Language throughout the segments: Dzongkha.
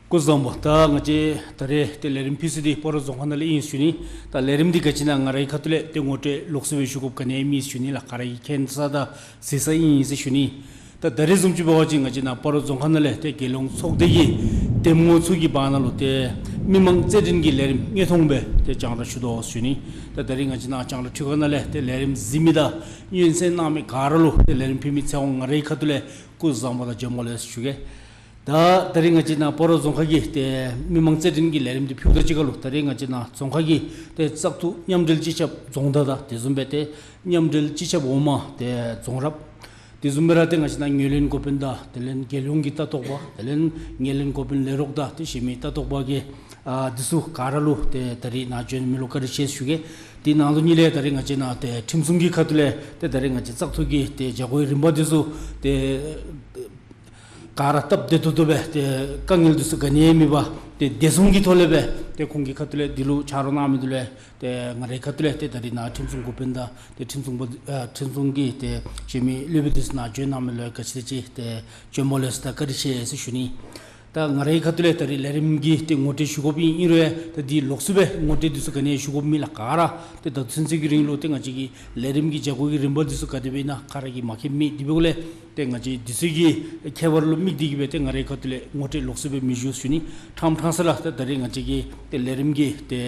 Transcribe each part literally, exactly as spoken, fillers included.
སྐུ་གཟུགས་བཟང་པོ། ད་ང་བཅས་ད་རེས་ཏེ་ལས་རིམ་ཕུལ་ས་འདི་སྤ་རོ་རྫོང་ཁག་ནང་ལས་ཨིན་ཟེར་ཞུ་ནི། ད་ལས་རིམ་འདི་ག་ཅི་ཨིན་ན་ང་རའི་ཁ་ཐུག་ལས་ཏེ་ངོ་སྤྲོད་ལོགས་སུ་སྦེ་ཞུ་དགོཔ་ག་ནི་ཡང་མེད་ཟེར་ཞུ་ནི་ལགས། ག་ར་གིས་མཁྱེན་ས་དང་གཟིགས་ས་ཨིན་ཟེར་ཞུ་ནི། ད་ད་རེས་བཟུམ་ཅིག་འབད་བ་ཅིན་ང་བཅས་ནཱ་སྤ་རོ་རྫོང་ཁག་ནང་ལས་ཏེ་རྒྱལ་ཡོངས་ཚོགས་སྡེ་གི་འདེམས་ངོ་ཚུ་གི་བར་ན་ལུ་ཏེ་མི་མང་རྩོད་འགྲན་གྱི་ལས་རིམ་དངོས་མཐོང་སྦེ་ཏེ་རྒྱང་བསྒྲགས་ཞུ་དོ་ཟེར་ཞུ་ནི། ད་ད་རེས་ང་བཅས་ནཱ་རྒྱང་བསྒྲགས་འཕྲུལ་ཁང་ནང་ལས་ཏེ་ལས་རིམ་གཟིགས་མི་དང་སྙན་གསན་གནང་མི་ག་ར་ལུ་ཏེ་ལས་རིམ་ཕུལ་མི་ཚེ་དབང་ང་རའི་ཁ་ཐུག་ལས་སྐུ་གཟུགས་བཟང་པོ་དང་བྱོན་པ་ལེགས་ཞུ་གེ། ད་ད་རེས་ང་བཅས་ནཱ་སྤ་རོ་རྫོང་ཁག་གི་ཏེ་མི་མང་རྩོད་འགྲན་གྱི་ལས་རིམ་འདི་ཕུལཝ་ད་གཅིག་ཁར་ལུ་ད་རེས་ང་བཅས་ནཱ་རྫོང་ཁག་གི་ཏེ་བཙག་འཐུ་མཉམ་འབྲེལ་སྤྱི་ཁྱབ་རྫོང་བདག་དང་དེ་བཟུམ་སྦེ་ཏེ་མཉམ་འབྲེལ་སྤྱི་ཁྱབ་འོག་མ་ཏེ་རྫོང་རབ། དེ་བཟུམ་སྦེ་ར་ཏེ་ང་བཅས་ནཱ་ངོས་ལེན་འགོ་དཔོན་དང་དེ་ལས་རྒྱལ་ཡོངས་ཀྱི་ལྟ་རྟོག་པ་དེ་ལས་ངོས་ལེན་འགོ་དཔོན་ལས་རོགས་དང་ཏེ་གཞན་མི་ལྟ་རྟོག་པ་གི་ཨ་འདི་ཚུ་ག་ར་ལུ་ཏེ་ད་རེས་ནཱ་བྱོན་མི་ལུ་བཀའ་དྲིན་ཆེ་ཞུ་གེ། དེ་ནང་དོན་ཉིད་ལས་ད་རེས་ང་བཅས་ནཱ་ཏེ་ཁྲིམས་སྲུང་གི་ཁ་ཐུག་ལས་ཏེ་ད་རེས་ང་བཅས་བཙག་འཐུ་གི་ཏེ་བྱ་སྒོའི་རིམ་པ་འདི་ཚུ་ཏེ་ག་ར་སྟབས་བདེ་ཏོག་ཏོ་སྦེ་ཏེ་དཀའ་ངལ་འདི་ཚུ་ག་ནི་ཡང་མེད་པར་ཏེ་བདེ་སྲུང་གི་ཐོག་ལས་སྦེ་ཏེ་ཁོང་གི་ཁ་ཐུག་ལས་འདི་ལུ་ཕྱག་རོགས་གནང་མི་འདི་ལུ་ཏེ་ང་རའི་ཁ་ཐུག་ལས་ཏེ་ད་རེས་ནཱ་ཁྲིམས་སྲུང་འགོ་དཔོན་དང་ཏེ་ཁྲིམས་སྲུང་པ་ཨ་ཁྲིམས་སྲུང་གི་ཏེ་གཞན་མི་སློབ་དཔོན་འདི་ཚུ་ནཱ་བྱོན་གནང་མི་ལུ་ག་ཅི་དེ་ཅིག་ཏེ་བྱོན་པ་ལེགས་ཤོམ་དང་བཀའ་དྲིན་ཆེ་ཟེར་ཞུ་ནི། ད་ང་རའི་ཁ་ཐུག་ལས་ད་རེས་ལས་རིམ་གྱི་ཏེ་ངོ་སྤྲོད་ཞུ་དགོཔ་ཨིན་རུང་ད་འདི་ལོགས་སུ་སྦེ་ངོ་སྤྲོད་འདི་ཚུ་ག་ནི་ཡང་ཞུ་དགོཔ་མེད་ལགས། ག་ར་ཏེ་ད་ཚུན་ཚོད་ཀྱི་རིང་ལུ་ཏེ་ང་བཅས་ཀྱི་ལས་རིམ་གྱི་བྱ་སྒོ་གི་རིམ་པ་འདི་ཚུ་ག་དེ་སྦེ་ཨིན་ན་ག་ར་གིས་མཁྱེན་མི་དེ་འབདཝ་ལས་ཏེ་ང་བཅས་འདི་ཚུ་གི་ཁྱད་པར་ལུ་དམིགས་ཏེ་གིས་སྦེ་ཏེ་ང་རའི་ཁ་ཐུག་ལས་ངོ་སྤྲོད་ལོགས་སུ་སྦེ་མི་ཞུ་ཟེར་ཞུ་ནི། ཕྲང་ཕྲང་ས་ལས་ཏེ་ད་རེས་ང་བཅས་ཀྱི་ཏེ་ལས་རིམ་གྱི་ཏེ་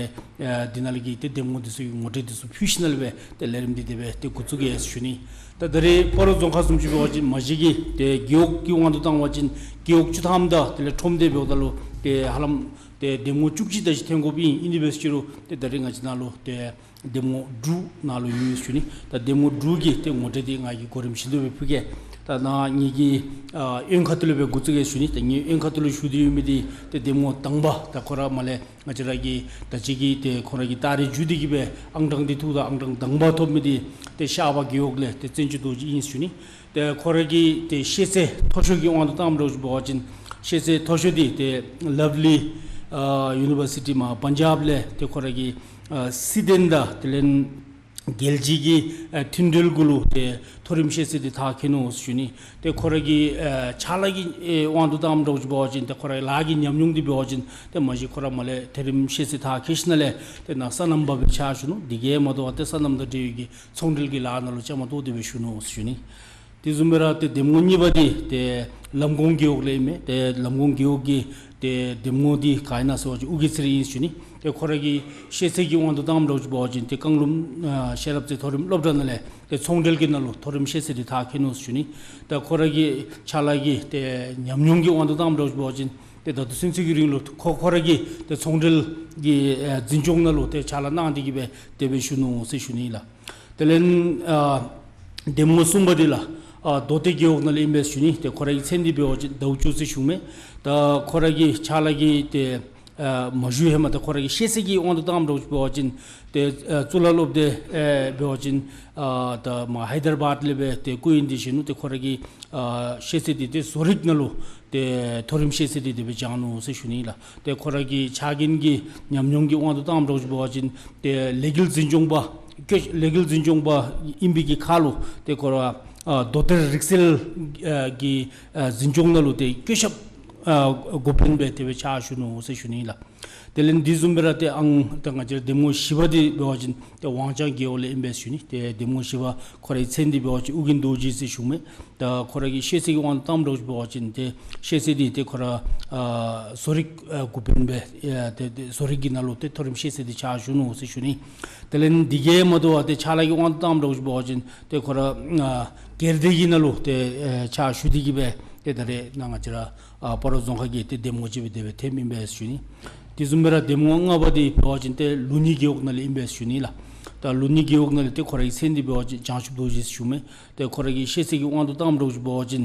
ཨ་འདི་ནང་ལས་ཀྱི་ཏེ་འདེམས་ངོ་འདི་ཚུ་གི་ངོ་སྤྲོད་འདི་ཚུ་ཕུལ་ཞིནམ་ལས་སྦེ་ཏེ་ལས་རིམ་འདི་དེ་སྦེ་ཏེ་འགོ་བཙུགས་གེ་ཟེར་ཞུ་ནི། ད་ད་རེས་སྤ་རོ་རྫོང་ཁག་བཟུམ་ཅིག་འབད་བ་ཅིན་མ་གཞི་གི་ཏེ་རྒེད་འོག་གི་དབང་དུ་བཏང་བ་ཅིན་རྒེད་འོག་བཅུ་ཐམ་དང་དེ་ལས་ཁྲོམ་སྡེ་འབདཝ་ད་ལུ་ཏེ་ཧ་ལམ་ཏེ་འདེམས་ངོ་བཅུ་གཅིག་དེ་ཅིག་འཐོན་དགོཔ་ཨིན། ཨིན་ཏེ་འབད་ཞུ་རུང་ཏེ་ད་རེས་ང་བཅས་ནཱ་ལུ་ཏེ་འདེམས་ངོ་དྲུག་ནཱ་ལུ་ཡོད་ཟེར་ཞུ་ནི། ད་འདེམས་ངོ་དྲུག་གི་ཏེ་ངོ་སྤྲོད་འདི་ང་གིས་གོ་རིམ་བཞིན་དུ་སྦེ་ཕུལ་གེ། ད་ནཱ་ངེ་གི་ཨ་གཡོན་ཁ་ཐུག་ལས་སྦེ་འགོ་བཙུགས་གེ་ཟེར་ཞུ་ནི། ད་ངེའི་གཡོན་ཁ་ཐུག་ལུ་བཞུགས་ཏེ་ཡོད་མི་འདི་ཏེ་འདེམས་ངོ་དང་པ་ད་ཁོ་ར་མར་ལས་ང་བཅས་ར་གི་ད་ཅི་གི་ཏེ་ཁོ་ར་གི་ད་རེས་མཇུག་འདི་གིས་སྦེ་ཨང་གྲངས་འདི་ཐུག་ད་ཨང་གྲངས་དང་པ་ཐོབ་མི་འདི་ཏེ་ཤར་པ་རྒེད་འོག་ལས་ཏེ་བཙན་སྐྱོགས་རྡོ་རྗེ་ཨིན་ཟེར་ཞུ་ནི། ཏེ་ཁོ་ར་གི་ཏེ་ཤེས་ཚད་མཐོ་ཤོས་ཀྱི་དབང་དུ་བཏངམ་འདྲཝ་ཅིག་འབད་བ་ཅིན་ཤེས་ཚད་མཐོ་ཤོས་འདི་ཏེ་ལབ་ལི་ཨ་ཡུ་ནི་བར་སི་ཊི་མར་པན་ཇབ་ལས་ཏེ་ཁོ་ར་གི་ཨ་སྲིད་དོན་དང་དེ་ལས་རྒྱལ་སྤྱི་གི་ཨ་མཐུན་འབྲེལ་གུ་ལུ་ཏེ་མཐོ་རིམ་ཤེས་ཚད་འདི་མཐར་འཁྱོལ་ནུག་ཟེར་ཞུ་ནི། ཏེ་ཁོ་ར་གི་ཨ་ཕྱག་ལཱ་གི་ཨེ་དབང་དུ་བཏངམ་འདྲཝ་ཅིག་འབད་བ་ཅིན་ཏེ་ཁོ་ར་ལཱ་གི་ཉམས་མྱོང་འདི་འབད་བ་ཅིན་ཏེ་མ་གཞི་ཁོ་ར་མར་ལས་མཐོ་རིམ་ཤེས་ཚད་མཐར་འཁྱོལ་ཞིནམ་ལས་ཏེ་ནཱ་སོ་ནམ་པ་སྦེ་ཕྱག་ཞུ་ནུག། དེ་གིས་མ་དོ་བར་ཏེ་སོ་ནམ་དང་འབྲེལ་བའི་གི་ཚོང་འབྲེལ་གྱི་ལཱ་ནང་ལུ་བཅའ་མར་གཏོགས་ཏེ་སྦེ་བཞུགས་ནུག་ཟེར་ཞུ་ནི། དེ་བཟུམ་སྦེ་ར་ཏེ་འདེམས་ངོ་གཉིས་པ་འདི་ཏེ་ལམ་གོང་རྒེད་འོག་ལས་ཨིན་མས། ཏེ་ལམ་གོང་རྒེད་འོག་གི་ཏེ་འདེམས་ངོ་འདི་ག་ཨིན་ན་ཟེར་བ་ཅིན་ཨོ་རྒྱན་ཚེ་རིང་ཨིན་ཟེར་ཞུ་ནི། ཏེ་ཁོ་ར་གི་ཤེས་ཚད་ཀྱི་དབང་དུ་བཏངམ་འདྲཝ་ཅིག་འབད་བ་ཅིན་ཏེ་བཀང་ལུང་ཨ་ཤེས་རབ་རྩེ་མཐོ་རིམ་སློབ་གྲྭ་ནང་ལས་ཏེ་ཚོང་འབྲེལ་གྱི་ནང་ལུ་མཐོ་རིམ་ཤེས་ཚད་འདི་མཐར་འཁྱོལ་ནུག་ཟེར་ཞུ་ནི། ཏེ་ཁོ་ར་གི་ཕྱག་ལཱ་གི་ཏེ་ཉམས་མྱོང་གི་དབང་དུ་བཏངམ་འདྲཝ་ཅིག་འབད་བ་ཅིན་ཏེ་ད་ལྟོ་ཚུན་ཚོད་ཀྱི་རིང་ལུ་ཁོ་ཁོ་ར་གིས་ཏེ་ཚོང་འབྲེལ་གྱི་ཨ་འཛིན་སྐྱོང་ནང་ལུ་ཏེ་ཕྱག་ལཱ་གནང་སྟེ་གིས་སྦེ་དེ་སྦེ་བཞུགས་ནུག་ཟེར་ཞུ་ནི་ལགས། དེ་ལས་ཨ་འདེམས་ངོ་གསུམ་པ་འདི་ལགས་ཨ་མདོ་སྟོད་རྒེད་འོག་ནང་ལས་ཨིན་པས་ཟེར་ཞུ་ནི། ཏེ་ཁོ་ར་གི་མཚན་འདི་འབད་བ་ཅིན་ཟླཝ་བཅུ་ཟེར་ཞུཝ་མས། ད་ཁོ་ར་གི་ཕྱག་ལཱ་གི་ཏེ་ཨ་མ་ཞུ་ཧེ་མ་ད་ཁོ་ར་གི་ཤེས་ཚད་ཀྱི་དབང་དུ་བཏངམ་འདྲཝ་ཅིག་འབད་བ་ཅིན་ཏེ་ཨ་གཙུག་ལག་སློབ་སྡེ་ཨེ་འབད་བ་ཅིན་ཨ་ད་མར་ཧའི་དར་བཱཌ་ལས་སྦེ་ཏེ་སྐུ་ཡོན་འདི་བཞེས་ནུག། ཏེ་ཁོ་ར་གི་ཨ་ཤེས་ཚད་འདི་ཏེ་བཟོ་རིག་ནང་ལུ་ཏེ་མཐོ་རིམ་ཤེས་ཚད་འདི་དེ་སྦེ་སྦྱངས་ནུག་ཟེར་ཞུ་ནི་ལགས། ཏེ་ཁོ་ར་གི་ཕྱག་འགན་གྱི་ཉམས་མྱོང་གི་དབང་དུ་བཏངམ་འདྲཝ་ཅིག་འབད་བ་ཅིན་ཏེ་ལས་འགུལ་འཛིན་སྐྱོང་པ་ཀྱོ་ལས་འགུལ་འཛིན་སྐྱོང་པ་ཨིན་པའི་གི་ཁར་ལུ་ཏེ་ཁོ་ར་ཨ་མདོ་སྟོད་རིག་རྩལ་ཨ་གྱི་ཨ་འཛིན་སྐྱོང་ནང་ལུ་ཏེ་ཀྱོ་ཤོབ་ཨ་འགོ་དཔོན་སྦེ་དེ་སྦེ་ཕྱག་ཞུ་ནུག་ཟེར་ཞུ་ནི་ལགས། དེ་ལས་འདི་བཟུམ་སྦེ་ར་ཏེ་ཨང་ད་ང་བཅས་འདེམས་ངོ་བཞི་པ་འདི་འབད་བ་ཅིན་ཏེ་ཝང་ཅང་རྒེད་འོག་ལས་ཨིན་པས་ཟེར་ཞུ་ནི། ཏེ་འདེམས་ངོ་བཞི་པ་ཁོ་རའི་མཚན་འདི་འབད་བ་ཅིན་ཨོ་རྒྱན་རྡོ་རྗེ་ཟེར་ཞུཝ་མས། ད་ཁོ་ར་གི་ཤེས་ཚད་ཀྱི་དབང་དུ་བཏངམ་འདྲཝ་ཅིག་འབད་བ་ཅིན་ཏེ་ཤེས་ཚད་འདི་ཏེ་ཁོ་ར་ཨ་བཟོ་རིག་ཨ་འགོ་དཔོན་སྦེ་ཨ་ཏེ་ཏེ་བཟོ་རིག་གི་ནང་ལུ་ཏེ་མཐོ་རིམ་ཤེས་ཚད་འདི་ཕྱག་ཞུ་ནུག་ཟེར་ཞུ་ནི། དེ་ལས་འདི་གིས་མ་དོ་བར་ཏེ་ཕྱག་ལཱ་གི་དབང་དུ་བཏངམ་འདྲཝ་ཅིག་འབད་བ་ཅིན་ཏེ་ཁོ་ར་ཨ་སྒེར་སྡེ་གི་ནང་ལུ་ཏེ་ཨེ་ཕྱག་ཞུ་སྟེ་གིས་སྦེ་ཏེ་ད་རེས་ནཱ་ང་བཅས་ར་ཨ་སྤ་རོ་རྫོང་ཁག་གི་ཏེ་འདེམས་ངོ་ཅིག་སྦེ་དེ་སྦེ་ཐོནམ་ཨིན་པས་ཟེར་ཞུ་ནི། དེ་བཟུམ་སྦེ་ར་འདེམས་ངོ་ལྔ་པ་འདི་འབད་བ་ཅིན་ཏེ་ལུ་ནི་རྒེད་འོག་ནང་ལས་ཨིན་པས་ཟེར་ཞུ་ནི་ལགས། ད་ལུ་ནི་རྒེད་འོག་ནང་ལས་ཏེ་ཁོ་ར་གི་མཚན་འདི་འབད་བ་ཅིན་བྱང་ཆུབ་རྡོ་རྗེ་ཟེར་ཞུཝ་མས། ཏེ་ཁོ་ར་གི་ཤེས་ཚད་ཀྱི་དབང་དུ་བཏངམ་འདྲཝ་ཅིག་འབད་བ་ཅིན་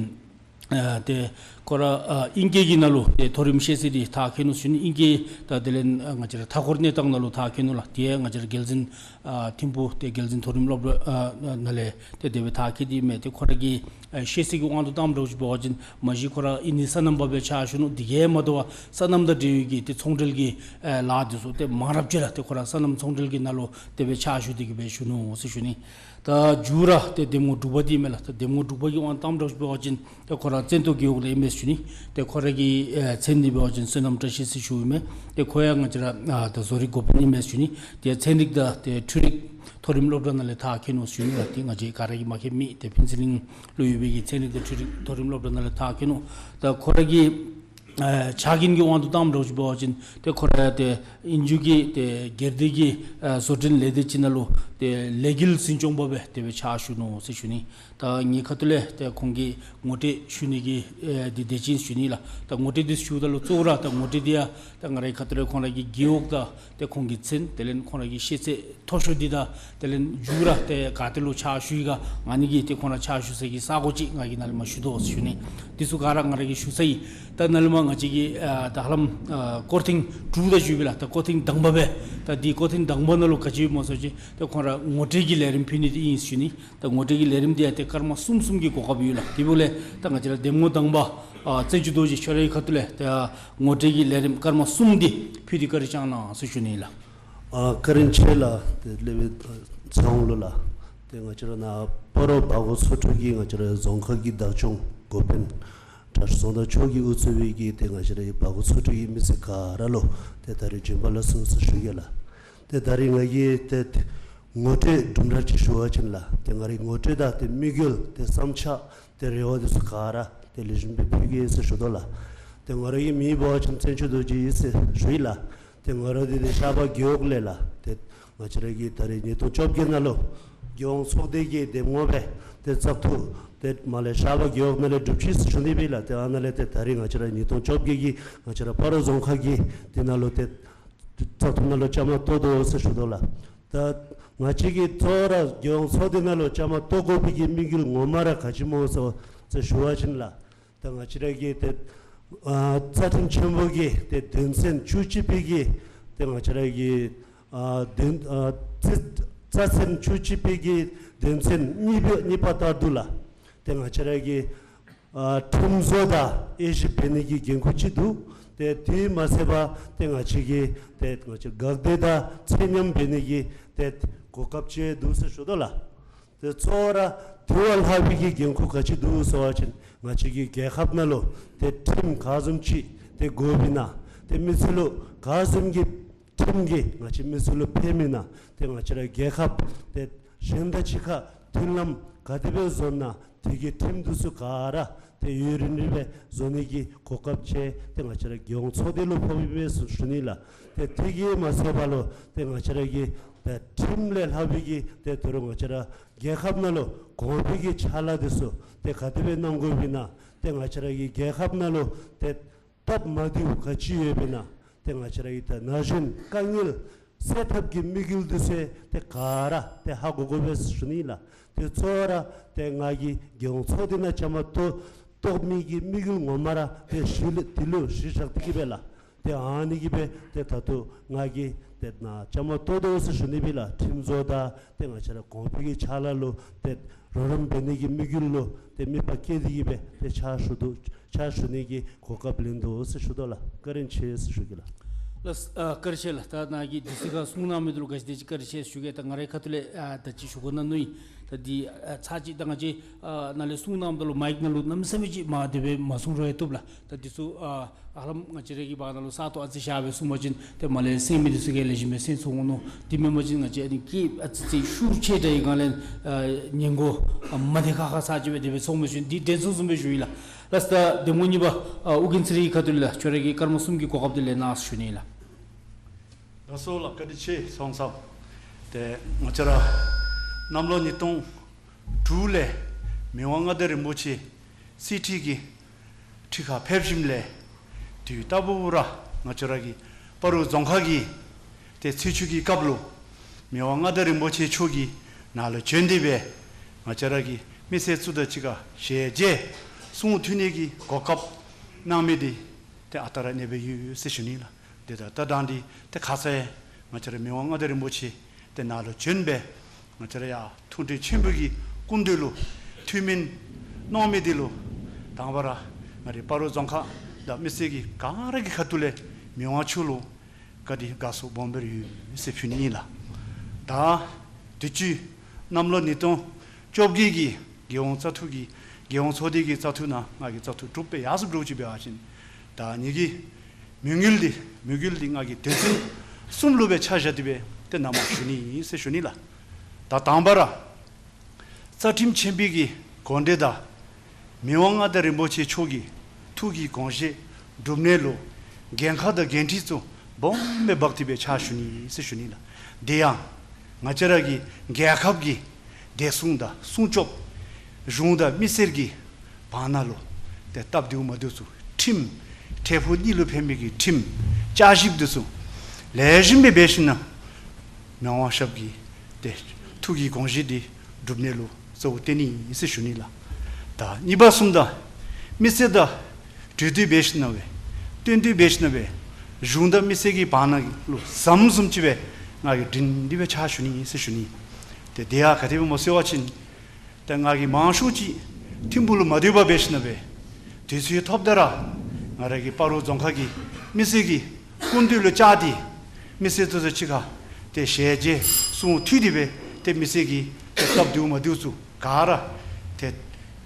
ཨ་ཏེ་ཁོ་ར་ཨ་ཨིང་སྐད་ཀྱི་ནང་ལུ་ཏེ་མཐོ་རིམ་ཤེས་ཚད་འདི་མཐར་འཁྱོལ་ནུག་ཟེར་ཞུ་ནི། ཨིང་སྐད་ད་དེ་ལས་ཨ་ང་བཅས་ར་མཐའ་འཁོར་གནས་སྟངས་ནང་ལུ་མཐར་འཁྱོལ་ནུག་ལགས། ཏེ་ང་བཅས་ར་རྒྱལ་འཛིན་ཨ་ཐིམ་ཕུ་ཏེ་རྒྱལ་འཛིན་མཐོ་རིམ་སློབ་གྲྭ་ཨ་ནང་ལས་ཏེ་དེ་སྦེ་མཐར་འཁྱོལ་ཏེ་ཨིན་མས། ཏེ་ཁོ་ར་གི་ཨ་ཤེས་ཚད་ཀྱི་དབང་དུ་བཏངམ་འདྲཝ་ཅིག་འབད་བ་ཅིན་མ་གཞི་ཁོ་ར་ཨིན་ནི་སོ་ནམ་པ་སྦེ་ཕྱག་ཞུ་ནུག། དེ་གིས་མ་དོ་བར་སོ་ནམ་དང་འབྲེལ་བའི་གི་ཏེ་ཚོང་འབྲེལ་གྱི་ཨ་ལཱ་འདི་ཚུ་ཏེ་མང་རབས་ཅིག་ར་ཏེ་ཁོ་ར་སོ་ནམ་ཚོང་འབྲེལ་གྱི་ནང་ལུ་དེ་སྦེ་ཕྱག་ཞུ་སྟེ་གིས་སྦེ་བཞུགས་ནུག་ཟེར་ཞུ་ནི། ད་མཇུག་ར་ཏེ་འདེམས་ངོ་དྲུག་པ་འདི་མས་ལགས། ད་འདེམས་ངོ་དྲུག་པ་གི་དབང་གཏངམ་འདྲཝ་ཅིག་འབད་བ་ཅིན་ཏེ་ཁོ་ར་ཚན་ཏོ་རྒེད་འོག་ལས་ཨིན་མས་ཞུ་ནི། ཏེ་ཁོ་ར་གི་ཨེ་མཚན་འདི་འབད་བ་ཅིན་བསོད་ནམས་བཀྲ་ཤིས་ཟེར་ཞུཝ་མས། ཏེ་ཁོ་ཡང་ང་བཅས་ར་ཨ་ད་བཟོ་རིག་འགོ་དཔོན་ཨིན་མས་ཞུ་ནི། ཏེ་ཚན་རིག་དང་ཏེ་འཕྲུལ་རིག་མཐོ་རིམ་སློབ་གྲྭ་ནང་ལས་མཐར་འཁྱོལ་ནུག་ཞུ་ནི་ལགས། ཏེ་ང་བཅས་ག་ར་གིས་མ་མཁྱེན་མེད། ཏེ་ཕུན་ཚོགས་གླིང་ལུ་ཡོད་པའི་གི་ཚན་རིག་དང་འཕྲུལ་རིག་མཐོ་རིམ་སློབ་གྲྭ་ནང་ལས་མཐར་འཁྱོལ་ནུག། ད་ཁོ་ར་གི་ཨེ་ཕྱག་འགན་གྱི་དབང་དུ་བཏངམ་འདྲཝ་ཅིག་འབད་བ་ཅིན་ཏེ་ཁོ་ར་ཏེ་ཨིན་རུང་གི་ཏེ་སྒེར་སྡེ་གི་ཨེ་བཟོ་སྐྲུན་ལས་སྡེ་ཅིག་ནང་ལུ་ཏེ་ལས་འགུལ་འཛིན་སྐྱོང་པ་སྦེ་དེ་སྦེ་ཕྱག་ཞུ་ནུག་ཟེར་ཞུ་ནི། ད་ངེའི་ཁ་ཐུག་ལས་ཏེ་ཁོང་གི་ངོ་སྤྲོད་ཞུ་ནི་གི་ཨེ་འདི་དེ་ཅིག་ཨིན་ཞུ་ནི་ལགས། ད་ངོ་སྤྲོད་འདི་ཞུཝ་ད་ལུ་གཙོ་བོ་ར་ད་ངོ་སྤྲོད་འདི་ཡང་ད་ང་རའི་ཁ་ཐུག་ལས་ཁོང་ར་གི་རྒེད་འོག་དང་ཏེ་ཁོང་གི་མཚན་དེ་ལས་ཁོང་ར་གི་ཤེས་ཚད་མཐོ་ཤོས་འདི་དང་དེ་ལས་མཇུག་ར་ཏེ་ག་ཏེ་ལུ་ཕྱག་ཞུ་ཡི་ག་ཨ་ནི་གི་ཏེ་ཁོང་ར་ཕྱག་ཞུ་ས་གི་ས་གོ་ཅིག་ང་གིས་ནཱ་ལས་མར་ཞུ་དོ་ཟེར་ཞུ་ནི། འདི་ཚུ་ག་ར་ང་ར་གིས་ཞུ་ཚར་ཡི། ད་ནཱ་ལས་མར་ང་བཅས་ཀྱིས་ཨ་ད་ཧ་ལམ་ཨ་སྐོར་ཐེངས་དྲུག་ད་ཞུ་ཡི་ལགས། ད་སྐོར་ཐེངས་དང་པ་སྦེ་ད་འདི་སྐོར་ཐེངས་དང་པ་ནང་ལུ་ག་ཅི་ཡོདཔ་སྨོ་ཟེར་བ་ཅིན་ད་ཁོང་ར་ངོ་སྤྲོད་ཀྱི་ལས་རིམ་ཕུལ་ནི་འདི་ཨིན་ཞུ་ནི། ད་ངོ་སྤྲོད་ཀྱི་ལས་རིམ་འདི་ཡང་ཏེ་སྐར་མ་གསུམ་གསུམ་གྱི་གོ་སྐབས་ཡོད་ལགས། དེ་འབདཝ་ལས་ད་ང་བཅས་ར་འདེམས་ངོ་དང་པ་ཨ་བཙན་ཆུ་རྡོ་རྗེ་ཁྱོད་རའི་ཁ་ཐུག་ལས་ད་ངོ་སྤྲོད་ཀྱི་ལས་རིམ་སྐར་མ་གསུམ་འདི་ཕུལ་ཏེ་བཀའ་དྲིན་བསྐྱང་གནང་ཟེར་ཞུ་ནི་ལགས། ཨ་བཀའ་དྲིན་ཆེ་ལགས། ཏེ་སློབ་དཔོན་ཚེ་དབང་ལུ་ལགས། ཏེ་ང་བཅས་ར་ནཱ་སྤ་རོ་བར་སྐོར་ཚོ་དྲུག་གི་ང་བཅས་ར་རྫོང་ཁག་གི་བདག་སྐྱོང་འགོ་དཔོན་དྲག་ཤོས་ཟམ་གདོང་མཆོག་གིས་དབུ་གཙོས་པའི་གི་ཏེ་ང་བཅས་ར་བར་སྐོར་ཚོ་དྲུག་གི་མི་སེར་ག་ར་ལུ་ཏེ་ད་རིས་བྱོན་པ་ལེགས་སོ་ཟེར་ཞུ་གེ་ལགས། ཏེ་ད་རིས་ང་གིས་ཏེ་ངོ་སྤྲོད་དུམ་གྲ་ཅིག་ཞུ་བ་ཅིན་ལགས། ཏེ་ང་རའི་ངོ་སྤྲོད་དང་ཏེ་དམིགས་ཡུལ་ཏེ་བསམ་འཆར་ཏེ་རེ་བ་འདི་ཚུ་ག་ར་ཏེ་ལེགས་ཤོམ་སྦེ་ཕུལ་གེ་ཟེར་ཞུ་དོ་ལགས། ཏེ་ང་རའི་མིང་འབད་བ་ཅིན་བཙན་ཆུ་རྡོ་རྗེ་ཨིན་ཟེར་ཞུ་ཡི་ལགས། ཏེ་ང་ར་འདི་ཏེ་ཤར་པ་རྒེད་འོག་ལས་ལགས། ཏེ་ང་བཅས་ར་གི་ད་རིས་ཉིས་སྟོང་བཅོ་བརྒྱད་ནང་ལུ་རྒྱལ་ཡོངས་ཚོགས་སྡེ་གི་འདེམས་ངོ་སྦེ་ཏེ་བཙག་འཐུ་ཏེ་མར་ལས་ཤར་པ་རྒེད་འོག་ནང་ལས་གྲུབ་ཅི་ཟེར་ཞུ་ནི་སྦེ་ལགས། ཏེ་ཨ་ནཱ་ལས་ཏེ་ད་རིས་ང་བཅས་ར་ཉིས་སྟོང་བཅོ་བརྒྱད་ཀྱི་ང་བཅས་ར་སྤ་རོ་རྫོང་ཁག་གི་འདི་ནང་ལུ་ཏེ་བཙག་འཐུ་ནང་ལུ་བཅའ་མར་གཏོགས་དོ་ཟེར་ཞུ་དོ་ལགས། ད་ང་བཅས་ཀྱིས་གཙོ་བོ་ར་རྒྱལ་ཡོངས་ཚོགས་སྡེ་ནང་ལུ་བཅའ་མར་གཏོགས་དགོ་པའི་གི་དམིགས་ཡུལ་ངོ་མ་ར་ག་ཅི་སྨོ་ཟེར་ཟེར་ཞུ་བ་ཅིན་ལགས། ད་ང་བཅས་ར་གི་ཏེ་ཨ་རྩ་ཁྲིམས་ཆེན་པོ་གི་ཏེ་དོན་ཚན་བཅུ་གཅིག་པའི་གི་ཏེ་ང་བཅས་ར་གི་ཨ་དོན་ཨ་རྩ་རྩ་ཚན་བཅུ་གཅིག་པའི་གི་དོན་ཚན་གཉིས་པ་གཉིས་པ་ལྟར་དུ་ལགས། ཏེ་ང་བཅས་ར་གི་ཨ་ཁྲིམས་བཟོ་དང་དབྱེ་ཞིབ་འབད་ནི་གི་འགན་ཁུར་ཅིག་འདུག། ཏེ་དེ་མ་ཚད་པར་ཏེ་ང་བཅས་ཀྱིས་ཏེ་ང་བཅས་དགག་སྒྲུབ་དང་ཚད་མཉམ་འབད་ནི་གི་ཏེ་གོ་སྐབས་ཅིག་འདུག་ཟེར་ཞུ་དོ་ལགས། ཏེ་གཙོ་བོ་ར་དེ་བ་ལྷག་པའི་གི་འགན་ཁུར་ག་ཅི་འདུག་ཟེར་བ་ཅིན་ང་བཅས་ཀྱི་རྒྱལ་ཁབ་ནང་ལུ་ཏེ་ཁྲིམས་ག་བཟུམ་ཅིག་ཏེ་དགོཔ་ཨིན་ན། ཏེ་མི་སེར་ལུ་ག་བཟུམ་གྱི་ཁྲིམས་ཀྱིས་ང་བཅས་མི་སེར་ལུ་ཕནམ་ཨིན་ན། ཏེ་ང་བཅས་ར་རྒྱལ་ཁབ་ཏེ་གཞན་དང་གཅིག་ཁར་མཐུན་ལམ་ག་དེ་སྦེ་བཟོ་ན། དེ་གི་ཁྲིམས་འདི་ཚུ་ག་ར་ཏེ་ཡུན་རིང་རིང་སྦེ་བཟོ་ནི་གི་གོ་སྐབས་ཅིག་ཏེ་ང་བཅས་ར་རྒྱལ་ཡོངས་ཚོགས་སྡེ་ལུ་ཕོགཔ་ཨིན་པས་ཟེར་ཞུ་ནི་ལགས། ཏེ་དེ་གིས་མ་ཚད་པར་ལུ་ཏེ་ང་བཅས་ར་གི་ཏེ་ཁྲིམས་ལས་ལྷག་པའི་གི་ཏེ་ད་རུང་ང་བཅས་ར་རྒྱལ་ཁབ་ནང་ལུ་གོང་འཕེལ་གྱི་ཕྱག་ལཱ་འདི་ཚུ་ཏེ་ག་དེ་སྦེ་གནང་དགོཔ་ཨིན་ན། ཏེ་ང་བཅས་ར་གི་རྒྱལ་ཁབ་ནང་ལུ་ཏེ་སྟབས་མ་བདེཝ་ག་ཅི་ཡོདཔ་ཨིན་ན། ཏེ་ང་བཅས་ར་གི་ད་ན་གཞོན་དཀའ་ངལ་སེལ་ཐབས་ཀྱི་དམིགས་ཡུལ་འདི་ཚུ་ཏེ་ག་ར་ཏེ་ཧ་གོ་དགོ་པས་ཟེར་ཞུ་ནི་ལགས། ཏེ་གཙོ་བོ་ར་ཏེ་ང་གིས་རྒྱལ་ཡོངས་ཚོགས་སྡེ་ནང་བཅའ་མར་གཏོགས་གཏོགས་མི་གི་དམིགས་ཡུལ་ངོ་མ་ར་ཏེ་གཞི་ལུ་འདི་ལུ་གཞི་བཞག་སྟེ་གི་སྦེ་ལགས། ཏེ་ཨ་ནི་གིས་སྦེ་ཏེ་ད་ལྟོ་ང་གིས་ཏེ་ནཱ་བཅའ་མར་གཏོགས་དོ་ཟེར་ཞུ་ནི་སྦེ་ལགས། ཁྲིམས་བཟོ་དང་ཏེ་ང་བཅས་ར་གོང་འཕེལ་གྱི་ཕྱག་ལཱ་ལུ་ཏེ་རོགས་རམ་འབད་ནི་གི་དམིགས་ཡུལ་ལུ་ཏེ་དམིགས་པ་བསྐྱེད་དེ་གི་སྦེ་ཏེ་ཕྱག་ཞུ་དོ་ཕྱག་ཞུ་ནི་གི་གོ་སྐབས་ལེན་དོ་ཟེར་ཞུ་དོ་ལགས། བཀའ་དྲིན་ཆེ་ཟེར་ཞུ་གེ་ལགས། ལགས་ཨ་བཀའ་དྲིན་ཆེ་ལགས། ད་ནཱ་གིས་དུས་ཚོད་ཁར་གསུང་གནང་མི་འདི་ལུ་ག་ཅི་དེ་ཅིག་བཀའ་དྲིན་ཆེ་ཞུ་གེ། ད་ང་རའི་ཁ་ཐུག་ལས་ཨ་ད་ཅི་ཞུ་དགོ་ན་མནོ་ཡི། ད་འདི་ཨ་ཚར་གཅིག་ད་ང་བཅས་ཨ་ནཱ་ལས་གསུང་གནངམ་ད་ལུ་མའིཀ་ནང་ལུ་གནམ་མེད་ས་མེད་ཅིག་མར་དེ་སྦེ་མ་གསུང་རུང་ཡང་བཏུབ་ལགས། ད་འདི་ཚུ་ཨ་ཧ་ལམ་ང་བཅས་ར་གི་བར་ན་ལུ་ས་སྟོང་ཨ་ཙི་བཞག་སྦེ་གསུངས་པ་ཅིན་ཏེ་མར་ལས་གསན་མི་འདི་ཚུ་གིས་ལེགས་ཤོམ་སྦེ་གསན་ཚུགས་འོང་མནོ། དེ་མེན་པ་ཅིན་ང་བཅས་ཨ་ནི་སྐད་ཨ་ཙི་ཅིག་ཤུགས་ཆེ་དྲགས་ཡི་ག་ལས་ཨ་ཉན་དགོ་ཨ་མ་བདེ་ཁག་ཁ་ཚར་གཅིག་སྦེ་དེ་སྦེ་ཚོར་མས་ཞུ་ནི། འདི་དྲན་གསོ་བཟུམ་སྦེ་ཞུ་ཡི་ལགས། ལགས་ད་འདེམས་ངོ་གཉིས་པ་ཨ་ཨོ་རྒྱན་ཚེ་རིང་གི་ཁ་ཐུག་ལས་ལགས། ཁྱོད་ར་གིས་སྐར་མ་གསུམ་གྱི་གོ་སྐབས་འདི་ལེན་གནང་ཟེར་ཞུ་ནི་ལགས། ལགས་སོ་ལགས། བཀའ་དྲིན་ཆེ་ཚེ་དབང་ཟམ། ཏེ་ང་བཅས་ར་གནམ་ལོ་ཉིས་སྟོང་དྲུག་ལས་མི་དབང་མངའ་བདག་རིན་པོ་ཆེ་གསེར་ཁྲི་གི་ཁྲི་ཁར་ཕེབས་ཞིནམ་ལས་དུས་རྟག་བུ་ར་ང་བཅས་ར་གི་སྤ་རོ་རྫོང་ཁག་གི་ཏེ་ཚེས་བཅུ་གི་སྐབས་ལུ་མི་དབང་མངའ་བདག་རིན་པོ་ཆེ་མཆོག་གིས་ནཱ་ལུ་བྱོན་ཏེ་སྦེ་ང་བཅས་ར་གི་མི་སེར་ཚུ་དང་གཅིག་ཁར་ཞལ་མཇལ་གསུང་ཐོས་ནི་གི་གོ་སྐབས་གནང་མི་འདི་ཏེ་ཨ་རྟག་ར་གནས་པའི་ཡུལ་ཟེར་ཞུ་ནི་ལགས། དེ་ད་ལྟོ་དང་འདི་ཏེ་ཁ་ཙ་ཡང་ང་བཅས་ར་མི་དབང་མངའ་བདག་རིན་པོ་ཆེ་ཏེ་ནཱ་ལུ་བྱོན་སྦེ་ང་བཅས་ར་ཡར་ཐུགས་འདྲིས་ཆེན་པོ་གི་སྐུ་མདུན་ལུ་ཐུགས་སྨོན་གནང་མི་འདི་ལུ་དང་པ་ར་ང་རའི་སྤ་རོ་རྫོང་ཁག་དང་མི་སེར་གྱི་ག་ར་གི་ཁ་ཐུག་ལས་མི་དབང་མཆོག་ལུ་བཀའ་དྲིན་དགའ་ཚོར་སྦོམ་སྦེ་ར་ཡོད་ཟེར་ཞུ་ནི་ཨིན་ལགས། ད་དུས་ཅི་ གནམ་ལོ་ཉིས་སྟོང་བཅོ་བརྒྱད་ཀྱི་རྒྱལ་ཡོངས་བཙག་འཐུ་གི་རྒྱལ་ཡོངས་ཚོགས་སྡེ་གི་བཙག་འཐུ་ནང་ང་གིས་བཙག་འཐུ་གྲུབ་སྦེ་ཡར་སོངམ་འདྲཝ་ཅིག་འབད་བ་ཅིན་ད་ངེ་གི་དམིགས་ཡུལ་འདི་དམིགས་ཡུལ་འདི་ང་གིས་དོན་ཚན་གསུམ་ལུ་སྦེ་ཆ་བཞག་སྟེ་སྦེ་ཏེ་ནཱ་མར་ཞུ་ནི་ཨིན་ཟེར་ཞུ་ནི་ལགས། ད་དང་པ་ར་རྩ་ཁྲིམས་ཆེན་པོའི་གི་དགོངས་འགྲེལ་དང་མི་དབང་མངའ་བདག་རིན་པོ་ཆེ་མཆོག་གི་ཐུགས་ཀྱི་དགོངས་བཞེད་སྒྲུབ་ནི་ལུ་འགན་ཁག་དང་འགན་འཁྲི་ཚུ་སྦོམ་སྦེ་འབག་སྟེ་སྦེ་ཕྱག་ཞུ་ནི་ཟེར་ཞུ་ནི་ལགས། དེ་ཡང་ང་བཅས་ར་གི་རྒྱལ་ཁབ་ཀྱི་བདེ་སྲུང་དང་སྲུང་སྐྱོབ་གཞུང་དང་མི་སེར་གྱི་བར་ན་ལུ་ཏེ་སྟབས་བདེཝ་མ་བདེཝ་ཚུ་ཁྲིམས་འབྲས་བུ་གཉིས་ལུ་ཕན་མི་གི་ཁྲིམས་བསྐྱར་ཞིབ་འདི་ཚུ་ལེགས་ཤོམ་སྦེ་འབད་ཞིན་ན་མི་དབང་ཞབས་ཀྱི་ཏེ་ཐུགས་ཀྱི་དགོངས་བཞེད་འདི་སྒྲུབ་ནི་ལུ་གཙོ་བོ་བཏོན་ནི་ཨིན་ཟེར་ཞུ་ནི་ལགས། ད་གཉིས་པ་གསུམ་དང་མི་སེར་དང་གྲོས་བསྡུར་འབད་ཞིན་ན་སྦེ་བསྟུན་གྲོས་འབད་ཞིན་ན་སྦེ་གཞུང་དང་མི་སེར་གྱི་བར་ན་ལུ་ཟམ་བཟུམ་ཅིག་སྦེ་ང་གིས་སྒྲིང་སྒྲི་སྦེ་ཕྱག་ཞུ་ནི་ཨིན་ཟེར་ཞུ་ནི། ཏེ་དེ་ཡང་ག་དེ་སྦེ་སྨོ་ཟེར་བ་ཅིན་ཏེ་ང་གིས་མང་ཤོས་ཅིག་ཐིམ་ཕུག་ལུ་མ་སྡོད་པར་འབད་ཞིན་ན་སྦེ་དུས་ཚོད་ཐོབ་ད་ར་ང་ར་གི་སྤ་རོ་རྫོང་ཁག་གི་མི་སེར་གྱི་སྐུ་མདུན་ལུ་བཅར་ཏེ་མི་སེར་དེ་ཚུ་གཅིག་ཁར་ཏེ་ཞལ་མཇལ་གསུང་ཐོས་ཏེ་སྦེ་ཏེ་མི་སེར་གྱི་ཏེ་སྟབས་བདེཝ་མ་བདེཝ་ཚུ་ག་ར་ཏེ་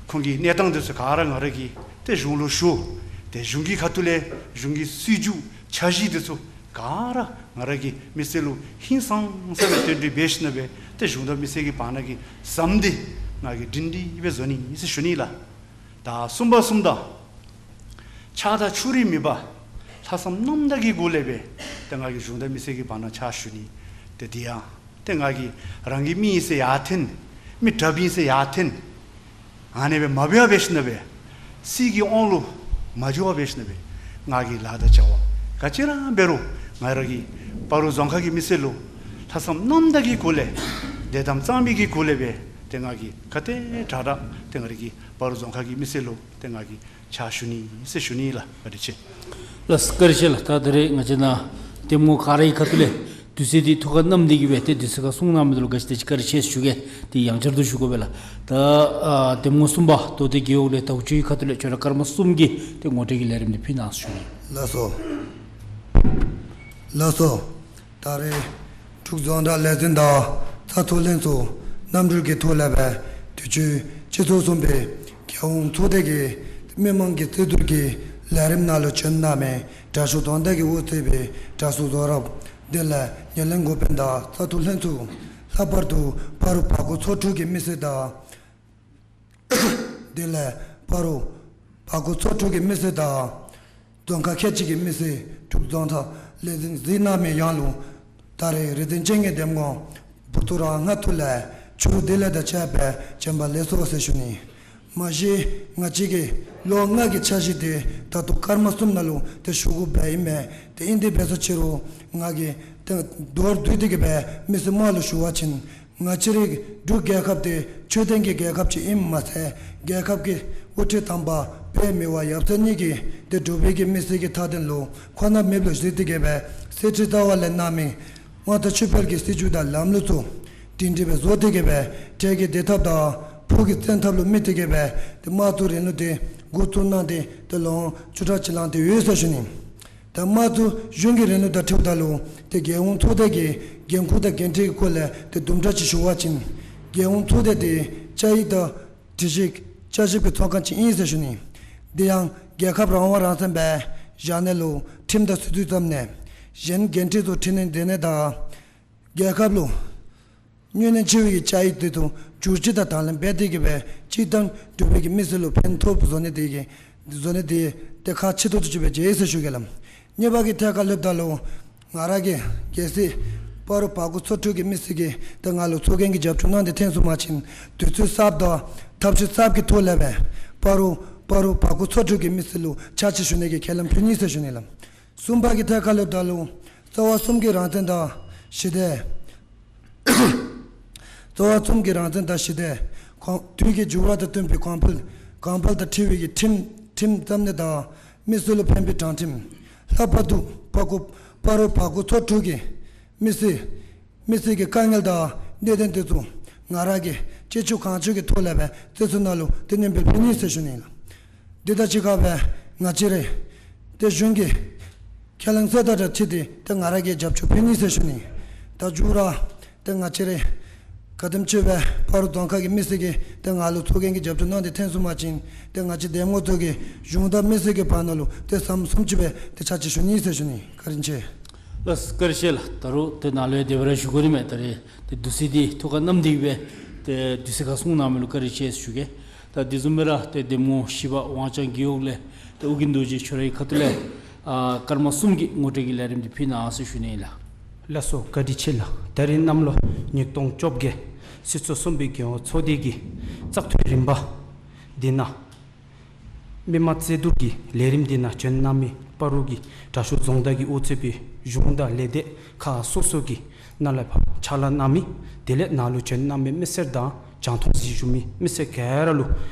ཁོང་གི་གནས་སྟངས་དེ་ཚུ་ག་ར་ང་ར་གིས་ཏེ་གཞུང་ལུ་ཞུ། ཏེ་གཞུང་གི་ཁ་ཐུག་ལས་གཞུང་གི་སྲིད་བྱུས་འཆར་གཞི་དེ་ཚུ་ག་ར་ང་ར་གིས་མི་སེར་ལུ་ཧིང་སངས་ས་སྦེ་བསྟུན་གྲོས་འབད་ཞིན་ན་སྦེ་ཏེ་གཞུང་དང་མི་སེར་གྱི་བར་ན་གི་ཟམ་འདི་ང་གིས་སྒྲིང་སྒྲི་སྦེ་བཟོ་ནི་ཨིན་ཟེར་ཞུ་ནི་ལགས། ད་གསུམ་པ་གསུམ་དང་ཆགས་སྡང་ཕྱོགས་རིས་མེད་པར་ལྷག་བསམ་རྣམ་དག་གི་སྒོ་ལས་སྦེ་ཏེ་ང་གིས་གཞུང་དང་མི་སེར་གྱི་བར་ན་ཕྱག་ཞུ་ནི། ཏེ་དེ་ཡང་ཏེ་ང་གིས་རང་གི་མི་ཨིན་ཟེར་ཡར་འཐེན་མི་དྲགཔ་ཨིན་ཟེར་ཡར་འཐེན་ཨ་ནི་སྦེ་མ་འབད་བར་འབད་ཞིན་ན་སྦེ་སྲིད་ཀྱི་དབང་ལུ་མ་འགྱུར་བར་འབད་ཞིན་ན་སྦེ་ང་གིས་ལཱ་དང་བྱ་བ་ག་ཅི་ར་འབད་རུང་ང་ར་གིས་སྤ་རོ་རྫོང་ཁག་གི་མི་སེར་ལུ་ལྷག་བསམ་རྣམ་དག་གི་སྒོ་ལས་བདེ་དམ་གཙང་མའི་གི་སྒོ་ལས་སྦེ་ཏེ་ང་གིས་ག་དེ་དྲག་དྲག་ཏེ་ང་ར་གིས་སྤ་རོ་རྫོང་ཁག་གི་མི་སེར་ལུ་ཏེ་ང་གིས་ཕྱག་ཞུ་ནི་ཟེར་ཞུ་ནི་ལགས། བཀའ་དྲིན་ཆེ། ལགས་བཀའ་དྲིན་ཆེ་ལགས། ད་ད་རེས་ང་བཅས་ནཱ་གདམ་ངོ་ག་ར་གི་ཁ་ཐུག་ལས་དུས་ཚོད་འདི་ཐུགས་ཁར་བསྣམས་ཏེ་གི་སྦེ་ཏེ་དུས་ཚོད་ཁར་གསུང་གནང་མི་འདི་ལུ་ག་ཅི་དེ་ཅིག་བཀའ་དྲིན་ཆེ་ཞུ་གེ། ཏེ་ཡང་བསྐྱར་དུ་ཞུ་དགོ་པས་ལགས། ད་ཨ་གདམ་ངོ་གསུམ་པ་མདོ་སྟོད་རྒེད་འོག་ལས་ད་ལྟོ་ཁྱོད་ཀྱི་ཁ་ཐུག་ལས་ཁྱོད་ར་སྐར་མ་གསུམ་གྱི་ཏེ་ངོ་སྤྲོད་ཀྱི་ལས་རིམ་འདི་ཕུལ་གནང་ཞུ་ནི། ལགས་སོ། ལགས་སོ། ད་རེས་འབྲུག་རྫོང་བདག་ལས་འཛིན་དང་བཙག་འཐུ་ལྷན་ཚོགས་གནམ་གྲུ་གི་ཐོག་ལས་སྦེ་དུས་ཅི་སྤྱི་ཚོགས་གསུམ་པའི་རྒྱལ་ཡོངས་ཚོགས་སྡེ་གི་མི་མང་གི་རྩོད་བསྡུར་གྱི་ལས་རིམ་ནང་ལུ་བྱོན་གནང་མི་དྲག་ཤོས་རྫོང་བདག་གིས་དབུ་གཙོས་པའི་དྲག་ཤོས་རྫོང་རབ། དེ་ལས་ངོས་ལེན་འགོ་དཔོན་དང་བཙག་འཐུ་ལྷན་ཚོགས། ལྷག་པར་དུ་སྤ་རོ་བར་སྐོར་ཚོ་དྲུག་གི་མི་སེར་དང་། དེ་ལས་སྤ་རོ་བར་སྐོར་ཚོ་དྲུག་གི་མི་སེར་དང་། རྫོང་ཁག་ཁལ་གཅིག་གི་མི་སེར། འབྲུག་རྫོང་བདག་ལས་འཛིན་གཟིགས་གནང་མི་ཡང་ལུ་ད་རེས་རིག་འཛིན་སྤྱན་སྔའི་གདམ་ངོ་བུ་ཐུ་རང་སྔ་ཐུག་ལས་ཕྱི་རུ་བདེ་ལེགས་དང་བཅས་པའི་བྱོན་པ་ལེགས་སོ་ཟེར་ཞུ་ནི། མ་གཞི་ང་བཅས་ཀྱི་ལོ་ལྔ་གི་འཆར་གཞི་དེ་ད་ལྟོ་སྐར་མ་གསུམ་ནང་ལུ་ཏེ་ཞུ་དགོཔ་ཨིན་མས། ཏེ་ཨིན་དེ་འབད་སོང་ཅི་རུང་ང་གིས་ཏེ་མདོར་བསྡུས་ཏེ་གི་སྦེ་མི་སེར་དམངས་ལུ་ཞུ་བ་ཅིན། ང་བཅས་རའི་འབྲུག་རྒྱལ་ཁབ་དེ་ཆོས་ལྡན་གྱི་རྒྱལ་ཁབ་ཅིག་ཨིནམ་མ་ཚད་རྒྱལ་ཁབ་ཀྱི་དབུ་ཁྲིད་དམ་པ་དཔལ་མི་དབང་ཡབ་སྲས་གཉིས་ཀྱིས་ཏེ་འབྲུག་པའི་གི་མི་སེར་གྱི་མཐའ་དོན་ལུ་ཁོ་ན་མེདཔ་ལུ་བརྩི་སྟེ་གི་སྦེ་གསེར་ཁྲི་རྩ་བ་ལས་གནང་མི་དབང་ཐང་ཆོས་འཕེལ་གྱི་སྲིད་བྱུས་དང་ལམ་ལུགས་ཚུ་སྒྲིང་སྒྲི་སྦེ་བཟོ་སྟེ་གི་སྦེ་འབྲུག་གི་བདེ་ཐབས་དང་ཕུགས་ཀྱི་བཙན་ཐབས་ལུ་དམིགས་ཏེ་གི་སྦེ་ཏེ་དམངས་གཙོའི་རིང་ལུགས་དེ་འགོ་བཙུགས་གནང་སྟེ་ཏེ་ལོ་བཅུ་ཕྲག་གཅིག་ལང་སྟེ་ཡོད་ཟེར་ཞུ་ནི། ད་དམངས་གཙོ་གཞུང་གི་རིང་ལུགས་དང་འཁྲིལཝ་ད་ལུ་ཏེ་རྒྱལ་ཡོངས་ཚོགས་སྡེ་གི་འགན་ཁུར་དང་འགན་འཁྲི་གི་སྐོར་ལས་ཏེ་དུམ་གྲ་ཅིག་ཞུ་བ་ཅིན། རྒྱལ་ཡོངས་ཚོགས་སྡེ་དེ་བཅའ་ཡིག་དང་སྒྲིག་གཞི་བསྐྱར་ཞིབ་ཀྱི་ཚོགས་ཁང་ཅིག་ཨིན་ཟེར་ཞུ་ནི། དེ་ཡང་རྒྱལ་ཁབ་རང་དབང་རང་བཙན་སྦེ་བཞག་ནི་ལུ་ཁྲིམས་དང་སྲིད་བྱུས་བརྩམ་ནི། གཞན་འགན་འཁྲི་ཚུ་འཁྲི་ནི་འདི་ནི་དང་། རྒྱལ་ཁབ་ལུ་གནོད་ནི་ཆེ་བའི་བཅའ་ཡིག་དེ་ཚུ་བསྒྱུར་བཅོས་དང་དང་ལེན་འབད་དེ་གི་སྦེ་སྤྱིར་བཏང་འབྲུག་པའི་གི་མི་སེར་ལུ་ཕན་ཐོགས་བཟོ་ནི་དེ་གི་བཟོ་ནི་དེ་ཏེ་ཁག་ཆེ་ཏོག་ཏོ་ཅིག་སྦེ་མཇལ་ཟེར་ཞུ་གེ་ལགས། གཉིས་པ་གི་ཐད་ཁར་སླབ་ད་ལུ་ང་ར་གིས་གལ་སྲིད་སྤ་རོ་བར་སྐོར་ཚོ་དྲུག་གི་མི་སེར་གྱིས་ཏེ་ང་ལུ་ཚོགས་རྒྱན་གྱི་རྒྱབ་སྐྱོར་གནང་སྟེ་འཐོན་སོང་པ་ཅིན་དུས་ཚོད་གསརཔ་དང་ཐབས་ཤེས་གསརཔ་གི་ཐོག་ལས་སྦེ་སྤ་རོ་སྤ་རོ་བར་སྐོར་ཚོ་དྲུག་གི་མི་སེར་ལུ་ཕྱག་ཕྱིད་ཞུ་ནི་གི་ཁས་ལེན་ཕུལ་ནི་ཟེར་ཞུ་ནི་ལགས། གསུམ་པ་གི་ཐད་ཁར་སླབ་ད་ལུ་རྩ་བ་གསུམ་གྱི་རང་བཙན་དང་ཞི་བདེ། རྩ་བ་གསུམ་གྱི་རང་བཙན་དང་ཞི་བདེ། གོང་དུས་ཀྱི་འགྱུར་བ་དང་བསྟུན་པའི་གོང་འཕེལ་གོང་འཕེལ་དང་འཁྲིལ་བའི་གི་ཁྲིམས་ཁྲིམས་བརྩམ་ནི་དང་མི་སེར་ལུ་ཕན་པའི་དྲང་ཁྲིམས། ལྷག་པར་དུ་སྤ་རོ་སྤ་རོ་བར་སྐོར་ཚོ་དྲུག་གི་མི་སེར་མི་སེར་གྱི་དཀའ་ངལ་དང་གནད་དོན་དེ་ཚུ་ང་ར་གིས་ཅི་ལྕོགས་གང་ལྕོགས་ཀྱི་ཐོག་ལས་སྦེ་བརྩི་ཚུགས་ནི་ལུ་ཏེ་སྙན་འབུལ་ཕུལ་ནི་ཟེར་ཞུ་ནི་ལགས། འདི་དང་གཅིག་ཁར་སྦེ་ང་བཅས་རའི་ཏེ་གཞུང་གི་ཁས་ལེན་གསལ་བསྒྲགས་དང་འཁྲིལ་ཏེ་ཏེ་ང་ར་གིས་རྒྱབ་སྐྱོར་ཕུལ་ནི་ཟེར་ཞུ་ནི། ད་མཇུག་ར་ཏེ་ང་བཅས་རའི་ བཀའ་དྲིན་ཆེ་བས། སྤ་རོ་རྫོང་ཁག་གི་མི་སེར་གྱིས་ཏེ་ང་ལུ་ཚོགས་རྒྱན་གྱི་རྒྱབ་སྐྱོར་གནང་སྟེ་འཐོན་ཚུགས་པ་ཅིན་ཏེ་ང་བཅས་འདེམས་ངོ་ཚུ་གིས་གཞུང་དང་མི་སེར་གྱི་བར་ན་ལུ་ཏེ་ཟམ་གསུམ་ཅིག་སྦེ་ཏེ་ཕྱག་ཕྱིད་ཞུ་ནི་ཟེར་ཞུ་ནི། བཀའ་དྲིན་ཆེ། ལགས་སོ། བཀའ་དྲིན་ཆེ་ལགས། ད་རུང་ཏེ་ནཱ་ལུ་ཡང་དེ་སྦེ་ར་ཞུ་དགོ་ནི་མས། ད་རེས་ཏེ་དུས་ཚོད་འདི་ཐུགས་ཁར་བསྣམས་ཏེ་གིས་སྦེ་ཏེ་དུས་ཚོད་ཁར་གསུང་གནང་མི་ལུ་བཀའ་དྲིན་ཆེ་ཞུ་གེ། ད་དེ་བཟུམ་སྦེ་ར་ཏེ་འདེམས་ངོ་བཞི་པ་དབང་ཅང་རྒེད་འོག་ལས་ཏེ་ཨོ་རྒྱན་རྡོ་རྗེ་ཁྱོད་རའི་ཁ་ཐུག་ལས་ཨ་སྐར་མ་གསུམ་གྱི་ངོ་སྤྲོད་ཀྱི་ལས་རིམ་འདི་ཕུལ་གནང་ཟེར་ཞུ་ནི་ལགས། ལགས་སོ། བཀའ་དྲིན་ཆེ་ལགས། ད་རིས་གནམ་ལོ་ཉིས་སྟོང་བཅོ་བརྒྱད་སྤྱི་ཚོགས་གསུམ་པའི་རྒྱལ་ཡོངས་ཚོགས་སྡེ་གི་བཙག་འཐུའི་རིམ་པ་འདི་ནང་མི་མང་རྩོད་བསྡུར་གྱི་ལས་རིམ་འདི་ནང་བྱོན་གནང་མི་སྤ་རོ་གི་དྲག་ཤོས་རྫོང་བདག་གིས་དབུ་གཙོས་པའི་གཞུང་དང་ལས་སྡེ་ཁག་སོ་སོ་གི་ནང་ལས་ཕར་ཕྱག་ལཱ་གནང་མི་དེ་ལས་ནཱ་ལུ་བྱོན་གནང་མི་མི་སེར་དང་རྒྱང་མཐོང་གཟིགས་བཞུགས་མི་མི་སེར་ག་ར་ལུ་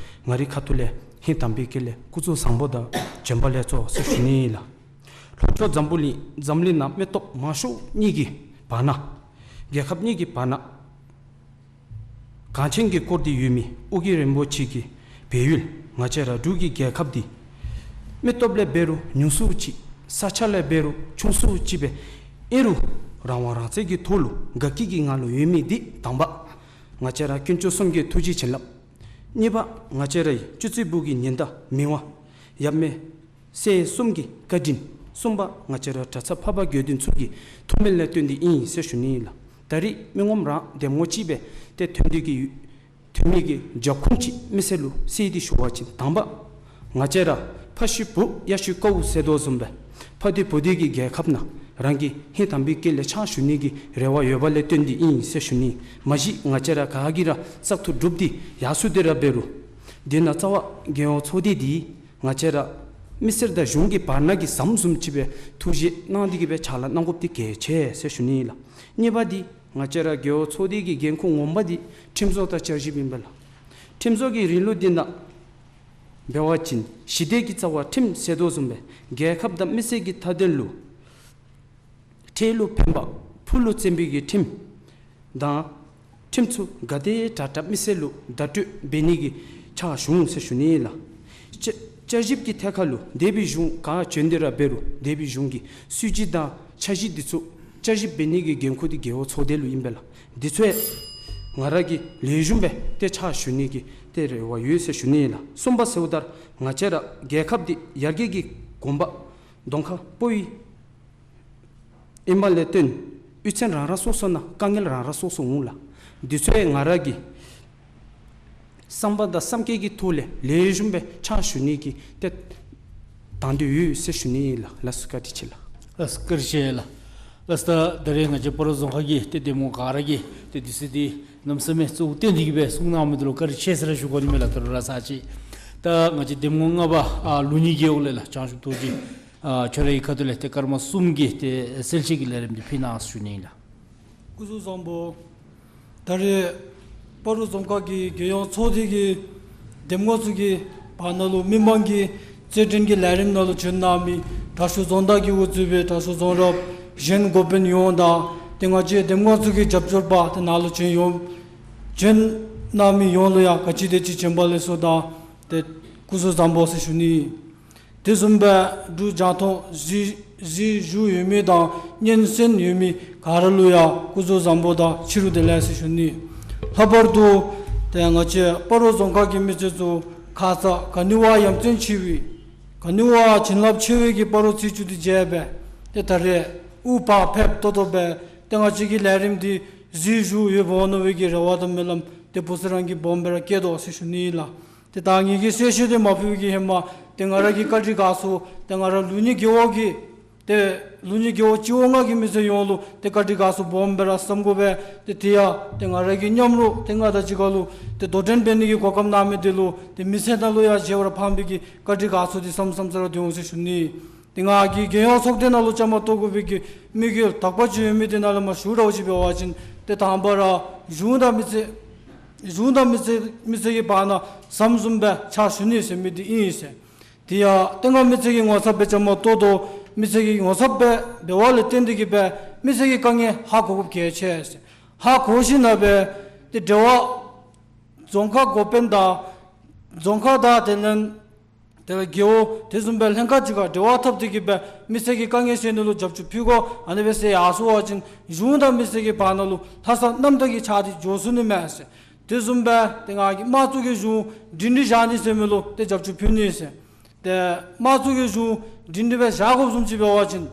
ང་རའི་ཁ་ཐུག་ལས་སྙིང་དམ་པའི་དཀྱིལ་ལས་སྐུ་གཟུགས་བཟང་པོ་དང་བྱོན་པ་ལེགས་སོ་ཟེར་ཞུ་ནི་ལགས། ལྷོ་ཕྱོགས་འཛམ་བུ་གླིང་འཛམ་གླིང་ནང་མི་སྟོབས་མང་ཤོས་གཉིས་ཀྱི་བར་ན་རྒྱལ་ཁབ་གཉིས་ཀྱི་བར་ན་གངས་ཅན་གྱི་སྐོར་འདི་ཡོད་མི་ཨོ་རྒྱན་རིན་པོ་ཆེ་གི་སྦས་ཡུལ་ང་བཅས་ར་འབྲུག་གི་རྒྱལ་ཁབ་འདི་མི་སྟོབས་ལས་འབད་རུང་ཉུང་སུ་ཅིག་ས་ཆ་ལས་འབད་རུང་ཆུང་སུ་ཅིག་སྦེ་ཨིན་རུང་རང་དབང་རང་བཙན་གྱི་ཐོག་ལུ་དགའ་སྐྱིད་ཀྱི་ངང་ལུ་ཡོད་མི་འདི་དང་པ་ང་བཅས་ར་དཀོན་མཆོག་གསུམ་གྱི་ཐུགས་རྗེ་བྱིན་རླབས། གཉིས་པ་ང་བཅས་རའི་སྤྱི་གཙུག་པུ་གི་ཉི་ཟླ་མི་དབང་ཡབ་མེས་སྲས་གསུམ་གྱི་བཀའ་དྲིན། གསུམ་པ་ང་བཅས་ར་གྲྭ་ཚང་འཕགས་པ་དགེ་འདུན་ཚུ་གི་ཐུགས་སྨོན་ལས་བརྟེན་ཏེ་ཨིན་ཟེར་ཞུ་ནི་ལགས། ད་རིས་མི་ངོམ་རང་འདེམས་ངོ་ཅིག་སྦེ་ཏེ་ཐོན་ཏེ་གིས་ཐོན་མི་གི་རྒྱབ་ཁུངས་ཅིག་མི་སེར་ལུ་གསལ་ཏེ་ཞུ་བ་ཅིན་དང་པ་ང་བཅས་ར་ཕ་ཤུལ་བུ་ཡ་ཤུལ་ཀཝ་ཟེར་དོ་བཟུམ་སྦེ་ཕ་སྡེ་བུ་སྡེ་གི་རྒྱལ་ཁབ་ནང་རང་གི་སྙིང་དམ་པའི་དཀྱིལ་ལས་ཕྱག་ཞུ་ནི་གི་རེ་བ་ཡོད་པ་ལས་བརྟེན་ཏེ་ཨིན་ཟེར་ཞུ་ནི། མ་གཞི་ང་བཅས་ར་ག་གིས་ར་བཙག་འཐུ་གྲུབ་སྟེ་ཡར་སོང་སྟེ་ར་འབད་རུང་དེ་ནང་རྩ་བ་རྒྱལ་ཡོངས་ཚོགས་སྡེ་འདི་ང་བཅས་ར་མི་སེར་དང་གཞུང་གི་བར་ན་གི་ཟམ་བཟུམ་ཅིག་སྦེ་ཐུགས་བཞེད་གནང་སྟེ་གིས་སྦེ་ཕྱག་ལཱ་གནང་དགོཔ་འདི་གལ་ཆེ་ཟེར་ཞུ་ནི་ལགས། གཉིས་པ་འདི་ང་བཅས་ར་རྒྱལ་ཡོངས་ཚོགས་སྡེ་གི་འགན་ཁུར་ངོ་མ་འདི་ཁྲིམས་བཟོ་དང་བསྐྱར་ཞིབ་ཨིན་པས་ལགས། ཁྲིམས་བཟོ་གི་རིང་ལུགས་འདི་ནང་འབད་བ་ཅིན་ཞི་བདེ་གི་རྩ་བ་ཁྲིམས་ཟེར་དོ་བཟུམ་སྦེ་རྒྱལ་ཁབ་དང་མི་སེར་གྱི་མཐའ་དོན་ལུ་འཕྲལ་ལུ་ཕན་པ་ཕུགས་ལུ་བརྩོན་པའི་གི་ཁྲིམས་དང་ཁྲིམས་ཚུ་ག་དེ་དྲག་དྲག་མི་སེར་ལུ་བརྡ་སྤྲོད་འབད་ནི་གི་ཕྱག་ཞུ་འོང་ཟེར་ཞུ་ནི་ལགས། བསྐྱར་བསྐྱར་ཞིབ་ཀྱི་ཐད་ཁར་ལུ་འདས་པའི་གཞུང་ག་བྱོན་ཏེ་ར་འབད་རུང་འདས་པའི་གཞུང་གི་སྲིད་བྱུས་དང་འཆར་གཞི་འདི་ཚུ་བསྐྱར་ཞིབ་འབད་ནི་གི་འགན་ཁུར་འདི་རྒྱལ་ཡོངས་ཚོགས་སྡེ་ལུ་ཨིན་པས་ལགས། འདི་ཚུ་ང་ར་གིས་ལེགས་ཤོམ་སྦེ་ཏེ་ཕྱག་ཞུ་ནི་གི་ཏེ་རེ་བ་ཡོད་ཟེར་ཞུ་ནི་ལགས། གསུམ་པ་ཟེརཝ་ད་ང་བཅས་ར་རྒྱལ་ཁབ་འདི་ཡར་རྒྱས་ཀྱི་གོམ་པ་གདོང་ཁར་སྤོ་བའི་ཨིནམ་ལས་བརྟེན་གཡུས་ཚན་རང་རང་སོ་སོ་ནང་དཀའ་ངལ་རང་རང་སོ་སོ་འོང་ལགས། འདི་ཚུ་ཡང་ང་ར་གི་བསམ་པ་དང་བསམ་སྐྱེད་ཀྱི་ཐོག་ལས་ལེགས་ཤོམ་སྦེ་ཕྱག་ཞུ་ནི་གི་ཏེ་དང་འདོད་ཡོད་ཟེར་ཞུ་ནི་ལགས། ལགས་སོ། བཀའ་དྲིན་ཆེ་ལགས། ལགས་སོ། བཀའ་དྲིན་ཆེ་ལགས། ལགས་སོ། ད་ད་རེས་ང་བཅས་སྤ་རོ་རྫོང་ཁག་གི་ཏེ་འདེམས་ངོ་ག་ར་གིས་ཏེ་དུས་ཚོད་འདི་གནམ་མེད་ས་མེད་གཙོ་བོ་བཏོན་ཏེ་གིས་སྦེ་གསུང་གནང་མི་འདི་ལུ་བཀའ་དྲིན་ཆེ་ཟེར་ར་ཞུ་དགོ་ནི་མས་ལགས། ད་རུང་ར་ཚར་གཅིག་ད་ང་བཅས་འདེམས་ངོ་ལྔ་པ་ཨ་ལུགས་གཉིས་རྒེད་འོག་ལས་ལགས་བྱང་ཆུབ་རྡོ་རྗེ་ཨ་ཁྱོད་རའི་ཁ་ཐུག་ལས་ཏེ་སྐར་མ་གསུམ་གྱི་ཏེ་གསལ་བཤད་ཀྱི་ལས་རིམ་འདི་ཕུལ་གནང་ཟེར་ཞུ་ནི་ལགས། སྐུ་གཟུགས་བཟང་པོ། ད་རེས་སྤ་རོ་རྫོང་ཁག་གི་རྒྱལ་ཡོངས་ཚོགས་སྡེ་གི་འདེམས་ངོ་ཚུ་གི་བར་ན་ལུ་མི་མང་གི་རྩོད་འགྲན་གྱི་ལས་རིམ་ནང་ལུ་བྱོན་གནང་མི་དྲག་ཤོས་རྫོང་བདག་གིས་དབུ་གཙོས་པའི་དྲག་ཤོས་རྫོང་རབ་གཞན་འགོ་དཔོན་ཡོངས་དང་ཏེ་ང་བཅས་འདེམས་ངོ་ཚུ་གི་རྒྱབ་སྐྱོར་པ་ཏེ་ནཱ་ལུ་བྱོན་ཡོད་བྱོན་གནང་མི་ཡོངས་ལུ་ཡང་ག་ཅི་དེ་ཅིག་བྱོན་པ་ལེགས་སོ་དང་ཏེ་སྐུ་གཟུགས་བཟང་པོ་ཟེར་ཞུ་ནི། དེ་བཟུམ་སྦེ་འབྲུག་རྒྱང་མཐོང་གཟིགས་གཟིགས་བཞུགས་ཡོད་མི་དང་སྙན་གསན་ཡོད་མི་ག་ར་ལུ་ཡང་སྐུ་གཟུགས་བཟང་པོ་དང་ཕྱི་རུ་བདེ་ལེགས་ཟེར་ཞུ་ནི། ལྷག་པར་དུ་ཏེ་ང་བཅས་སྤ་རོ་རྫོང་ཁག་གི་མི་སེར་ཚུ་ཁ་ཙ་ག་ནི་བ་ཡ་མཚན་ཆེ་བའི་ག་ནི་བ་བྱིན་རླབས་ཆེ་བའི་གི་སྤ་རོ་ཚེས་བཅུ་འདི་མཇལ་སྦེ་ཏེ་ད་རེས་དབུ་བར་ཕེབས་ཏོག་ཏོ་སྦེ་ཏེ་ང་བཅས་ཀྱི་ལས་རིམ་འདི་གཟིགས་བཞུགས་ཡོདཔ་འོང་ནི་བའི་གི་རེ་བ་དང་སྨོན་ལམ་ཏེ་བུ་ཚ་རང་གི་སྦོམ་སྦེ་ར་བསྐྱེད་དོ་ཟེར་ཞུ་ནི་ལགས། ཏེ་ད་ངེ་གི་གསལ་བཤད་འདི་མ་ཕུལ་བའི་གི་ཧེ་མ་ཏེ་ང་ར་གི་བཀའ་དྲིན་དགའ་ཚོར་ཏེ་ང་ར་ལུགས་གཉིས་རྒེད་འོག་གི་ཏེ་ལུགས་གཉིས་རྒེད་འོག་སྤྱི་འོག་ལྔ་གི་མི་སེར་ཡོངས་ལུ་ཏེ་བཀའ་དྲིན་དགའ་ཚོར་སྦོམ་སྦེ་ར་བསམ་དགོ་པས། ཏེ་དེ་ཡང་ཏེ་ང་ར་གི་མཉམ་རོགས་ཏེ་ང་དང་གཅིག་ཁར་ལུ་ཏེ་དོ་འགྲན་འབད་ནི་གི་གོ་སྐབས་གནང་མི་འདི་ལུ་ཏེ་མི་ཚེ་ནང་ལུ་ཡང་བརྗེད་པར་ཕངས་པའི་གི་བཀའ་དྲིན་དགའ་ཚོར་འདི་བསམ་བསམ་ས་ར་སྡོད་འོང་ཟེར་ཞུ་ནི། ཏེ་ང་གིས་རྒྱལ་ཡོངས་ཚོགས་སྡེ་ནང་ལུ་བཅའ་མར་གཏོགས་དགོ་པའི་གི་དམིགས་ཡུལ་དག་པ་ཅིག་ཡོད་མི་འདི་ནང་ལས་མར་ཞུ་ར་བ་ཅིན་ཏེ་དང་པ་ར་གཞུང་དང་མི་སེར་གཞུང་དང་མི་སེར་མི་སེར་གྱི་བར་ན་ཟམ་བཟུམ་སྦེ་ཕྱག་ཞུ་ནི་ཟེར་མི་འདི་ཨིན་ཟེར། དེ་ཡང་ཏེ་ང་མི་སེར་གྱི་ངོ་ཚབ་སྦེ་བཅའ་མར་གཏོགས་དོ། མི་སེར་གྱི་ངོ་ཚབ་སྦེ་འབདཝ་ལས་བརྟེན་ཏེ་གིས་སྦེ་མི་སེར་གྱི་དཀའ་ངལ་ཧ་གོ་དགོཔ་གལ་ཆེ་ཟེར། ཧ་གོ་ཞིནམ་ལས་སྦེ་ཏེ་འབྲེལ་བ་རྫོང་ཁག་འགོ་དཔོན་དང་རྫོང་ཁག་དང་དེ་ལས་ དེ་ལས་རྒེད་འོག་དེ་བཟུམ་སྦེ་ལྷན་ཁག་ཅིག་ཁར་འབྲེལ་བ་འཐབ་སྟེ་གི་སྦེ་མི་སེར་གྱི་དཀའ་ངལ་སེལ་ནི་ལུ་རྒྱབ་སྐྱོར་ཕུལ་དགོ། ཨ་ནི་སྦེ་ཟེར་ཡར་སོང་པ་ཅིན་གཞུང་དང་མི་སེར་གྱི་བར་ན་ལུ་ལྷག་བསམ་རྣམ་དག་གི་ཆ་དེ་འགྱོ་ཚུགས་ནི་མས་ཟེར། དེ་བཟུམ་སྦེ་ཏེ་ང་གིས་དམངས་གཙོ་གི་གཞུང་སྒྲིང་སྒྲི་བཞག་ནི་ཟེར་མི་ལུ་ཏེ་རྒྱབ་སྐྱོར་ཕུལ་ནི་ཟེར། ཏེ་དམངས་གཙོ་གི་གཞུང་སྒྲིང་སྒྲི་སྦེ་བཞག་དགོཔ་བཟུམ་ཅིག་འབད་བ་ཅིན་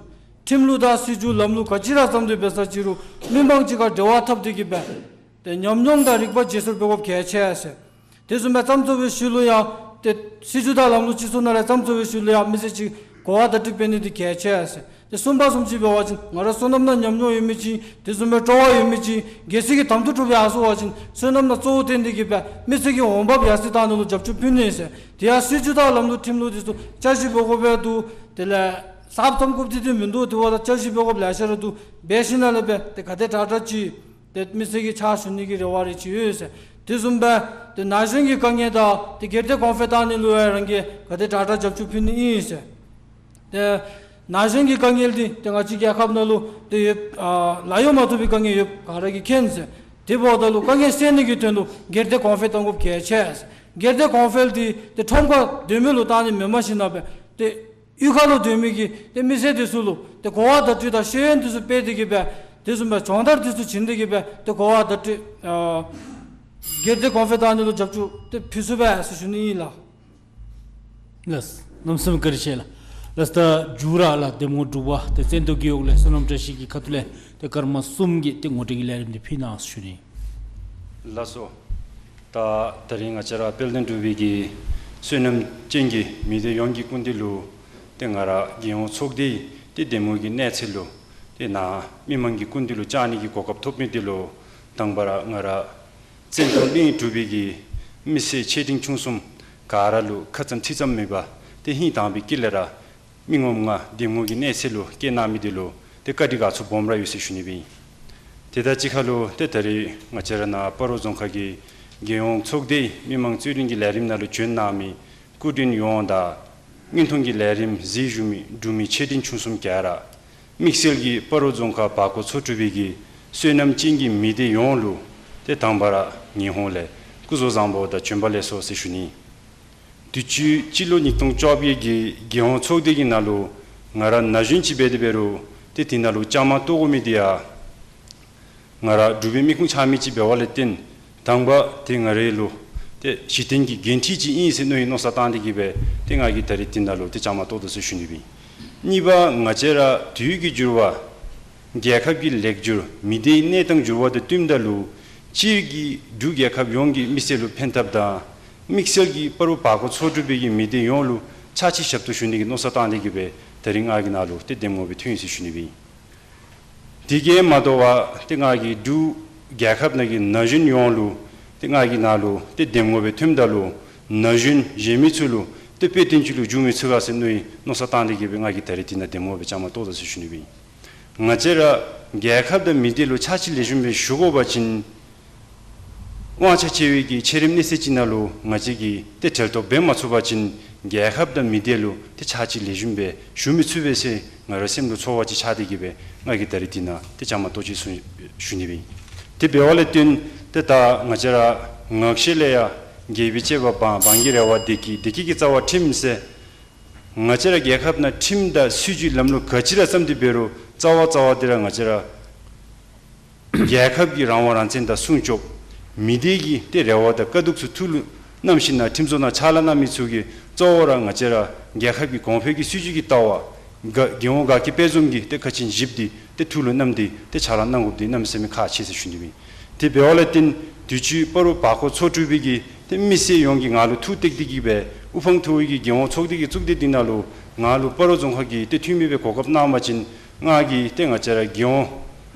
ཁྲིམས་ལུགས་དང་སྲིད་བྱུས་ལམ་ལུགས་ག་ཅི་ར་བརྩམས་ཏེ་འབད་ས་ཅིག་རུང་མི་མང་ཅིག་ཁར་འབྲེལ་བ་འཐབ་སྟེ་གི་སྦེ་ཏེ་ཉམས་མྱོང་དང་རིག་པ་བརྗེ་སོར་འབད་དགོཔ་གལ་ཆེ་ཟེར། དེ་བཟུམ་སྦེ་རྩ་འཛུགས་པའི་ཤུལ་ལུ་ཡང་ཏེ་སྲིད་བྱུས་དང་ལམ་ལུགས་སྤྱི་ཚོགས་ནང་ལས་རྩ་འཛུགས་པའི་ཤུལ་ལུ་ཡང་མི་སེར་ཅིག་གོ་བ་བརྡ་སྤྲོད་འབད་ནི་འདི་གལ་ཆེ་ཟེར། ཏེ་གསུམ་པ་བཟུམ་ཅིག་འབད་བ་ཅིན་ང་ར་སོ་ནམ་ནང་ཉམས་མྱོང་ཡོད་མི་ཅིག་དེ་བཟུམ་སྦེ་སྤྲོ་བ་ཡོད་མི་ཅིག་གལ་སྲིད་ཀྱི་དམ་དུ་གྲུབ་ཡར་སོང་པ་ཅིན་སོ་ནམ་ནང་གཙོ་བོ་བཏོན་ཏེ་གི་སྦེ་མི་སེར་གྱི་འོང་འབབ་ཡར་སེང་བཏང་ནི་ལུ་རྒྱབ་སྐྱོར་ཕུལ་ནི་ཟེར། དེ་ཡང་སྲིད་བྱུས་དང་ལམ་ལུགས་ཁྲིམས་ལུགས་དེ་ཚུ་བསྐྱར་ཞིབ་འབད་དགོཔ་སྦེ་འདུག། དེ་ལས་གསརཔ་བརྩམ་དགོཔ་དེ་དེ་མིན་འདུག། དེ་བ་ད་བསྐྱར་ཞིབ་འབད་དགོཔ་ལེ་ཤ་ར་འདུག། འབད་ཞིནམ་ལས་སྦེ་ཏེ་ག་དེ་དྲག་དྲག་ཅིག་ཏེ་མི་སེར་གྱི་ཕྱག་ཞུ་ནི་གི་རེ་བ་རེ་ཅིག་ཡོད་ཟེར། དེ་བཟུམ་སྦེ་ཏེ་ན་གཞོན་གྱི་དཀའ་ངལ་དང་ཏེ་སྒེར་སྡེ་གོང་འཕེལ་བཏང་ནི་ལུ་ཡང་རང་གིས་ག་དེ་དྲག་དྲག་རྒྱབ་སྐྱོར་ཕུལ་ནི་ཨིན་ཟེར། ཏེ་ན་གཞོན་གྱི་དཀའ་ངལ་འདི་ཏེ་ང་བཅས་རྒྱལ་ཁབ་ནང་ལུ་ཏེ་ཡོད། ཨ་ལཱ་གཡོག་མ་ཐོབ་པའི་དཀའ་ངལ་ཡོདཔ་ག་ར་གིས་མཁྱེན་ཟེར། དེ་འབདཝ་ད་ལུ་དཀའ་ངལ་སེལ་ནི་གི་དོན་ལུ་སྒེར་སྡེ་གོང་འཕེལ་གཏང་དགོཔ་གལ་ཆེ་ཟེར། སྒེར་སྡེ་གོང་འཕེལ་འདི་ཏེ་ཁྲོམ་ཁར་སྡོད་མི་ལུ་བཏང་ནི་མེན་པར་ཞིནམ་ལས་སྦེ་ཏེ་གཡུས་ཁ་ལུ་སྡོད་མི་གི་ཏེ་མི་སེར་དེ་ཚུ་ལུ་ཏེ་གོ་བ་བརྡ་སྤྲོད་དང་ཤེས་ཡོན་དེ་ཚུ་སྤེལ་ཏེ་གི་སྦེ་དེ་བཟུམ་སྦེ་སྦྱོང་བརྡར་དེ་ཚུ་བྱིན་ཏེ་གི་སྦེ་ཏེ་གོ་བ་བརྡ་སྤྲོད་ཨ་སྒེར་སྡེ་གོང་འཕེལ་བཏང་ནི་ལུ་རྒྱབ་སྐྱོར་ཏེ་ཕུལ་ཚུགས་པས་ཟེར་ཞུ་ནི་ཨིན་ལགས། ལགས། གནམ་མེད་ས་མེད་བཀའ་དྲིན་ཆེ་ལགས། ལགས། ད་མཇུག་ར་ལགས་འདེམས་ངོ་དྲུག་པ་ཏེ་བཙན་སྟོབས་རྒེད་འོག་ལས་བསོད་ནམས་བཀྲ་ཤིས་ཀྱི་ཁ་ཐུག་ལས་ཏེ་སྐར་མ་གསུམ་གྱི་ཏེ་ངོ་སྤྲོད་ཀྱི་ལས་རིམ་འདི་ཕུལ་གནང་ཟེར་ཞུ་ནི། ལགས་སོ། ད་ད་རིས་ང་བཅས་ར་དཔལ་ལྡན་འབྲུག་པའི་གི་བསོད་ནམས་ཅན་གྱི་མི་སྡེ་ཡོངས་ཀྱི་སྐུ་མདུན་ལུ་ཏེ་ང་ར་རྒྱལ་ཡོངས་ཚོགས་སྡེའི་ཏེ་འདེམས་ངོ་གི་གནས་ཚད་ལུ་ཏེ་ནཱ་མི་མང་གི་སྐུ་མདུན་ལུ་བཅར་ནི་གི་གོ་སྐབས་ཐོབ་མི་འདི་ལུ་དང་པ་ར་ང་ར་བཙན་སྟོབས་གླིང་འབྲུག་པའི་གི་མི་སེར་ཆེ་འབྲིང་ཆུང་གསུམ་ག་ར་ལུ་ཁ་ཙམ་ཚིག་ཙམ་མེད་པར་ཏེ་ཧིང་དྭངས་པའི་དཀྱིལ་ལས་ར་མི་ངོམ་ལྔ་འདེམས་ངོ་གི་གནས་ཚད་ལུ་བསྐྱལ་གནང་མི་འདི་ལུ་ཏེ་བཀའ་དྲིན་དགའ་ཚོར་སྦོམ་ར་ཡོད་ཟེར་ཞུ་ནི་སྦེ་ཨིན། དེ་དང་གཅིག་ཁར་ལུ་ཏེ་ད་རིས་ང་བཅས་ར་ནཱ་སྤ་རོ་རྫོང་ཁག་གི་རྒྱལ་ཡོངས་ཚོགས་སྡེའི་མི་མང་རྩོད་ལེན་གྱི་ལས་རིམ་ནང་ལུ་བྱོན་གནང་མི་སྐུ་མགྲོན་ཡོངས་དང་མངོན་མཐོང་གི་ལས་རིམ་གཟིགས་བཞུགས་མི་འབྲུག་མི་ཆེ་འབྲིང་ཆུང་གསུམ་ག་ར་དམིགས་བསལ་གྱིས་སྤ་རོ་རྫོང་ཁག་བར་སྐོར་ཚོ་དྲུག་པའི་གི་བསོད་ནམས་ཅན་གྱི་མི་སྡེ་ཡོངས་ལུ་ཏེ་དང་པ་ར་ངན་ཧོང་ལས་སྐུ་གཟུགས་བཟང་པོ་དང་བྱོན་པ་ལེགས་སོ་ཟེར་ཞུ་ནི། དུས་ཅི་སྤྱི་ལོ་ཉིས་སྟོང་བཅོ་བརྒྱད་ཀྱི་རྒྱལ་ཡོངས་ཚོགས་སྡེ་གི་ནང་ལུ་ང་ར་ན་གཞོན་ཅིག་འབད་དེ་འབད་རུང་ཏེ་དེ་ནང་ལུ་བཅའ་མར་གཏོགས་དགོ་མི་འདི་ཡང་ང་ར་འབྲུག་པའི་མི་ཁུངས་ཆགས་མི་ཅིག་འབདཝ་ལས་བརྟེན་དང་པ་ཏེ་ང་རའི་ལུ་ཏེ་གཞི་རྟེན་གྱི་འགན་འཁྲི་ཅིག་ཨིན་ཟེར་མནོ་བའི་མནོ་བསམ་བཏང་སྟེ་གི་སྦེ་ཏེ་ང་གིས་ད་རིས་དེ་ནང་ལུ་ཏེ་བཅའ་མར་གཏོགས་དོ་ཟེར་ཞུ་ནི་སྦེ་ཨིན། གཉིས་པ་ང་བཅས་ར་དུས་ཀྱི་འགྱུར་བ་རྒྱལ་ཁབ་ཀྱི་ལེགས་བསྒྱུར་མི་སྡེའི་གནས་སྟངས་འགྱུར་བ་དང་བསྟུནམ་ད་ལུ་སྤྱིར་གྱིས་འབྲུག་རྒྱལ་ཁབ་ཡོངས་ཀྱི་མི་སེར་ལུ་ཕན་ཐབས་དང་དམིགས་བསལ་གྱིས་སྤ་རོ་བར་སྐོར་ཚོ་དྲུག་པའི་གི་མི་སྡེ་ཡོངས་ལུ་ཕྱག་ཕྱི་ཞབས་ཏོག་ཞུ་ནི་གི་མནོ་བསམ་བཏང་སྟེ་གི་སྦེ་ད་རིས་ང་གི་ནང་ལུ་ཏེ་འདེམས་ངོ་སྦེ་ཐོན་ཡི་ཟེར་ཞུ་ནི་སྦེ་ཨིན། དེ་གིས་མ་དོ་བར་ཏེ་ང་གིས་འབྲུག་རྒྱལ་ཁབ་ནང་གི་ན་གཞོན་ཡོངས་ལུ་ཏེ་ང་གི་ནང་ལུ་ཏེ་འདེམས་ངོ་སྦེ་ཐོནམ་ད་ལུ་ན་གཞོན་གཞན་མི་ཚུ་ལུ་ཏེ་དཔེ་སྟོན་ཅིག་ལུ་འགྱུར་མི་ཚུགས་ག་ཟེར་མནོ་བའི་མནོ་བསམ་བཏང་སྟེ་གི་སྦེ་ང་གིས་ད་རིས་དེ་ནང་འདེམས་ངོ་སྦེ་བཅའ་མར་གཏོགས་དོ་ཟེར་ཞུ་ནི་སྦེ་ཨིན། ང་བཅས་ར་རྒྱལ་ཁབ་དང་མི་སྡེ་ལུ་ཕྱག་ཕྱི་ལེགས་ཤོམ་སྦེ་ཞུ་དགོ་པ་ཅིན་དབང་ཆ་ཆེ་བའི་གི་ཆེ་རིམ་གནས་ཚད་ཅིག་ནང་ལུ་ང་བཅས་ཀྱིས་ཏེ་གྲལ་གཏོགས་འབད་མ་ཚུགས་པ་ཅིན་རྒྱལ་ཁབ་དང་མི་སྡེ་ལུ་ཏེ་ཕྱག་ཕྱི་ལེགས་ཤོམ་སྦེ་ཞུ་མི་ཚུགས་པས་ཟེར་ང་རའི་སེམས་ལུ་ཚོར་བ་ཅིག་ཆགས་ཏེ་གི་སྦེ་ང་གིས་ད་རིས་དེ་ནང་ཏེ་བཅའ་མར་གཏོགས་ཅི་ཟེར་ཞུ་ནི་སྦེ་ཨིན། དེ་འབདཝ་ལས་བརྟེན་ཏེ་ད་ང་བཅས་ར་ངག་བཤད་ལས་ཡང་རྒྱལ་པོའི་སྤྱད་པ་འབངས། འབངས་ཀྱི་རེ་བ་བདེ་སྐྱིད། བདེ་སྐྱིད་ཀྱི་རྩ་བ་ཁྲིམས་ཟེར། ང་བཅས་ར་རྒྱལ་ཁབ་ནང་ཁྲིམས་དང་སྲིད་བྱུས་ལམ་ལུགས་ག་ཅི་ར་བརྩམས་ཏེ་འབད་རུང་རྩ་བ་རྩ་བ་འདི་ར་ང་བཅས་ར་རྒྱལ་ཁབ་ཀྱི་རང་དབང་རང་བཙན་དང་སྲུང་སྐྱོབ། མི་སྡེ་གི་ཏེ་རེ་བ་དང་དཀའ་སྡུག་ཚུ་ཐུགས་ལུ་བསྣམས་ཞིནམ་ལས་ཁྲིམས་བཟོ་ནང་ཕྱག་ལཱ་གནང་མི་ཚུ་གིས་གཙོ་བོ་ར་ང་བཅས་ར་རྒྱལ་ཁབ་ཀྱི་གོང་འཕེལ་གྱི་སྲིད་བྱུས་ཀྱི་ལྟ་བ་ག་རྒྱལ་ཡོངས་དགའ་སྐྱིད་དཔལ་འཛོམས་ཀྱི་ཏེ་ཁ་ཆེམས་བཞེསཔ་འདི་ཏེ་ཐུགས་ལུ་བསྣམས་ཏེ་ཏེ་ཕྱག་ལཱ་གནང་དགོཔ་འདི་གནམ་མེད་ས་མེད་ཁག་ཆེ་ཟེར་ཞུ་ནི་སྦེ་ཨིན། དེ་འབདཝ་ལས་བརྟེན་དུས་ཅི་སྤ་རོ་བར་སྐོར་ཚོ་དྲུག་པའི་གི་ཏེ་མི་སེར་ཡོངས་ཀྱིས་ང་ལུ་ཐུགས་གཏད་དེ་གི་སྦེ་དབུ་འཕང་མཐོ་བའི་གི་རྒྱལ་ཡོངས་ཚོགས་སྡེ་གི་གཙུག་སྡེ་འདི་ནང་ལུ་ང་ལུ་སྤ་རོ་རྫོང་ཁག་གི་ཏེ་འཐུས་མི་སྦེ་གོ་སྐབས་གནང་བ་ཅིན་ང་གིས་ཏེ་ང་བཅས་ར་རྒྱལ་ཡོངས་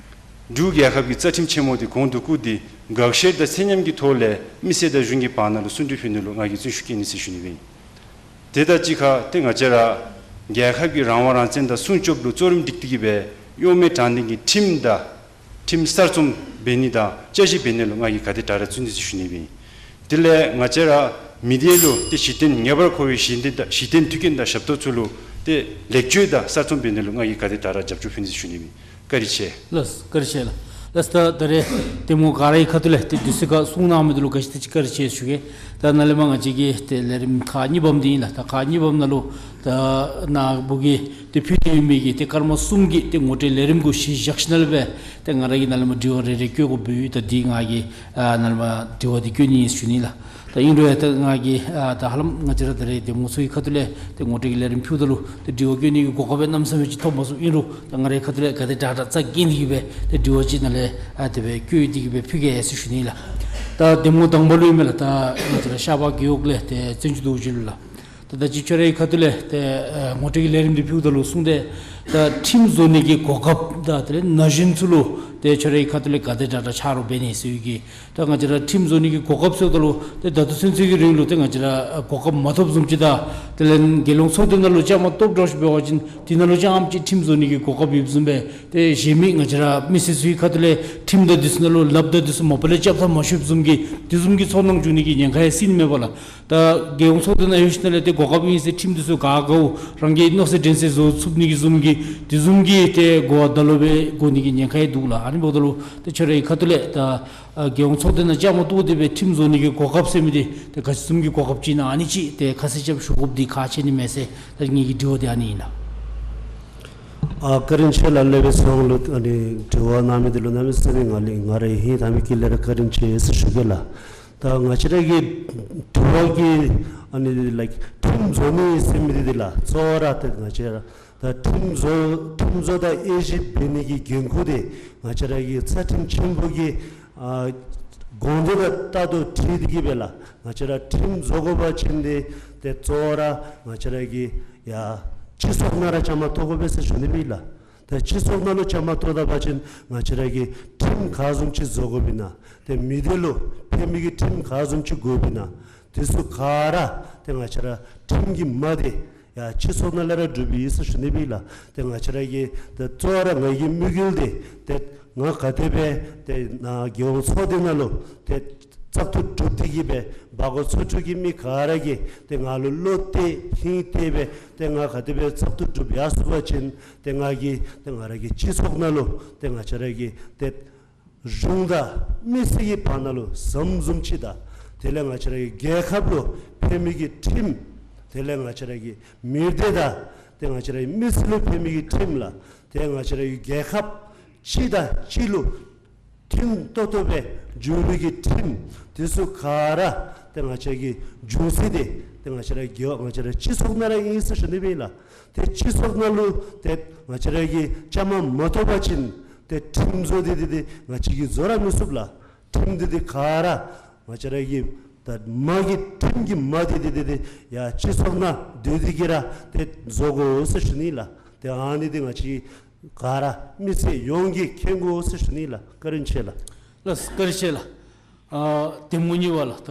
འབྲུག་རྒྱལ་ཁབ་ཀྱི་རྩ་ཁྲིམས་ཆེན་མོ་འདི་གོང་དུ་བཀུར་ཏེ་དགག་བཤེར་དང་ཚད་མཉམ་གྱི་ཐོག་ལས་མི་སེར་དང་གཞུང་གི་བར་ན་ལུ་གསུང་གྲོས་ཕུལ་ནི་ལུ་ང་གིས་བརྩོན་ཤུགས་བསྐྱེད་ནི་ཟེར་ཞུ་ནི་སྦེ་ཨིན། དེ་དང་གཅིག་ཁར་ཏེ་ང་བཅས་ར་རྒྱལ་ཁབ་ཀྱི་རང་དབང་རང་བཙན་དང་སྲུང་སྐྱོབ་ལུ་གཙོ་རིམ་སྒྲིག་སྟེ་གི་སྦེ་གཡོ་མེད་དྲང་བདེན་གྱི་ཁྲིམས་དང་ཁྲིམས་གསར་རྩོམ་འབད་ནི་དང་བསྐྱར་ཞིབ་འབད་ནི་ལུ་ང་གིས་ག་དེ་དྲག་དྲག་བརྩོན་ནི་ཟེར་ཞུ་ནི་སྦེ་ཨིན། དེ་ལས་ང་བཅས་ར་མི་སྡེ་ལུ་ཏེ་གཞི་རྟེན་ངེས་པར་མཁོ་བའི་གཞི་རྟེན་དང་གཞི་རྟེན་དུས་རྐྱེན་དང་ཞབས་ཏོག་ཚུ་ལུ་ཏེ་ལེགས་བཅོས་དང་གསར་རྩོམ་འབད་ནི་ལུ་ང་གིས་ག་དེ་དྲག་དྲག་རྒྱབ་སྐྱོར་ཕུལ་ནི་ཟེར་ཞུ་ནི་སྦེ་ཨིན། བཀའ་དྲིན་ཆེ། ལགས་སོ། བཀའ་དྲིན་ཆེ་ལགས། ལགས། ད་ད་རེས་གདམ་ངོ་ག་རའི་ཁ་ཐུག་ལས་ཏེ་དུས་ཚོད་ཁར་གསུང་གནང་མི་འདི་ལུ་ག་ཅི་ཏེ་ཅིག་བཀའ་དྲིན་ཆེ་ཞུ་གེ། ད་ནཱ་ལས་མར་ང་བཅས་ཀྱི་ཏེ་ལས་རིམ་ཁག་གཉིས་པམ་འདི་ཨིན་ལགས། ད་ཁག་གཉིས་པམ་ནང་ལུ་ད་ནཱ་བུ་གིས་ཏེ་ཕུལ་ཏེ་ཡོད་མི་གི་ཏེ་སྐར་མ་གསུམ་གྱི་ཏེ་ངོ་སྤྲོད་ལས་རིམ་གུ་གཞི་བཞག་ཞིནམ་ལས་སྦེ་ཏེ་ང་ར་གིས་ནཱ་ལས་མར་དྲི་བ་རེ་རེ་བཀོད་དགོཔ་ཡོད། ད་འདི་ང་གིས་ཨ་ནཱ་ལས་མར་དྲི་བ་འདི་བཀོད་ནི་ཨིན་ཞུ་ནི་ལགས། ད་ཨིན་རུང་ཡང་ད་ང་གིས་ཨ་ད་ཧ་ལམ་ང་བཅས་ར་ད་རེས་གདམ་ངོ་ཚུ་གི་ཁ་ཐུག་ལས་ཏེ་ངོ་སྤྲོད་ཀྱི་ལས་རིམ་ཕུལཝ་ད་ལུ་ཏེ་དྲི་བ་བཀོད་ནི་གི་གོ་སྐབས་གནམ་མེད་ས་མེད་ཅིག་ཐོབ་མ་ཚུགས། ཨིན་རུང་ད་ང་རའི་ཁ་ཐུག་ལས་ག་དེ་དྲག་དྲག་རྩ་འགེངས་ཏེ་གི་སྦེ་ཏེ་དྲི་བ་ཅིག་ནཱ་ལས་ཨ་དེ་སྦེ་བཀོད་དེ་གི་སྦེ་ཕུལ་གེ་ཟེར་ཞུ་ནི་ལགས། ད་གདམ་ངོ་དང་པ་ལུ་ཨིན་མས་ལགས། ད་ང་བཅས་ར་ཤར་པ་རྒེད་འོག་ལས་ཏེ་བཙན་སྐྱོགས་རྡོ་རྗེ་ལུ་ལགས། ད་ད་ཅི་ཁྱོད་རའི་ཁ་ཐུག་ལས་ཏེ་ཨ་ངོ་སྤྲོད་ཀྱི་ལས་རིམ་འདི་ཕུལཝ་ད་ལུ་གསུངས་ཏེ་ད་ཁྲིམས་བཟོ་ནི་གི་གོ་སྐབས་ད་དེ་ལས་ན་གཞོན་ཚུ་ལུ་ཏེ་ཁྱོད་རའི་ཁ་ཐུག་ལས་ག་དེ་དྲག་དྲག་ཆ་རོགས་འབད་ནི་ཟེར་བའི་གི་ད་ང་བཅས་ར་ཁྲིམས་བཟོ་ནི་གི་གོ་སྐབས་ཟེརཝ་ད་ལུ་ཏེ་ད་ལྟོ་ཚུན་ཚོད་ཀྱི་རིང་ལུ་ཏེ་ང་བཅས་ར་ཨ་གོ་སྐབས་མ་ཐོབ་བཟུམ་ཅིག་དང་དེ་ལས་རྒྱལ་ཡོངས་ཚོགས་སྡེ་ནང་ལུ་བཅའ་མར་གཏོགསཔ་འདྲཝ་ཅིག་འབད་བ་ཅིན་དེ་ནང་ལུ་རྐྱངམ་ཅིག་ཁྲིམས་བཟོ་ནི་གི་གོ་སྐབས་ཡོདཔ་བཟུམ་སྦེ་ཏེ་གཞན་མི་ང་བཅས་ར་མི་སེར་ཚུ་གི་ཁ་ཐུག་ལས་ཁྲིམས་དང་འདི་ཚུ་ནང་ལུ་ལགཔ་དང་འདི་ཚུ་མ་པ་ལས་རྐྱབ་ཐངས་མ་ཤེསཔ་བཟུམ་གྱི་དེ་བཟུམ་གྱི་ཚོར་སྣང་བྱུང་ནི་གི་ཉེན་ཁ་ཡང་སྲིད་ནི་མས་པ་ལགས། ད་རྒྱལ་ཡོངས་ཚོགས་སྡེ་ནང་ཡོད་ཞིནམ་ལས་ཏེ་གོ་སྐབས་ཨིན་ཟེར་ཁྲིམས་འདི་ཚུ་ག་གའུ་རང་གི་མནོ་ཚད་འགྲན་ཚད་བཟོ་ཚུགས་ནི་གི་བཟུམ་གྱི་དེ་བཟུམ་གྱི་ཏེ་གོ་བ་ད་ལོག་སྦེ་གོ་ནི་གི་ཉེན་ཁ་ཡང་འདུག་ལགས། ཨ་ནི་འབདཝ་ད་ལུ་ཏེ་ཁྱོད་རའི་ཁ་ཐུག་ལས་ད་ཨ་རྒྱལ་ཡོངས་ཚོགས་སྡེ་ནང་བཅའ་མར་གཏོགས་ཏེ་སྦེ་ཁྲིམས་བཟོ་ནི་གི་གོ་སྐབས་ཟེར་མི་འདི་ཏེ་ག་ཅི་བཟུམ་གྱི་གོ་སྐབས་ཅིག་ཨིན་ན་ཨ་ནི་ཅིག་ཏེ་ཁ་གསལ་རྐྱབ་ཞུ་དགོཔ་འདི་ཁག་ཆེ་ནི་མས་ཟེར་ད་ངེ་གི་དྲི་བ་འདི་ཨ་ནི་ཨིན་ལགས། ཨ་བཀའ་དྲིན་ཆེ་ལགས། ལེགས་པའི་ཚོགས་ལུ་ཨ་ནི་དྲི་བ་གནང་མི་འདི་ལུ་གནམ་མེད་ས་མེད་ང་ལས་ང་རའི་ཧིང་དང་མི་དཀྱིལ་ལས་ར་བཀའ་དྲིན་ཆེ་ཟེར་ཞུ་གེ་ལགས། ད་ང་བཅས་ར་གི་དྲི་བ་གི་ཨ་ནི་ལཱའིཀ་ཁྲིམས་བཟོ་ནི་ཟེར་མི་འདི་འདི་ལགས་གཙོ་བོ་ར་ཏེ་ང་བཅས་ར་ད་ཁྲིམས་བཟོ་ཁྲིམས་བཟོ་དང་དབྱེ་ཞིབ་འབད་ནི་གི་འགན་ཁུར་འདི་ང་བཅས་ར་གི་རྩ་ཁྲིམས་ཆེན་པོ་གི་ཨ་དགོངས་དོན་དང་ལྟག་ཏུ་འཁྲིལ་ཏེ་གི་སྦེ་ལགས་ང་བཅས་ར་ཁྲིམས་བཟོ་དགོ་པ་ཅིན་འདི་ཏེ་གཙོ་བོ་ར་ང་བཅས་ར་གི་ཡ་སྤྱི་ཚོགས་ནང་ར་བཅའ་མར་གཏོགས་དགོ་པས་ཟེར་ཞུ་ནི་ཨིན་ལགས། ཏེ་སྤྱི་ཚོགས་ནང་ལུ་བཅའ་མར་གཏོགས་ད་པ་ཅིན་ང་བཅས་ར་གི་ཁྲིམས་ག་བཟུམ་ཅིག་བཟོ་དགོཔ་ཨིན་ན་ཏེ་མི་སྡེ་ལུ་ཕན་མི་གི་ཁྲིམས་ག་བཟུམ་ཅིག་དགོཔ་ཨིན་ན་དེ་ཚུ་ག་ར་ཏེ་ང་བཅས་ར་ཁྲིམས་ཀྱི་མ་འདི་ཡ་སྤྱི་ཚོགས་ནང་ལས་ར་གྲུབ་ཨིན་ཟེར་ཞུ་ནི་ཨིན་ལགས། ཏེ་ང་བཅས་ར་གི་ཏེ་གཙོ་བོ་ར་ང་གི་དམིགས་ཡུལ་འདི་ཏེ་ང་ག་དེ་སྦེ་ཏེ་ནཱ་རྒྱལ་ཡོངས་ཚོགས་སྡེ་ནང་ལུ་ཏེ་བཙག་འཐུ་གྲུབ་སྟེ་གི་སྦེ་འབག་འོག་ཚོ་དྲུག་གི་མི་ག་ར་གིས་ཏེ་ང་ལུ་བློ་གཏད་ཧིང་གཏད་སྦེ་ཏེ་ང་ག་དེ་སྦེ་བཙག་འཐུ་གྲུབ་ཡར་སོང་པ་ཅིན་ཏེ་ང་གིས་ཏེ་ང་ར་གི་སྤྱི་ཚོགས་ནང་ལུ་ཏེ་ང་བཅས་ར་གི་ཏེ་གཞུང་དང་མི་སེར་གྱི་བར་ན་ལུ་ཟམ་བཟུམ་ཅིག་དང་དེ་ལས་ང་བཅས་ར་གི་རྒྱལ་ཁབ་ལུ་ཕན་མི་གི་ཁྲིམས་དེ་ལས་ང་བཅས་ར་གི་མི་སྡེ་དང་ཏེ་ང་བཅས་ར་གི་མི་སེར་ལུ་ཕན་མི་གི་ཁྲིམས་ལགས། ཏེ་ང་བཅས་ར་གི་རྒྱལ་ཁབ་སྤྱི་དང་སྤྱི་ལུ་མཐུན་ཏོག་ཏོ་སྦེ་འགྱུར་མི་གི་ཁྲིམས་དེ་ཚུ་ག་ར་ཏེ་ང་བཅས་ཀྱི་འབྱུང་སྲིད་དེ་ཏེ་ང་བཅས་ར་རྒྱལ་ང་བཅས་ར་སྤྱི་ཚོགས་ནང་ར་ཨིན་ཟེར་ཞུ་ནི་ཨིན་ལགས། ཏེ་སྤྱི་ཚོགས་ནང་ལུ་ཏེ་ང་བཅས་ར་གི་བཅའ་མར་མ་གཏོགས་པ་ཅིན་ཏེ་ཁྲིམས་བཟོ་སྟེ་ཏེ་ཏེ་ང་བཅས་ཀྱིས་བཟོ་ར་མི་ཚུགས་ལགས། ཁྲིམས་འདི་ཏེ་ག་ར་ང་བཅས་ར་གི་ད་མ་གི་ཁྲིམས་ཀྱི་མ་འདི་ཏེ་ཏེ་ཏེ་ཡ་སྤྱི་ཚོགས་ནང་སྡོད་དེ་གི་ར་ཏེ་བཟོ་དགོ་ཟེར་ཞུ་ནི་ལགས། ཏེ་ཨ་ནི་འདི་ང་བཅས་ག་ར་མི་སེར་ཡོངས་ཀྱིས་མཁྱེན་དགོ་ཟེར་ཞུ་ནི་ལགས། བཀའ་དྲིན་ཆེ་ལགས། ལགས་བཀའ་དྲིན་ཆེ་ལགས། ཨ་གདམ་ངོ་གཉིས་པ་ལགས། ད་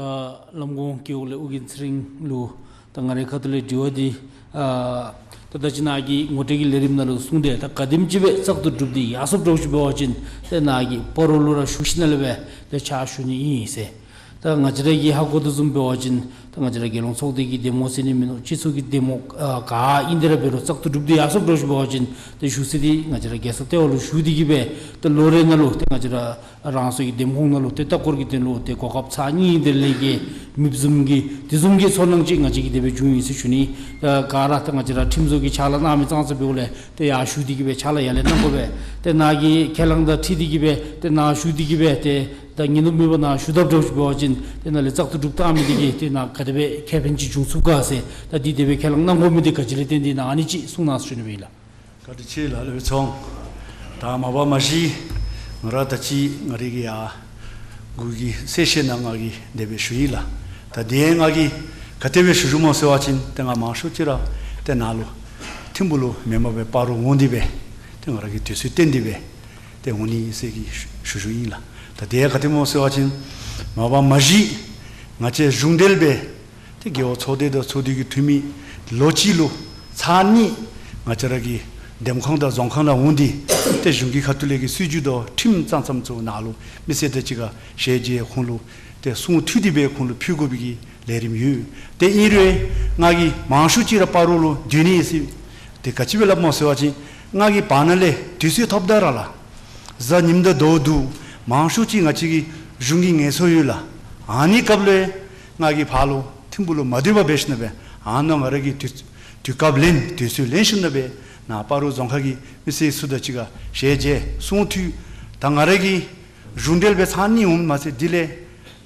ལམ་གོང་རྒེད་འོག་ལས་ཨོ་རྒྱན་ཚེ་རིང་ལུ་ད་ང་རའི་ཁ་ཐུག་ལས་དྲི་བ་འདི་ཨ་ད་ད་ཅི་ནཱ་གི་ངོ་སྤྲོད་ཀྱི་ལས་རིམ་ནང་ལུ་གསུངས་ཏེ་ད་ག་དེམ་ཅིག་སྦེ་བཙག་འཐུ་གྲུབ་སྟེ་ཡར་སོངམ་འདྲཝ་ཅིག་འབད་བ་ཅིན་ཏེ་ནཱ་གི་སྤ་རོ་ལུ་ར་བཞུགས་ཞིནམ་ལས་སྦེ་ཏེ་ཕྱག་ཞུ་ནི་ཨིན་ཟེར། ད་ང་བཅས་ར་གིས་ཧ་གོ་དོ་བཟུམ་འབད་བ་ཅིན་ད་ང་བཅས་ར་རྒྱལ་ཡོངས་ཚོགས་སྡེ་གི་གདམ་ངོ་ཟེར་ནི་མིན་ནུག། སྤྱི་ཚོགས་ཀྱི་གདམ་ངོ་ཨ་ག་ཨིན་དེ་ར་འབད་རུང་བཙག་འཐུ་གྲུབ་སྟེ་ཡར་སོངམ་འདྲཝ་ཅིག་འབད་བ་ཅིན་ཏེ་བཞུགས་ས་འདི་ང་བཅས་ར་རྒྱལ་ས་ལྟེ་བ་ལུ་བཞུགས་ཏེ་གི་སྦེ་ཏེ་ལོ་རེ་ནང་ལུ་ཏེ་ང་བཅས་ར་རང་སོའི་གདམ་ཁོངས་ནང་ལུ་ཏེ་ལྟ་སྐོར་གྱི་དོན་ལུ་ཏེ་གོ་སྐབས་ཚར་གཉིས་དེ་ལས་ཀྱི་མེདཔ་བཟུམ་གྱི་དེ་བཟུམ་གྱི་ཚོར་སྣང་ཅིག་ང་བཅས་ཀྱི་དེ་སྦེ་བྱུང་ཡི་ཟེར་ཞུ་ནི། ཨ་ག་ར་ཏེ་ང་བཅས་ར་ཁྲིམས་བཟོ་གི་ཕྱག་ལཱ་གནང་མི་ཙང་ཙ་འབདཝ་ལས་ཏེ་ཡར་ཞུ་སྟེ་གི་སྦེ་ཕྱག་ལཱ་ཡར་ལས་གནང་དགོ་པས། ཏེ་ནཱ་གི་ཁས་བླངས་དང་འཁྲིལ་ཏེ་གི་སྦེ་ཏེ་ནཱ་ཞུ་སྟེ་གི་སྦེ་ཏེ་ད་ཉིན་ནུབ་མེད་པར་ནཱ་ཞུ་དཔ་འདྲཝ་ཅིག་འབད་བ་ཅིན་ཏེ་ནཱ་ལས་བཙག་འཐུ་གྲུབ་བཏང་མི་འདི་གིས་ཏེ་ནཱ་ག་དེ་སྦེ་ཁེ་ཕན་ཅིག་འབྱུང་ཚུགས་ག་ཟེར། ད་འདི་དེ་སྦེ་ཁས་བླངས་གནང་དགོ་མི་འདི་ག་ཅི་ལས་བརྟེན་ཏེ་ཨིན་ན་ཨ་ནི་ཅིག་གསུང་གནང་ཟེར་ཞུ་ནི་ཨིན་ལགས། བཀའ་དྲིན་ཆེ་ལགས། ལེགས་པའི་ཚོགས། ད་མ་པ་མ་གཞི་ང་ར་ད་ཅི་ང་རའི་གི་ཡ་གུ་གི་གསལ་བཤད་ནང་ང་གིས་དེ་སྦེ་ཞུ་ཡི་ལགས། ད་དེ་ང་གིས་ག་དེ་སྦེ་ཞུ་ཞུཝ་སྨོ་ཟེར་བ་ཅིན་ཏེ་ང་མང་ཤོས་ཅིག་ར་ཏེ་ནཱ་ལུ་ཐིམ་ཕུ་ལུ་མེན་པར་སྦེ་སྤ་རོ་འོང་སྟེ་སྦེ་ཏེ་ང་ར་གི་དུས་ཚོད་བཏོན་ཏེ་སྦེ་ཏེ་འོང་ནི་ཟེར་གི་ཞུ་ཞུཝ་ཨིན་ལགས། ད་དེ་ག་དེ་སྨོ་ཟེར་བ་ཅིན་མ་པ་མ་གཞི་ང་བཅས་གཞུང་འབྲེལ་སྦེ་ཏེ་རྒེད་འོག་ཚོགས་སྡེ་དང་ཚོགས་འདུ་གི་འཐུས་མི་ལོ་གཅིག་ལུ་ཚར་གཉིས་ང་བཅས་ར་གི་འདེམས་ཁང་དང་རྫོང་ཁང་ནང་འོང་སྟེ་ཏེ་གཞུང་གི་ཁ་ཐུག་ལས་ཀྱི་སྲིད་བྱུས་དང་ཁྲིམས་ཙམ་ཙམ་ཚུ་ནཱ་ལུ་མི་སེར་དང་གཅིག་ཁར་ཞལ་མཇལ་ཁོང་ལུ་ཏེ་གསུང་ཐོས་ཏེ་སྦེ་ཁོང་ལུ་ཕུལ་དགོ་པའི་གི་ལས་རིམ་ཡོད། ཏེ་ཨིན་རུང་ང་གིས་མང་ཤོས་ཅིག་ར་སྤ་རོ་ལུ་སྡོད་ནི་ཟེར་ཏེ་ག་ཅི་སྦེ་སླབ་སྨོ་ཟེར་བ་ཅིན་ང་གིས་བར་ན་ལས་དུས་ཚོད་ཐོབ་ད་ར་ལགས། གཟའ་ཉིམ་དང་ཟླཝ་འདུག། མང་ཤོས་ཅིག་ང་བཅས་ཀྱི་གཞུང་གི་ངལ་གསོ་ཡོད་ལགས། ཨ་ནི་སྐབས་ལུ་ང་གིས་ཕར་ལུ་ཐིམ་ཕུག་ལུ་མ་སྡོད་པར་འབད་ཞིནམ་ལས་ཨ་ནཱ་ང་ར་གིས་དུས་དུས་སྐབས་ལེན་དུས་ཚོད་ལེན་ཞིནམ་ལས་ནཱ་སྤ་རོ་རྫོང་ཁག་གི་མི་སེར་ཚུ་དང་གཅིག་ཁར་ཞལ་མཇལ་གསུང་ཐོས། ད་ང་ར་གིས་གཞུང་འབྲེལ་སྦེ་ཚར་གཉིས་འོངམ་མ་ཚད་དེ་ལས་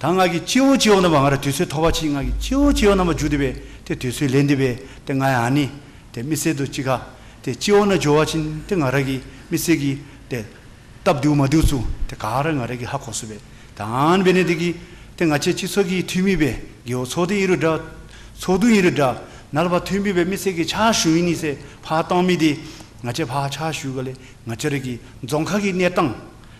ད་ང་གིས་སྤྱི་བོ་སྤྱི་བོ་ནང་ཕར་ང་ར་དུས་ཚོད་ཐོབ་པ་ཅིན་ང་གིས་སྤྱི་བོ་སྤྱི་བོ་ནང་ཕར་འགྱོ་སྟེ་སྦེ་ཏེ་དུས་ཚོད་ལེན་ཏེ་སྦེ་ཏེ་ང་ཡང་ཨ་ནི་ཏེ་མི་སེར་དང་གཅིག་ཁར་ཏེ་སྤྱི་བོ་ནང་འགྱོ་བ་ཅིན་ཏེ་ང་ར་གིས་མི་སེར་གྱི་ཏེ་སྟབས་བདེཝ་མ་བདེཝ་ཚུ་ཏེ་ག་ར་ང་ར་གིས་ཧ་གོ་ཚུགས་པས། ད་ཨ་ནི་འབད་ནི་དེ་གིས་ཏེ་ང་བཅས་སྤྱི་ཚོགས་ཀྱི་འཐུས་མི་སྦེ་རྒེད་འོག་ཚོགས་སྡེ་ཨིན་རུང་འདྲ་ཚོགས་འདུ་ཨིན་རུང་འདྲ་ནཱ་ལས་ཕར་འཐུས་མི་སྦེ་མི་སེར་གྱི་ཕྱག་ཞུ་ནི་ཟེར་ཕར་བཏང་མི་འདི་ང་བཅས་ཕར་ཕྱག་ཞུ་ག་ལས་ང་བཅས་ར་གི་རྫོང་ཁག་གི་གནས་སྟངས་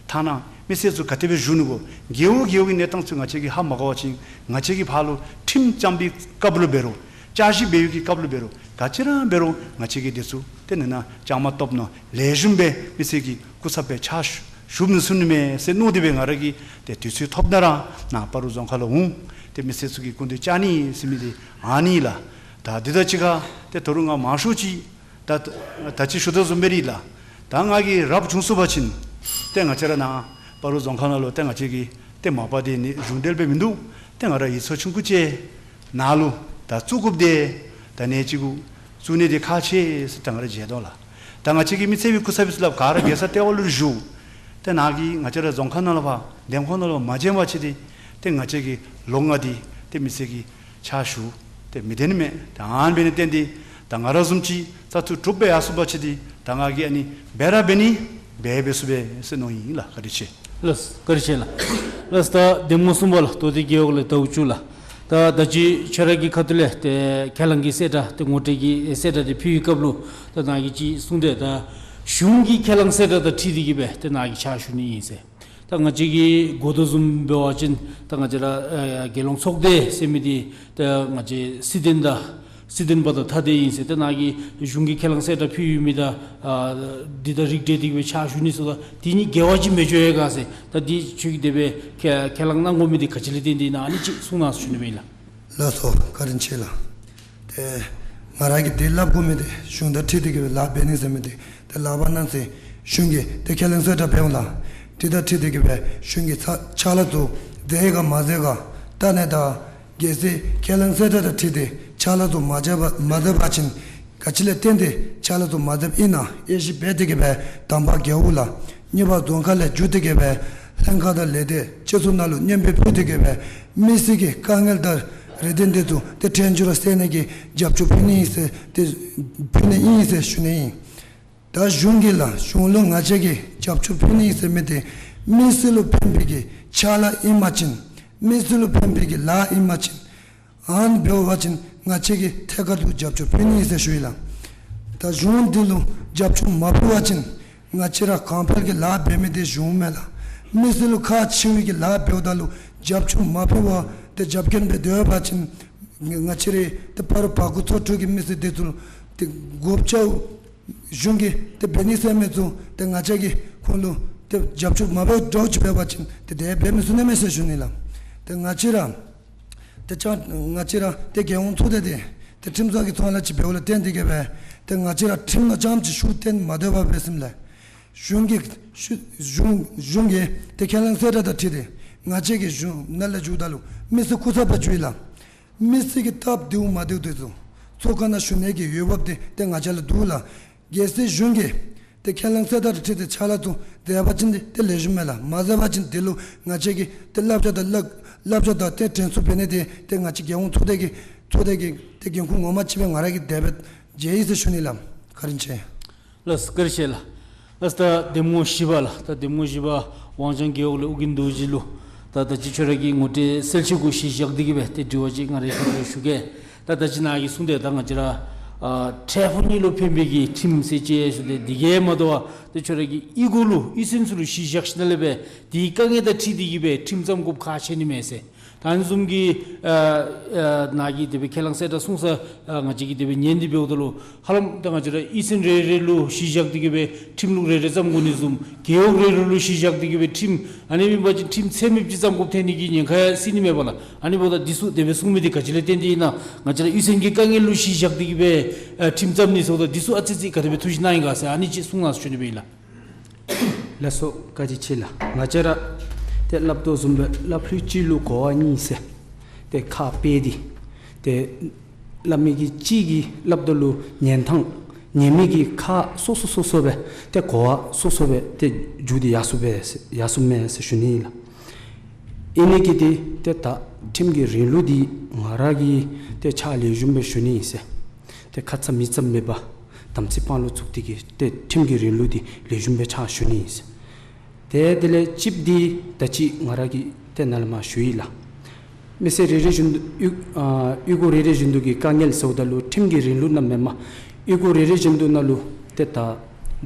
ཐ་ན་མི་སེར་ཚུ་ག་དེ་སྦེ་བཞུགས་ནུག་གོ། རྒེད་འོག་རྒེད་འོག་གི་གནས་སྟངས་ཚུ་ང་བཅས་ཀྱིས་ཧ་མ་གོ་བ་ཅིན་ང་བཅས་ཀྱིས་ཕར་ལུ་ཁྲིམས་བཅའ་བའི་སྐབས་ལུ་འབད་རུང་བཅའ་གཞི་འབད་བའི་གི་སྐབས་ལུ་འབད་རུང་ག་ཅི་ར་འབད་རུང་ང་བཅས་ཀྱིས་དེ་ཚུ་ཏེ་ནཱ་ནཱ་བཅའ་མར་གཏོགསཔ་ནང་ལེགས་ཤོམ་སྦེ་མི་སེར་གྱི་སྐུ་ཚབ་སྦེ་ཕྱག་ཞུ་ཞུ་མི་ཚུགས་ནི་མས་ཟེར་མནོ་སྟེ་སྦེ་ང་ར་གིས་ཏེ་དུས་ཚོད་ཐོབ་ན་ར་ནཱ་སྤ་རོ་རྫོང་ཁག་ལུ་འོང་ཏེ་མི་སེར་ཚུ་གི་སྐུ་མདུན་བཅར་ནི་ཟེར་མི་འདི་ཨ་ནི་ལགས། ད་འདི་དང་གཅིག་ཁར་ཏེ་ད་རུང་ང་མང་ཤོས་ཅིག་ད་ད་ཅི་ཞུ་དོ་བཟུམ་སྦེ་ར་ལགས། ད་ང་གིས་རབ་བྱུང་ཚུགས་པ་ཅིན་ཏེ་ང་བཅས་ར་ནཱ་སྤ་རོ་རྫོང་ཁག་ནང་ལུ་ཏེ་ང་བཅས་ཀྱི་ཏེ་མ་པ་འདི་ནི་གཞུང་འབྲེལ་སྦེ་མིན་འདུག། ཏེ་ང་ར་ཡིག་ཚང་ཆུང་ཀུ་ཅིག་ནཱ་ལུ་ད་བཙུགས་དགོཔ་འདི་ད་གནས་ཅིག་གུ་བཙུགས་ནི་འདི་ཁག་ཆེ་ཟེར་ད་ང་ར་མཇལ་དོ་ལགས། ད་ང་བཅས་ཀྱི་མི་སེར་སྦེ་སྐུ་ཚབ་སྦེ་ཚུ་ལགས་ག་ར་རྒྱལ་ས་ལྟེ་བ་ལུ་བཞུགས། ཏེ་ནཱ་གི་ང་བཅས་ར་རྫོང་ཁག་ནང་ལུ་ཕར་འདེམས་ཁོངས་ནང་ལུ་མ་བྱོན་པ་ཅིན་ཏེ་ཏེ་ང་བཅས་ཀྱི་ལོ་ལྔ་འདི་ཏེ་མི་སེར་གྱི་ཕྱག་ཞུ་ཏེ་མི་འདི་ནི་མས། ད་ཨ་ནི་འབད་ནི་བརྟེན་ཏེ་ད་ང་ར་བཟུམ་ཅིག་ད་ཚུ་གྲུབ་སྦེ་ཡར་སོང་པ་ཅིན་ཏེ་ད་ང་གིས་ཨ་ནི་འབད་ར་འབད་ནི་འབད་འབད་ཚུགས་པས་ཟེར་མནོ་ཡི་ལགས། བཀའ་དྲིན་ཆེ། ལགས་བཀའ་དྲིན་ཆེ་ལགས། ལགས་ད་འདེམས་ངོ་གསུམ་པ་ལགས་དོ་དེ་རྒེད་འོག་ལས་ཟླཝ་བཅུ་ལགས། ད་ད་ཅི་ཁྱོད་ར་གི་ཁ་ཐུག་ལས་ཏེ་ཁས་བླངས་ཀྱི་གསལ་བསྒྲགས་ཏེ་ངོ་སྤྲོད་ཀྱི་གསལ་བསྒྲགས་འདི་ཕུལ་བའི་སྐབས་ལུ་ད་ནཱ་གིས་ཅིག་གསུངས་ཏེ་ད་གཞུང་གི་ཁས་བླངས་གསལ་བསྒྲགས་དང་འཁྲིལ་ཏེ་གི་སྦེ་ཏེ་ནཱ་གིས་ཕྱག་ཞུ་ནི་ཨིན་ཟེར། ད་ང་བཅས་ཀྱིས་གོ་དོ་བཟུམ་འབད་བ་ཅིན་ད་ང་བཅས་ར་ཨ་རྒྱལ་ཡོངས་ཚོགས་སྡེ་ཟེར་མི་འདི་ད་ང་བཅས་སྲིད་དོན་དང་སྲིད་དོན་པ་དང་ཐ་དད་ཨིན་ཟེར། ད་ནཱ་གིས་གཞུང་གི་ཁས་བླངས་གསལ་བསྒྲགས་ཕུལ་ཡོད་མི་དང་ཨ་འདི་དང་རིགས་བསྒྲེས་ཏེ་གི་སྦེ་ཕྱག་ཞུ་ནི་ཟེརཝ་ད་འདི་གཉིས་འགལ་བ་ཅིག་མི་འགྱོ་ཡི་ག་ཟེར། ད་འདི་ཁྱོད་ཀྱིས་དེ་སྦེ་ཁས་ཁས་བླངས་གནང་དགོ་མི་འདི་ག་ཅི་ལས་བརྟེན་ཏེ་ཨིན་ན་ཨ་ནི་ཅིག་གསུང་གནང་ཟེར་ཞུ་ནི་ཨིན་ལགས། ལགས་སོ། བཀའ་དྲིན་ཆེ་ལགས། ཏེ་ང་ར་གིས་འདི་སླབ་དགོ་མི་འདི་གཞུང་དང་འཁྲིལ་ཏེ་གི་སྦེ་ལཱ་འབད་ནི་ཟེར་མི་འདི་ཏེ་ལཱ་འབད་གནང་ཟེར་གཞུང་གིས་ཏེ་ཁས་བླངས་གསལ་བསྒྲགས་འབདཝ་ལགས། འདི་དང་འཁྲིལ་ཏེ་གི་སྦེ་གཞུང་གིས་ཕྱག་ཕྱག་ལཱ་ཚུ་མཛད་ག་མ་མཛད་ག་ད་ནི་ད་གལ་སྲིད་ཁས་བླངས་གསལ་བསྒྲགས་དང་འཁྲིལ་ཏེ་ཕྱག་ལཱ་ཚུ་མ་མཛད་པ་མ་མཛད་པ་ཅིན་ག་ཅི་ལས་བརྟེན་ཏེ་ཕྱག་ལཱ་ཚུ་མ་མཛདཔ་ཨིན་ན་དབྱེ་ཞིབ་འབད་དེ་གི་སྦེ་དང་པ་རྒེད་འོག་ལགས། གཉིས་པ་རྫོང་ཁག་ལས་བརྒྱུད་དེ་གི་སྦེ་ལྷན་ཁག་དང་ལས་སྡེ་བཅས་ཚུ་ནང་ལུ་སྙན་འབུལ་ཕུལ་ཏེ་གི་སྦེ་མི་སེར་གྱི་དཀའ་ངལ་དང་རེ་འདུན་འདི་ཚུ་ཏེ་ཕྲན་བཅུ་ར་སེལ་ནི་གི་རྒྱབ་སྐྱོར་ཕུལ་ནི་ཨིན་ཟེར་ཏེ་ཕུལ་ནི་ཨིན་ཟེར་ཞུ་ནི་ཨིན། ད་གཞུང་གིས་ལགས་གཞུང་ལུ་ང་བཅས་ཀྱིས་རྒྱབ་སྐྱོར་ཕུལ་ནི་ཨིན་ཟེར་མི་འདི་མི་སེར་ལུ་ཕན་པའི་གི་ཕྱག་ལཱ་ཨིན་པ་ཅིན་མི་སེར་ལུ་ཕན་པའི་གི་ལཱ་ཨིན་པ་ཅིན་ཨ་ནི་འབད་བ་ཅིན་ང་བཅས་ཀྱིས་ཐད་ཀར་དུ་རྒྱབ་སྐྱོར་ཕུལ་ནི་ཨིན་ཟེར་ཞུ་ཡི་ལགས། ད་གཞུང་འདི་ལུ་རྒྱབ་སྐྱོར་མ་ཕུལ་བ་ཅིན་ང་བཅས་ར་གོང་འཕེལ་གྱི་ལཱ་འབད་མི་འདི་གཞུང་མས་ལགས། མི་སེར་ལུ་ཁག་ཆེ་བའི་གི་ལཱ་འབདཝ་ད་ལུ་རྒྱབ་སྐྱོར་མ་ཕུལ་བར་ཏེ་རྒྱབ་སྐྱོར་འབད་སྡོད་པ་ཅིན་ང་བཅས་རའི་ཏེ་སྤ་རོ་བར་སྐོར་ཚོ་དྲུག་གི་མི་སེར་འདི་ཚུ་ལུ་ཏེ་དགོཔ་ཅིག་གཞུང་གིས་ཏེ་འབད་ནི་ཟེར་མི་ཚུ་ཏེ་ང་བཅས་ཀྱིས་ཁོང་ལུ་ཏེ་རྒྱབ་སྐྱོར་མ་འབད་འདྲཝ་ཅིག་འབད་བ་ཅིན་ཏེ་དེ་འབད་མི་ཚུགས་ནི་མས་ཟེར་ཞུ་ནི་ལགས། ཏེ་ང་བཅས་ར་ཏེ་ཅང་ང་བཅས་ར་ཏེ་རྒྱལ་ཡོངས་ཚོགས་སྡེ་འདི་ཏེ་ཁྲིམས་བཟོ་གི་ཚོང་ལཱ་ཅིག་འབདཝ་ལས་བརྟེན་ཏེ་གི་སྦེ་ཏེ་ང་བཅས་ར་ཁྲིམས་ནང་རྐྱངམ་ཅིག་ཤུགས་བཏོན་མ་སྡོད་པར་སྦེ་ཟེར་ལགས། གཞུང་གིས་ཤུ་གཞུང་གཞུང་གིས་ཏེ་ཁས་བླངས་གསལ་བསྒྲགས་དང་འཁྲིལ་ཏེ་ང་བཅས་ཀྱིས་གཞུང་ནང་ལས་འགྱོཝ་ད་ལུ་མི་སེར་སྐུ་ཚབ་སྦེ་འགྱོ་ཡི་ལགས། མི་སེར་གྱི་སྟབས་བདེཝ་མ་བདེཝ་འདི་ཚུ་ཚོགས་ཁང་ནང་ཞུ་ནི་གི་འོས་འབབ་འདི་ཏེ་ང་བཅས་ལུ་འདུག་ལགས། གལ་སྲིད་གཞུང་གིས་ཏེ་ཁས་བླངས་གསལ་བསྒྲགས་དང་འཁྲིལ་ཏེ་ཕྱག་ལཱ་ཚུ་མཛད་པ་ཅིན་ཏེ་ལེགས་ཤོམ་མས་ལགས། མ་མཛད་པ་ཅིན་དེ་ལུ་ང་བཅས་ཀྱིས་ཏེ་བསླབ་བྱ་དང་བསླབ་བསླབ་བྱ་དང་ཏེ་དྲན་གསོ་འབད་ནི་འདི་ཏེ་ང་བཅས་རྒྱལ་ཡོངས་ཚོགས་སྡེ་གི་ཚོགས་སྡེ་གི་ཏེ་འགན་ཁུར་ངོ་མ་ཅིག་སྦེ་ང་ར་གིས་དེ་སྦེ་མཇལ་ཡི་ཟེར་ཞུ་ནི་ལགས། བཀའ་དྲིན་ཆེ། ལགས་བཀའ་དྲིན་ཆེ་ལགས། ལགས་ད་འདེམས་ངོ་བཞི་པ་ལགས། ད་འདེམས་ངོ་བཞི་པ་ཝང་ཅན་རྒེད་འོག་ལས་ཨོ་རྒྱན་རྡོ་རྗེ་ལུ་ད་ད་ཅི་ཁྱོད་ར་གི་ངོ་སྤྲོད་གསལ་བཤད་གུ་གཞི་བཞག་སྟེ་གི་སྦེ་ཏེ་དྲི་བ་ཅིག་ང་རའི་ཁ་ཐུག་ལས་ཞུ་གེ། ད་ད་ཅི་ནཱ་གིས་གསུངས་ཏེ་ད་ང་བཅས་ར་ཨ་འཕྲལ་ཕུགས་གཉིས་ལུ་ཕན་པའི་གི་ཁྲིམས་ཟེར་ཅིག་ཞུ་སྟེ་འདི་གིས་མ་དོ་བར་ཏེ་ཁྱོད་ར་གི་གཡུས་སྒོ་ལུ་གཡུས་ཚན་ཚུ་ལུ་གཞི་བཞག་ཞིནམ་ལས་སྦེ་དེའི་དཀའ་ངལ་དང་འཁྲིལ་ཏེ་གི་སྦེ་ཁྲིམས་བརྩམ་དགོཔ་ཁག་ཆེ་ནི་མས་ཟེར། ད་ཨ་ནི་བཟུམ་གྱི་ཨ་ཨ་ནཱ་གིས་དེ་སྦེ་ཁས་བླངས་གསལ་བསྒྲགས་གསུངས་ས་ཨ་ང་བཅས་ཀྱིས་དེ་སྦེ་ཉན་ཏེ་འབདཝ་ད་ལུ་ཧ་ལམ་ད་ང་བཅས་ར་གཡུས་ཚན་རེ་རེ་ལུ་གཞི་བཞག་སྟེ་གི་སྦེ་ཁྲིམས་ལུགས་རེ་རེ་བརྩམ་དགོ་ནི་བཟུམ་རྒེད་འོག་རེ་རེ་ལུ་གཞི་བཞག་སྟེ་གི་སྦེ་ཁྲིམས་ཨ་ནི་མེན་པ་ཅིན་ཁྲིམས་ཚད་མེདཔ་ཅིག་བརྩམ་དགོཔ་ཐོན་ནི་གི་ཉེན་ཁ་སྲིད་ནི་མས་པ་ལགས། ཨ་ནི་འབདཝ་ད་འདི་ཚུ་དེ་སྦེ་གསུངས་མི་འདི་ག་ཅི་ལས་བརྟེན་ཏེ་ཨིན་ན། ང་བཅས་ར་གཡུས་ཚན་གྱི་དཀའ་ངལ་ལུ་གཞི་བཞག་སྟེ་གི་སྦེ་ཨ་ཁྲིམས་བརྩམ་ནི་ཟེརཝ་ད་འདི་ཚུ་ཨ་ཙི་ཙི་ག་དེ་སྦེ་ཐུགས་བཞེད་གནང་ཡི་ག་ཟེར་ཨ་ནི་ཅིག་གསུང་གནང་ཟེར་ཞུ་ནི་སྦེ་ཨིན་ལགས། ལགས་སོ། བཀའ་དྲིན་ཆེ་ལགས། ང་བཅས་ར་ཏེ་སླབ་དོ་བཟུམ་སྦེ་སླབ་ལྷོད་ཅིག་ལུ་གོ་བ་གཉིས་ཟེར། ཏེ་ཁ་དཔེ་འདི་ཏེ་སླབ་མི་གི་གཅིག་གིས་སླབ་ད་ལུ་ཉན་ཐངས་ཉན་མི་གི་ཁ་སོ་སོ་སོ་སོ་སྦེ་ཏེ་གོ་བ་སོ་སོ་སྦེ་ཏེ་འགྱོ་སྟེ་ཡར་སོ་སྦེ་ཡར་སོ་མས་ཟེར་ཞུ་ནི་ལགས། ཨིན་ནི་གི་འདི་ཏེ་ད་ཁྲིམས་ཀྱི་རིང་ལུགས་འདི་ང་ར་གིས་ཏེ་ཕྱག་ལེགས་ཤོམ་སྦེ་ཞུ་ནི་ཨིན་ཟེར། ཏེ་ཁ་ཙ་མིག་ཙ་མེད་པར་དམ་ཚིག་དཔང་ལུ་བཙུགས་ཏེ་གིས་ཏེ་ཁྲིམས་ཀྱི་རིང་ལུགས་འདི་ལེགས་ཤོམ་སྦེ་ཕྱག་ཞུ་ནི་ཨིན་ཟེར། ཏེ་དེ་ལས་གཅིག་འདི་ད་ཅི་ང་ར་གིས་ཏེ་ནཱ་ལས་མར་ཞུ་ཡི་ལགས། མི་སེར་རེ་རེ་བཞིན་དུ་གཡུས་ཨ་གཡུས་སྒོ་རེ་རེ་བཞིན་དུ་གི་དཀའ་ངལ་ཟེརཝ་ད་ལུ་ཁྲིམས་ཀྱི་རིང་ལུགས་ནང་མེན་པར་གཡུས་སྒོ་རེ་རེ་བཞིན་དུ་ནང་ལུ་ཏེ་ད་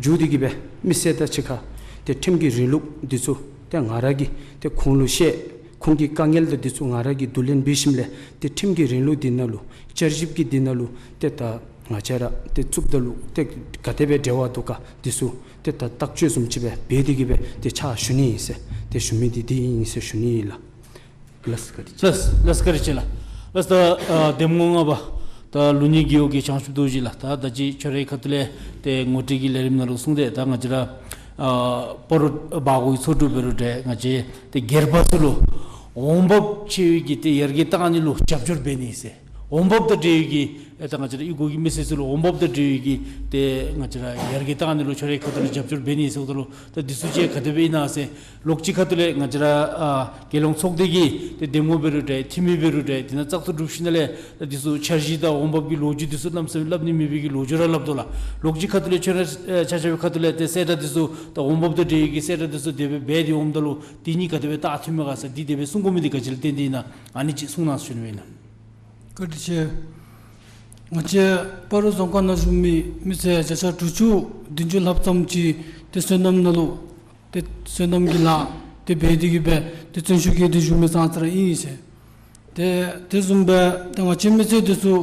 འགྱོ་སྟེ་གིས་སྦེ་མི་སེར་དང་གཅིག་ཁར་ཏེ་ཁྲིམས་ཀྱི་རིང་ལུགས་འདི་ཚུ་ཏེ་ང་ར་གིས་ཏེ་ཁོང་ལུ་བཤད། ཁོང་གི་དཀའ་ངལ་དང་འདི་ཚུ་ང་ར་གིས་བསྡུ་ལེན་འབད་ཞིནམ་ལས་ཏེ་ཁྲིམས་ཀྱི་རིང་ལུགས་འདི་ནང་ལུ་བསྐྱར་ཞིབ་ཀྱི་འདི་ནང་ལུ་ཏེ་ད་ང་བཅས་ར་ཏེ་བཙུགསཔ་ད་ལུ་ཏེ་ག་དེ་སྦེ་འབྲེལ་བ་འདུག་ག་འདི་ཚུ་ཏེ་ད་བརྟག་དཔྱད་བཟུམ་ཅིག་སྦེ་འབད་དེ་གིས་སྦེ་ཏེ་ཕྱག་ཞུ་ནི་ཨིན་ཟེར་ཏེ་ཞུ་མི་འདི་འདི་ཨིན་ཟེར་ཞུ་ནི་ཨིན་ལགས། ལགས་བཀའ་དྲིན་ཆེ། ལགས་ལགས་བཀའ་དྲིན་ཆེ་ལགས། ལགས་ད་ཨ་གདམ་ངོ་ལྔ་པ་ད་ལུགས་གཉིས་རྒེད་འོག་གི་བྱང་ཆུབ་རྡོ་རྗེ་ལགས། ད་ད་ཅི་ཁྱོད་རའི་ཁ་ཐུག་ལས་ཏེ་ངོ་སྤྲོད་ཀྱི་ལས་རིམ་ནང་ལུ་གསུངས་ཏེ་ད་ང་བཅས་ར་ཨ་སྤ་རོ་བར་སྐོར་གྱི་ཚོགས་དྲུག་འབད་རུང་འདྲ་ང་བཅས་ཏེ་སྒེར་པ་ཚུ་ལུ་འོང་འབབ་ཆེ་བའི་གི་ཏེ་ཡར་རྒྱས་བཏང་ནི་ལུ་རྒྱབ་སྐྱོར་འབད་ནི་ཟེར། འོང་འབབ་དང་འབྲེལ་བའི་གི་ཨེ་ད་ང་བཅས་ར་གཡུས་སྒོ་གི་མི་སེར་ཚུ་ལུ་འོང་འབབ་དང་འབྲེལ་བའི་གི་ཏེ་ང་བཅས་ར་ཡར་རྒྱས་བཏང་ནི་ལུ་ཁྱོད་རའི་ཁ་ཐུག་ལས་རྒྱབ་སྐྱོར་འབད་ནི་ཟེརཝ་ད་ལུ་ད་འདི་ཚུ་ཅིག་ག་དེ་སྦེ་ཨིན་ན་ཟེར། ལོགས་ཅིག་ཁ་ཐུག་ལས་ང་བཅས་ར་ཨ་རྒྱལ་ཡོངས་ཚོགས་སྡེ་གི་ཏེ་གདམ་ངོ་འབད་རུང་འདྲ་འཐུས་མི་འབད་རུང་འདྲ་དེ་ནང་བཙག་འཐུ་གྲུབ་ཞིནམ་ལས་ད་འདི་ཚུ་འཆར་གཞི་དང་འོང་འབབ་ཀྱི་ལོ་རྒྱུས་འདི་ཚུ་གནམ་མེད་ས་མེད་སླབ་ནི་མེད་པའི་གི་ལོ་རྒྱུས་ར་སླབ་དོ་ལགས། ལོགས་ཅིག་ཁ་ཐུག་ལས་ཁྱོད་ར་ཨེ་ཆ་ཁྱབ་ཀྱི་ཁ་ཐུག་ལས་ཏེ་གསལ་བསྒྲགས་འདི་ཚུ་ད་འོང་འབབ་དང་འབྲེལ་བའི་གི་གསལ་བསྒྲགས་འདི་ཚུ་དེ་སྦེ་འབད་དེ་འོངམ་ད་ལུ་དེ་གཉིས་ག་དེ་སྦེ་བལྟ་ཐུབ་མས་ག་ཟེར། འདི་དེ་སྦེ་གསུང་དགོ་མི་འདི་ག་ཅི་ལུ་བརྟེན་ཏེ་ཨིན་ན་ཨ་ནི་ཅིག་གསུང་གནང་ཟེར་ཞུ་ནི་ཨིན་ལགས། བཀའ་དྲིན་ཆེ། ང་བཅས་སྤ་རོ་རྫོང་ཁག་ནང་བཞུགས་མི་མི་སེར་བརྒྱ་ཆ་དྲུག་ཅུ་བདུན་ཅུ་ལྷགཔ་ཙམ་ཅིག་ཏེ་སོ་ནམ་ནང་ལུ་ཏེ་སོ་ནམ་གྱི་ལཱ་ཏེ་འབད་དེ་གིས་སྦེ་ཏེ་བརྩོན་ཤུགས་བསྐྱེད་དེ་བཞུགས་མི་ཙང་ཙ་ར་ཨིན་ཟེར། ཏེ་དེ་བཟུམ་སྦེ་ཏེ་ང་བཅས་མི་སེར་འདི་ཚུ་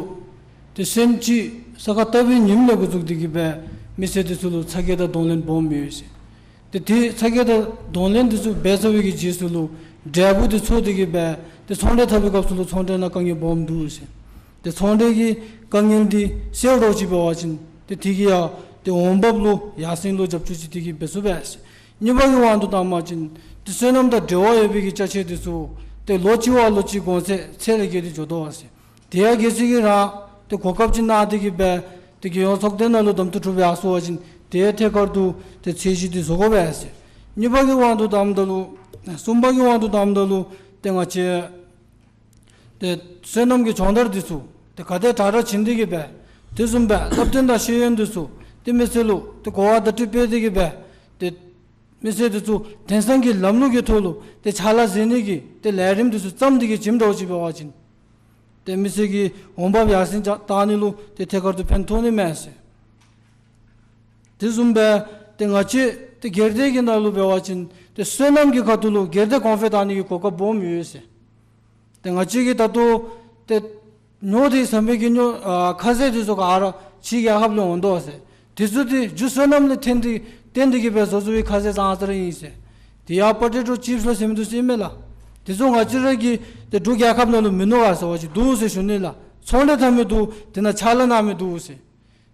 ཏེ་སེམས་ཅན་ས་ག་ཟླ་བའི་ཉིནམ་ལས་འགོ་བཙུགས་ཏེ་གིས་སྦེ་མི་སེར་འདི་ཚུ་ལུ་ཚ་གྱང་དང་གདོང་ལེན་སྦོམ་ཡོད་ཟེར། ཏེ་དེ་ཚ་གྱང་དང་གདོང་ལེན་འདི་ཚུ་འབད་ཚར་བའི་གི་རྗེས་སུ་ལུ་འབྲས་བུ་འདི་ཚོར་ཏེ་གིས་སྦེ་ཏེ་ཚོང་འབྲེལ་འཐབ་པའི་སྐབས་སུ་ལུ་ཚོང་འབྲེལ་ནང་དཀའ་ངལ་སྦོམ་འདུག་ཟེར། ཏེ་ཚོང་འབྲེལ་གྱི་དཀའ་ངལ་འདི་སེལ་རོགས་ཅིག་འབད་བ་ཅིན་ཏེ་དེ་གིས་ཡང་ཏེ་འོང་འབབ་ལུ་ཡར་སེང་ལུ་རྒྱབ་སྐྱོར་ཅིག་དེ་གིས་འབད་ཚུགས་པས་ཟེར། གཉིས་པ་གི་དབང་དུ་བཏང་བ་ཅིན་ཏེ་སོ་ནམ་དང་འབྲེལ་བ་ཡོད་པའི་གི་ཅ་ཆས་འདི་ཚུ་ཏེ་ལོ་གཅིག་བ་ལོ་གཅིག་གོང་ཚད་ཚད་ལས་བརྒལ་ཏེ་འགྱོ་དོ་བ་ཟེར། དེ་ཡང་གལ་སྲིད་ཀྱི་རང་ཏེ་གོ་སྐབས་ཅིག་གནང་སྟེ་གིས་སྦེ་ཏེ་རྒྱལ་ཡོངས་ཚོགས་སྡེ་ནང་ལུ་གདམ་འཐུ་གྲུབ་ཡར་སོང་བ་ཅིན་ཏེ་ཐད་ཀར་དུ་ཏེ་ཚད་གཞི་འདི་བཟོ་དགོ་པས་ཟེར། གཉིས་པ་གི་དབང་དུ་བཏངམ་ད་ལུ་གསུམ་པ་གི་དབང་དུ་བཏངམ་ད་ལུ་ཏེ་ང་བཅས་ཏེ་སོ་ནམ་གྱི་སྦྱོང་བརྡར་འདི་ཚུ་ཏེ་ག་དེ་དྲག་དྲག་བྱིན་ཏེ་གིས་སྦེ་དེ་བཟུམ་སྦེ་བསླབ་སྟོན་དང་ཤེས་ཡོན་འདི་ཚུ་ཏེ་མི་སེར་ལུ་ཏེ་གོ་བ་བརྡ་སྤྲོད་འབད་དེ་གིས་སྦེ་ཏེ་མི་སེར་འདི་ཚུ་དེང་སང་གི་ལམ་ལུགས་ཀྱི་ཐོག་ལུ་ཏེ་ཕྱག་ལཱ་མཛད་ནི་གི་ཏེ་ལས་རིམ་འདི་ཚུ་བརྩམས་ཏེ་གིས་བྱིནམ་འདྲཝ་ཅིག་འབད་བ་ཅིན་ཏེ་མི་སེར་གྱི་འོང་འབབ་ཡར་སེང་བཏང་ནི་ལུ་ཏེ་ཐད་ཀར་དུ་ཕན་ཐོགས་ནི་མས་ཟེར། དེ་བཟུམ་སྦེ་ཏེ་ང་བཅས་ཏེ་སྒེར་སྡེ་གི་ནང་ལུ་འབད་བ་ཅིན་ཏེ་སོ་ནམ་གྱི་ཁ་ཐུག་ལུ་སྒེར་སྡེ་གོང་འཕེལ་བཏང་ནི་གི་གོ་སྐབས་སྦོམ་ཡོད་ཟེར། ཏེ་ང་བཅས་ཀྱིས་ད་ལྟོ་ཏེ་ཉོ་སྟེ་ཟ་མི་གི་ཉོ་ཨ་ཁ་ཟས་འདི་ཚུ་ག་ར་ཕྱི་རྒྱལ་ཁབ་ལས་འོང་དོ་ཟེར། དེ་ཚུ་འདི་རྒྱུ་སོ་ནམ་ལས་བརྟེན་ཏེ་བརྟེན་ཏེ་གིས་སྦེ་བཟོ་བཟོ་བའི་ཁ་ཟས་ཙང་ཙ་ར་ཨིན་ཟེར། དེ་ཡང་པོ་ཊེ་ཊོ་ཅིབས་ལ་ཟེར་མི་འདི་ཚུ་ཨིན་མས་ལགས། དེ་ཚུ་ང་བཅས་ར་གི་ཏེ་འབྲུག་རྒྱལ་ཁབ་ནང་ལུ་མིན་ནུག་ག་ཟེར་བ་ཅིན་འདུག་ཟེར་ཞུ་ནི་ལགས། ཚོང་འབྲེལ་འཐབ་མི་འདུག། དེ་ནང་ཕྱག་ལཱ་གནང་མི་འདུག་ཟེར།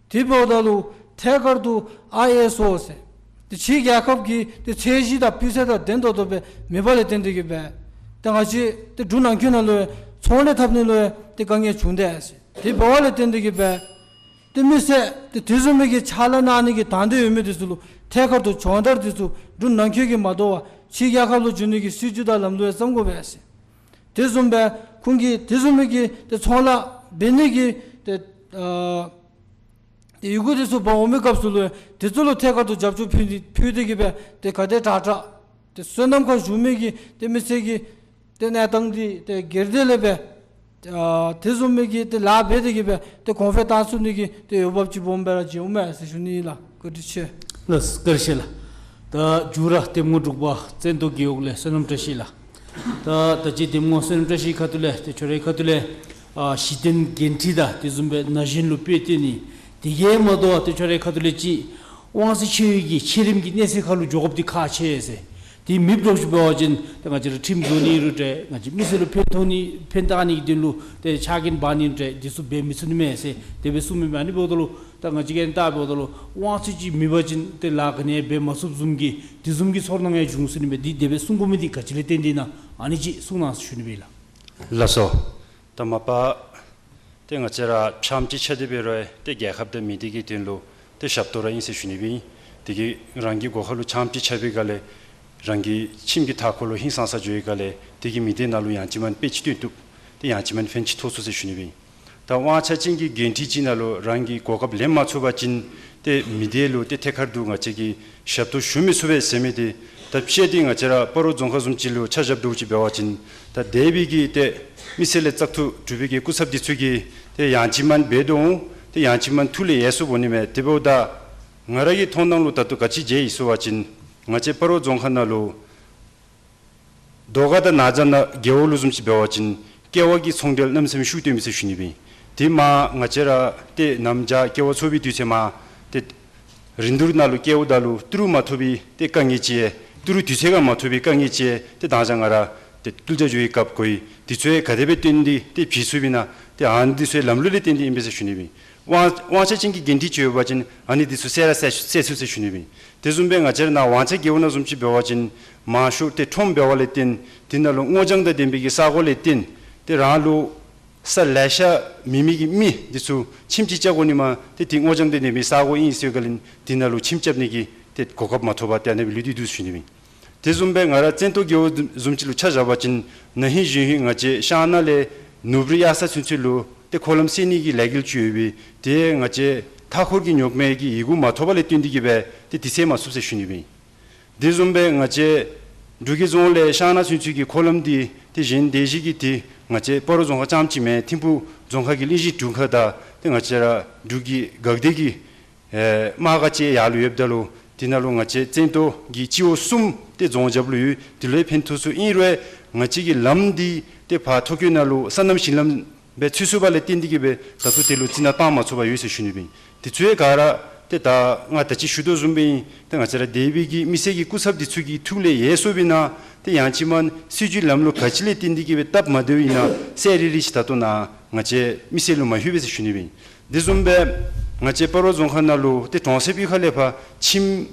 དེ་འབདཝ་ད་ལུ་ཐད་ཀར་དུ་ཨའི་ཨེསི་ཨོ་ཟེར་ཏེ་ཕྱི་རྒྱལ་ཁབ་ཀྱི་ཏེ་ཚད་གཞི་དང་སྤུས་ཚད་དང་ལྡན་ཏོག་ཏོ་སྦེ་མེད་པ་ལས་བརྟེན་ཏེ་གིས་སྦེ་ཏེ་ང་བཅས་ཏེ་འབྲུག་ནང་འཁོད་ནང་ལུ་ཡང་ཚོང་འབྲེལ་འཐབ་ནི་ལུ་ཡང་ཏེ་དཀའ་ངལ་བྱུང་དེས་ཟེར། དེ་འབདཝ་ལས་བརྟེན་ཏེ་གིས་སྦེ་ཏེ་མི་སེར་ཏེ་དེ་བཟུམ་མའི་གི་ཕྱག་ལཱ་གནང་ནི་གི་དང་འདོད་ཡོད་མི་འདི་ཚུ་ལུ་ཐད་ཀར་དུ་སྦྱོང་བརྡར་འདི་ཚུ་འབྲུག་ནང་འཁོད་ཀྱི་མ་དོ་བར་ཕྱི་རྒྱལ་ཁབ་ལུ་འགྱོ་ནི་གི་སྲིད་བྱུས་དང་ལམ་ལུགས་ཡང་བརྩམ་དགོ་པས་ཟེར། དེ་བཟུམ་སྦེ་ཁོང་གིས་དེ་བཟུམ་མའི་གི་ཏེ་ཚོང་ལཱ་འབད་ནི་གི་ཏེ་ཨ་ཏེ་ཡི་གུ་འདི་ཚུ་འབག་འོང་མི་སྐབས་སུ་ལུ་དེ་ཚུ་ལུ་ཐད་ཀར་དུ་རྒྱབ་སྐྱོར་ཕུལ་ཏེ་ཕུལ་ཏེ་གིས་སྦེ་ཏེ་ག་དེ་དྲག་དྲག་ཏེ་སོ་ནམ་ཁར་ཞུགས་མི་གི་ཏེ་མི་སེར་གྱི་ཏེ་གནས་སྟངས་འདི་ཏེ་སྒེར་སྡེ་ལས་སྦེ་ཨ་དེ་བཟུམ་མའི་གི་ཏེ་ལཱ་འབད་དེ་གིས་སྦེ་ཏེ་གོང་འཕེལ་བཏང་ཚུགས་ནི་གི་ཏེ་འོས་འབབ་ཅིག་སྦོམ་སྦེ་ར་མཇལཝ་མས་ཟེར་ཞུ་ནི་ཨིན་ལགས། བཀའ་དྲིན་ཆེ། ལགས་བཀའ་དྲིན་ཆེ་ལགས། ད་མཇུག་ར་གདམ་ངོ་དྲུག་པ་ཙན་དན་རྒེད་འོག་ལས་བསོད་ནམས་བཀྲ་ཤིས་ལགས། ད་ད་ཅི་གདམ་ངོ་བསོད་ནམས་བཀྲ་ཤིས་ཁ་ཐུག་ལས་ཏེ་ཁྱོད་རའི་ཁ་ཐུག་ལས་ཨ་གཞི་རྟེན་འགན་འཁྲི་དང་དེ་བཟུམ་སྦེ་ན་གཞོན་ལུ་དཔེ་སྟོན་ནི་དེ་གིས་མ་དོ་བར་ཏེ་ཁྱོད་རའི་ཁ་ཐུག་ལས་ཅིག་དབང་ཚད་ཆེ་བའི་གི་ཆེ་རིམ་གྱི་གནས་ཚད་ཁར་ལུ་འགྱོ་དགོཔ་འདི་ཁག་ཆེ་ཟེར། དེ་མེདཔ་འགྱོ་ཅི་འབད་བ་ཅིན་ད་ང་བཅས་ར་ཁྲིམས་བཟོ་ནི་རུང་འདྲ་ང་བཅས་མི་སེར་ལུ་ཕན་ཐོགས་ནི་ཕན་བཏགས་ནི་གི་དོན་ལུ་ཏེ་ཆ་རྐྱེན་འབག་ནི་རུང་འདྲ་དེ་ཚུ་འབད་མི་ཚུགས་ནི་མས་ཟེར་དེ་སྦེ་གསུངམ་མས། ཨ་ནི་འབདཝ་ད་ལུ་ད་ང་བཅས་ཀྱིས་བལྟ་འབདཝ་ད་ལུ་དབང་ཚད་ཅིག་མེད་པ་ཅིན་ཏེ་ལཱ་ག་ནི་ཡང་འབད་མ་ཚུགསཔ་བཟུམ་གྱི་དེ་བཟུམ་གྱི་ཚོར་སྣང་ཡང་བྱུང་སོ་ནི་མས། དེ་དེ་སྦེ་གསུང་དགོ་མི་དེ་ག་ཅི་ལས་བརྟེན་ཏེ་ཨིན་ན་ཨ་ནི་ཅིག་གསུང་གནང་ཟེར་ཞུ་ནི་སྦེ་ལགས། ལགས་སོ། ད་མ་པ་ཏེ་ང་བཅས་ར་ཕྱགསམ་ཅིག་ཆགས་ཏེ་འབད་རུང་ཏེ་རྒྱལ་ཁབ་དང་མི་སྡེ་གི་དོན་ལུ་ཏེ་ཞབས་ཏོག་ར་ཨིན་ཟེར་ཞུ་ནི་སྦེ་ཨིན། དེ་གིས་རང་གི་སྒོ་ཁ་ལུ་ཕྱགསམ་ཅིག་ཆགས་པའི་སྒང་ལས་རང་གི་ཁྱིམ་གྱི་མཐའ་འཁོར་ལུ་ཧིང་སངས་ས་འགྱོ་བའི་སྒང་ལས་དེ་གིས་མི་སྡེ་ནང་ལུ་ཡང་ཅིན་མ་དཔེ་ཅིག་སྟོན་བཏུབ། ཏེ་ཡང་ཅིན་མ་ཕན་ཅིག་ཐོགས་ཚུགས་ཟེར་ཞུ་ནི་སྦེ་ཨིན། ད་དབང་ཆ་ཅན་གྱི་འགན་འཁྲི་ཅིག་ནང་ལུ་རང་གིས་གོ་སྐབས་ལེན་མ་ཚུགས་པ་ཅིན་ཏེ་མི་སྡེ་ལུ་ཏེ་ཐད་ཀར་དུ་ང་བཅས་ཀྱིས་ཞབས་ཏོག་ཞུ་མི་ཚུགས་པས་ཟེར་མི་དེ་ད་དཔྱེ་འདི་ང་བཅས་ར་སྤ་རོ་རྫོང་ཁག་བཟུམ་ཅིག་ལུ་ཆ་བཞག་འདྲཝ་ཅིག་འབད་བ་ཅིན་ད་དེ་སྦེ་གི་ཏེ་མི་སེར་ལས་བཙག་འཐུ་གྲུབ་པའི་གི་སྐུ་ཚབ་འདི་ཚུ་གིས་ཏེ་ཡང་ཅིན་མ་འབད་དོ་འོང་། ཏེ་ཡང་ཅིན་མ་ཐུགས་ལས་ཡལ་སོཔ་འོང་ནི་མས། དེ་འབདཝ་ད་ང་ར་གི་མཐོང་སྣང་ལུ་ད་ལྟོ་ག་ཅི་མཇལ་ཡི་ཟེར་བ་ཅིན་ང་བཅས་སྤ་རོ་རྫོང་ཁག་ནང་ལུ་རྡོ་དཀར་དང་ན་བྱ་ན་རྒེད་འོག་ལུ་བཟུམ་ཅིག་འབད་བ་ཅིན་ཀེ་བ་གི་ཚོང་འབྲེལ་གནམ་མེད་ས་མེད་ཤུགས་བཏོན་མི་ཟེར་ཞུ་ནི་སྦེ་ཨིན། དེ་མ་ང་བཅས་ར་ཏེ་ནམ་རྒྱུན་ཀེ་བ་ཚོ་པའི་དུས་ཚོད་མ་ཏེ་རིན་བསྡུར་ནང་ལུ་བཀལཝ་ད་ལུ་ཏི་རུ་མ་ཐོབ་པའི་ཏེ་དཀའ་ངལ་ཅིག་ཏི་རུ་དུས་ཚོད་ཁར་མ་ཐོབ་པའི་དཀའ་ངལ་ཅིག་ཏེ་མདང་ཞག་ང་ར་ཏེ་བསྐུལ་ལྕག་འགྱོ་བའི་སྐབས་གོ་ཡི། དེ་ཚུ་ག་དེ་སྦེ་བཏོན་ཏེ་ཏེ་བྱིན་ཚུགས་པས་ན་ཏེ་ཨ་ནི་དེ་ཚུ་ལམ་ལུགས་ལས་བརྟེན་ཏེ་ཨིན་པས་ཟེར་ཞུ་ནི་སྦེ་ཨིན། དབང་དབང་ཆ་ཅན་གྱི་འགན་འཁྲི་ཅིག་ཡོད་པ་ཅིན་ཨ་ནི་དེ་ཚུ་སེལ་ར་སེལ་སེལ་ཚུགས་ཟེར་ཞུ་ནི་སྦེ་ཨིན། དེ་བཟུམ་སྦེ་ང་བཅས་ར་ནཱ་ཝང་ཚ་རྒེད་འོག་ནང་བཟུམ་ཅིག་འབད་བ་ཅིན་མང་ཤོས་ཏེ་ཁྲོམ་འབད་བ་ལས་བརྟེན་དེ་ནང་ལུ་སྔོ་ལྗང་དང་ལྡན་པའི་གི་ས་གོ་ལས་བརྟེན་ཏེ་རང་ལུ་ས་ལེ་ཤ་མེད་མི་གི་མི་དེ་ཚུ་ཁྱིམ་ཅིག་རྐྱབ་དགོ་ནི་མས། ཏེ་དེ་སྔོ་ལྗང་དང་ལྡན་པའི་ས་གོ་ཨིན་ཟེར་བའི་སྒང་ལས་དེ་ནང་ལུ་ཁྱིམ་རྐྱབ་ནི་གི་ཏེ་གོ་སྐབས་མ་ཐོབ་པར་ཏེ་ཨ་ནི་སྦེ་ལུས་ཏེ་འདུག་ཟེར་ཞུ་ནི་སྦེ་ཨིན། དེ་བཟུམ་སྦེ་ང་ར་བཙན་ཏོ་རྒེད་འོག་བཟུམ་ཅིག་ལུ་ཆ་བཞག་པ་ཅིན་ན་ཧིང་གཞེས་ཧིང་ང་བཅས་ཤང་ན་ལས་ནུབ་རི་གཡག་ས་ཚུན་ཚོད་ལུ་ཏེ་འཁོར་ལམ་སེལ་ནི་གི་ལས་འགུལ་ཅིག་ཡོད་པས། ཏེ་ང་བཅས་མཐའ་འཁོར་གྱི་རྙོག་མེད་ཀྱི་ཡི་གུ་མ་ཐོབ་པ་ལས་བརྟེན་ཏེ་གིས་སྦེ་ཏེ་དེ་སེལ་མ་ཚུགས་ཟེར་ཞུ་ནི་སྦེ་ཨིན། དེ་བཟུམ་སྦེ་ང་བཅས་འབྲུག་རྒྱལ་རྫོང་ལས་ཤང་ན་ཚུན་ཚོད་ཀྱི་འཁོར་ལམ་འདི་ཏེ་གཞན་སྡེ་བཞི་གི་ཏེ་ང་བཅས་སྤ་རོ་རྫོང་ཁག་རྐྱངམ་ཅིག་མེན། ཐིམ་ཕུག་རྫོང་ཁག་གི་གླིང་བཞི་དྲུང་ཁག་དང་ཏེ་ང་བཅས་ར་འབྲུག་གི་འགག་སྡེ་གི་ཨེ་དམག་སྒར་ཅིག་ཡར་ལུ་ཡོདཔ་ད་ལུ་དེ་ནང་ལུ་ང་བཅས་བཙན་ཏོ་གི་སྤྱི་འོག་གསུམ་ཏེ་རྫོང་རྒྱབ་ལུ་ཡོད། དེ་ལུ་ཡང་ཕན་ཐོགས་ཚུགས། ཨིན་རུང་ང་བཅས་ཀྱི་ལམ་འདི་ཏེ་ཕར་ཐོ་བཀོད་ནང་ལུ་སོ་ནམ་ཞིང་ལམ་སྦེ་ཚུད་ཚུགས་པ་ལས་བརྟེན་ཏེ་གིས་སྦེ་ད་ལྟོ་དེ་ལུ་རྩི་ནག་བཏང་མ་ཚུགས་པར་ཡོད་ཟེར་ཞུ་ནི་སྦེ་ཨིན། དེ་ཚུ་ཡང་ག་ར་ཏེ་ད་ང་ད་ཅི་ཞུ་དོ་བཟུམ་སྦེ་ཨིན། ཏེ་ང་བཅས་ར་སྡེ་པའི་གི་མི་སེར་གྱི་སྐུ་ཚབ་འདི་ཚུ་གི་ཐུགས་ལས་ཡལ་སོཔ་ཨིན་ན་ཏེ་ཡང་ཅིན་མ་སྲིད་བྱུས་ལམ་ལུགས་ག་ཅི་ལས་བརྟེན་ཏེ་གིས་སྦེ་སྟབས་མ་བདེཝ་ཨིན་ན་གསལ་རི་རི་ཅིག་ད་ལྟོ་ནཱ་ང་བཅས་མི་སེར་ལུ་མ་ལྷོད་པས་ཟེར་ཞུ་ནི་སྦེ་ཨིན། དེ་བཟུམ་སྦེ་ང་བཅས་སྤ་རོ་རྫོང་ཁག་ནང་ལུ་ཏེ་གྲོང་གསེབ་གཡུས་ཁ་ལས་ཕར་ཁྱིམ་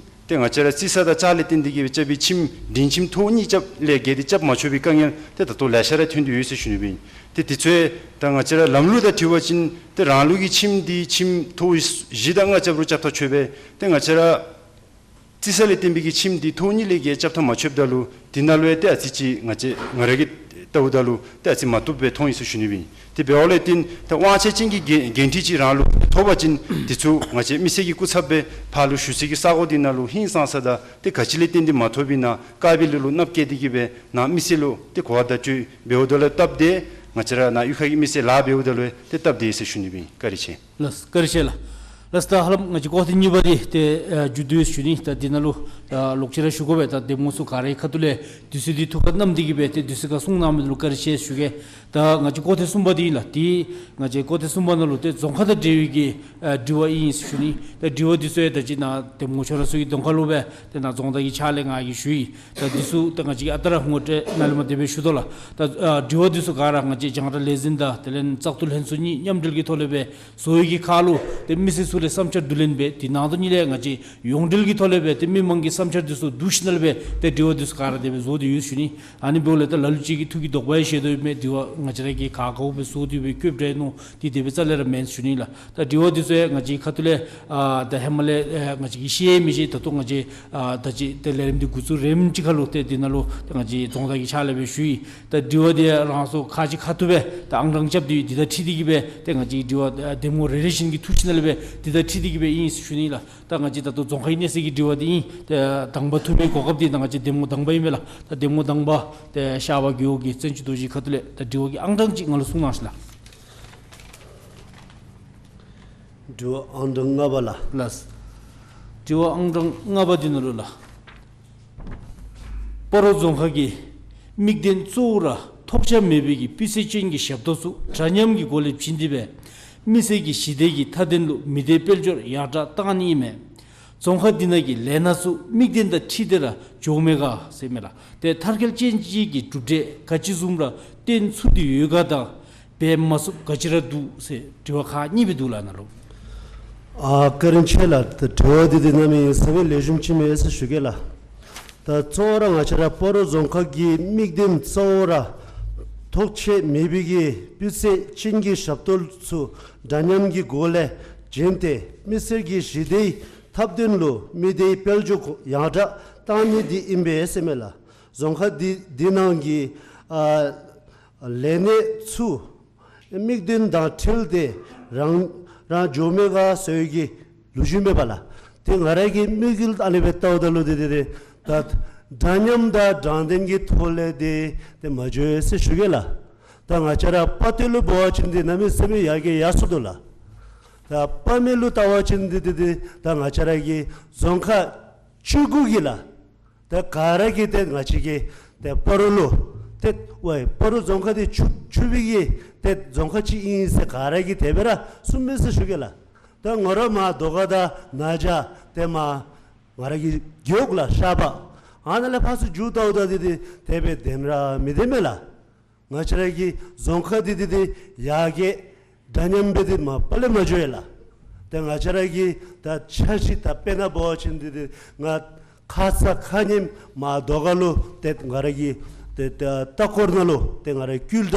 ཏེ་ང་བཅས་ར་རྩི་ས་དང་ལྕགས་ལས་བརྟེན་ཏེ་གིས་སྦེ་རྐྱབ་པའི་ཁྱིམ་འབྲིང་ཁྱིམ་ཐོག་གཉིས་རྐྱབ་ལས་བརྒལ་ཏེ་རྐྱབ་མ་ཆོག་པའི་དཀའ་ངལ་ཏེ་ད་ལྟོ་ལེ་ཤ་ར་ཐོན་ཏེ་ཡོད་ཟེར་ཞུ་ནི་སྦེ་ཨིན། ཏེ་དེ་ཚུ་ད་ང་བཅས་ར་ལམ་ལུགས་དང་འཁྲིལ་བ་ཅིན་ཏེ་རང་ལུགས་ཀྱི་ཁྱིམ་འདི་ཁྱིམ་ཐོག་བཞི་དང་ལྔ་རྐྱབ་རུང་རྐྱབ་ཐག་ཆོད་པས། ཏེ་ང་བཅས་ར་རྩི་ས་ལས་བརྟེན་པའི་གི་ཁྱིམ་འདི་ཐོག་གཉིས་ལས་བརྒལ་རྐྱབ་ཐག་མ་ཆོདཔ་ད་ལུ་དེ་ནང་ལུ་ཡང་ཏེ་ཨ་ཙི་ཅིག་ང་བཅས་ང་ར་གིས་བལྟཝ་ད་ལུ་ཏེ་ཨ་ཙི་མ་བཏུབ་སྦེ་མཐོང་ཡི་ཟེར་ཞུ་ནི་སྦེ་ཨིན། དེ་འབདཝ་ལས་བརྟེན་ད་དབང་ཆ་ཅན་གྱི་འགན་འགན་འཁྲི་ཅིག་རང་ལུ་ཐོབ་པ་ཅིན་དེ་ཚུ་ང་བཅས་མི་སེར་གྱི་སྐུ་ཚབ་སྦེ་ཕར་ལུ་ཞུ་སའི་གི་ས་གོ་འདི་ནང་ལུ་ཧིང་སངས་ས་དང་ཏེ་ག་ཅི་ལས་བརྟེན་ཏེ་མ་ཐོབ་ཨིན་ན་དཀར་པོའི་ལུགས་ལུ་མནབ་བསྐྱལ་ཏེ་གིས་སྦེ་ནཱ་མི་སེར་ལུ་ཏེ་གོ་བརྡ་སྤྲོད་འབདཝ་ད་ལུ་སྟབས་བདེ། ང་བཅས་ར་ནཱ་གཡུས་ཁ་གི་མི་སེར་ལཱ་འབདཝ་ད་ལུ་ཏེ་སྟབས་བདེ་ཟེར་ཞུ་ནི་སྦེ་ཨིན། བཀའ་དྲིན་ཆེ། ལགས་བཀའ་དྲིན་ཆེ་ལགས། ལགས་ད་ཧ་ལམ་ང་བཅས་སྐོར་ཐེངས་གཉིས་པ་འདི་ཏེ་ཨ་མཇུག་བསྡུ་ཡི་ཟེར་ཞུ་ནི། ད་འདི་ནང་ལུ་ད་ལོག་ཅི་ར་ཞུ་དགོ་པས། ད་གདམ་ངོ་ཚུ་ག་རའི་ཁ་ཐུག་ལས་དུས་ཚོད་འདི་ཐུགས་ཁར་བསྣམས་ཏེ་གིས་སྦེ་ཏེ་དུས་ཚོད་ཁར་གསུང་གནང་མི་འདི་ལུ་བཀའ་དྲིན་ཆེ་ཞུ་གེ། ད་ང་བཅས་སྐོར་ཐེངས་གསུམ་པ་འདི་ཨིན་ལགས། ཏེ་ང་བཅས་སྐོར་ཐེངས་གསུམ་པ་ནང་ལུ་ཏེ་རྫོང་ཁག་དང་འབྲེལ་བའི་གི་ཨ་དྲི་བ་ཨིན་ཟེར་ཞུ་ནི། ད་དྲི་བ་འདི་ཚུ་ཡང་ད་ཅི་ནཱ་གདམ་ངོ་ཁྱོད་ར་ཚུ་གི་གདོང་ཁ་ལུ་སྦེ་ཏེ་ནཱ་རྫོང་བདག་གི་ཕྱག་ལས་ང་གིས་ཞུ་ཡི། ད་འདི་ཚུ་ད་ང་བཅས་ཀྱིས་ཨ་རྟག་ར་ངོ་སྤྲོད་ནཱ་ལས་མར་དེ་སྦེ་ཞུ་དོ་ལགས། ད་ཨ་དྲི་བ་འདི་ཚུ་ག་ར་ང་བཅས་རྒྱང་བསྒྲགས་ལས་འཛིན་དང་དེ་ལས་བཙག་འཐུ་ལྷན་ཚོགས་གཉིས་མཉམ་འབྲེལ་གྱི་ཐོག་ལས་སྦེ་བཟོ་བའི་གི་ཁར་ལུ་ཏེ་མི་སེར་ཚུ་ལས་བསམ་འཆར་བསྡུ་ལེན་འབད། དེ་ནང་དོན་གཉིས་ལས་ང་བཅས་ཡོངས་འབྲེལ་གྱི་ཐོག་ལས་སྦེ་ཏེ་མི་མང་གི་བསམ་འཆར་འདི་ཚུ་བསྡུ་ཞིནམ་ལས་སྦེ་ཏེ་དྲི་བ་འདི་ཚུ་ག་ར་དེ་སྦེ་བཟོ་སྟེ་ཡོད་ཟེར་ཞུ་ནི། ཨ་ནི་འབདཝ་ལས་ད་ལ་ལུ་ཅིག་གིས་ཐུགས་ཀྱི་དོགས་པ་ཡང་བཞེས་དོ་ཡོདཔ་མས། དྲི་བ་ང་བཅས་ར་གིས་ག་ག་བ་སྦེ་བཟོ་སྟེ་སྦེ་བཀོདཔ་འདྲས་མནོ། ཏེ་དེ་སྦེ་རྩ་ལས་ར་མེན་ཟེར་ཞུ་ནི་ལགས། ད་དྲི་བ་འདི་ཚུ་ཡང་ང་བཅས་ཁ་ཐུག་ལས་ཨ་ད་ཧེ་མ་ལས་ཨ་ང་བཅས་ཀྱིས་ཤེས་མི་ཤེས། ད་ལྟོ་ང་བཅས་ཨ་ད་ཅི་ཏེ་ལས་རིམ་འདི་འགོ་བཙུགས་རནམ་ཅིག་ཁར་ལུ་ཏེ་འདི་ནང་ལུ་ཏེ་ང་བཅས་རྫོང་བདག་གི་ཕྱག་ལས་སྦེ་ཞུ་ཡི། ད་དྲི་བ་འདི་རང་སོ་ཁ་ཅིག་ཁ་ཐུག་སྦེ་ད་ཨང་གྲངས་རྐྱབ་སྟེ་འདི་དང་འཁྲིལ་ཏེ་གིས་སྦེ་ཏེ་ང་བཅས་དྲི་བ་ཨ་གདམ་ངོ་རེ་རེ་བཞིན་གྱིས་འཐུ་ཞིནམ་ལས་སྦེ་འདི་དང་འཁྲིལ་ཏེ་གིས་སྦེ་ཨིན་ཟེར་ཞུ་ནི་ལགས། ད་ང་བཅས་ད་ལྟོ་རྫོང་ཁའི་གནས་ཚད་ཀྱི་དྲི་བ་འདི་ཨིན། ཏེ་དང་པ་འཐུ་མི་གོ་སྐབས་འདི་ད་ང་བཅས་གདམ་ངོ་དང་པ་ཨིན་པས་ལགས། ད་གདམ་ངོ་དང་པ་ཏེ་ཤར་པ་རྒེད་འོག་གི་བཙན་སྐྱོགས་རྡོ་རྗེ་ཁ་ཐུག་ལས་ད་དྲི་བ་གི་ཨང་གྲངས་ཅིག་ང་ལུ་གསུང་གནང་ཞིག་ལགས། དྲི་བ་ཨང་གྲངས་ལྔ་པ་ལགས། ལགས། དྲི་བ་ཨང་གྲངས་ལྔ་པ་འདི་ནང་ལུ་ལགས། སྤ་རོ་རྫོང་ཁག་གི་དམིགས་དོན་གཙོ་བོ་ར་ཐོགས་ཆགས་མེད་པའི་གི་སྤུས་ཚད་ཅན་གྱི་ཞབས་ཏོག་ཚུ་འདྲ་མཉམ་གྱི་སྒོ་ལས་བྱིན་ཏེ་སྦེ་མི་སེར་གྱི་ཞི་བདེ་གི་མཐའ་དོན་ལུ་མི་སྡེ་དཔལ་འབྱོར་ཡར་དྲག་བཏང་ནི་ཨིན་མས། རྫོང་ཁག་འདི་ནང་གི་ལས་སྣ་ཚུ་དམིགས་དོན་དང་འཁྲིལ་ཏེ་ར་འགྱོཝ་མས་ག་ཟེར་མས་ལགས། ཏེ་མཐར་འཁྱོལ་ཅན་ཅིག་གི་གྲུབ་འབྲས་ག་ཅི་བཟུམ་ར་སྟོན་ཚུགས་ཏེ་ཡོད་ག་དང་འབད་མ་ཚུགསཔ་ག་ཅི་ར་འདུག་ཟེར་དྲི་བ་ཁག་གཉིས་སྦེ་འདུག་ལགས་ནཱ་ལུ། ཨ་བཀའ་དྲིན་ཆེ་ལགས། ད་དྲི་བ་འདི་འདི་གནམ་མེད་ས་མེད་ལེགས་ཤོམ་ཅིག་མས་ཟེར་ཞུ་གེ་ལགས། ད་གཙོ་བོ་ར་ང་བཅས་ར་སྤ་རོ་རྫོང་ཁག་གི་དམིགས་དོན་གཙོ་བོ་ར་ཐོགས་ཆེ་མེད་པའི་གི་སྤུས་ཚད་ཅན་གྱི་ཞབས་ཏོག་ཚུ་འདྲ་མཉམ་གྱི་སྒོ་ལས་བྱིན་ཏེ་མི་སེར་གྱི་ཞི་བདེའི་ཐབས་དོན་ལུ་མི་སྡེའི་དཔལ་འབྱོར་ཡང་དྲག་བཏང་ནི་འདི་ཨིན་པས་ཟེར་མས་ལགས། རྫོང་ཁག་འདི་འདི་ནང་གི་ཨ་ལས་སྣ་ཚུ་དམིགས་དོན་དང་འཁྲིལ་ཏེ་རང་རང་འགྱོ་མས་ག་ཟེར་བའི་གི་ལོ་རྒྱུས་མེད་པ་ལགས། ཏེ་ང་ར་གི་དམིགས་ཡུལ་ཨ་ནི་སྦེ་བལྟཝ་ད་ལུ་ཏེ་ཏེ་ཏེ་ད་འདྲ་མཉམ་དང་དྲང་བདེན་གྱི་ཐོག་ལས་ཏེ་ཏེ་མ་འགྱོ་ཡི་ཟེར་ཞུ་གེ་ལགས། ད་ང་བཅས་ར་དཔའ་སྟོད་ལུ་འབད་བ་ཅིན་ཏེ་གནམ་མེད་ས་མེད་ཡར་རྒྱས་ཡར་སོང་འདུག་ལགས། ད་དཔའ་མེད་ལུ་བལྟ་བ་ཅིན་ཏེ་ཏེ་ཏེ་ད་ང་བཅས་ར་གི་རྫོང་ཁག་བཅུ་དགུ་གི་ལགས། ད་ག་ར་གིས་ཏེ་ང་བཅས་ཀྱི་ཏེ་སྤ་རོ་ལུ་ཏེ་ཝའི་སྤ་རོ་རྫོང་ཁག་འདི་ཕྱུག་ཕྱུག་པའི་གི་ཏེ་རྫོང་ཁག་ཅིག་ཨིན་ཟེར་ག་ར་གིས་དེ་སྦེ་ར་གསུངམ་མས་ཟེར་ཞུ་གེ་ལགས། ད་ང་ར་མར་རྡོ་དཀར་དང་ན་བྱ་ཏེ་མར་ང་ར་གི་རྒེད་འོག་ལགས་ཤར་པ་ཨ་ནཱ་ལས་ཕར་ཚུར་འགྱོ་བལྟཝ་ད་ཏེ་ཏེ་དེ་སྦེ་བདེན་ར་མི་བདེན་མས་ལགས། ང་བཅས་ར་གི་རྫོང་ཁག་འདི་ཏེ་ཏེ་ཡར་རྒྱས་འདྲ་མཉམ་སྦེ་ཏེ་མ་པ་ལས་མ་འགྱོ་ཡི་ལགས། ཏེ་ང་བཅས་ར་གི་ད་འཆར་གཞི་ད་དཔེར་ན་འབད་བ་ཅིན་ཏེ་ཏེ་ང་ཁ་ཙ་ཁ་ཉིནམ་མར་རྡོ་དཀར་ལུ་ཏེ་ང་ར་གི་ཏེ་ད་ལྟ་སྐོར་ནང་ལུ་ཏེ་ང་ར་ཀུལ་ད་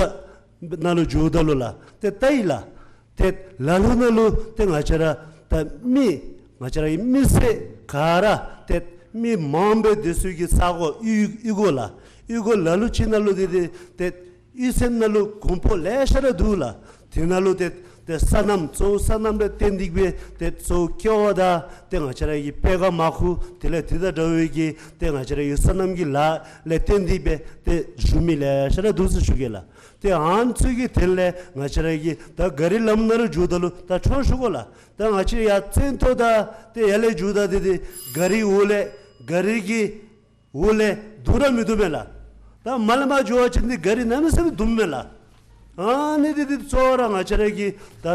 ནང་ལུ་འགྱོཝ་ད་ལུ་ལགས་ཏེ་བལྟ་ཡི་ལགས། ཏེ་ལ་ལུ་ནང་ལུ་ཏེ་ང་བཅས་ར་ད་མི་ང་བཅས་ར་གི་མི་སེར་ག་ར་ཏེ་མི་མང་པོ་སྡོད་སའི་གི་ས་གོ་གཡུས་གཡུས་སྒོ་ལགས། གཡུས་སྒོ་ལ་ལུ་ཅིག་ནང་ལུ་ཏེ་ཏེ་ཏེ་གཡུས་ཚན་ནང་ལུ་གོང་འཕེལ་ལེ་ཤ་ར་འདུག་ལགས། དེ་ནང་ལུ་ཏེ་ཏེ་སོ་ནམ་གཙོ་བོ་སོ་ནམ་ལས་བརྟེན་ཏེ་གི་སྦེ་ཏེ་གཙོ་བོ་ཀེ་བ་དང་ཏེ་ང་བཅས་ར་གི་པད་དཀར་མར་ཁུ་དེ་ལས་དེ་དང་འདྲ་བའི་གི་ཏེ་ང་བཅས་ར་གི་སོ་ནམ་གྱི་ལཱ་ལས་བརྟེན་ཏེ་སྦེ་ཏེ་བཞུགས་མི་ལེ་ཤ་ར་འདུག་ཟེར་ཞུ་གེ་ལགས། ཏེ་ཨ་ནི་ཚུ་གི་དོན་ལས་ང་བཅས་ར་གི་ད་ག་རི་ལམ་ནང་ལུ་འགྱོཝ་ད་ལུ་ད་ཁྲོམ་ཞུ་དགོ་ལགས། ད་ང་བཅས་ཡར་བཙན་ཏོ་དང་ཏེ་ཡར་ལས་འགྱོཝ་ད་ཏེ་ཏེ་ག་རི་འོག་ལས་ག་རི་གི་འོག་ལས་བརྡུང་ར་མི་བརྡུང་མས་ལགས། ད་མར་ལས་མར་འགྱོ་བ་ཅིན་ཏེ་ག་རི་གནམ་མེད་ས་མེད་བརྡུངམ་མས་ལགས། ཨ་ནི་ཏེ་ཏེ་གཙོ་བོ་ར་ང་བཅས་ར་གི་ད་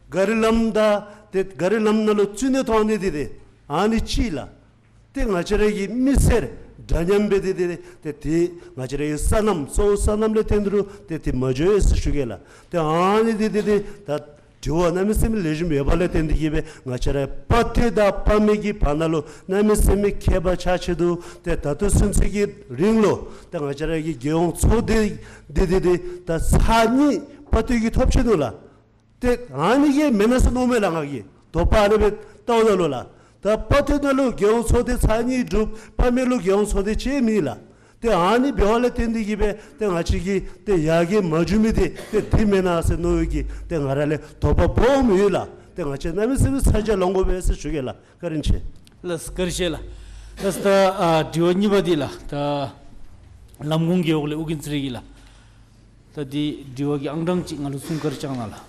ག་རི་ལམ་དང་ཏེ་ག་རི་ལམ་ནང་ལུ་བཙུགས་ནི་ཐོག་ནི་ཏེ་ཏེ་ཨ་ནི་ཅིག་ལགས། ཏེ་ང་བཅས་ར་གི་མི་སེར་འདྲ་མཉམ་སྦེ་ཏེ་ཏེ་ཏེ་ཏེ་ང་བཅས་ར་གི་སོ་ནམ་གཙོ་བོ་སོ་ནམ་ལས་བརྟེན་ཏེ་རུང་ཏེ་ཏེ་མ་འགྱོ་ཡི་ཟེར་ཞུ་གེ་ལགས། ཏེ་ཨ་ནི་ཏེ་ཏེ་ཏེ་ད་དྲི་བ་གནམ་མེད་ས་མེད་ལེགས་ཤོམ་ཡོད་པ་ལས་བརྟེན་ཏེ་གི་སྦེ་ང་བཅས་ར་དཔའ་སྟོད་དང་དཔའ་མེད་ཀྱི་བར་ན་ལུ་གནམ་མེད་ས་མེད་ཁྱད་པར་ཆགས་ཆི་འདུག། ཏེ་ད་ལྟོ་ཚུན་ཚོད་ཀྱི་རིང་ལུ་ཏེ་ང་བཅས་ར་གི་རྒྱལ་ཡོངས་ཚོགས་སྡེ་འདི་འདི་འདི་ད་ཚར་གཉིས་དཔའ་སྟོད་ཀྱིས་ཐོབ་ཆི་འདུག་ལགས། ཏེ་ཨ་ནི་གིས་མེན་ན་ཟེར་མནོཝ་མས་ལགས། ང་གིས་དོགས་པ་ཨ་ནི་སྦེ་བལྟཝ་ད་ལུ་ལགས། ད་དཔའ་སྟོད་ནང་ལུ་རྒྱལ་ཡོངས་ཚོགས་སྡེ་ཚར་གཉིས་གྲུབ། དཔའ་མེད་ལུ་རྒྱལ་ཡོངས་ཚོགས་སྡེ་གཅིག་མེད་ལགས། ཏེ་ཨ་ནི་འབདཝ་ལས་བརྟེན་ཏེ་གི་སྦེ་ཏེ་ང་བཅས་ཀྱི་ཏེ་ཡར་རྒྱས་མ་འགྱོ་མི་འདི་ཏེ་འདི་མེན་ན་ཟེར་མནོ་བའི་གི་ཏེ་ང་ར་ལས་དོགས་པ་སྦོམ་ཡོད་ལགས། ཏེ་ང་བཅས་གནམ་མེད་ས་མེད་ཚ་གྱང་ལང་དགོ་པས་ཟེར་ཞུ་གེ་ལགས། བཀའ་དྲིན་ཆེ། ལགས་བཀའ་དྲིན་ཆེ་ལགས། ལགས་ད་ཨ་དྲི་བ་གཉིས་པ་འདི་ལགས། ད་ལམ་གུང་རྒེད་འོག་ལས་ཨོ་རྒྱན་ཚེ་རིང་གིས་ལགས། ད་འདི་དྲི་བ་གི་ཨང་གྲངས་ཅིག་ང་ལུ་གསུང་བཀའ་དྲིན་བསྐྱང་གནང་ལགས།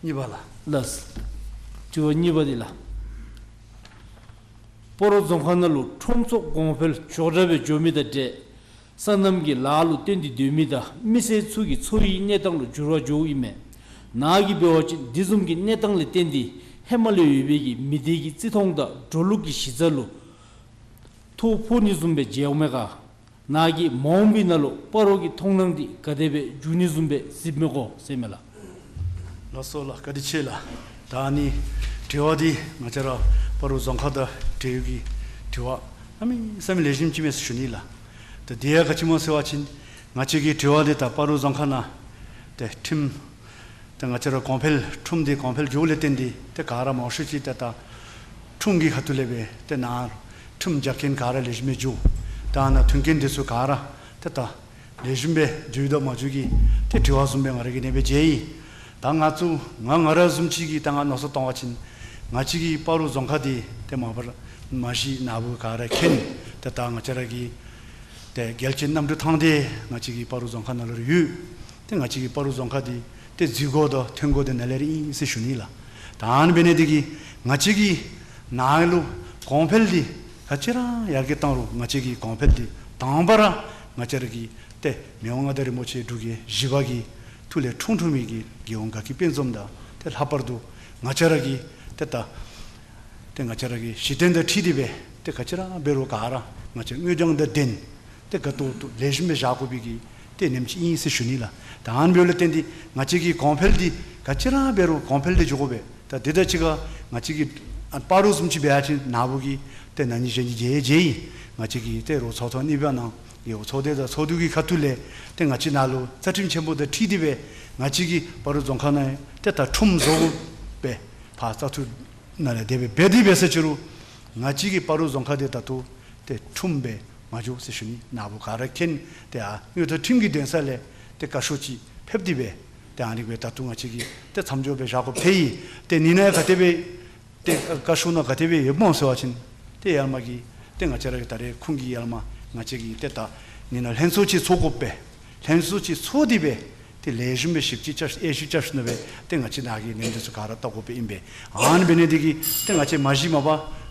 གཉིས་པ་ལགས། ལགས། དྲི་བ་གཉིས་པ་འདི་ལགས། སྤ་རོ་རྫོང་ཁག་ནང་ལུ་ཁྲོམ་ཚོགས་གོང་འཕེལ་མགྱོགས་དྲགས་སྦེ་འགྱོ་མི་དང་འབྲེལ་སོ་ནམ་གྱི་ལཱ་ལུ་བརྟེན་ཏེ་སྡོད་མི་དང་མི་སེར་ཚུ་གི་འཚོ་བའི་གནས་སྟངས་ལུ་འགྱུར་བ་འགྱོཝ་ཨིན་མས། ནཱ་གིས་འབད་བ་ཅིན་འདི་བཟུམ་གྱི་གནས་སྟངས་ལས་བརྟེན་ཏེ་ཧེ་མ་ལས་ཡོད་པའི་གི་མི་སྡེ་གི་བརྩི་མཐོང་དང་འགྲོ་ལུགས་ཀྱི་གཞི་རྩ་ལུ་ཐོ་ཕོག་ནི་བཟུམ་སྦེ་མཇལཝ་མས་ག། ནཱ་གིས་མ་འོངས་པའི་ནང་ལུ་སྤ་རོ་གི་མཐོང་སྣང་འདི་ག་དེ་སྦེ་འགྱུར་ནི་བཟུམ་སྦེ་གཟིགསཔ་མས་གོ་ཟེར་མས་ལགས། ལགས་སོ་ལགས། བཀའ་དྲིན་ཆེ་ལགས། ད་ཨ་ནི་དྲི་བ་འདི་ང་བཅས་ར་སྤ་རོ་རྫོང་ཁག་དང་འབྲེལ་ཡོད་ཀྱི་དྲི་བ་གནམ་མེད་ས་མེད་ལེགས་ཤོམ་ཅིག་མས་ཟེར་ཞུ་ནི་ལགས། ད་འདི་ཡང་ག་ཅི་སྨོ་ཟེར་བ་ཅིན་ང་བཅས་ཀྱི་དྲི་བ་འདི་ད་སྤ་རོ་རྫོང་ཁག་ནང་ཏེ་ཁྲིམས་ཏེ་ང་བཅས་ར་གོང་འཕེལ་ཁྲོམ་འདི་གོང་འཕེལ་འགྱོཝ་ལས་བརྟེན་ཏེ་ཏེ་ག་ར་མང་ཤོས་ཅིག་ཏེ་ད་ཁྲོམ་གྱི་ཁ་ཐུག་ལས་སྦེ་ཏེ་ནཱ་ཁྲིམས་རྒྱག་མཁན་ག་ར་ལེགས་ཤོམ་སྦེ་འགྱོ། ད་ནཱ་མཐུན་རྐྱེན་འདི་ཚུ་ག་ར་ཏེ་ད་ལེགས་ཤོམ་སྦེ་འགྱོ་ཡི་དང་མ་འགྱོ་གི་ཏེ་དྲི་བ་བཟུམ་སྦེ་ང་ར་གིས་ཨ་ནེ་སྦེ་མཇལ་ཡི། ད་ང་ཚུ་ང་ང་ར་བཟུམ་ཅིག་གིས་ད་ང་མནོ་བསམ་བཏང་བ་ཅིན་ང་བཅས་ཀྱི་སྤ་རོ་རྫོང་ཁག་འདི་ཏེ་མ་པ་ར་མ་གཞི་ནཱ་བུ་ག་ར་མཁྱེན། ཏེ་ད་ང་བཅས་ར་གི་ཏེ་རྒྱལ་གཅེས་གནམ་གྲུ་ཐང་འདི་ང་བཅས་ཀྱི་སྤ་རོ་རྫོང་ཁག་ནང་ལུ་ར་ཡོད། ཏེ་ང་བཅས་ཀྱི་སྤ་རོ་རྫོང་ཁག་འདི་ཏེ་འཛུལ་སྒོ་དང་ཐོན་སྒོ་འདི་ནཱ་ལས་ར་ཨིན་ཟེར་ཞུ་ནི་ལགས། ད་ཨ་ནི་འབད་ནི་འདི་གིས་ང་བཅས་ཀྱིས་ནཱ་ལུ་གོང་འཕེལ་འདི་ག་ཅི་ར་ཡར་རྒྱས་བཏང་རུང་ང་བཅས་ཀྱི་གོང་འཕེལ་འདི་དང་པ་ར་ང་བཅས་ར་གི་ཏེ་མི་དབང་མངའ་བདག་རིན་པོ་ཆེ་འབྲུག་རྒྱལ་བཞི་པ་གི་ སྐུ་ལས་འཁྲུངས་འཁྲུངས་མི་གི་རྒྱལ་ཡོངས་དགའ་སྐྱིད་དཔལ་འཛོམས་དང་ཏེ་ལྷག་པར་དུ་ང་བཅས་ར་གི་ཏེ་ད་ཏེ་ང་བཅས་ར་གི་གཞི་རྟེན་དང་འཁྲིལ་ཏེ་སྦེ་ཏེ་ག་ཅི་ར་འབད་རུང་ག་ར་ང་བཅས་དངོས་བྱང་དང་ལྡན་ཏེ་དགའ་ཏོག་ཏོ་ལེགས་ཤོམ་སྦེ་བཞག་དགོ་པའི་གི་ཏེ་ནེམ་ཅིག་ཨིན་ཟེར་ཞུ་ནི་ལགས། ད་ཨ་ནི་འབདཝ་ལས་བརྟེན་ཏེ་ང་བཅས་ཀྱི་གོང་འཕེལ་འདི་ག་ཅི་ར་འབད་རུང་གོང་འཕེལ་འདི་འགྱོ་དགོ་པས། ད་འདི་དང་གཅིག་ཁར་ང་བཅས་ཀྱི་ཨ་སྤ་རོ་བཟུམ་ཅིག་འབད་བ་ཅིན་ནཱ་བུ་གི་ཏེ་ན་ནིང་གཞེས་ནིང་བརྗེ་བརྗེ་ཡི་ང་བཅས་ཀྱི་ཏེ་རོགས་ཚོགས་ཐོག་གཉིས་པ་ནང་རྒེད་འོག་ཚོགས་སྡེ་དང་ཚོགས་འདུ་གི་ཁ་ཐུག་ལས་ཏེ་ང་བཅས་ནཱ་ལུ་རྩ་ཁྲིམས་ཆེན་པོ་དང་འཁྲིལ་ཏེ་སྦེ་ང་བཅས་ཀྱི་སྤ་རོ་རྫོང་ཁག་ནང་ཏེ་ད་ཁྲོམ་བཟོ་དགོ་པས། ཕར་བཙག་འཐུ་ནང་ལས་དེ་སྦེ་འབད་དེ་འབད་ས་ཅི་རུང་ང་བཅས་ཀྱི་སྤ་རོ་རྫོང་ཁག་འདི་ད་ལྟོ་ཏེ་ཁྲོམ་སྦེ་མ་འགྱོ་ཟེར་ཞུ་ནི། ནཱ་བུ་ག་ར་མཁྱེན། ཏེ་ཨ་དངུལ་རྩིས་ཁྲིམས་ཀྱི་འདུན་ས་ལས་ཏེ་བཀའ་ཤོག་ཅིག་ཕེབས་ཏེ་སྦེ་ཏེ་ཨ་ནི་སྦེ་ད་ལྟོ་ང་བཅས་ཀྱིས་ཏེ་མཚམས་འཇོག་སྦེ་བཞག་དགོཔ་ཐལ་ཡི། ཏེ་ནི་ནཱ་ག་དེ་སྦེ་ཏེ་བཀའ་ཤོག་ནང་ག་དེ་སྦེ་ཡོདཔ་སྨོ་ཟེར་བ་ཅིན་ཏེ་ཡར་མར་གྱི་ཏེ་ང་བཅས་ར་གི་ད་རེས་ཁོང་གིས་ཡར་མར་ང་བཅས་ཀྱིས་ཏེ་ད་ནི་ནཱ་ལྷན་ཚོགས་ཅིག་ཚོགས་དགོ་པས། ལྷན་ཚོགས་ཅིག་ཚོགས་ཏེ་སྦེ་ཏེ་ལེགས་ཤོམ་སྦེ་ཞིབ་དཔྱད་རྐྱབ་དབྱེ་ཞིབ་རྐྱབ་ཞིནམ་ལས་སྦེ་ཏེ་ང་བཅས་ནཱ་གི་ནེམ་འདི་ཚུ་ག་ར་བལྟ་དགོཔ་ཨིན་པས། ཨ་ནི་འབད་ནི་འདི་གིས་ཏེ་ང་བཅས་མ་གཞི་མ་པ་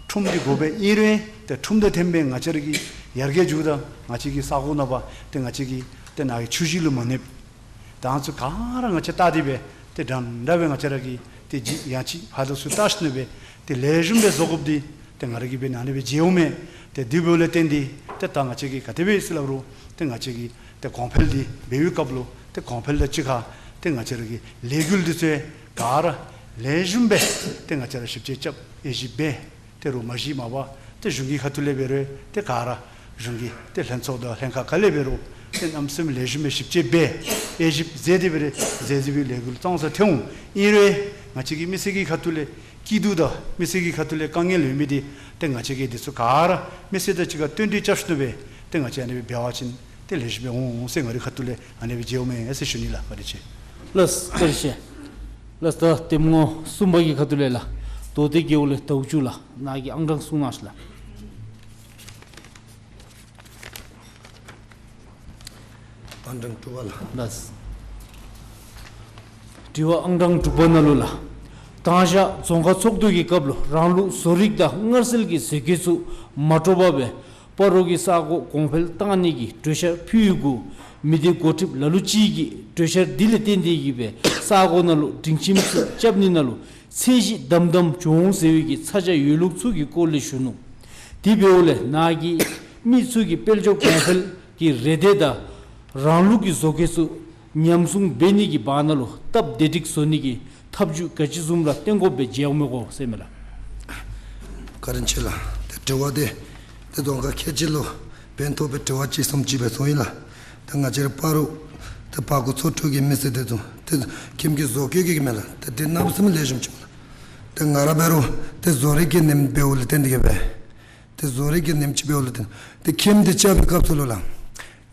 ཁྲོམ་འདི་དགོ་པས། ཨིན་རུང་ཏེ་ཁྲོམ་དང་ལྡནམ་སྦེ་ང་བཅས་ར་གི་ཡར་རྒྱས་འགྱོཝ་ད་ང་བཅས་ཀྱི་ས་གོ་ནང་པ་ཏེ་ང་བཅས་ཀྱི་ཏེ་ནཱ་གི་ཆུ་བཞི་ལུ་མ་གནོདཔ་ད་ཨ་ནི་ཚུ་ག་ར་ང་བཅས་བལྟ་སྟེ་སྦེ་ཏེ་འདྲན་འདྲ་སྦེ་ང་བཅས་ར་གིས་ཏེ་ཇི་ཡང་ཅིན་ཕར་དང་ཚུར་བལྟ་ཞིནམ་ལས་སྦེ་ཏེ་ལེགས་ཤོམ་སྦེ་བཟོ་དགོཔ་འདི་ཏེ་ང་ར་གིས་འབད་ནི་ཨ་ནི་སྦེ་མཇལཝ་མས། ཏེ་དེ་འབདཝ་ལས་བརྟེན་ཏེ་ཏེ་ད་ང་བཅས་ཀྱིས་ག་དེ་སྦེ་ཟེར་སླབ་རུང་ཏེ་ང་བཅས་ཀྱིས་ཏེ་གོང་འཕེལ་འདི་འབད་བའི་སྐབས་ལུ་ཏེ་གོང་འཕེལ་དང་གཅིག་ཁར་ཏེ་ང་བཅས་ར་གི་ལས་འགུལ་འདི་ཚུ་ག་ར་ལེགས་ཤོམ་སྦེ་ཏེ་ང་བཅས་ར་ཞིབ་དཔྱད་རྐྱབ་དབྱེ་ཞིབ་འབད། ཏེ་རོགས་མ་གཞི་མ་པ་ཏེ་གཞུང་གི་ཁ་ཐུག་ལས་འབད་རུང་ཏེ་ག་ར་གཞུང་གི་ཏེ་ལྷན་ཚོགས་དང་ལྷན་ཁག་ག་ལས་འབད་རུང་ཏེ་གནམ་མེད་ས་མེད་ལེགས་ཤོམ་སྦེ་ཞིབ་དཔྱད་འབད་དབྱེ་ཞིབ་མཛད་དེ་འབད་རུང་མཛད་མཛད་པའི་ལས་འགུལ་ཙང་ཙ་ཐོན་འོང་། ཨིན་རུང་ང་བཅས་ཀྱི་མི་སེར་གྱི་ཁ་ཐུག་ལས་སྐྱིད་སྡུག་དང་མི་སེར་གྱི་ཁ་ཐུག་ལས་དཀའ་ངལ་ཡོད་མི་འདི་ཏེ་ང་བཅས་ཀྱིས་འདི་ཚུ་ག་ར་མི་སེར་དང་གཅིག་ཁར་བསྟུན་གྲོས་རྐྱབ་ཞིནམ་ལས་སྦེ་ཏེ་ང་བཅས་ཨ་ནི་སྦེ་འབད་བ་ཅིན་ཏེ་ལེགས་ཤོམ་སྦེ་འོང་ཟེར་ང་རའི་ཁ་ཐུག་ལས་ཨ་ནི་སྦེ་མཇལཝ་མས་ཟེར་ཞུ་ནི་ལགས། བཀའ་དྲིན་ཆེ། ལགས་བཀའ་དྲིན་ཆེ། ལགས་ད་གདམ་ངོ་གསུམ་པ་གི་ཁ་ཐུག་ལས་ལགས། མདོ་སྟོད་རྒེད་འོག་ལས་ཟླཝ་བཅུ་ལགས། ནཱ་གི་ཨང་གྲངས་གསུང་གནང་ཤིག་ལགས། ཨང་གྲངས་དྲུག་པ་ལགས། ལགས། དྲི་བ་ཨང་གྲངས་དྲུག་པ་ནང་ལུ་ལགས། དང་ཞག་རྫོང་ཁག་ཚོགས་འདུ་གི་སྐབས་ལུ་རང་ལུགས་བཟོ་རིག་དང་མངར་སེལ་གྱི་ཟས་གོས་ཚུ་མ་འདྲཝ་སྦེ་སྤ་རོ་གི་ས་གོ་གོང་འཕེལ་བཏང་ནི་གི་གྲོས་འཆར་ཕུལ་ཡོད་གུ་མི་སྡེ་འགོ་ཁྲིདཔ་ལ་ལུ་ཅིག་གིས་གྲོས་འཆར་འདི་ལས་བརྟེན་ཏེ་གིས་སྦེ་ས་གོ་ནང་ལུ་སྒྲིང་ཁྱིམ་ཚུ་རྐྱབ་ནི་ནང་ལུ་ཚད་གཞི་དམ་དམ་བྱུང་ཟེར་བའི་གི་ཚ་གྱང་ཡོད་ལུགས་ཚུ་གི་སྐོར་ལས་ཞུ་ནུག། དེ་འབདཝ་ལས་ནཱ་གི་མི་ཚུ་གིས་དཔལ་འབྱོར་གོང་འཕེལ་གྱི་རེ་འདོད་དང་རང་ལུགས་ཀྱི་བཟོ་གོས་ཚུ་ཉམས་སྲུང་འབད་ནི་གི་བར་ན་ལུ་སྟབས་བདེ་སྒྲིག་བཟོ་ནི་གི་ཐབས་བྱུས་ག་ཅི་བཟུམ་ར་བཏོན་དགོཔ་སྦེ་མཇལཝ་མས་གོ་ཟེར་མས་ལགས། བཀའ་དྲིན་ཆེ་ལགས། ཏེ་དྲི་བ་འདི་ཏེ་རྫོང་ཁག་ཁལ་གཅིག་ལུ་ཕན་ཐོགས་པའི་དྲི་བ་ཅིག་བཟུམ་ཅིག་སྦེ་སོང་ཡི་ལགས། ཏེ་ང་བཅས་ར་སྤ་རོ་ཏེ་སྤ་གོ་ཚོ་དྲུག་གི་མི་སེར་འདི་ཚུ་ཏེ་ཁྱིམ་གྱི་བཟོ་བཀོད་ཀྱི་མས་ལགས། ཏེ་འདི་གནམ་མེད་ས་མེད་ལེགས་ཤོམ་ཅིག་ལགས། ཏེ་ང་ར་འབད་རུང་ཏེ་བཟོ་རིག་གི་ནེམ་འབདཝ་ལས་བརྟེན་ཏེ་གིས་སྦེ་ཏེ་བཟོ་རིག་གི་ནེམ་ཅིག་འབདཝ་ལས་བརྟེན་ཏེ་ཁྱིམ་འདི་རྐྱབ་པའི་སྐབས་སུ་ལུ་ལགས།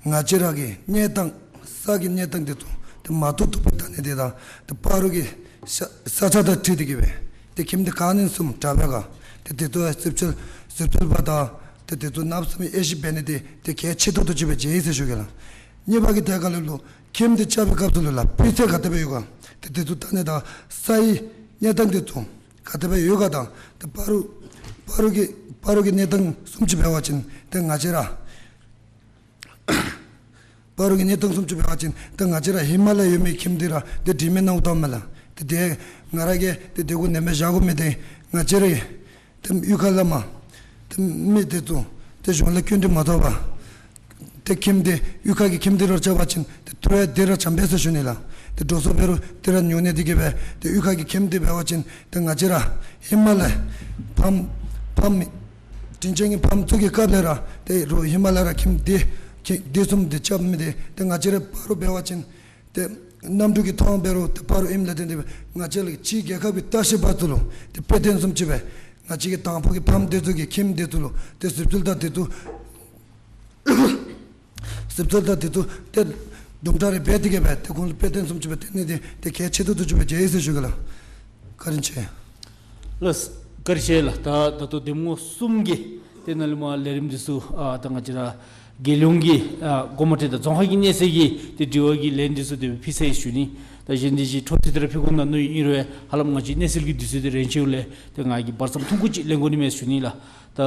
ང་བཅས་ར་གི་གནས་སྟངས་ས་གི་གནས་སྟངས་འདི་ཚུ་ཏེ་མ་ཐུག་ཐུག་པའི་ད་ནི་འདི་དང་ཏེ་སྤ་རོ་གི་ས་ས་ཆ་དང་འཁྲིལ་ཏེ་གིས་སྦེ་ཏེ་ཁྱིམ་འདི་ག་ནི་བཟུམ་དྲག་པས་ག། ཏེ་དེ་ཚུ་གཟིགས་ཚུལ་གཟིགས་ཚུལ་པ་དང་ཏེ་དེ་ཚུ་གནམ་མེད་ས་མེད་དབྱེ་ཞིབ་འབད་ནི་འདི་ཏེ་གལ་ཆེ་ཏོག་ཏོ་ཅིག་སྦེ་མཇལ་ཡི་ཟེར་ཞུ་གེ་ལགས། གཉིས་པ་གི་ཐད་ཁར་ལུ་ལུ་ཁྱིམ་འདི་རྐྱབ་པའི་སྐབས་སུ་ལུ་ལགས་སྤུས་ཚད་ག་དེ་སྦེ་ཡོད་ག། ཏེ་དེ་ཚུ་ད་ནི་དང་སའི་གནས་སྟངས་འདི་ཚུ་ག་དེ་སྦེ་ཡོད་ག་དང་ཏེ་སྤ་རོ་སྤ་རོ་གི་སྤ་རོ་གི་གནས་སྟངས་བཟུམ་ཅིག་འབད་བ་ཅིན་ཏེ་ང་བཅས་ར་སྤ་རོ་གི་གནས་སྟངས་བཟུམ་ཅིག་འབད་བ་ཅིན་ཏེ་ང་བཅས་ར་ཧི་མ་ལ་ཡ་ཡོད་མི་ཁྱིམ་འདི་ར་ཏེ་དྲི་མེད་ནང་བཏང་མས་ལགས། ཏེ་དེ་ང་ར་གིས་ཏེ་དེ་གུ་ནེམ་སྦེ་བཞག་དགོ་མི་འདི་ང་བཅས་ར་ཏེ་གཡུས་ཁ་ལས་མར་ཏེ་མི་འདི་ཚུ་ཏེ་གཞུང་ལས་སྐྱིན་འགྲུལ་མ་ཐོབ་པར་ཏེ་ཁྱིམ་འདི་གཡུས་ཁ་གི་ཁྱིམ་འདི་ར་རྐྱབ་པ་ཅིན་ཏེ་ཐོབ་ཡ་འདི་ར་བྱམས་པས་ཟེར་ཞུ་ནི་ལགས། ཏེ་འགྲོ་སོང་འབད་རུང་འདི་ར་ཉུང་ནི་འདི་གིས་སྦེ་ཏེ་གཡུས་ཁ་གི་ཁྱིམ་འདི་འབད་བ་ཅིན་ཏེ་ང་བཅས་ར་ཧི་མ་ལ་ཡ་ཕམ་ཕམ་དྲིན་ཅན་གྱི་ཕམ་ཚུ་གི་སྐབས་ལས་ར་ཏེ་རོགས་ཧི་མ་ལ་ཡ་ར་ཁྱིམ་འདི་ཁྱིམ་འདི་བཟུམ་འདི་རྐྱབ་མི་འདི་ཏེ་ང་བཅས་ར་སྤ་རོ་འབད་བ་ཅིན་ཏེ་གནམ་གྲུ་གི་ཐོག་འབད་རུང་ཏེ་སྤ་རོ་ཨིནམ་ལས་བརྟེན་ཏེ་ང་བཅས་ར་གི་ཕྱི་རྒྱལ་ཁབ་ཀྱི་ལྟ་བཤལ་པ་ཚུ་ལུ་ཏེ་དཔེ་སྟོན་བཟུམ་ཅིག་སྦེ་ང་བཅས་ཀྱི་དང་ཕུ་གི་ཕམ་འདི་ཚུ་གི་ཁྱིམ་འདི་ཚུ་ལུ་ཏེ་གཟིགས་ཚུལ་དང་འདི་ཚུ་གཟིགས་ཚུལ་དང་འདི་ཚུ་ཏེ་དུམ་གྲ་རེ་འབད་དེ་གིས་སྦེ་ཏེ་ཁོང་ལུ་དཔེ་སྟོན་བཟུམ་ཅིག་སྦེ་སྟོན་ནི་འདི་ཏེ་གལ་ཆེ་ཏོག་ཏོ་ཅིག་སྦེ་མཇལ་ཡི་ཟེར་ཞུ་གེ་ལགས། བཀའ་དྲིན་ཆེ། ལགས་བཀའ་དྲིན་ཆེ་ལགས། ད་ད་ལྟོ་གདམ་ངོ་གསུམ་གྱིས་ཏེ་ནཱ་ལས་མར་ལས་རིམ་འདི་ཚུ་ཨ་ད་ང་བཅས་ར་རྒྱལ་ཡོངས་ཀྱི་ཨ་འགོ་དམངས་ཁྲིམས་དང་རྫོང་ཁ་གི་གནས་ཚད་ཀྱི་ཏེ་དྲི་བ་གི་ལན་འདི་ཚུ་ཏེ་ཕུལ་ཚར་ཡི་ཟེར་ཞུ་ནི། ད་གཞན་འདི་ཅིག་འཕྲོ་མཐུད་དེ་ར་ཕུལ་དགོ་མནོ་ནུག། ཨིན་རུང་ཧ་ལམ་ང་བཅས་གནས་ཚུལ་གྱི་དུས་ཚོད་འདི་རན་ཆེཝ་ལས་ཏེ་ང་གིས་བར་མཚམས་ཐུང་ཀུ་ཅིག་ལེན་དགོ་ནི་མས་ཟེར་ཞུ་ནི་ལགས། ད་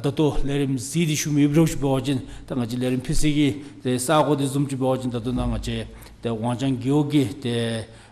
ད་ལྟོ་ལས་རིམ་གཟིགས་ཏེ་བཞུགས་མི་ཡོདཔ་འདྲཝ་ཅིག་འབད་བ་ཅིན་ད་ང་བཅས་ལས་རིམ་ཕུལ་ས་གི་ཏེ་ས་གོ་འདི་བཟུམ་ཅིག་འབད་བ་ཅིན་ད་ལྟོ་ནཱ་ང་བཅས་ ཏེ་ཝང་ཅང་རྒེད་འོག་གི་ཏེ་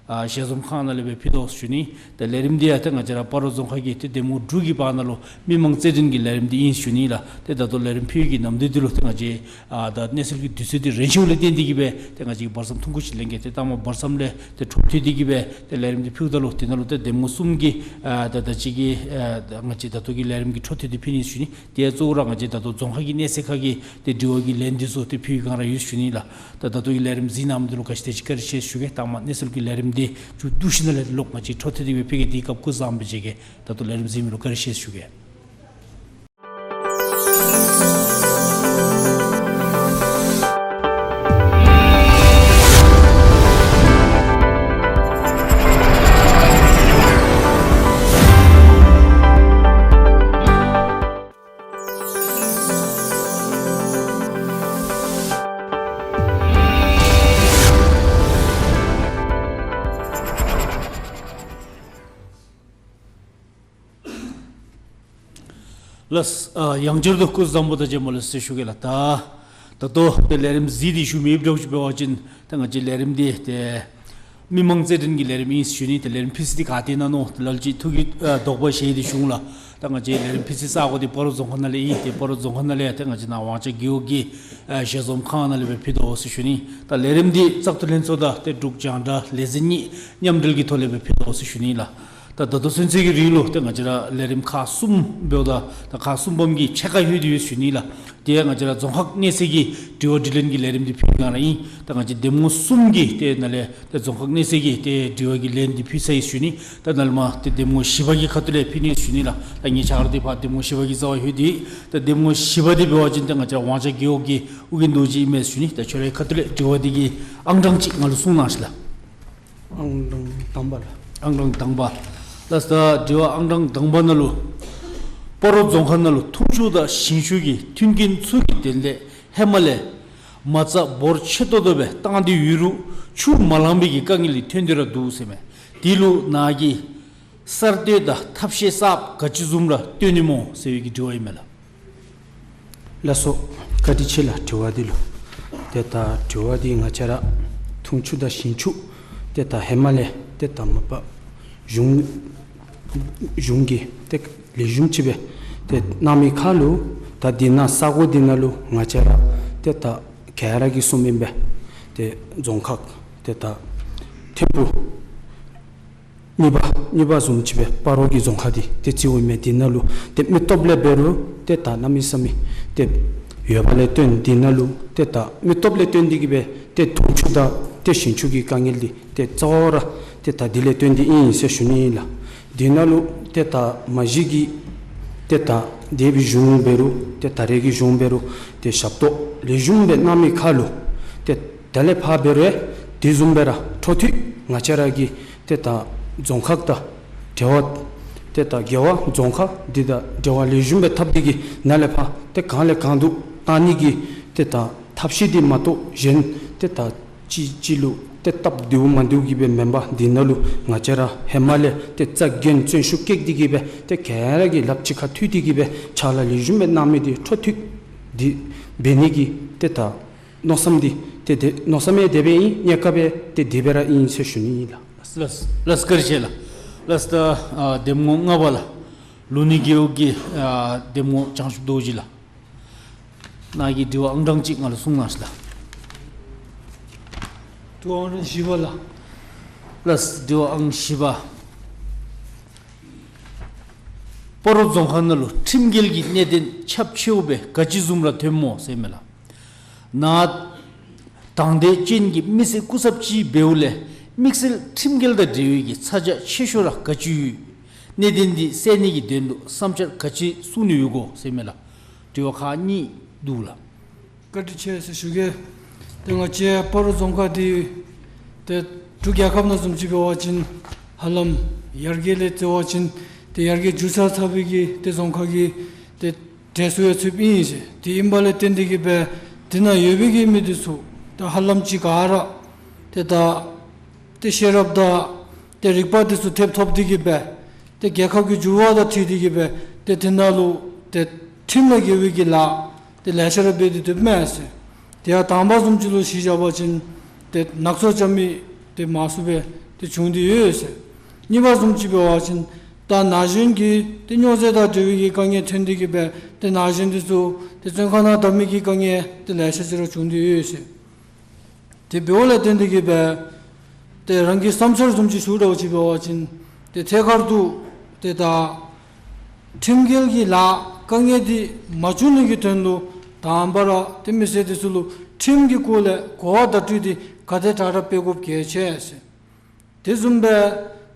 ཨ་ཞལ་འཛོམས་ཁང་ནང་ལས་སྦེ་ཕུལ་དོ་ཟེར་ཞུ་ནི། ཏེ་ལས་རིམ་འདི་ཡང་ཏེ་ང་བཅས་ར་སྤ་རོ་རྫོང་ཁག་གི་ཏེ་འདེམས་ངོ་དྲུག་གི་བར་ན་ལུ་མི་མང་རྩེད་འགྲན་གྱི་ལས་རིམ་འདི་ཨིན་ཟེར་ཞུ་ནི་ལགས། ཏེ་ད་ལྟོ་ལས་རིམ་ཕུལ་གྱི་ནམ་དུས་འདི་ལུ་ཏེ་ང་བཅས་ཨ་ད་གནས་ཚུལ་གྱི་དུས་ཚོད་འདི་རན་ཆེཝ་ལས་བརྟེན་ཏེ་གིས་སྦེ་ཏེ་ང་བཅས་ཀྱིས་བར་མཚམས་ཐུང་ཀུ་ཅིག་ལེན་གེ། ཏེ་ད་མ་བར་མཚམས་ལས་ཏེ་འཕྲོ་མཐུད་དེ་གིས་སྦེ་ཏེ་ལས་རིམ་འདི་ཕུལཝ་ད་ལུ་དེ་ནང་ལུ་ཏེ་འདེམས་ངོ་གསུམ་གྱི་ཨ་ད་ད་ཅི་གི་ཨ་ད་ང་བཅས་ད་ལྟོ་གི་ལས་རིམ་གྱི་འཕྲོ་མཐུད་དེ་ཕུལ་ནི་ཟེར་ཞུ་ནི། ཏེ་གཙོ་བོ་ར་ང་བཅས་ད་ལྟོ་རྫོང་ཁག་གི་གནས་ཚད་ཁག་གི་ཏེ་དྲི་བ་གི་ལན་འདི་ཚུ་ཏེ་ཕུལ་གང་ར་ཡོད་ཟེར་ཞུ་ནི་ལགས། ད་ད་ལྟོ་གི་ལས་རིམ་གཟིགས་གནང་མི་འདི་ལུ་ག་ཅི་དེ་ཅིག་བཀའ་དྲིན་ཆེ་ཞུ་གེ། ད་མ་གནས་ཚུལ་གྱི་ལས་རིམ་འདི་མཇུག་བསྡུ་ཞིནམ་ལས་ལོག་ང་བཅས་འཕྲོ་མཐུད་དེ་སྦེ་ཕུལ་གེ། དེའི་སྐབས་སྐུ་གཟུགས་བཟང་པོ་མཇལ་གེ། ད་ལྟོ་ལས་རིམ་གཟིགས་མི་ལུ་བཀའ་དྲིན་ཆེ་ཞུ་གེ། ལགས། ཨ་ཡང་བསྐྱར་དུ་སྐུ་གཟུགས་བཟང་པོ་དང་བཅས་མ་ལུ་ཟེར་ཞུ་གེ་ལགས། ད་ད་ལྟོ་ཏེ་ལས་རིམ་གཟིགས་ཏེ་བཞུགས་མི་ཡོདཔ་འདྲཝ་ཅིག་འབད་བ་ཅིན་ཏེ་ང་བཅས་ལས་རིམ་འདི་ཏེ་མི་མང་རྩེད་འགྲན་གྱི་ལས་རིམ་ཨིན་ཟེར་ཞུ་ནི། ཏེ་ལས་རིམ་ཕུལ་ས་འདི་ག་ཏེ་ཨིན་ན་མནོ་ཏེ་ལ་ལུ་ཅིག་ཐུགས་ཀྱི་ཨ་དོགས་པ་བཞེས་ཏེ་བཞུགས་འོང་ལགས། ད་ང་བཅས་ལས་རིམ་ཕུལ་སའི་ས་གོ་འདི་སྤ་རོ་རྫོང་ཁག་ནང་ལས་ཨིན། ཏེ་སྤ་རོ་རྫོང་ཁག་ནང་ལས་ཏེ་ང་བཅས་ནཱ་ཝང་ཅང་རྒེད་འོག་གི་ཨ་ཞལ་འཛོམས་ཁང་ནང་ལས་སྦེ་ཕུལ་དོ་ཟེར་ཞུ་ནི། ད་ལས་རིམ་འདི་བཙག་འཐུ་ལྷན་ཚོགས་དང་ཏེ་འབྲུག་རྒྱང་བསྒྲགས་ལས་འཛིན་གཉིས་མཉམ་འབྲེལ་གྱི་ཐོག་ལས་སྦེ་ཕུལ་དོ་ཟེར་ཞུ་ནི་ལགས། ད་ད་ལྟོ་ཚུན་ཚོད་ཀྱི་རིང་ལུ་ཏེ་ང་བཅས་ར་ལས་རིམ་ཁག་གསུམ་འབདཝ་ད་ད་ཁག་གསུམ་པམ་གྱི་ཕྱེད་ཀ་ལྷོད་དེ་ཡོད་ཟེར་ཞུ་ནི་ལགས། དེ་ཡང་ང་བཅས་ར་རྫོང་ཁག་གནས་ཚད་ཀྱི་དྲི་བ་དྲིས་ལན་གྱི་ལས་རིམ་འདི་ཕུལ་གང་ར་ཨིན། ད་ང་བཅས་འདེམས་ངོ་གསུམ་གྱི་ཏེ་ནང་ལས་ཏེ་རྫོང་ཁག་གནས་ཚད་ཀྱི་ཏེ་དྲི་བ་གི་ལན་འདི་ཕུལ་ཚར་ཡི་ཟེར་ཞུ་ནི། ད་ནཱ་ལས་མར་ཏེ་འདེམས་ངོ་བཞི་པ་གི་ཁ་ཐུག་ལས་ཕུལ་ནི་ཟེར་ཞུ་ནི་ལགས། ད་ངེའི་ཕྱག་ར་འདི་ཕར་འདེམས་ངོ་བཞི་པ་གི་རྩ་བར་ལྷོད་དེ། ད་འདེམས་ངོ་བཞི་པ་འདི་འབད་བ་ཅིན་ཏེ་ང་བཅས་ར་ཝང་ཅང་རྒེད་འོག་གི་ཨོ་རྒྱན་རྡོ་རྗེ་ཨིན་མས་ཟེར་ཞུ་ནི། ད་ཁྱོད་རའི་ཁ་ཐུག་ལས་དྲི་བ་འདི་གི་ཨང་གྲངས་ཅིག་ང་ལུ་གསུང་གནང་ཤིག་ལགས། ཨང་གྲངས་དང་པ་ལགས། ཨང་གྲངས་དང་པ། ལགས། ད་དྲི་བ་ཨང་གྲངས་དང་པ་ནང་ལུ་སྤ་རོ་རྫོང་ཁག་ནང་ལུ་འཐུང་ཆུ་དང་ཞིང་ཆུ་གི་མཐུན་རྐྱེན་ཚུ་གི་དོན་ལས་ཧེ་མ་ལས་མ་རྩ་འབོར་ཆེ་ཏོག་ཏོ་སྦེ་བཏང་སྟེ་ཡོད་རུང་ཆུ་མ་ལང་པའི་གི་དཀའ་ངལ་འདི་ཐོན་ཏེ་ར་འདུག་ཟེར་མས། དེ་ལུ་ནཱ་གིས་གསར་གཏོད་དང་ཐབས་ཤེས་གསརཔ་ག་ཅི་བཟུམ་ར་བཏོན་ནི་སྨོ་ཟེར་བའི་གི་དྲི་བ་ཨིན་མས་ལགས། ལགས་སོ། བཀའ་དྲིན་ཆེ་ལགས་དྲི་བ་འདི་ལུ། ཏེ་ད་དྲི་བ་འདི་ང་བཅས་ར་འཐུང་ཆུ་དང་ཞིང་ཆུ་ཏེ་ད་ཧེ་མ་ལས་ཏེ་ད་མ་པ་གཞུང་གཞུང་གིས་ཏེ་ལེགས་ཤོམ་ཅིག་སྦེ་ཏེ་གནང་མི་ཁར་ལུ་ད་འདི་ནང་ས་གོ་འདི་ནང་ལུ་ང་བཅས་ར་ཏེ་ད་ག་ར་གིས་གསུངམ་ཨིན་པས། ཏེ་རྫོང་ཁག་ཏེ་ད་ཐེམ་པུ་གཉིས་པ་གཉིས་པ་བཟུམ་ཅིག་སྦེ་སྤ་རོ་གི་རྫོང་ཁག་འདི་ཏེ་རྩིཝ་ཨིན་མས། འདི་ནང་ལུ་ཏེ་མི་སྟོབས་ལས་འབད་རུང་ཏེ་ད་གནམ་མེད་ས་མེད་ཏེ་ཡོད་པ་ལས་བརྟེན་འདི་ནང་ལུ་ཏེ་ད་མི་སྟོབས་ལས་བརྟེན་ཏེ་གིས་སྦེ་ཏེ་འཐུང་ཆུ་དང་ཏེ་ཞིང་ཆུ་གི་དཀའ་ངལ་འདི་ཏེ་གཙོ་བོ་ར་ཏེ་ད་འདི་ལས་བརྟེན་ཏེ་ཨིན་ཟེར་ཞུ་ནི་ཨིན་ལགས། འདི་ནང་ལུ་ཏེ་ད་མ་གཞི་གི་ཏེ་ད་འདས་པའི་གཞུང་འབད་རུང་ཏེ་ད་རེས་ཀྱི་གཞུང་འབད་རུང་ཏེ་ཞབས་ཏོག་ལེགས་ཤོམ་སྦེ་གནང་མི་ཁར་ལུ་ཏེ་དེ་ལས་ཕར་འབད་རུང་དེ་བཟུམ་སྦེ་ར་འཕྲོ་མཐུད་ང་བཅས་ར་གི་ཏེ་ད་རྫོང་ཁག་དང་འབྲེལ་བ་ཏེ་ད་རྒེད་འོག་རྫོང་ཁག་འདི་དང་འབྲེལ་བ་ལེགས་ཤོམ་སྦེ་འཐབ་སྟེ་གིས་ནཱ་ལས་ཕར་ཏེ་གང་ལས་གང་འདུལ་བཏང་ནི་གི་ཏེ་ད་ཐབས་ཤེས་འདི་མ་གཏོགས་གཞན་ཏེ་ད་ཅི་ཅི་ལུ་ཏེ་སྟབས་བདེཝ་མ་བདེཝ་གིས་སྦེ་མེན་པར་འདི་ནང་ལུ་ང་བཅས་ར་ཧེ་མ་ལས་ཏེ་རྩ་འགེངས་བརྩོན་ཤུགས་བསྐྱེད་དེ་གིས་སྦེ་ཏེ་ག་ར་གིས་ལགཔ་གཅིག་ཁར་མཐུད་དེ་གིས་སྦེ་ཕྱག་ལཱ་ལེགས་ཤོམ་སྦེ་གནང་མི་འདི་འཕྲོ་མཐུད་འདི་འབད་ནི་གི་ཏེ་ད་མནོ་བསམ་འདི་ཏེ་དེ་མནོ་བསམ་ཡང་དེ་སྦེ་ཨིན། གནས་སྐབས་ཡང་ཏེ་དེ་སྦེ་ར་ཨིན་ཟེར་ཞུ་ནི་ཨིན་ལགས། ལགས་ལགས། བཀའ་དྲིན་ཆེ་ལགས། ལགས། ད་ཨ་འདེམས་ངོ་ལྔ་པ་ལགས། ལུང་གནས་རྒེད་འོག་གི་ཨ་འདེམས་ངོ་བྱང་ཆུབ་རྡོ་རྗེ་ལགས། ནཱ་གི་དྲི་བ་ཨང་གྲངས་ཅིག་ང་ལུ་གསུང་གནང་ཤིག་ལགས། དྲི་བ་ཨང་གྲངས་བཞི་པ་ལགས། ལགས། དྲི་བ་ཨང་བཞི་པ། སྤ་རོ་རྫོང་ཁག་ནང་ལུ་ཁྲིམས་འགལ་གྱི་གནད་དོན་ཁྱབ་ཆེཝ་སྦེ་ག་ཅི་བཟུམ་ར་ཐོནམ་སྨོ་ཟེར་མས་ལགས། ནཱ་དང་འདོད་ཅན་གྱི་མི་སེར་སྐུ་ཚབ་ཅིག་འབདཝ་ལས་དམིགས་བསལ་ཁྲིམས་འགལ་དང་འབྲེལ་བའི་གི་ཚ་གྱང་ཆེ་ཤོས་ར་ག་ཅི་ཡོད། གནད་དོན་འདི་སེལ་ནི་གི་དོན་ལུ་བསམ་འཆར་ག་ཅི་གསུང་ནི་ཡོད་གོ་ཟེར་མས་ལགས། དྲི་བ་ཁག་གཉིས་འདུག་ལགས། བཀའ་དྲིན་ཆེ་ཟེར་ཞུ་གེ། ཏེ་ང་བཅས་སྤ་རོ་རྫོང་ཁག་འདི་ཏེ་འབྲུག་རྒྱལ་ཁབ་ནང་བཟུམ་ཅིག་འབད་བ་ཅིན་ཧ་ལམ་ཡར་རྒྱས་ལས་བརྩི་བ་ཅིན་ཏེ་ཡར་རྒྱས་མཇུག་ཚར་ཚར་བའི་གི་ཏེ་རྫོང་ཁག་གི་ཏེ་གྲས་སུ་ཡང་ཚུདཔ་ཨིན་ཟེར། དེ་ཨིན་པ་ལས་བརྟེན་ཏེ་གིས་སྦེ་དེ་ནང་ཡོད་པའི་གི་མི་འདི་ཚུ་ཏེ་ཧ་ལམ་ཅིག་ག་ར་ཏེ་ད་ཏེ་ཤེས་རབ་དང་ཏེ་རིག་པ་འདི་ཚུ་ཐེབས་ཐོབ་སྟེ་གིས་སྦེ་ཏེ་རྒྱལ་ཁབ་ཀྱི་འགྱུར་བ་དང་འཁྲིལ་ཏེ་གིས་སྦེ་ཏེ་དེ་ནང་ལུ་ཏེ་ཁྲིམས་ལས་འགལ་བའི་གི་ལཱ་ཏེ་ལེ་ཤ་ར་འབད་དེ་སྡོདཔ་མས་ཟེར། དེ་ཡང་དང་པ་བཟུམ་ཅིག་ལུ་གཞི་བཞག་པ་ཅིན་ ཏེ་ནག་ཚོགས་རྐྱབ་མི་ཏེ་མང་སུ་སྦེ་ཏེ་བྱུང་སྟེ་ཡོད་ཟེར། གཉིས་པ་བཟུམ་ཅིག་འབད་བ་ཅིན་ད་ན་གཞོན་གྱི་ཏེ་སྨྱོ་རྫས་དང་འབྲེལ་བའི་གི་དཀའ་ངལ་ཐོན་ཏེ་གི་སྦེ་ཏེ་ན་གཞོན་འདི་ཚུ་ཏེ་བཙོན་ཁང་ནང་བསྡམ་མི་གི་དཀའ་ངལ་ཏེ་ལེ་ཤ་ཅིག་ར་བྱུང་སྟེ་ཡོད་ཟེར། དེ་འབདཝ་ལས་བརྟེན་ཏེ་གི་སྦེ་ཏེ་རང་གི་བསམ་འཆར་བཟུམ་ཅིག་ཞུ་དགོཔ་ཅིག་འབད་བ་ཅིན་ཏེ་ཐད་ཀར་དུ་ཏེ་ད་ཁྲིམས་འགལ་གྱི་ལཱ་དཀའ་ངལ་འདི་མ་བྱུང་ནི་གི་དོན་ལུ་དང་པ་ར་ཏེ་མི་སེར་འདི་ཚུ་ལུ་ཁྲིམས་ཀྱི་སྐོར་ལས་གོ་བ་བརྡ་སྤྲོད་འདི་ག་དེ་དྲག་དྲག་འབད་དགོཔ་གལ་ཆེ་ཟེར། དེ་བཟུམ་སྦེ་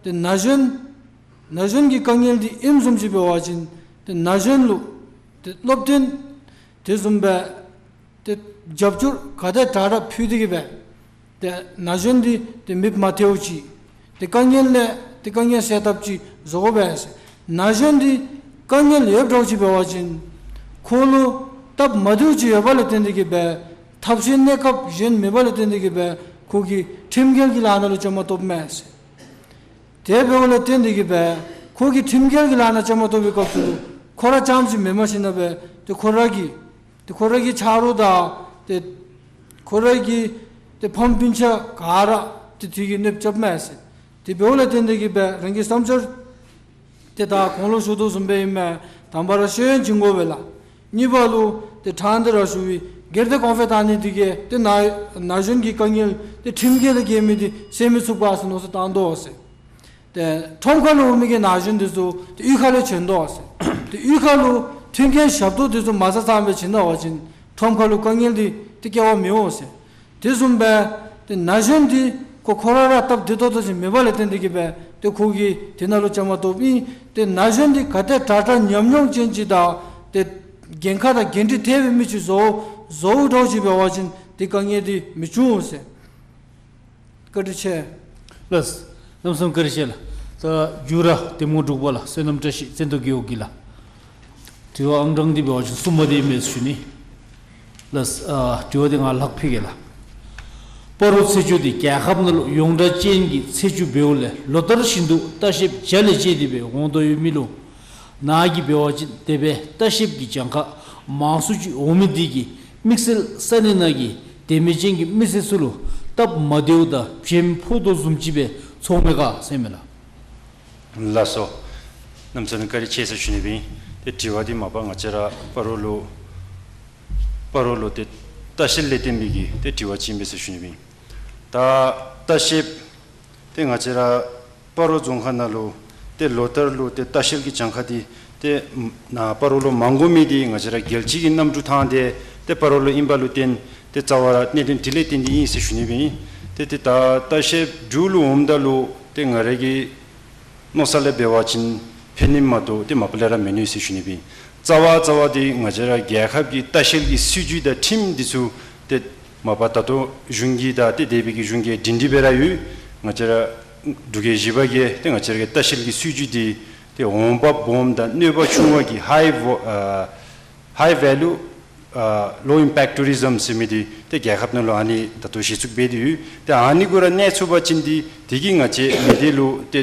ཏེ་ན་གཞོན་ན་གཞོན་གྱི་དཀའ་ངལ་འདི་ཨིནམ་བཟུམ་ཅིག་འབད་བ་ཅིན་ཏེ་ན་གཞོན་ལུ་ཏེ་སློབ་སྟོན་དེ་བཟུམ་སྦེ་ཏེ་རྒྱབ་སྐྱོར་ག་དེ་དྲག་དྲག་ཕུལ་ཏེ་གི་སྦེ་ཏེ་ན་གཞོན་འདི་ཏེ་མེདཔ་མ་ཐལཝ་ཅིག་ཏེ་དཀའ་ངལ་ལས་ཏེ་དཀའ་ངལ་སེལ་ཐབས་ཅིག་བཟོ་དགོ་པས་ཟེར། ན་གཞོན་འདི་དཀའ་ངལ་ཡོདཔ་འདྲཝ་ཅིག་འབད་བ་ཅིན་ཁོ་ལུ་སྟབས་མ་བདེཝ་ཅིག་ཡོད་པ་ལས་བརྟེན་ཏེ་གི་སྦེ་ཐབས་ཤེས་གནས་སྐབས་གཞན་མེད་པ་ལས་བརྟེན་ཏེ་གི་སྦེ་ཁོ་གིས་ཁྲིམས་འགལ་གྱི་ལཱ་ནང་ལུ་བཅའ་མར་གཏོགསཔ་མས་ཟེར། དེ་འབདཝ་ལས་བརྟེན་ཏེ་གི་སྦེ་ཁོ་གིས་ཁྲིམས་འགལ་གྱི་ལཱ་ནང་བཅའ་མར་གཏོགས་པའི་སྐབས་སུ་ཁོ་ར་རྐྱངམ་ཅིག་མེན་པར་ཞིན་ན་སྦེ་ཏེ་ཁོ་ར་གི་ཏེ་ཁོ་ར་གི་ཆ་རོགས་དང་ཏེ་ཁོ་ར་གི་ཏེ་ཕམ་སྤུན་ཆ་ག་ར་ཏེ་དེ་གིས་གནོདཔ་རྐྱབ་མས་ཟེར། དེ་འབདཝ་ལས་བརྟེན་ཏེ་གི་སྦེ་རང་གི་བསམ་འཆར་ཏེ་ད་གོང་ལུ་ཞུ་དོ་བཟུམ་སྦེ་ཨིན་མས། དང་པ་ར་ཤེས་ཡོན་སྦྱིན་དགོ་པས་ལགས། གཉིས་པ་ལུ་ཏེ་ཕྲང་སྟེ་ར་ཞུ་བའི་སྒེར་སྡེ་གོང་འཕེལ་བཏང་ནི་འདི་གིས་ཏེ་ན་ན་གཞོན་གྱི་དཀའ་ངལ་ཏེ་ཁྲིམས་འགལ་ལས་འགལ་མི་འདི་སེལ་མི་ཚུགས་པས་ཟེར་མནོ་བསམ་བཏང་དོ་ཟེར། ཏེ་ཁྲོམ་ཁ་ལུ་འོང་མི་གི་ན་གཞོན་འདི་ཚུ་ཏེ་གཡུས་ཁ་ལས་བྱོན་དོ་ཟེར། ཏེ་གཡུས་ཁ་ལུ་མཐུན་རྐྱེན་ཞབས་ཏོག་འདི་ཚུ་མ་ཟ་ཙང་སྦེ་བྱིན་ད་པ་ཅིན་ཁྲོམ་ཁ་ལུ་དཀའ་ངལ་འདི་ཏེ་སྐྱེ་བ་མི་འོང་ཟེར། དེ་བཟུམ་སྦེ་ཏེ་ན་གཞོན་འདི་ཁོ་ཁོ་ར་ར་སྟབས་བདེ་ཏོག་ཏོ་ཅིག་མེད་པ་ལས་བརྟེན་ཏེ་གི་སྦེ་ཏེ་ཁོ་གིས་དེ་ནང་ལུ་བཅའ་མར་གཏོགསཔ་ཨིན། ཏེ་ན་གཞོན་འདི་ག་དེ་དྲག་དྲག་ཉམས་མྱོང་ཅན་ཅིག་དང་ཏེ་འགན་ཁག་དང་འགན་འཁྲི་ཐེབས་པའི་མི་ཅིག་བཟོ་བཟོཝ་འདྲཝ་ཅིག་འབད་བ་ཅིན་ཏེ་དཀའ་ངལ་འདི་མི་འབྱུང་ཟེར། བཀའ་དྲིན་ཆེ། ལགས། གནམ་མེད་ས་མེད་བཀའ་དྲིན་ཆེ་ལགས། ད་མཇུག་ར་གདམ་ངོ་དྲུག་པ་ལགས། བསོད་ནམས་བཀྲ་ཤིས་བཙན་ཏོ་རྒེད་འོག་གི་ལགས། དྲི་བ་ཨང་གྲངས་འདི་འབད་བ་ཅིན་གསུམ་པ་འདི་ཨིན་མས་ཟེར་ཞུ་ནི། ལགས། ཨ་དྲི་བ་འདི་ང་ལྷག་ཕུལ་གེ་ལགས། སྤ་རོ་ཚེས་བཅུ་འདི་རྒྱལ་ཁབ་ནང་ལུ་ཡོངས་གྲགས་ཅན་གྱི་ཚེས་བཅུ་འབདཝ་ལས་ལོ་ལྟར་བཞིན་དུ་ལྟ་བཤལཔ་བརྒྱ་ལས་བཅད་དེ་སྦེ་འོང་དོ་ཡོད་མི་ལུ་ནཱ་གིས་འབད་བ་ཅིན་དེ་སྦེ་ལྟ་བཤལཔ་གི་གྱངས་ཁ་མང་སུ་ཅིག་འོང་མི་འདི་གིས་དམིགས་བསལ་ས་གནས་ནང་གི་དད་མོས་ཅན་གྱི་མི་སེར་ཚུ་ལུ་སྟབས་མ་བདེཝ་དང་བྱེམ་ཕོག་དོ་བཟུམ་ཅིག་སྦེ་ཚོར་མས་ག་ཟེར་མས་ལགས། ལགས་སོ། གནམ་མེད་ས་མེད་བཀའ་དྲིན་ཆེ་ཟེར་ཞུ་ནི་སྦེ་ཨིན། ཏེ་དྲི་བ་འདི་མ་པ་ང་བཅས་ར་སྤ་རོ་ལུ་སྤ་རོ་ལུ་ཏེ་ལྟ་བཤལ་ལས་བརྟེན་པའི་གི་ཏེ་དྲི་བ་ཅིག་ཨིན་པས་ཟེར་ཞུ་ནི་སྦེ་ཨིན། ད་ལྟ་བཤལཔ་ཏེ་ང་བཅས་ར་སྤ་རོ་རྫོང་ཁག་ནང་ལུ་ཏེ་ལོ་ལྟར་ལུ་ཏེ་ལྟ་བཤལ་གྱི་གྱངས་ཁ་འདི་ཏེ་ནཱ་སྤ་རོ་ལུ་མང་དགོ་མི་འདི་ང་བཅས་ར་རྒྱལ་སྤྱི་གི་གནམ་གྲུ་ཐང་འདི་ཏེ་སྤ་རོ་ལུ་ཨིན་པ་ལུ་བརྟེན་ཏེ་རྩ་བ་ར་གནད་དོན་འདི་ལས་བརྟེན་ཏེ་ཨིན་ཟེར་ཞུ་ནི་སྦེ་ཨིན། ཏེ་ཏེ་ད་ལྟ་བཤལཔ་འབྲུག་ལུ་འོངམ་ད་ལུ་ཏེ་ང་ར་གི་མནོ་ས་ལས་འབད་བ་ཅིན་ཕན་ནི་མ་གཏོགས་ཏེ་མ་པ་ལས་ར་མེད་ནི་ཟེར་ཞུ་ནི་སྦེ་ཨིན། རྩ་བ་རྩ་བ་འདི་ང་བཅས་ར་རྒྱལ་ཁབ་ཀྱི་ལྟ་བཤལ་གྱི་སྲིད་བྱུས་དང་ཁྲིམས་འདི་ཚུ་ཏེ་མ་པ་ད་ལྟོ་གཞུང་གིས་དང་ཏེ་འདས་པའི་གི་གཞུང་གིས་སྒྲིང་སྒྲི་སྦེ་ར་ཡོད། ང་བཅས་ར་འབྲུག་རྒྱལ་བཞི་པ་གིས་ཏེ་ང་བཅས་ར་གི་ལྟ་བཤལ་གྱི་སྲིད་བྱུས་འདི་ཏེ་འོང་འབབ་སྦོམ་དང་གནོད་པ་ཆུང་བ་གི་ཧའི་ཝོ་ཨ་ཧའི་ཝེ་ལུ་ཨ་ལོ་ཨིམ་པེཀཊ་ཊུ་རི་ཛམ་ཟེར་མི་འདི་ཏེ་རྒྱལ་ཁབ་ནང་ལུ་ཨ་ནི་ད་ལྟོ་གཞི་བཙུགས་འབད་དེ་ཡོད། ཏེ་ཨ་ནི་གུ་ར་གནས་ཚུགས་པ་ཅིན་འདི་དེ་གིས་ང་བཅས་མི་སྡེ་ལུ་ཏེ་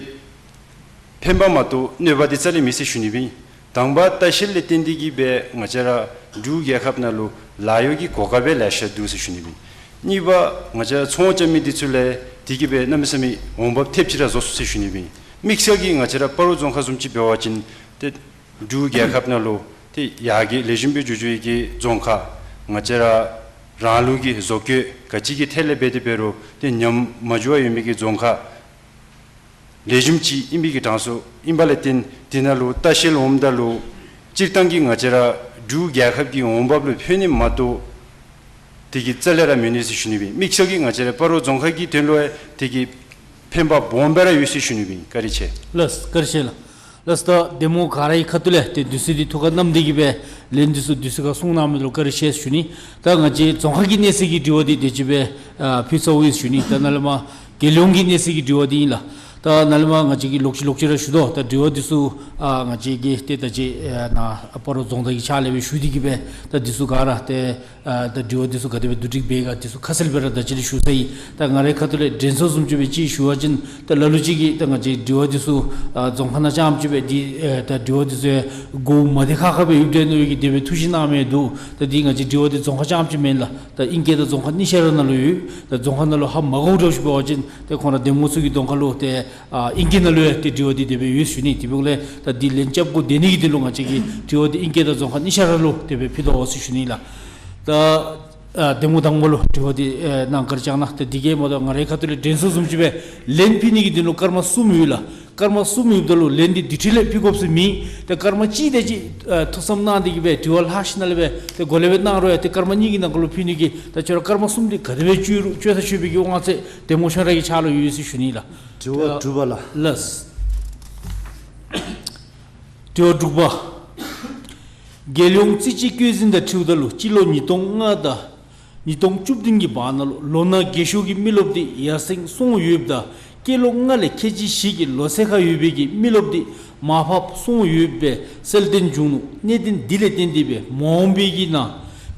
ཕན་པ་མ་གཏོགས་གནོད་པ་འདི་རྩ་ལས་མེད་ཟེར་ཞུ་ནི་སྦེ་ཨིན། དང་པ་ལྟ་བཤལ་ལས་བརྟེན་ཏེ་གིས་སྦེ་ང་བཅས་ར་འབྲུག་རྒྱལ་ཁབ་ནང་ལུ་ལཱ་གཡོག་གི་གོ་སྐབས་སྦེ་ལེ་ཤ་འདུག་ཟེར་ཞུ་ནི་སྦེ་ཨིན། གཉིས་པ་ང་བཅས་ར་ཚོང་རྐྱབ་མི་འདི་ཚུ་ལས་དེ་གིས་སྦེ་གནམ་མེད་ས་མེད་འོང་འབབ་ཐེབས་ཅིག་ར་བཟོ་ཚུགས་ཟེར་ཞུ་ནི་སྦེ་ཨིན། དམིགས་བསལ་གྱིས་ང་བཅས་ར་སྤ་རོ་རྫོང་ཁག་བཟུམ་ཅིག་འབད་བ་ཅིན་ཏེ་འབྲུག་རྒྱལ་ཁབ་ནང་ལུ་ཏེ་ཡར་རྒྱས་ལེགས་ཤོམ་སྦེ་འགྱོ་འགྱོ་བའི་གི་རྫོང་ཁག་ང་བཅས་ར་རང་ལུགས་ཀྱི་བཟོ་བཀོད་ག་ཅི་གི་ཐད་ལས་འབད་དེ་འབད་རུང་ཏེ་ཉམས་མ་འགྱོ་བར་ཡོད་མི་གི་རྫོང་ཁག་ལེགས་ཤོམ་ཅིག་ཨིན་པའི་གི་གྲངས་སུ་ཨིན་པ་ལས་བརྟེན་དེ་ནང་ལུ་ལྟ་བཤལ་འོངམ་ད་ལུ་སྤྱིར་བཏང་གི་ང་བཅས་ར་འབྲུག་རྒྱལ་ཁབ་ཀྱི་འོང་འབབ་ལུ་ཕན་ནི་མ་གཏོགས་དེ་གིས་རྩ་ལས་ར་མེད་ནི་ཟེར་ཞུ་ནི་སྦེ་ཨིན། དམིགས་བསལ་གྱིས་ང་བཅས་ར་སྤ་རོ་རྫོང་ཁག་གི་དོན་ལུ་ཡང་དེ་གིས་ཕན་པ་སྦོམ་སྦེ་ར་ཡོད་ཟེར་ཞུ་ནི་སྦེ་ཨིན། བཀའ་དྲིན་ཆེ། ལགས་བཀའ་དྲིན་ཆེ་ལགས། ལགས་ད་གདམ་ངོ་ག་ར་གི་ཁ་ཐུག་ལས་ཏེ་དུས་ཚོད་འདི་ཐུགས་ཁར་བསྣམས་ཏེ་གིས་སྦེ་ལན་འདི་ཚུ་དུས་ཚོད་ཁར་གསུང་གནང་མི་ལུ་བཀའ་དྲིན་ཆེ་ཟེར་ཞུ་ནི། ད་ང་བཅས་རྫོང་ཁག་གི་གནས་ཚད་ཀྱི་དྲི་བ་འདི་དེ་ཅིག་སྦེ་ཨ་ཕུལ་ཚརཝ་ཨིན་ཟེར་ཞུ་ནི། ད་ནཱ་ལས་མར་རྒྱལ་ཡོངས་ཀྱི་གནས་ཚད་ཀྱི་དྲི་བ་འདི་ཨིན་ལགས། ད་ནཱ་ལས་མར་ང་བཅས་ཀྱིས་ལོག་ཅི་ལོག་ཅི་ར་ཞུ་དོ། ད་དྲི་བ་འདི་ཚུ་ཨ་ང་བཅས་ཀྱིས་ཏེ་ད་ཅི་ཨ་ནཱ་སྤ་རོ་རྫོང་བདག་གི་ཕྱག་ལས་སྦེ་ཞུ་སྟེ་གི་སྦེ་ད་འདི་ཚུ་ག་ར་ཏེ་ཨ་ད་དྲི་བ་འདི་ཚུ་ག་དེ་སྦེ་བསྡུ་སྒྲིག་འབད་ག་འདི་ཚུ་ཁ་གསལ་སྦེ་ར་ད་ཅི་ལས་ཞུ་ཚར་ཡི། ད་ང་རའི་ཁ་ཐུག་ལས་དྲན་གསོ་བཟུམ་ཅིག་སྦེ་ཅིག་ཞུ་བ་ཅིན་ད་ལ་ལུ་ཅིག་གིས་ད་ང་བཅས་དྲི་བ་འདི་ཚུ་ཨ་རྫོང་ཁ་ནང་རྐྱངམ་ཅིག་སྦེ་འདི་ཨ་ད་དྲི་བ་འདི་ཚུ་གོ་མ་བདེ་ཁག་ཁ་སྦེ་ཡོདཔ་འདྲས་མནོ་བའི་གི་དེ་སྦེ་ཐུགས་བཞེད་གནང་མི་འདུག། ད་འདི་ང་བཅས་དྲི་བ་འདི་རྫོང་ཁ་རྐྱངམ་ཅིག་མེན་ལགས། ད་ཨིང་སྐད་ད་རྫོང་ཁག་གཉིས་ཆ་ར་ནང་ལུ་ཡོད། ད་རྫོང་ཁ་ནང་ལུ་ཧ་མ་གོཝ་འདྲཝ་ཅིག་འབད་བ་ཅིན་ཏེ་ཁོང་ར་འདེམས་ངོ་ཚུ་གི་གདོང་ཁ་ལུ་ཏེ་ཨ་ཨིང་སྐད་ནང་ལུ་ཡང་ཏེ་དྲི་བ་འདི་དེ་སྦེ་ཡོད་ཞུ་ནི། དེ་འབདཝ་ལས་ད་འདི་ལན་རྐྱབ་དགོ་སྟེ་ནི་གི་དོན་ལུ་ང་བཅས་ཀྱིས་དྲི་བ་འདི་ཨིང་སྐད་ད་རྫོང་ཁ་གཉིས་ཆ་ར་ལུ་དེ་སྦེ་ཕུལ་དོ་ཟེར་ཞུ་ནི་ལགས། ད་ཨ་འདེམས་ངོ་དང་པ་ལུ་དྲི་བ་འདི་ཨེ་གནང་བཀའ་དྲིན་བསྐྱང་གནང་། ད་འདི་གིས་མ་གཏོགས་ང་རའི་ཁ་ཐུག་ལས་དྲན་གསོ་བཟུམ་ཅིག་སྦེ་ལན་ཕུལ་ནི་གི་དོན་ལུ་སྐར་མ་གསུམ་ཡོད་ལགས། སྐར་མ་གསུམ་ཡོདཔ་ད་ལུ་ལན་འདི་དེ་འཕྲོ་ལས་ཕུལ་དགོཔ་ཟེར་མེད། ཏེ་སྐར་མ་གཅིག་དེ་ཅིག་ཨ་ཐུགས་བསམ་གནང་སྟེ་གི་སྦེ་དྲི་བ་ལྷག་ཞིནམ་ལས་སྦེ་ཏེ་གོ་ལེ་སྦེ་གནང་རུང་ཡང་ཏེ་སྐར་མ་གཉིས་ཀྱི་ནང་འཁོད་ལུ་ཕུལ་ནི་གི་ད་ཁྱོད་ར་སྐར་མ་གསུམ་འདི་ག་དེ་སྦེ་སྤྱོད་རུང་སྤྱོད་ས་སྤྱོད་པའི་གི་དབང་ཚད་འདེམས་ངོ་ཁྱོད་ར་གི་ཕྱག་ལུ་ཡོད་ཟེར་ཞུ་ནི་ལགས། དྲི་བ་དྲུག་པ་ལགས། ལགས། དྲི་བ་དྲུག་པ། རྒྱལ་ཡོངས་རྩིས་དཔྱད་བཀོད་འཛིན་དང་འཁྲིལཝ་ད་ལུ་སྤྱི་ལོ་ཉིས་སྟོང་ལྔ་དང་ཉིས་སྟོང་བཅུ་བདུན་གྱི་བར་ན་ལུ་ལོ་ན་རྒས་ཤོས་ཀྱི་མི་རློབས་འདི་ཡར་སེང་སོང་ཡོདཔ་ད་སྐྱེས་ལོ་ལྔ་ལས་ཁལ་གཅིག་བཞི་གི་ལོ་ཚད་ཁར་ཡོད་པའི་གི་མི་རློབས་འདི་མར་ཕབ་སོང་ཡོདཔ་སྦེ་གསལ་སྟོན་བྱུང་ནུག། གནད་དོན་འདི་ལས་བརྟེན་ཏེ་སྦེ་མ་འོངས་པའི་གི་ནང་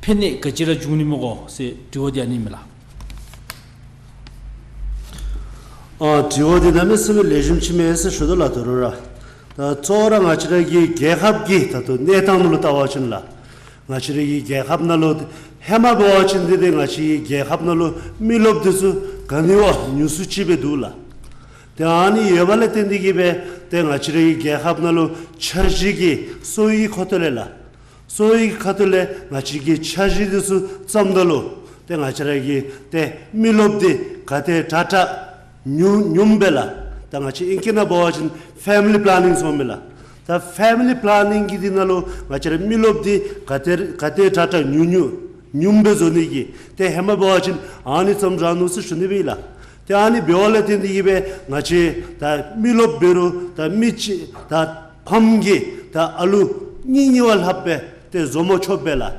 ཕན་གནོད་ག་ཅི་ར་འབྱུང་ནི་སྨོ་གོ་ཟེར་དྲི་བ་འདི་ཨ་ནི་མས་ལགས། ཨ་དྲི་བ་འདི་གནམ་མེད་ས་མེད་ལེགས་ཤོམ་ཅིག་མས་ཟེར་ཞུ་དོ་ལགས། ད་རུང་ར་ད་གཙོ་བོ་ར་ང་བཅས་ར་གི་རྒྱལ་ཁབ་ཀྱི་ད་ལྟོ་གནས་སྟངས་ནང་ལུ་བལྟ་བ་ཅིན་ལགས། ང་བཅས་ར་གི་རྒྱལ་ཁབ་ནང་ལུ་ཧེ་མ་འབད་བ་ཅིན་འདི་ཏེ་ང་བཅས་རྒྱལ་ཁབ་ནང་ལུ་མི་རློབས་འདི་ཚུ་ག་ནི་བ་ཉུང་སུ་ཅིག་སྦེ་འདུག་ལགས། ཏེ་ཨ་ནི་ཡོད་པ་ལས་བརྟེན་ཏེ་གི་སྦེ་ཏེ་ང་བཅས་ར་གི་རྒྱལ་ཁབ་ནང་ལུ་འཆར་གཞི་གི་གསོ་བའི་ཁ་ཐུག་ལས་ལགས། གསོ་བའི་ཁ་ཐུག་ལས་ང་བཅས་ཀྱིས་འཆར་གཞི་འདི་ཚུ་བརྩམ་ད་ལུ་ཏེ་ང་བཅས་ར་གི་ཏེ་མི་རློབས་འདི་ག་དེ་དྲག་དྲག་ཉུང་ཉུངམ་སྦེ་ལགས། ད་ང་བཅས་ཨིང་སྐད་ནང་འབད་བ་ཅིན་ཕེ་མི་ལི་པ་ལེ་ནིང་ཟེར་མི་ལགས། ད་ཕེ་མི་ལི་པ་ལེ་ནིང་གི་འདི་ནང་ལུ་ང་བཅས་ར་མི་རློབས་འདི་ག་དེ་ག་དེ་དྲག་དྲག་ཉུང་ཉུང་ཉུངམ་སྦེ་བཟོ་ནི་གི་ཏེ་ཧེ་མ་འབད་བ་ཅིན་ཨ་ནི་ཙམ་ར་ནུག་ཟེར་ཞུ་ནི་སྦེ་ལགས། ཏེ་ཨ་ནི་འབདཝ་ལས་བརྟེན་ཏེ་གི་སྦེ་ང་བཅས་ད་མི་རློབས་འབད་རུང་ད་མི་ཅིག་ད་ཕམ་གིས་ད་ཨ་ལུ་གཉིས་གཉིས་བ་ལྷགཔ་སྦེ་ཏེ་བཟོ་མ་ཆོགཔ་སྦེ་ལགས།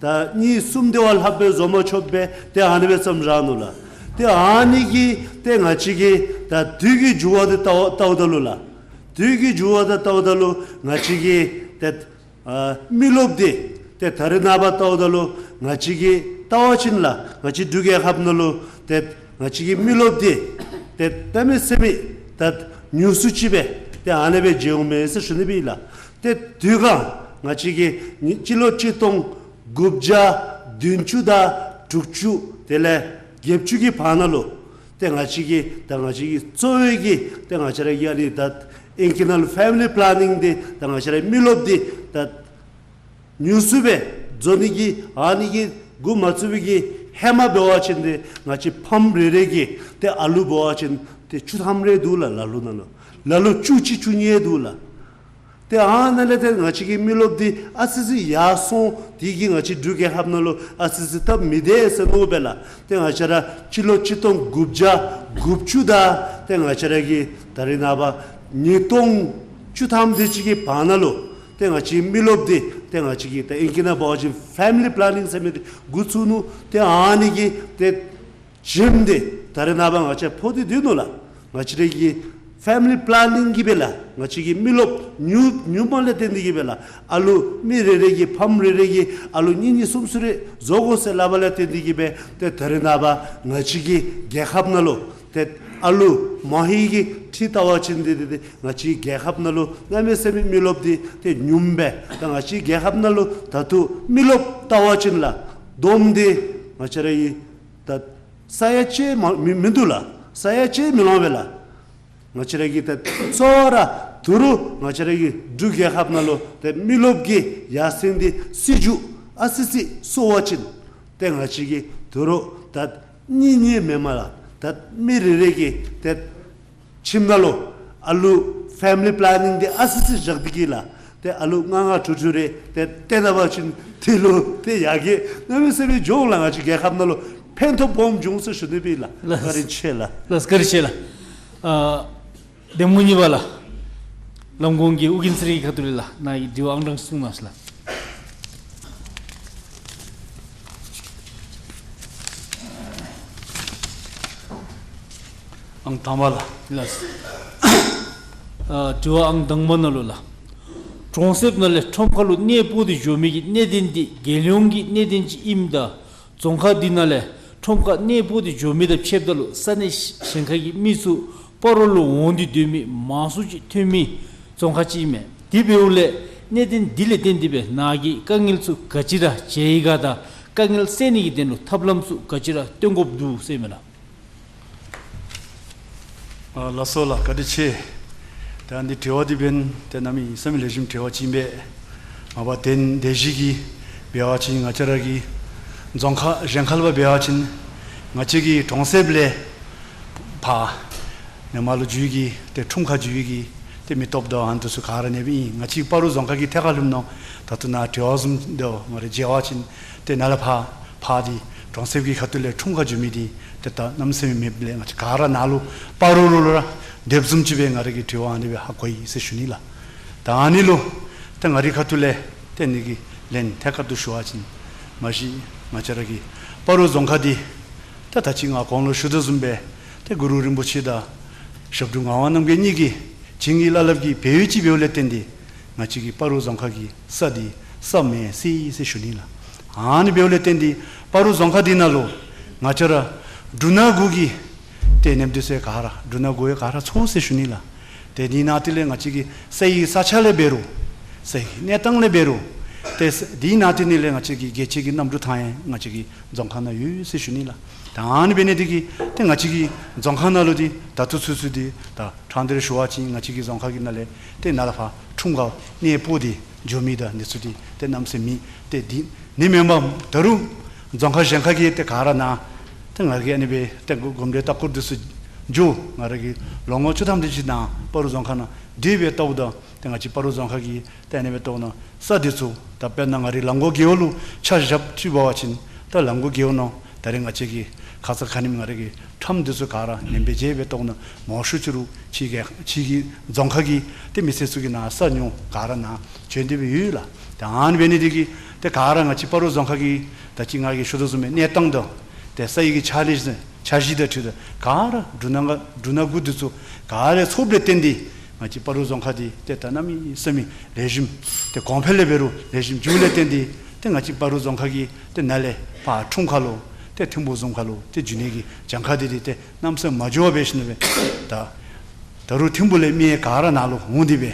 ད་གཉིས་གསུམ་དེ་བ་ལྷགཔ་སྦེ་བཟོ་མ་ཆོགཔ་སྦེ་ཏེ་ཨ་ནི་སྦེ་ཙམ་ར་ནུག་ལགས། ཏེ་ཨ་ནི་གིས་ཏེ་ང་བཅས་ཀྱི་ད་དུས་ཀྱི་འགྱུར་བ་དེ་བལྟཝ་བལྟཝ་ད་ལུ་ལགས། དུས་ཀྱི་འགྱུར་བ་དེ་བལྟཝ་ད་ལུ་ང་བཅས་ཀྱི་ཏེ་ཨ་མི་རློབས་འདི་ཏེ་ད་རེས་ནངས་པ་བལྟཝ་ད་ལུ་ང་བཅས་ཀྱིས་བལྟ་བ་ཅིན་ལགས། ང་བཅས་འབྲུག་རྒྱལ་ཁབ་ནང་ལུ་ཏེ་ང་བཅས་ཀྱི་མི་རློབས་འདི་ཏེ་གནམ་མེད་ས་མེད་ད་ཉུང་སུ་ཅིག་སྦེ་ཏེ་ཨ་ནི་སྦེ་མཇལ་འོང་མས་ཟེར་ཞུ་ནི་སྦེ་ལགས། ཏེ་དུས་གང་ང་བཅས་ཀྱི་ཉི་སྤྱི་ལོ་གཅིག་སྟོང་དགུ་བརྒྱ་བདུན་ཅུ་དང་དྲུག་ཅུ་དེ་ལས་བརྒྱད་ཅུ་གི་བར་ན་ལུ་ཏེ་ང་བཅས་ཀྱི་ད་ང་བཅས་ཀྱི་གཙོ་བོའི་གི་ཏེ་ང་བཅས་ར་གི་ཨ་ནི་ད་ཨིང་སྐད་ནང་ལུ་ཕེ་མི་ལི་པ་ལེ་ནིང་འདི་ད་ང་བཅས་ར་མི་རློབས་འདི་ད་ཉུང་སུ་སྦེ་བཟོ་ནི་གི་ཨ་ནི་གི་འགོ་མ་བཙུགས་པའི་གི་ཧེ་མ་འབད་བ་ཅིན་ཏེ་ང་བཅས་ཕམ་རེ་རེ་གི་ཏེ་ཨ་ལུ་འབད་བ་ཅིན་ཏེ་བཅུ་ཐམ་རེ་འདུག་ལགས། ལ་ལུ་ནང་ལུ་ལ་ལུ་བཅུ་གཅིག་བཅུ་གཉིས་འདུག་ལགས། ཏེ་ཨ་ནཱ་ལས་ཏེ་ང་བཅས་ཀྱི་མི་རློབས་འདི་ཨ་ཙི་ཙི་ཡར་སོང་། དེ་གིས་ང་བཅས་འབྲུག་རྒྱལ་ཁབ་ནང་ལུ་ཨ་ཙི་ཙི་སྟབས་མི་བདེ་ཟེར་མནོཝ་སྦེ་ལགས། ཏེ་ང་བཅས་ར་སྤྱི་ལོ་གཅིག་སྟོང་དགུ་བརྒྱ་དགུ་བཅུ་དང་ཏེ་ང་བཅས་ར་གི་ད་རེས་ནངས་པ་ཉིས་སྟོང་བཅུ་ཐམ་དེ་ཅིག་གི་བར་ན་ལུ་ཏེ་ང་བཅས་མི་རློབས་འདི་ཏེ་ང་བཅས་ཀྱི་ད་ཨིང་སྐད་ནང་འབད་བ་ཅིན་ཕེ་མི་ལི་པ་ལེ་ནིང་ཟེར་མི་འདི་འགོ་བཙུགས་ནུག། ཏེ་ཨ་ནི་གི་ཏེ་བྱེམ་འདི་ད་རེས་ནངས་པ་ང་བཅས་ཕོག་སྟེ་སྡོད་ནུག་ལགས། ང་བཅས་ར་གི་ཕེ་མི་ལི་པ་ལེ་ནིང་གིས་སྦེ་ལགས། ང་བཅས་ཀྱི་མི་རློབས་ཉུང་ཉུངམ་ལས་བརྟེན་ཏེ་གི་སྦེ་ལགས། ཨ་ལུ་མི་རེ་རེ་གི་ཕམ་རེ་རེ་གི་ཨ་ལུ་གཉིས་གཉིས་གསུམ་གསུམ་རེ་བཟོ་དགོ་ཟེར་སླབ་པ་ལས་བརྟེན་ཏེ་གི་སྦེ་ཏེ་ད་རེས་ནངས་པ་ང་བཅས་ཀྱི་རྒྱལ་ཁབ་ནང་ལུ་ཏེ་ཨ་ལུ་མ་ཧེ་གི་ཁྲི་བལྟ་བ་ཅིན་འདི་འདི་འདི་ང་བཅས་རྒྱལ་ཁབ་ནང་ལུ་གནམ་མེད་ས་མེད་མི་རློབས་འདི་ཏེ་ཉུངམ་སྦེ། ད་ང་བཅས་རྒྱལ་ཁབ་ནང་ལུ་ད་ལྟོ་མི་རློབས་བལྟ་བ་ཅིན་ལགས་བསྡོམས་འདི་ང་བཅས་ར་གི་ད་ས་ཡ་གཅིག་མ་མི་མིན་འདུག་ལགས། ས་ཡ་གཅིག་མི་ལང་པས་ལགས། ང་བཅས་ར་གི་ད་གཙོ་བོ་ར་ད་རུང་ང་བཅས་ར་གི་འབྲུག་རྒྱལ་ཁབ་ནང་ལུ་ཏེ་མི་རློབས་ཀྱི་ཡར་སེང་འདི་སྲིད་བྱུས་ཨ་ཙི་ཙི་སོང་པ་ཅིན་ཏེ་ང་བཅས་ཀྱི་ད་རུང་ད་གཉིས་གཉིས་མེན་པར་ལགས་ད་མི་རེ་རེ་གི་ཏེ་ཁྱིམ་ནང་ལུ་ཨ་ལུ་ཕེ་མི་ལི་པ་ལེ་ནིང་འདི་ཨ་ཙི་ཙི་བཞག་སྟེ་གི་ལགས། ཏེ་ཨ་ལུ་ལྔ་ལྔ་དྲུག་དྲུག་རེ་ཏེ་བཏོན་ད་པ་ཅིན་དེ་ལུ་ཏེ་ཡར་རྒྱས་གནམ་མེད་ས་མེད་འགྱོ་འོང་ལགས། ང་བཅས་རྒྱལ་ཁབ་ནང་ལུ་ཕན་ཐོགས་སྦོམ་འབྱུང་ཟེར་ཞུ་ནི་སྦེ་ལགས། ལགས། བཀའ་དྲིན་ཆེ་ལགས། ལགས་བཀའ་དྲིན་ཆེ་ལགས། ཨ་གདམ་ངོ་གཉིས་པ་ལགས། ལམ་གོང་གི་ཨོ་རྒྱན་ཚེ་རིང་གི་ཁ་ཐུག་ལས་ལགས། ནཱ་གི་དྲི་བ་ཨང་གྲངས་གསུམ་ལགས། དང་པ་ལགས། ལགས། ཨ་དྲི་བ་ཨང་དང་པ་ནང་ལུ་ལགས། གྲོང་གསེབ་ནང་ལས་ཁྲོམ་ཁ་ལུ་གནས་སྤོ་སྟེ་འགྱོ་མི་གི་གནད་དོན་འདི་རྒྱལ་ཡོངས་ཀྱི་གནད་དོན་ཅིག་ཨིནམ་ད་རྫོང་ཁག་འདི་ནང་ལས་ཁྲོམ་ཁ་གནས་སྤོ་སྟེ་འགྱོ་མི་དང་ཕྱདཔ་ད་ལུ་ས་གནས་གཞན་ཁ་གི་མི་ཚུ་སྤ་རོ་ལུ་འོང་སྟེ་སྡོད་མི་མང་སུ་ཅིག་ཐོན་མི་རྫོང་ཁག་ཅིག་ཨིན་མས། དེ་འབདཝ་ལས་གནད་དོན་འདི་ལས་བརྟེན་ཏེ་སྦེ་ནཱ་གིས་དཀའ་ངལ་ཚུ་ག་ཅི་ར་འཕྱད་ཡི་ག་དང་དཀའ་ངལ་སེལ་ནི་གི་དོན་ལུ་ཐབས་ལམ་ཚུ་ག་ཅི་ར་སྟོན་དགོཔ་འདུག་ཟེར་མས་ལགས། ཨ་ལགས་སོ་ལགས། བཀའ་དྲིན་ཆེ། ད་འདི་དྲི་བ་འདི་འབདན་ཏེ་གནམ་མེད་ས་མེད་ལེགས་ཤོམ་དྲི་བ་ཅིག་ཨིན་པས། མ་པ་དོན་དེ་བཞིན་གྱི་འབད་བ་ཅིན་ང་བཅས་ར་གི་རྫོང་ཁག་གཞན་ཁ་ལུ་འབད་བ་ཅིན་ང་བཅས་ཀྱི་གྲོང་གསེབ་ལས་ཕར་ནེ་མ་ལུ་འགྱོ་ཡི་གི་ཏེ་ཁྲོམ་ཁ་འགྱོ་ཡི་གི་ཏེ་མི་སྟོབས་དང་ཨ་ནི་ཚུ་ག་ར་ཨ་ནི་སྦེ་ཨིན། ང་བཅས་སྤ་རོ་རྫོང་ཁག་གི་ཐད་ཁར་ལྷོདཔ་ད་ད་ལྟོ་ནཱ་དྲི་བ་བཟུམ་དེ་ང་ར་མཇལ་བ་ཅིན་ཏེ་ནཱ་ལས་ཕར་ཕར་འདི་གྲོང་གསེབ་ཀྱི་ཁ་ཐུག་ལས་ཁྲོམ་ཁ་འགྱོ་མི་འདི་ཏེ་ད་གནམ་མེད་ས་མེད་མེདཔ་ལས་ང་བཅས་ག་ར་ནཱ་ལུ་སྤ་རོ་ལུ་ལུ་ར་སྡོདཔ་བཟུམ་ཅིག་སྦེ་ང་ར་གིས་དྲི་བ་ཨ་ནི་སྦེ་ཧ་གོ་ཡི་ཟེར་ཞུ་ནི་ལགས། ད་ཨ་ནི་ལུ་ཏེ་ང་རའི་ཁ་ཐུག་ལས་ཏེ་ཨ་ནི་གི་ལན་ཐད་ཀར་དུ་ཞུ་བ་ཅིན་མ་གཞི་ང་བཅས་ར་གི་སྤ་རོ་རྫོང་ཁག་འདི་ད་ད་ཅི་ང་གོང་ལུ་ཞུ་དོ་བཟུམ་སྦེ་ཏེ་གུ་རུ་རིན་པོ་ཆེ་དང་ཞབས་དྲུང་ངག་དབང་རྣམ་རྒྱལ་གཉིས་ཀྱི་བྱིན་གྱིས་བརླབས་ཀྱི་སྦས་ཡུལ་ཅིག་འབདཝ་ལས་བརྟེན་ཏེ་ང་བཅས་ཀྱི་སྤ་རོ་རྫོང་ཁག་གི་ས་འདི་ས་མེད་ཟེར་ཟེར་ཞུ་ནི་ལགས། ཨ་ནི་འབདཝ་ལས་བརྟེན་ཏེ་སྤ་རོ་རྫོང་ཁག་འདི་ནང་ལུ་ང་བཅས་ར་འབྲུ་སྣ་དགུ་གི་ཏེ་ནེམ་འདི་ཚུ་ག་ར་འབྲུ་སྣ་དགུ་ཡང་ག་ར་ཚུ་ཟེར་ཞུ་ནི་ལགས། ཏེ་འདི་ནང་དེ་ལས་ང་བཅས་ཀྱི་ས་ཡི་ས་ཆ་ལས་འབད་རུང་ས་ཡི་གནས་སྟངས་ལས་འབད་རུང་ཏེ་ས་འདི་ནང་དེ་ནི་ལས་ང་བཅས་ཀྱི་རྒྱལ་སྤྱི་གི་གནམ་གྲུ་ཐང་ཡང་ང་བཅས་ཀྱི་རྫོང་ཁག་ནང་ཡོད་ཟེར་ཞུ་ནི་ལགས། ད་ཨ་ནི་འབད་ནི་དེ་གིས་ཏེ་ང་བཅས་ཀྱི་རྫོང་ཁག་ནང་ལུ་འདི་ད་ལྟོ་ཚུན་ཚོད་འདི་ད་དྲང་སྟེ་ར་ཞུ་བ་ཅིན་ང་བཅས་ཀྱི་རྫོང་ཁག་གི་ནང་ལས་ཏེ་ནཱ་ལས་ཕར་ཁྲོམ་ཁར་གནས་སྤོ་སྟེ་འགྱོ་མི་དང་ཨ་ནི་ཚུ་འདི་ཏེ་གནམ་མེད་ས་མེད་མེད། ཏེ་འདི་ནི་མེན་པར་ད་རུང་རྫོང་ཁག་གཞན་ཁ་གི་ཏེ་ག་ར་ནཱ་ཏེ་ང་གིས་ཨ་ནི་སྦེ་ཏེ་གོ་གོམས་འདྲིས་ལྟ་སྐོར་འདི་ཚུ་འགྱོ། ང་ར་གིས་ལོ་ངོ་བཅུ་ཐམ་དེ་ཅིག་ནང་སྤ་རོ་རྫོང་ཁག་ནང་སྡོད་པའི་ལྟཝ་ད་ཏེ་ང་བཅས་སྤ་རོ་རྫོང་ཁག་གི་ཏེ་ཨ་ནི་སྦེ་ལྟཝ་ན་ས་འདི་ཚུ་ད་དཔེར་ན་ང་རའི་ལམ་གོང་རྒེད་འོག་ལུ་ཆ་བཞག་ཅིག་འབད་བ་ཅིན་ད་ལམ་གོང་རྒེད་འོག་ནང་ད་རེས་ང་བཅས་ཀྱི་ཁ་ཙ་ཁ་ཉིནམ་ང་ར་གི་ཁྲམ་འདི་ཚུ་ག་ར་ནེམ་སྦེ་མཇལ་བའི་ལྟཝ་ན་མང་ཤོས་ཅིག་རུང་ཕྱི་རྒྱལ་ཕྱི་གི་རྫོང་ཁག་གི་ཏེ་མི་སེར་ཚུ་གིས་ནཱ་ས་ཉོ་ག་ར་ནཱ་བྱོན་ཏེ་སྦེ་ཡོད་ལགས། ཏེ་ཨ་ནི་འབད་ནི་དེ་གིས་ཏེ་ག་ར་ང་བཅས་སྤ་རོ་རྫོང་ཁག་གི་ད་ཅི་ང་གིས་ཞུ་དོ་བཟུམ་སྦེ་གནས་སྟངས་དང་ཏེ་ས་ཡི་གི་ཆ་ལས་ཆ་གཞི་དང་འཁྲིལ་ཏེ་ག་ར་འབྲུ་སྣ་འབྲུ་སྣ་དགུ་འདི་ཚུ་ག་ར་ཚོགསཔ་ལས་བརྟེན་ཏེ་ང་བཅས་སྤ་རོ་རྫོང་ཁག་འདི་ཏེ་ད་གནམ་མེད་ས་མེད་ལེགས་ཤོམ་ཏེ་གོང་འཕེལ་ལས་འབད་རུང་ལེགས་ཤོམ་འགྱོཝ་ལས་བརྟེན་ཏེ་ཏེ་ང་བཅས་སྤ་རོ་རྫོང་ཁག་གི་ཏེ་ནཱ་ལས་ཕར་ཁྲོམ་ཁ་ལུ་ཏེ་ཐིམ་ཕུག་བཟུམ་ཁ་ལུ་ཏེ་འགྱོ་ནི་གི་གྱངས་ཁ་འདི་འདི་ཏེ་གནམ་མེད་ས་མེད་མ་འགྱོ་བར་འབད་ཞིནམ་ལས་ད་ད་རུང་ཐིམ་ཕུག་ལས་མི་ག་ར་ནཱ་ལུ་འོང་སྟེ་སྦེ་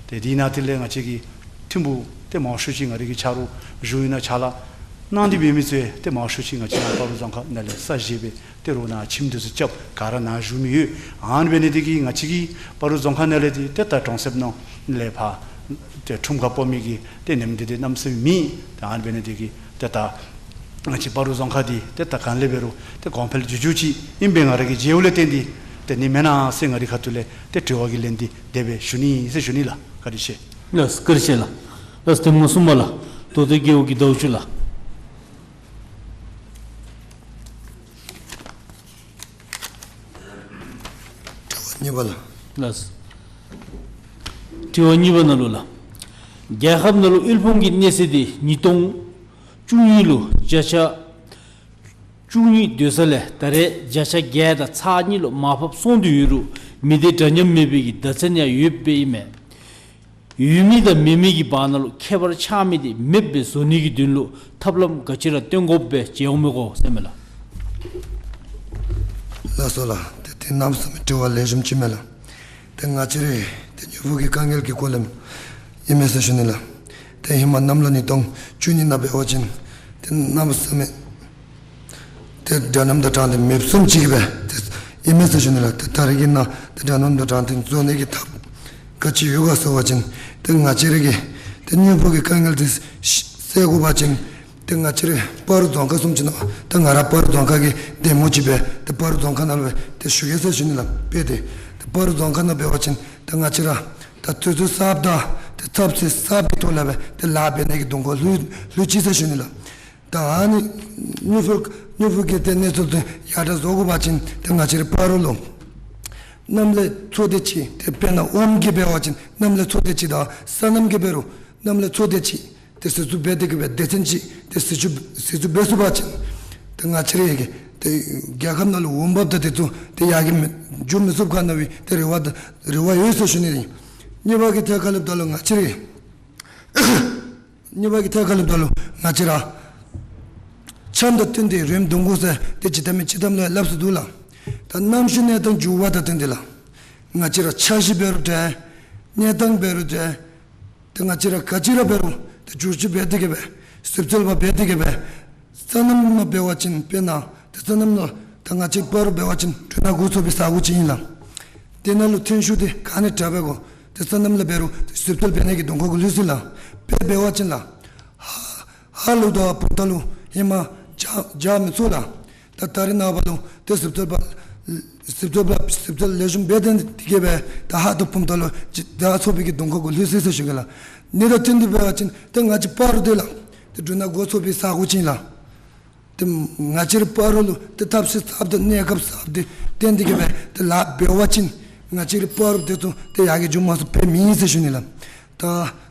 ཏེ་དེ་ནང་དེ་ལས་ང་བཅས་ཀྱི་ཐིམ་ཕུག་ཏེ་མང་ཤོས་ཅིག་ང་རའི་གི་ཆ་རོགས་བཞུགས་ཡོད་ན་ཕྱག་ལཱ་གནང་སྟེ་འབད་མི་ཚུ་ཏེ་མང་ཤོས་ཅིག་ང་བཅས་ར་སྤ་རོ་རྫོང་ཁག་ནང་ལས་ས་བཞེས་སྦེ་ཏེ་རོགས་ནཱ་ཁྱིམ་འདི་ཚུ་རྐྱབ་ག་ར་ནཱ་བཞུགས་མི་ཡོད། ཨ་ནི་འབད་ནི་དེ་གིས་ང་བཅས་ཀྱི་སྤ་རོ་རྫོང་ཁག་ནང་ལས་འདི་ཏེ་ད་གྲོང་གསེབ་ནང་ལས་ཕར་ཏེ་ཁྲོམ་ཁར་སྤོ་མི་གི་ཏེ་ནེམ་འདི་འདི་གནམ་མེད་ས་མེད་མེད། ཏེ་ཨ་ནི་འབད་ནི་དེ་གིས་ཏེ་ད་ང་བཅས་སྤ་རོ་རྫོང་ཁག་འདི་ཏེ་ད་གང་ལས་འབད་རུང་ཏེ་གོང་འཕེལ་འགྱོ་འགྱོཝ་ཅིག་ཨིན་པས། ང་ར་གིས་མཇལཝ་ལས་བརྟེན་ཏེ་ཏེ་ནི་མེན་ན་ཟེར་ང་རའི་ཁ་ཐུག་ལས་ཏེ་དྲི་བ་གི་ལན་འདི་དེ་སྦེ་ཞུ་ནི་ཟེར་ཞུ་ནི་ལགས། བཀའ་དྲིན་ཆེ། ལགས་བཀའ་དྲིན་ཆེ་ལགས། ལགས་གདམ་ངོ་གསུམ་པ་ལགས། རྡོ་སྟོད་རྒེད་འོག་གི་ཟླཝ་བཅུ་ལགས། དྲི་བ་གཉིས་པ་ལགས། ལགས། དྲི་བ་གཉིས་པ་ནང་ལུ་ལགས། རྒྱལ་ཁབ་ནང་ལུ་དབུལ་ཕོངས་ཀྱི་གནས་ཚད་འདི་ཉིས་སྟོང་བཅུ་གཉིས་ལུ་བརྒྱ་ཆ་བཅུ་གཉིས་སྡོད་ས་ལས་ད་རེས་བརྒྱ་ཆ་བརྒྱད་དང་ཚག་གཉིས་ལུ་མར་ཕབ་སོང་སྟེ་ཡོད་རུང་མི་སྡེ་འདྲ་མཉམ་མེད་པའི་གི་བརྡ་མཚོན་ཡང་ཡོདཔ་ཨིན་མས། ཡོད་མི་དང་མེད་མི་གི་བར་ན་ལུ་ཁྱད་པར་ཆགས་མི་འདི་མེདཔ་སྦེ་བཟོ་ནི་གི་དོན་ལུ་ཐབས་ལམ་ག་ཅི་ར་སྟོན་དགོཔ་སྦེ་མཇལ་འོང་མས་གོ་ཟེར་མས་ལགས། ལགས་སོ་ལགས། ཏེ་འདི་གནམ་མེད་ས་མེད་དྲི་བ་ལེགས་ཤོམ་ཅིག་མས་ལགས། ཏེ་ང་བཅས་ར་ཏེ་དངུལ་ཕོགས་ཀྱི་དཀའ་ངལ་གྱི་སྐོར་ལས་ཨིན་མས་ཟེར་ཞུ་ནི་ལགས། ཏེ་ཧེ་མ་གནམ་ལོ་ཉིས་སྟོང་བཅུ་གཉིས་ནང་འབད་བ་ཅིན་ཏེ་གནམ་མེད་ས་མེད་ཏེ་འདྲ་མཉམ་དང་དྲང་བདེན་མེདཔ་བཟུམ་ཅིག་སྦེ་ཏེ་ཨིན་མས་ཟེར་ཞུ་ནི་ལགས། ཏེ་ད་རེས་ཀྱི་ནང་ཏེ་འདྲ་མཉམ་དང་དྲང་བདེན་བཟོ་ནི་གི་ཐབས་ག་ཅི་ཡོད་ག་ཟེར་བ་ཅིན་ཏེ་ང་བཅས་ར་གི་ཏེ་དངུལ་ཕོགས་ཀྱི་དཀའ་ངལ་འདི་སེལ་དགོ་པ་ཅིན་ཏེ་ང་བཅས་ར་སྤ་རོ་རྫོང་ཁག་བཟུམ་ཅིག་ནང་ཏེ་ང་ར་སྤ་རོ་རྫོང་ཁག་གི་གདམ་ངོ་ཅིག་སྦེ་ཏེ་སྤ་རོ་རྫོང་ཁག་ནང་ལུ་སྦེ་ཏེ་ཞུ་གེ་ཟེར་ཞུ་ནི་ལགས། དཔེ་ཏེ་ཏེ་སྤ་རོ་རྫོང་ཁག་ནང་འབད་བ་ཅིན་ཏེ་ང་བཅས་ར་ད་དུས་ཚོད་གསརཔ་དང་ཏེ་ཚབ་ཚུ་གསརཔ་གི་ཐོག་ལས་སྦེ་ཏེ་ལཱ་འབད་ནི་གི་གདོང་ཁར་ལྷོད་ལྷོད་ཅི་ཟེར་ཞུ་ནི་ལགས། ད་ཨ་ནི་དངུལ་ཕོགས་དངུལ་ཕོགས་ཀྱི་ཏེ་གནས་ཚུལ་འདི་ཡར་དྲག་བཟོ་དགོ་པ་ཅིན་ཏེ་ང་བཅས་ར་སྤ་རོ་ལུ་གནམ་ལས་མཚོ་དེ་ཅིག་ཏེ་དཔེར་ན་ཨོམ་གྱི་འབད་བ་ཅིན་གནམ་ལས་མཚོ་དེ་ཅིག་དང་སོ་ནམ་གྱི་འབད་རུང་གནམ་ལས་མཚོ་དེ་ཅིག་ཏེ་ཟེར་ཚུ་འབད་དེ་གི་སྦེ་སྡེ་ཚན་ཅིག་ཏེ་ཟེར་ཚུ་ཟེར་ཚུ་འབད་ཚུགས་པ་ཅིན་ཏེ་ང་བཅས་ར་གི་ ཏེ་རྒྱལ་ཁབ་ནང་ལུ་འོང་འབབ་དང་དེ་ཚུ་ཏེ་ཡར་གྱི་མི་འགྱོ་མི་ཚུགསཔ་ག་ནི་བའི་ཏེ་རེ་བ་ད་རེ་བ་ཡོད་ཟེར་ཞུ་ནི་ཨིན། གཉིས་པ་གི་ཐད་ཁར་སླེབས་ད་ལུ་ང་བཅས་རའི་གཉིས་པ་གི་ཐད་ཁར་སླེབས་ད་ལུ་ང་བཅས་ར་འཆམ་དང་བསྟུན་ཏེ་རོལམོ་རྡུང་དགོ་ཟེར་ཏེ་ཇི་ལྟ་མི་ཅི་ལྟ་མི་ལུ་སླབ་སྟེ་འདུག་ལགས། ད་གནམ་གཤིས་གནས་སྟངས་འགྱུར་བ་དང་བསྟུན་ཏེ་ལགས། ང་བཅས་ར་འཆར་གཞི་འབད་རུང་འདྲ། གནས་སྟངས་འབད་རུང་འདྲ། ཏེ་ང་བཅས་ར་ག་ཅི་ར་འབད་རུང་ཏེ་བསྒྱུར་བཅོས་འབད་དེ་གི་སྦེ་གསོལ་སྩལ་པ་འབད་དེ་གི་སྦེ་སོ་ནམ་ལུ་འབད་བ་ཅིན་དཔེར་ན་ཏེ་སོ་ནམ་ལུ་ད་ང་བཅས་སྤ་རོ་འབད་བ་ཅིན་འབྲུ་སྣ་འགོ་ཚུགས་པའི་ས་གོ་ཅིག་ཨིན་ལགས། དེ་ནང་ལུ་ཐོན་ཤུགས་དེ་ག་ནི་དྲག་འབད་དགོ། ཏེ་སོ་ནམ་ལུ་འབད་རུང་ཏེ་གསོལ་སྩལ་འབད་ནི་གི་གདོང་ཁ་གུ་ལྷོད་ཅི་ལགས། དཔེ་འབད་བ་ཅིན་ལགས། ཧཱ་ཧཱ་ལུ་དང་བུམ་ཐང་ལུ་ཧེ་མ་བྱ་བྱ་མི་ཚུགས་ལགས། ད་ད་རེས་ནངས་པ་ལུ་ཏེ་གསོལ་སྩལ་པ་གསོལ་སྩལ་པ་གསོལ་སྩལ་ལེགས་ཤོམ་འབད་དེ་དེ་གི་སྦེ་ད་ཧཱ་དང་བུམ་ཐང་ལུ་ཇི་ད་ཚོགས་པའི་གི་གདོང་ཁ་གུ་ལྷོད་སོ་ཡི་ཟེར་ཞུ་གེ་ལགས། ཨ་ནི་དང་བསྟུན་ཏེ་འབད་བ་ཅིན་ཏེ་ང་བཅས་སྤ་རོ་འདི་ལགས། ཏེ་འབྲུ་སྣ་འགོ་ཚུགས་པའི་ས་གོ་ཅིག་ཨིན་ལགས། ཏེ་ང་བཅས་རའི་སྤ་རོ་ལུ་ཏེ་ཐབས་ཤེས་གསརཔ་དང་གནས་སྐབས་གསརཔ་དེ་བསྟེན་ཏེ་གི་སྦེ་ཏེ་ལཱ་འབད་བ་ཅིན་ང་བཅས་རའི་སྤ་རོ་དེ་ཚུ་ཏེ་ཡར་རྒྱས་འགྱོ་མ་ཚུགས་པའི་མི་ཨིན་ཟེར་ཞུ་ནི་ལགས། ད་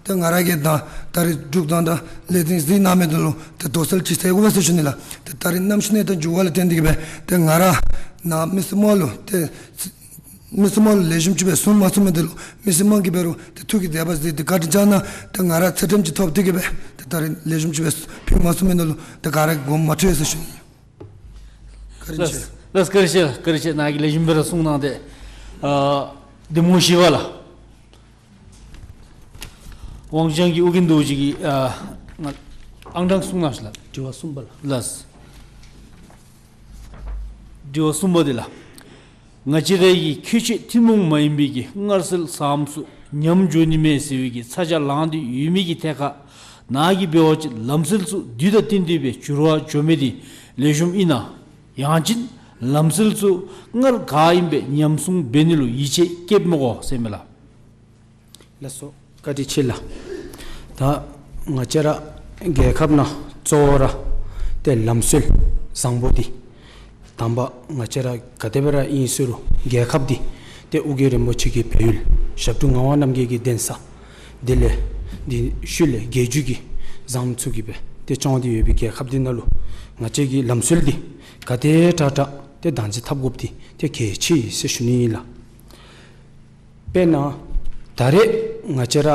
ཏེ་ང་ར་གིས་ད་ད་རེས་འབྲུག་དང་ད་ལས་དོན་གཟིགས་གནང་མི་འདི་ལུ་ཏེ་དོགས་སེལ་ཅིག་ཟེར་དགོ་པས་ཟེར་ཞུ་ནི་ལགས། ཏེ་ད་རེས་གནམ་གཤིས་གནས་སྟངས་འགྱུར་བ་ལུ་བརྟེན་ཏེ་གི་སྦེ་ཏེ་ང་ར་ནཱ་མི་སེར་དམངས་ལུ་ཏེ་མི་སེར་དམངས་ལུ་ལེགས་ཤོམ་ཅིག་སྦེ་གསུང་མ་ཚུགས་མི་འདི་ལུ་མི་སེར་དམངས་ཀྱིས་འབད་རུང་ཏེ་ཐུགས་ཀྱི་དད་པ་གཟིགས་ཏེ་བཀའ་དྲིན་བསྐྱང་གནང་། ཏེ་ང་ར་ཚད་རིམས་ཅིག་ཐོབ་སྟེ་གི་སྦེ་ཏེ་ད་རེས་ལེགས་ཤོམ་ཅིག་སྦེ་ཕུལ་མ་ཚུགས་མི་འདི་ལུ་ཏེ་ག་ར་དགོངསམ་མ་ཁྲེལ་ཟེར་ཞུ་ནི། བཀའ་དྲིན་ཆེ། ལགས་ལགས། བཀའ་དྲིན་ཆེ། བཀའ་དྲིན་ཆེ། ནཱ་གིས་ལེགས་ཤོམ་སྦེ་ར་གསུངས་གནང་སྟེ། ཨ་གདམ་ངོ་བཞི་པ་ལགས། དབང་ལྗང་གི་ཨོ་རྒྱན་རྡོ་རྗེ་གིས་ཨ་ང་ཨང་གྲངས་གསུངས་གནང་ཞིག་ལགས། དྲི་བ་གསུམ་པ་ལགས། ལགས། དྲི་བ་གསུམ་པ་འདི་ལགས། ང་བཅས་ར་གི་ཁྱད་ཆོས་ཐུན་མོང་མ་ཡིན་པའི་གི་སྔར་སྲོལ་བཟང་པོ་ཚུ་ཉམས་འགྱོ་ནི་མས་ཟེར་བའི་གི་ཚ་གྱང་ལངས་ཏེ་ཡོད་མི་གི་ཐད་ཁར་ནཱ་གིས་འབད་བ་ཅིན་ལམ་སྲོལ་ཚུ་དུས་དང་བསྟུན་ཏེ་སྦེ་འགྱུར་བ་འགྱོ་མི་འདི་ལེགས་ཤོམ་ཨིན་ན། ཡང་ཅིན་ལམ་སྲོལ་ཚུ་སྔར་ག་ཨིནམ་སྦེ་ཉམས་སྲུང་འབད་ནི་ལུ་ཡིད་ཆེས་བསྐྱེདཔ་མས་གོ་ཟེར་མས་ལགས། ལགས་སོ། བཀའ་དྲིན་ཆེ་ལགས། ད་ང་བཅས་ར་རྒྱལ་ཁབ་ནང་གཙོ་བོ་ར་ཏེ་ལམ་སྲོལ་བཟང་པོ་འདི་དང་པ་ང་བཅས་ར་ག་དེ་སྦེ་ར་ཨིན་ཟེར་རུང་རྒྱལ་ཁབ་འདི་ཏེ་ཨོ་རྒྱན་རིན་པོ་ཆེ་གི་བལ་ཡུལ་ཞབས་དྲུང་ངག་དབང་རྣམ་རྒྱལ་གྱི་གདན་ས་དེ་ལས་འདི་ཤུལ་ལས་རྒྱལ་བརྒྱུད་ཀྱི་བཟང་པོ་ཚུ་གིས་སྦེ་ཏེ་སྐྱོང་སྟེ་ཡོད་པའི་རྒྱལ་ཁབ་འདི་ནང་ལུ་ང་བཅས་ཀྱི་ལམ་སྲོལ་འདི་ག་དེ་དྲག་དྲག་ཏེ་བདག་འཛིན་འཐབ་དགོཔ་འདི་ཏེ་གལ་ཆེ་ཟེར་ཞུ་ནི་ཨིན་ལགས། དཔེར་ན་ད་རེས་ང་བཅས་ར་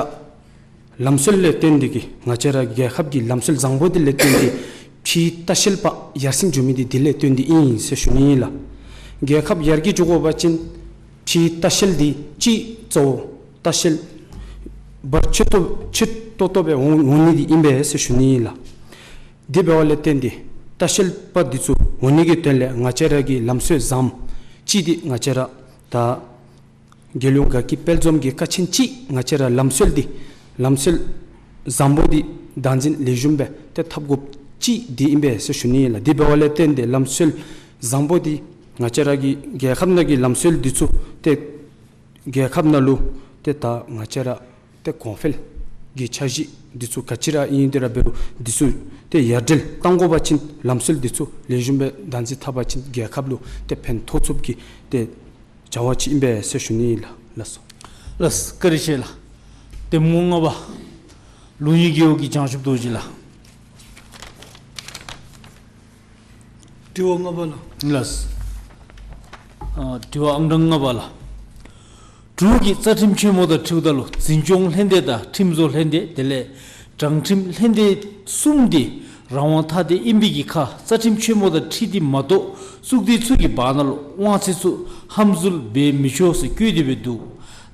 ལམ་སྲོལ་ལས་བརྟེན་ཏེ་གི་ང་བཅས་ར་རྒྱལ་ཁབ་ཀྱི་ལམ་སྲོལ་བཟང་པོ་འདི་ལས་བརྟེན་ཏེ་ཁྲིམས་ལྟ་བཤལ་པ་ཡར་སེང་འགྱོ་མི་འདི་དེ་ལས་བརྟེན་ཏེ་ཨིན་ཟེར་ཞུ་ནི་ཨིན་ལགས། རྒྱལ་ཁབ་ཡར་རྒྱས་འགྱོ་དགོ་པ་ཅིན་ཁྲིམས་ལྟ་བཤལ་འདི་གཅིག་གཙོ་བོ་ལྟ་བཤལ་པ་ཆེ་ཏོག་ཆེ་ཏོག་ཏོ་སྦེ་འོང་འོང་ནི་འདི་ཨིན་པས་ཟེར་ཞུ་ནི་ཨིན་ལགས། དེ་འབདཝ་ལས་བརྟེན་ཏེ་ལྟ་བཤལ་པ་འདི་ཚུ་འོང་ནི་གི་དོན་ལས་ང་བཅས་ར་གི་ལམ་སྲོལ་བཟང་པོ་གཅིག་འདི་ང་བཅས་ར་ད་རྒྱལ་ཡོངས་དགའ་སྐྱིད་དཔལ་འཛོམས་ཀྱི་ཀ་ཆེན་གཅིག་ང་བཅས་ར་ལམ་སྲོལ་འདི་ལམ་སྲོལ་བཟང་པོ་འདི་བདག་འཛིན་ལེགས་ཤོམ་སྦེ་ཏེ་འཐབ་དགོཔ་གཅིག་འདི་ཨིན་པས་ཟེར་ཞུ་ནི་ཨིན་ལགས། དེ་འབདཝ་ལས་བརྟེན་ཏེ་ལམ་སྲོལ་བཟང་པོ་འདི་ང་བཅས་ར་གི་རྒྱལ་ཁབ་ནང་གི་ལམ་སྲོལ་འདི་ཚུ་ཏེ་རྒྱལ་ཁབ་ནང་ལུ་ཏེ་ད་ང་བཅས་ར་ཏེ་གོང་འཕེལ་གྱི་འཆར་གཞི་འདི་ཚུ་ག་ཅི་ར་ཨིན་ཏེ་ར་འབད་རུང་འདི་ཚུ་ཏེ་ཡར་འགྲེལ་གཏང་དགོ་པ་ཅིན་ལམ་སྲོལ་འདི་ཚུ་ལེགས་ཤོམ་སྦེ་བདག་འཛིན་འཐབ་པ་ཅིན་རྒྱལ་ཁབ་ལུ་ཏེ་ཕན་ཐོགས་ཚུགསཔ་གི་ཏེ་བྱ་བ་ཅིག་ཨིན་པས་ཟེར་ཞུ་ནི་ཨིན་ལགས། ལགས་སོ། ལགས་སོ། བཀའ་དྲིན་ཆེ་ལགས། གདམ་ངོ་ལྔ་པ་ལུང་ཡིག་རྒེད་འོག་གི་བྱང་ཆུབ་རྡོ་རྗེ་ལགས། དྲི་བ་ལྔ་པ་ལགས། ལགས་སོ། ཨ་དྲི་བ་ཨང་གྲངས་ལྔ་པ་ལགས། འབྲུག་གི་རྩ་ཁྲིམས་ཆེན་མོ་དང་འཁྲིལཝ་ད་ལུ་འཛིན་སྐྱོང་ལྷན་སྡེ་དང་ཁྲིམས་བཟོ་ལྷན་སྡེ་དེ་ལས་དྲང་ཁྲིམས་ལྷན་སྡེ་གསུམ་འདི་རང་དབང་ཐ་དད་ཨིན་པའི་གི་ཁར་རྩ་ཁྲིམས་ཆེན་མོ་དང་འཁྲིལ་ཏེ་མ་གཏོགས་གཙུག་སྡེ་ཚུ་གི་བར་ན་ལུ་དབང་ཚད་ཚུ་ཧམ་ཟུལ་འབད་མི་ཆོག་ཟེར་བཀོད་དེ་སྦེ་འདུག།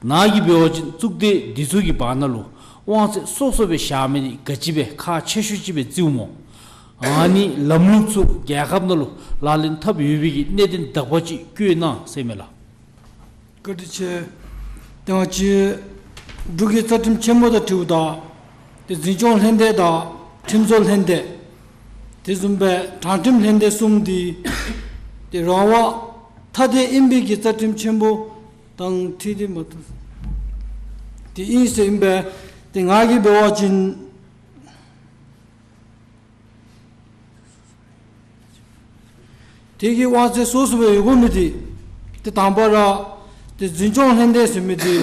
ནཱ་གིས་འབད་བ་ཅིན་གཙུག་སྡེ་འདི་ཚུ་གི་བར་ན་ལུ་དབང་ཚད་སོ་སོ་སྦེ་བཞག་མི་འདི་ག་ཅི་སྦེ་ཁག་ཆེ་ཤོས་ཅིག་སྦེ་བརྩིཝ་སྨོ། ཨ་ནི་ལམ་ལུགས་ཚུ་རྒྱལ་ཁབ་ནང་ལུ་ལག་ལེན་འཐབ་ཡོད་པའི་གི་གནད་དོན་དག་པ་ཅིག་བཀོད་གནང་ཟེར་མས་ལགས། བཀའ་དྲིན་ཆེ། ཏེ་ང་བཅས་འབྲུག་གི་རྩ་ཁྲིམས་ཆེན་མོ་དང་འཁྲིལཝ་ད་ཏེ་འཛིན་སྐྱོང་ལྷན་སྡེ་དང་ཁྲིམས་བཟོ་ལྷན་སྡེ་དེ་བཟུམ་སྦེ་དྲང་ཁྲིམས་ལྷན་སྡེ་གསུམ་འདི་ཏེ་རང་དབང་ཐ་དད་ཨིན་པའི་གི་རྩ་ཁྲིམས་ཆེན་མོ་དང་འཁྲིལ་ཏེ་མ་གཏོགས་དེ་ཨིན་ཟེར་ཨིན་པས། ཏེ་ང་གིས་འབད་བ་ཅིན་དེ་གི་དབང་ཚད་སོ་སོ་སྦེ་ཡོད་དགོ་མི་འདི་ཏེ་དང་པ་ར་ཏེ་འཛིན་སྐྱོང་ལྷན་སྡེ་ཟེར་མི་འདི་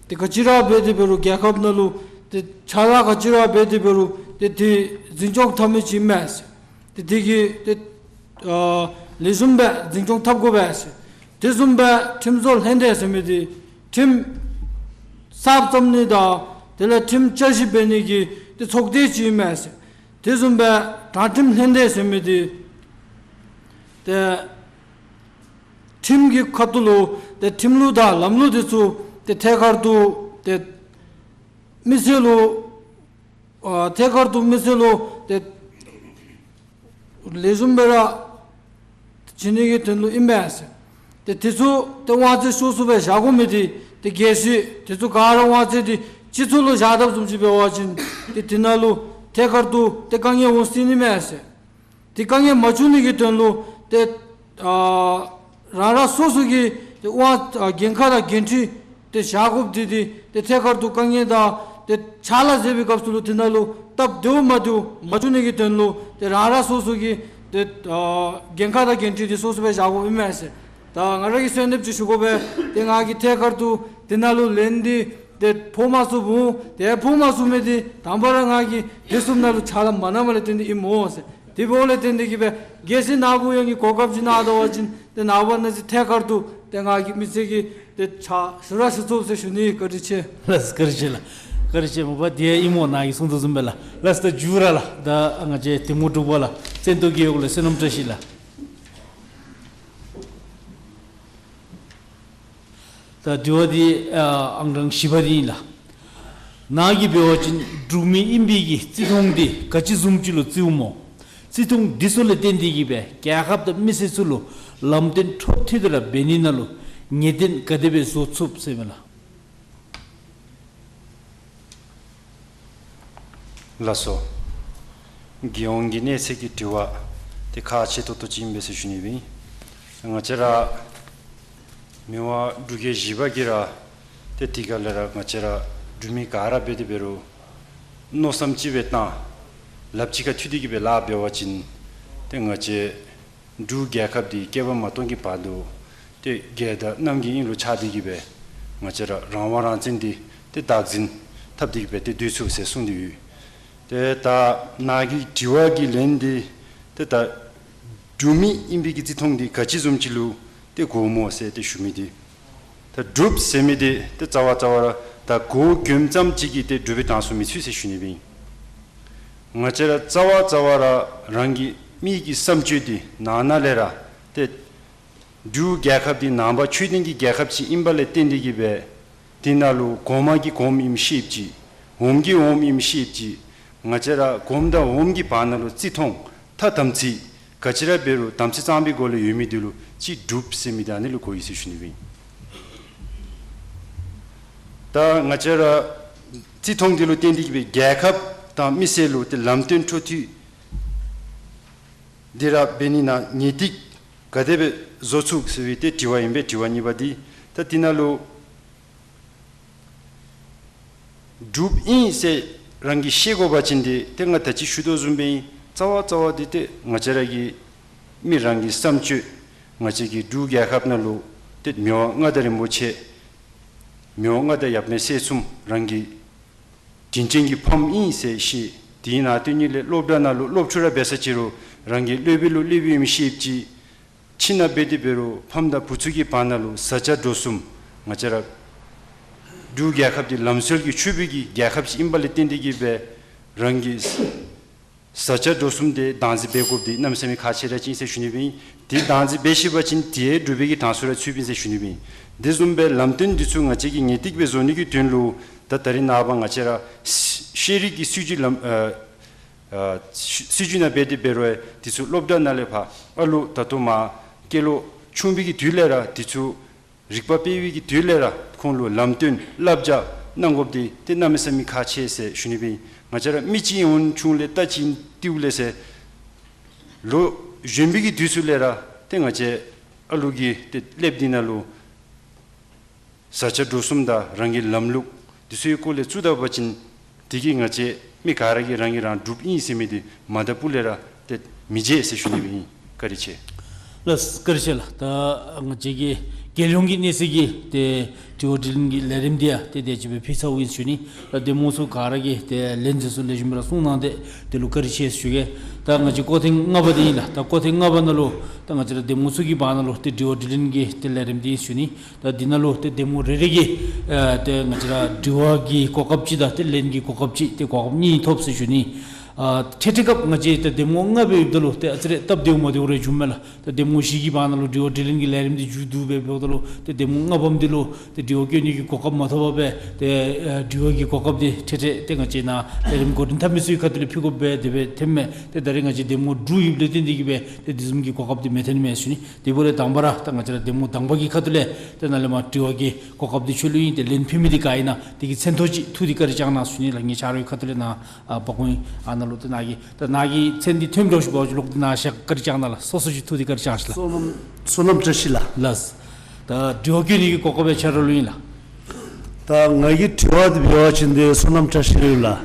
ཏེ་ག་ཅི་ར་འབད་དེ་འབད་རུང་རྒྱལ་ཁབ་ནང་ལུ་ཏེ་ཕྱག་ལཱ་ག་ཅི་ར་འབད་དེ་འབད་རུང་ཏེ་དེ་འཛིན་སྐྱོང་འཐབ་མི་ཅིག་མས། ཏེ་དེ་གི་ཏེ་ཨ་ ལེགས་ཤོམ་སྦེ་འཛིན་སྐྱོང་འཐབ་དགོ་པས་ཟེར། དེ་བཟུམ་སྦེ་ཁྲིམས་བཟོ་ལྷན་སྡེ་ཟེར་མི་འདི་ཁྲིམས་གསརཔ་བརྩམ་ནི་དང་དེ་ལས་ཁྲིམས་བསྐྱར་ཞིབ་འབད་ནི་གི་དེ་ཚོགས་སྡེ་ཅིག་ཨིན་མས་ཟེར། དེ་བཟུམ་སྦེ་དྲང་ཁྲིམས་ལྷན་སྡེ་ཟེར་མི་འདི་ཏེ་ཁྲིམས་ཀྱི་ཁ་ཐུག་ལུ་ཏེ་ཁྲིམས་ལུགས་དང་ལམ་ལུགས་འདི་ཚུ་ཏེ་ཐད་ཀར་དུ་ཏེ་མི་སེར་ལུ་ཨ་ཐད་ཀར་དུ་མི་སེར་ལུ་ཏེ་ལེགས་ཤོམ་སྦེ་ར་བྱིན་ནི་གི་དོན་ལུ་ཨིན་པས་ཟེར། ཏེ་དེ་ཚུ་ཏེ་དབང་ཚད་ཤོར་སོང་སྦེ་བཞག་དགོ་མི་འདི་ཏེ་གལ་སྲིད་དེ་ཚུ་ག་ར་དབང་ཚད་འདི་སྤྱི་ཚོགས་ལུ་བཞག་དཔ་བཟུམ་ཅིག་འབད་བ་ཅིན་ཏེ་དེ་ནང་ལུ་ཐད་ཀར་དུ་ཏེ་དཀའ་ངལ་འོང་སྲིད་ནི་མས་ཟེར། ཏེ་དཀའ་ངལ་མ་བྱུང་ནི་གི་དོན་ལུ་ཏེ་ཨ་རང་རང་སོ་སོ་གི་ཏེ་དབང་ཨ་འགན་ཁག་དང་འགན་འཁྲི་ཏེ་བཞག་དགོཔ་འདི་འདི་ཏེ་ཐད་ཀར་དུ་དཀའ་ངལ་དང་ཏེ་ཕྱག་ལཱ་མཛད་པའི་སྐབས་སུ་ལུ་དེ་ནང་ལུ་སྟབས་བདེཝ་མ་བདེཝ་མ་བྱུང་ནི་གི་དོན་ལུ་ཏེ་རང་རང་སོ་སོ་གི་ཏེ་ཨ་འགན་ཁག་དང་འགན་འཁྲི་འདི་སོ་སོ་སྦེ་བཞག་དགོཔ་ཨིན་མས་ཟེར། ད་ང་ར་གིས་གསོལ་འདེབས་ཅིག་ཞུ་དགོ་པས། ཏེ་ང་གིས་ཐད་ཀར་དུ་དེ་ནང་ལུ་ལེན་ཏེ་ཏེ་ཕོག་མ་ཚུགས་འོང་། ཏེ་ཕོག་མ་ཚུགས་མི་འདི་དང་པ་ར་ང་གིས་དེ་བཟུམ་ནང་ལུ་ཕྱག་ལཱ་མ་གནངམ་ལས་བརྟེན་ཏེ་ཨིན་མོ་ཟེར། དེ་འབདཝ་ལས་བརྟེན་ཏེ་གིས་སྦེ་གལ་སྲིད་ནཱ་བུ་ཡང་གིས་གོ་སྐབས་ཅིག་གནང་ད་པ་ཅིན་ཏེ་ནངས་པ་གནངས་ཚེ་ཐད་ཀར་དུ་ཏེ་ང་གིས་མི་ཚེ་གི་ཏེ་ཕྱག་ཞུ་ར་ཞུ་ཚུགས་ཟེར་ཞུ་ནི། བཀའ་དྲིན་ཆེ། ལགས་བཀའ་དྲིན་ཆེ་ལགས། བཀའ་དྲིན་ཆེ། མ་པ་དེ་ཨིན་མོ་ནཱ་གིས་གསུངས་དོ་བཟུམ་སྦེ་ལགས། ལགས་ད་མཇུག་ར་ལགས་ད་ང་བཅས་གདམ་ངོ་འབྲུག་པ་ལགས་བཙན་ཏོ་གི་འོག་ལས་བསོད་ནམས་བཀྲ་ཤིས་ལགས། ད་དྲི་བ་འདི་ཨ་ཨང་གྲངས་བཞི་པ་འདི་ཨིན་ལགས། ནཱ་གིས་འབད་བ་ཅིན་འབྲུག་མི་ཨིན་པའི་གི་བརྩི་མཐོང་འདི་ག་ཅི་བཟུམ་ཅིག་ལུ་བརྩིཝ་སྨོ། བརྩི་མཐོང་འདི་ཚུ་ལས་བརྟེན་ཏེ་གིས་སྦེ་རྒྱལ་ཁབ་དང་མི་སེར་ཚུ་ལུ་ལམ་སྟོན་འཕྲོ་མཐུད་དེ་ར་འབད་ནི་ནང་ལུ་ངེས་གཏན་ག་དེ་སྦེ་བཟོ་ཚུགས་ཟེར་མས་ལགས། ལགས་སོ། རྒྱལ་ཡོངས་ཀྱི་གནས་ཚད་ཀྱི་དྲི་བ་འདི་ཁག་ཆེ་ཏོག་ཏོ་ཅིག་ཨིན་པས་ཟེར་ཞུ་ནི་སྦེ་ཨིན། ང་བཅས་ར་མི་དབང་འབྲུག་རྒྱལ་བཞི་པ་གིས་ར་ཏེ་དེ་སྒང་ལས་ར་ང་བཅས་ར་འབྲུག་མི་ག་ར་འབད་དེ་འབད་རུང་མནོ་བསམ་གཅིག་སྦེ་བཏང་ལགཔ་གཅིག་ཁར་མཐུད་དེ་གིས་སྦེ་ལཱ་འབད་བ་ཅིན་ཏེ་ང་བཅས་འབྲུག་རྒྱལ་ཁབ་འདི་བསྐལ་པ་མ་སྟོང་གི་བར་དུ་ཏེ་རྒྱལ་དང་རྣམ་རྒྱལ་དབྱིངས་ལུ་ཆགས་ཏེ་གིས་སྦེ་ང་བཅས་ར་རང་དབང་རང་བཙན་འདི་ཏེ་བདག་འཛིན་འཐབ་སྟེ་གིས་སྦེ་ཏེ་སྡོད་ཚུགས་ཟེར་གསུངས་ཏེ་ཡོད། ཏེ་ད་ནཱ་གི་དྲི་བ་གི་ལན་འདི་ཏེ་ད་འབྲུག་མི་ཨིན་པའི་གི་བརྩི་མཐོང་འདི་ག་ཅི་བཟུམ་ཅིག་ལུ་ཏེ་གོཝ་སྨོ་ཟེར་ཏེ་ཞུ་མི་འདི། ད་འབྲུགཔ་ཟེར་མི་འདི་ཏེ་རྩ་བ་རྩ་བ་ར་ད་གོ་གྱོནམ་ཙམ་ཅིག་གིས་ཏེ་འབྲུག་པའི་གྲངས་སུ་མི་ཚུད་ཟེར་ཞུ་ནི་སྦེ་ཨིན། ང་བཅས་ར་རྩ་བ་རྩ་བ་ར་རང་གི་མི་གི་བསམ་སྤྱོད་འདི་ནང་ན་ལས་ར་ཏེ་འབྲུག་རྒྱལ་ཁབ་འདི་ནང་པ་ཆོས་ལྡན་གྱི་རྒྱལ་ཁབ་ཅིག་ཨིན་པ་ལས་བརྟེན་ཏེ་གིས་སྦེ་འདི་ནང་ལུ་གོངམ་གིས་གོངམ་ཨིནམ་ཤེསཔ་ཅིག་འོགམ་གིས་འོགམ་ཨིནམ་ཤེསཔ་ཅིག་ང་བཅས་ར་གོངམ་དང་འོགམ་གྱི་བར་ན་ལུ་བརྩི་མཐོང་ཐ་དམ་ཚིག་ག་ཅི་ར་འབད་རུང་དམ་ཚིག་གཙང་པའི་སྒོ་ལས་ཡོད་མི་འདི་ལུ་ཅིག་འབྲུགཔ་ཟེར་མི་འདི་ཨ་ནི་ལུ་གོ་ཡི་ཟེར་ཞུ་ནི་སྦེ་ཨིན། ད་ང་བཅས་ར་བརྩི་མཐོང་འདི་ལུ་བརྟེན་ཏེ་གིས་སྦེ་རྒྱལ་ཁབ་དང་མི་སེར་ལུ་ཏེ་ལམ་སྟོན་འཕྲོ་མཐུད་འདི་ར་འབད་ནི་ནང་ངེས་ཏིག་ག་དེ་སྦེ་བཟོ་ཚུགས་ཟེར་བའི་ཏེ་དྲི་བ་ཨིན་པས། དྲི་བ་གཉིས་པ་འདི་ད་འདི་ནང་ལུ་འབྲུགཔ་ཨིན་ཟེར་རང་གིས་ཤེས་དགོ་པ་ཅིན་འདི་ཏེ་ང་ད་ཅི་ཞུ་དོ་བཟུམ་སྦེ་ཨིན། རྩ་བ་རྩ་བ་འདི་ཏེ་ང་བཅས་ར་གི་མི་རང་གི་བསམ་སྤྱོད་ང་བཅས་ཀྱི་འབྲུག་རྒྱལ་ཁབ་ནང་ལུ་ཏེ་མི་དབང་མངའ་བདག་རིན་པོ་ཆེ་མི་དབང་མངའ་བདག་ཡབ་མེས་སྲས་གསུམ་རང་གི་དྲིན་ཅན་གྱི་ཕམ་ཨིན་ཟེར་ཤེས། དེའི་ནང་དོན་ཉིད་ལས་སློབ་གྲྭ་ནང་ལུ་སློབ་ཕྲུག་ར་འབད་ས་ཅིག་རུང་རང་གི་སློབ་དཔོན་ལུ་སློབ་དཔོན་ཨིནམ་ཤེསཔ་ཅིག་ཁྱིམ་ནང་འབད་དེ་འབད་རུང་ཕམ་དང་བུ་ཚུ་གི་བར་ན་ལུ་བཟའ་བཅའ་འགྲོ་གསུམ་ང་བཅས་ར་འབྲུག་རྒྱལ་ཁབ་འདི་ལམ་སྲོལ་གྱི་ཆོས་པའི་གི་རྒྱལ་ཁབ་ཅིག་ཨིན་པ་ལས་བརྟེན་ཏེ་གིས་སྦེ་རང་གི་བཟའ་བཅའ་འགྲོ་གསུམ་འདི་བདག་འཛིན་འབད་དགོཔ་འདི་གནམ་མེད་ས་མེད་ཁག་ཆེ་དྲགས་ཅིག་ཨིན་ཟེར་ཞུ་ནི་སྦེ་ཨིན། འདི་བདག་འཛིན་འབད་ཤེས་པ་ཅིན་འདི་ཡང་འབྲུག་པའི་གི་གྲངས་སུ་ར་ཚུདཔ་ཨིན་ཟེར་ཞུ་ནི་སྦེ་ཨིན། འདི་བཟུམ་སྦེ་ལམ་སྟོན་འདི་ཚུ་ང་བཅས་ཀྱིས་ངེས་ཏིག་སྦེ་བཟོ་ནི་གི་དོན་ལུ་ད་ད་རིས་ནངས་པ་ང་བཅས་ར་ཤེས་རིག་གི་སྲིད་བྱུས་ལམ་ཨ་ཨ་སྲིད་བྱུས་ནང་འབད་དེ་འབད་རུང་འདི་ཚུ་སློབ་གྲྭ་ནང་ལས་ཕར་ཨ་ལུ་ད་ལྟོ་མར་སྐྱེས་ལོ་ཆུང་བའི་གི་དུས་ལས་ར་འདི་ཚུ་རིག་པ་སྤེལ་བའི་གི་དུས་ལས་ར་ཁོང་ལུ་ལམ་སྟོན་བསླབ་བྱ་གནང་དགོཔ་འདི་ཏེ་གནམ་མེད་ས་མེད་ཁག་ཆེ་ཟེར་ཞུ་ནི་སྦེ་ཨིན། ང་བཅས་ར་མི་གཅིག་འོང་ཆུང་ལས་རྟ་གཅིག་རྟེའུ་ལས་ཟེར་ལོ་གཞོན་པའི་གི་དུས་སུ་ལས་ར་ཏེ་ང་བཅས་ཨ་ལུ་གི་ཏེ་ཀླདཔ་འདི་ནང་ལུ་བཟའ་བཅའ་འགྲོ་གསུམ་དང་རང་གི་ལམ་ལུགས་འདི་ཚུ་གི་སྐོར་ལས་བཙུགས་ད་པ་ཅིན་དེ་གིས་ང་བཅས་མི་ག་ར་གིས་རང་གིས་རང་འབྲུགཔ་ཨིན་ཟེར་མི་འདི་མ་ད་པུ་ལས་ར་ཏེ་མི་བརྗེད་ཟེར་ཞུ་ནི་སྦེ་ཨིན། བཀའ་དྲིན་ཆེ། ལགས་བཀའ་དྲིན་ཆེ་ལགས། ད་ང་བཅས་ཀྱི་ རྒྱལ་ཡོངས་ཀྱི་གནས་ཚད་ཀྱི་ཏེ་དྲི་བ་དྲིས་ལན་གྱི་ལས་རིམ་འདི་ཡང་ཏེ་དེ་ཅིག་སྦེ་ཕུལ་ཚརཝ་ཨིན་ཟེར་ཞུ་ནི། ད་གདམ་ངོ་ཚུ་ག་ར་གིས་ཏེ་ལན་འདི་ཚུ་ལེགས་ཤོམ་སྦེ་ར་གསུངས་གནང་སྟེ་དེ་ལུ་བཀའ་དྲིན་ཆེ་ཟེར་ཞུ་གེ། ད་ང་བཅས་སྐོར་ཐེངས་ལྔ་པ་འདི་ཨིན་ལགས། ད་སྐོར་ཐེངས་ལྔ་པ་ནང་ལུ་ད་ང་བཅས་ར་གདམ་ངོ་ཚུ་གི་བར་ན་ལུ་ཏེ་དྲི་བ་དྲིས་ལན་གྱི་ཏེ་ལས་རིམ་འདི་ཨིན་ཟེར་ཞུ་ནི། ད་འདི་ནང་ལུ་ཏེ་གདམ་ངོ་རེ་རེ་གིས་ཨ་ཏེ་ང་བཅས་ར་དྲི་བ་གི་གོ་སྐབས་གཅིག་དང་ཏེ་ལན་གྱི་གོ་སྐབས་གཅིག་ཏེ་གོ་སྐབས་གཉིས་ཐོབ་ཟེར་ཞུ་ནི། ཨ་འཕྲལ་འཕྲལ་སྐབས་ང་བཅས་ད་གདམ་ངོ་ལྔ་སྦེ་ཡོདཔ་ད་ལུ་ཏེ་ཨ་ཙི་རེ་སྟབས་བདེཝ་མ་བདེཝ་རེ་བྱུངམ་མས་ལགས། ད་གདམ་ངོ་བཞི་གི་བར་ན་ལུ་དྲི་བ་དྲིས་ལན་གྱི་ལས་རིམ་འདི་མཇུག་བསྡུ་སྦེ་འབདཝ་ད་ལུ་ཏེ་གདམ་ངོ་ལྔ་པམ་འདི་ལུ་ཏེ་དྲི་བ་བཀོད་ནི་གི་གོ་སྐབས་མ་ཐོབ་པར་སྦེ་ཏེ་ཨ་དྲི་བ་གི་གོ་སྐབས་འདི་འཕྲལ་འཕྲལ་ཏེ་ང་བཅས་ནཱ་ལས་རིམ་འགོ་འདྲེན་འཐབ་མི་ཚུ་གི་ཁ་ཐུག་ལས་ཕུལ་དགོ་པས་དེ་སྦེ་ཐོནམ་མས། ཏེ་ད་རེས་ང་བཅས་གདམ་ངོ་དྲུག་ཡོདཔ་ལས་བརྟེན་ཏེ་གིས་སྦེ་ཏེ་དེ་བཟུམ་གྱི་གོ་སྐབས་འདི་མ་ཐོནམ་མས་ཟེར་ཞུ་ནི། དེ་འབདཝ་ལས་དང་པ་ར་ད་ང་བཅས་ར་གདམ་ངོ་དང་པ་གི་ཁ་ཐུག་ལས་ཏེ་ནཱ་ལས་མར་དྲི་བ་གི་གོ་སྐབས་འདི་ཁྱོད་ལུ་ཨིན། ཏེ་ལན་ཕུལ་མི་འདི་ག་ཨིན་ན་དེ་གི་མཚན་ཐོ་ཅིག་ཐུགས་འདི་བཀའ་དྲིན་བསྐྱང་གནང་ཟེར་ཞུ་ནི་ལགས། ངེའི་ཆ་རོགས་ཁ་ཐུག་ལས་ནཱ་ཨ་པ་ཀོང་ཨ་ནཱ་ལུ་ཏེ་ནཱ་གི་ད་ནཱ་གི་མཚན་འདི་ཐོནམ་འདྲཝ་ཅིག་འབད་བ་ཅིན་ལོག་སྟེ་ནཱ་ཤར་བཀའ་དྲིན་བསྐྱང་གནང་ལགས། སོ་སོ་ཅིག་ཐུགས་འདི་བཀའ་དྲིན་བསྐྱང་ཞུ་ལགས། བསོད་ནམས་བསོད་ནམས་བཀྲ་ཤིས་ལགས། ལགས། ད་དྲི་བ་བཀོད་ནི་གི་གོ་སྐབས་ཡང་ཁྱོད་ར་ལུ་ཨིན་ལགས། ད་ང་གི་དྲི་བ་འདི་འབད་བ་ཅིན་ཏེ་བསོད་ནམས་བཀྲ་ཤིས་ལགས།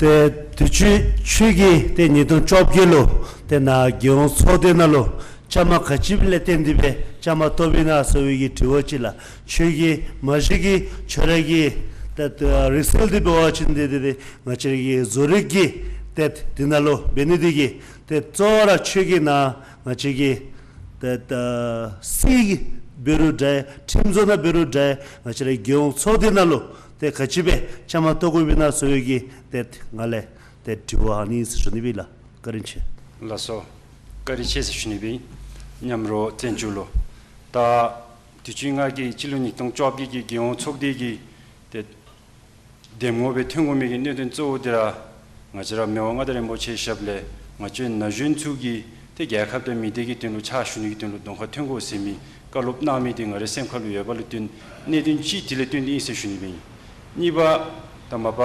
ཏེ་དུས་ཅི་ཁྱོད་ཀྱིས་ཏེ་ཉིས་སྟོང་བཅོ་བརྒྱད་ལུ་ཏེ་ནཱ་རྒྱལ་ཡོངས་ཚོགས་སྡེ་ནང་ལུ་བཅའ་མར་ག་ཅི་ལས་བརྟེན་ཏེ་སྦེ་བཅའ་མར་གཏོགསཔ་ཨིན་ན་ཟེར་བའི་གི་དྲི་བ་ཅིག་ལགས། ཁྱོད་ཀྱིས་མ་གཞི་གི་ཁྱོད་ར་གི་ཏེ་ཏེ་རིག་རྩལ་འདི་འབད་བ་ཅིན་ཏེ་ཏེ་ཏེ་ང་བཅས་ར་གི་བཟོ་རིག་གི་ཏེ་འདི་ནང་ལུ་འབད་ནི་འདི་གིས་ཏེ་གཙོ་བོ་ར་ཁྱོད་ཀྱིས་ནཱ་ང་བཅས་ཀྱི་ཏེ་ད་སིལ་འབད་རུང་འདྲ་ཁྲིམས་བཟོ་ནང་འབད་རུང་འདྲ་ང་བཅས་ར་རྒྱལ་ཡོངས་ཚོགས་སྡེ་ནང་ལུ་ཏེ་ག་ཅི་སྦེ་བཅའ་མར་གཏོགས་དགོཔ་ཨིན་ན་ཟེར་བའི་གི་ཏེ་ང་ལས་ཏེ་དྲི་བ་ཨ་ནི་ཟེར་ཞུ་ནི་ཨིན་ལགས། བཀའ་དྲིན་ཆེ། ལགས་སོ། བཀའ་དྲིན་ཆེ་ཟེར་ཞུ་ནི་ཨིན། མཉམ་རོགས་བཙན་ཆུ་ལུ། ད་དུས་ཅི་ང་གིས་སྤྱི་ལོ་ཉིས་སྟོང་བཅོ་བརྒྱད་ཀྱི་རྒྱལ་ཡོངས་ཚོགས་སྡེ་གི་ཏེ་གདམ་ངོ་སྦེ་ཐོན་དགོ་མི་གི་གནད་དོན་གཙོ་བོ་འདི་ར་ང་བཅས་ར་མི་དབང་མངའ་བདག་རིན་པོ་ཆེའི་ཞབས་ལས་ང་བཅས་ན་གཞོན་ཚུ་གིས་ཏེ་རྒྱལ་ཁབ་དང་མི་སྡེ་གི་དོན་ལུ་ཕྱག་ཞུ་ནི་གི་དོན་ལུ་གདོང་ཁར་ཐོན་དགོ་ཟེར་མི་བཀའ་སློབ་གནང་མི་འདི་ང་རའི་སེམས་ཁ་ལུ་ཡོདཔ་ལས་བརྟེན་གནད་དོན་གཅིག་དེ་ལས་བརྟེན་ཏེ་ཨིན་ཟེར་ཞུ་ནི་ཨིན། གཉིས་པ་ད་མ་པ་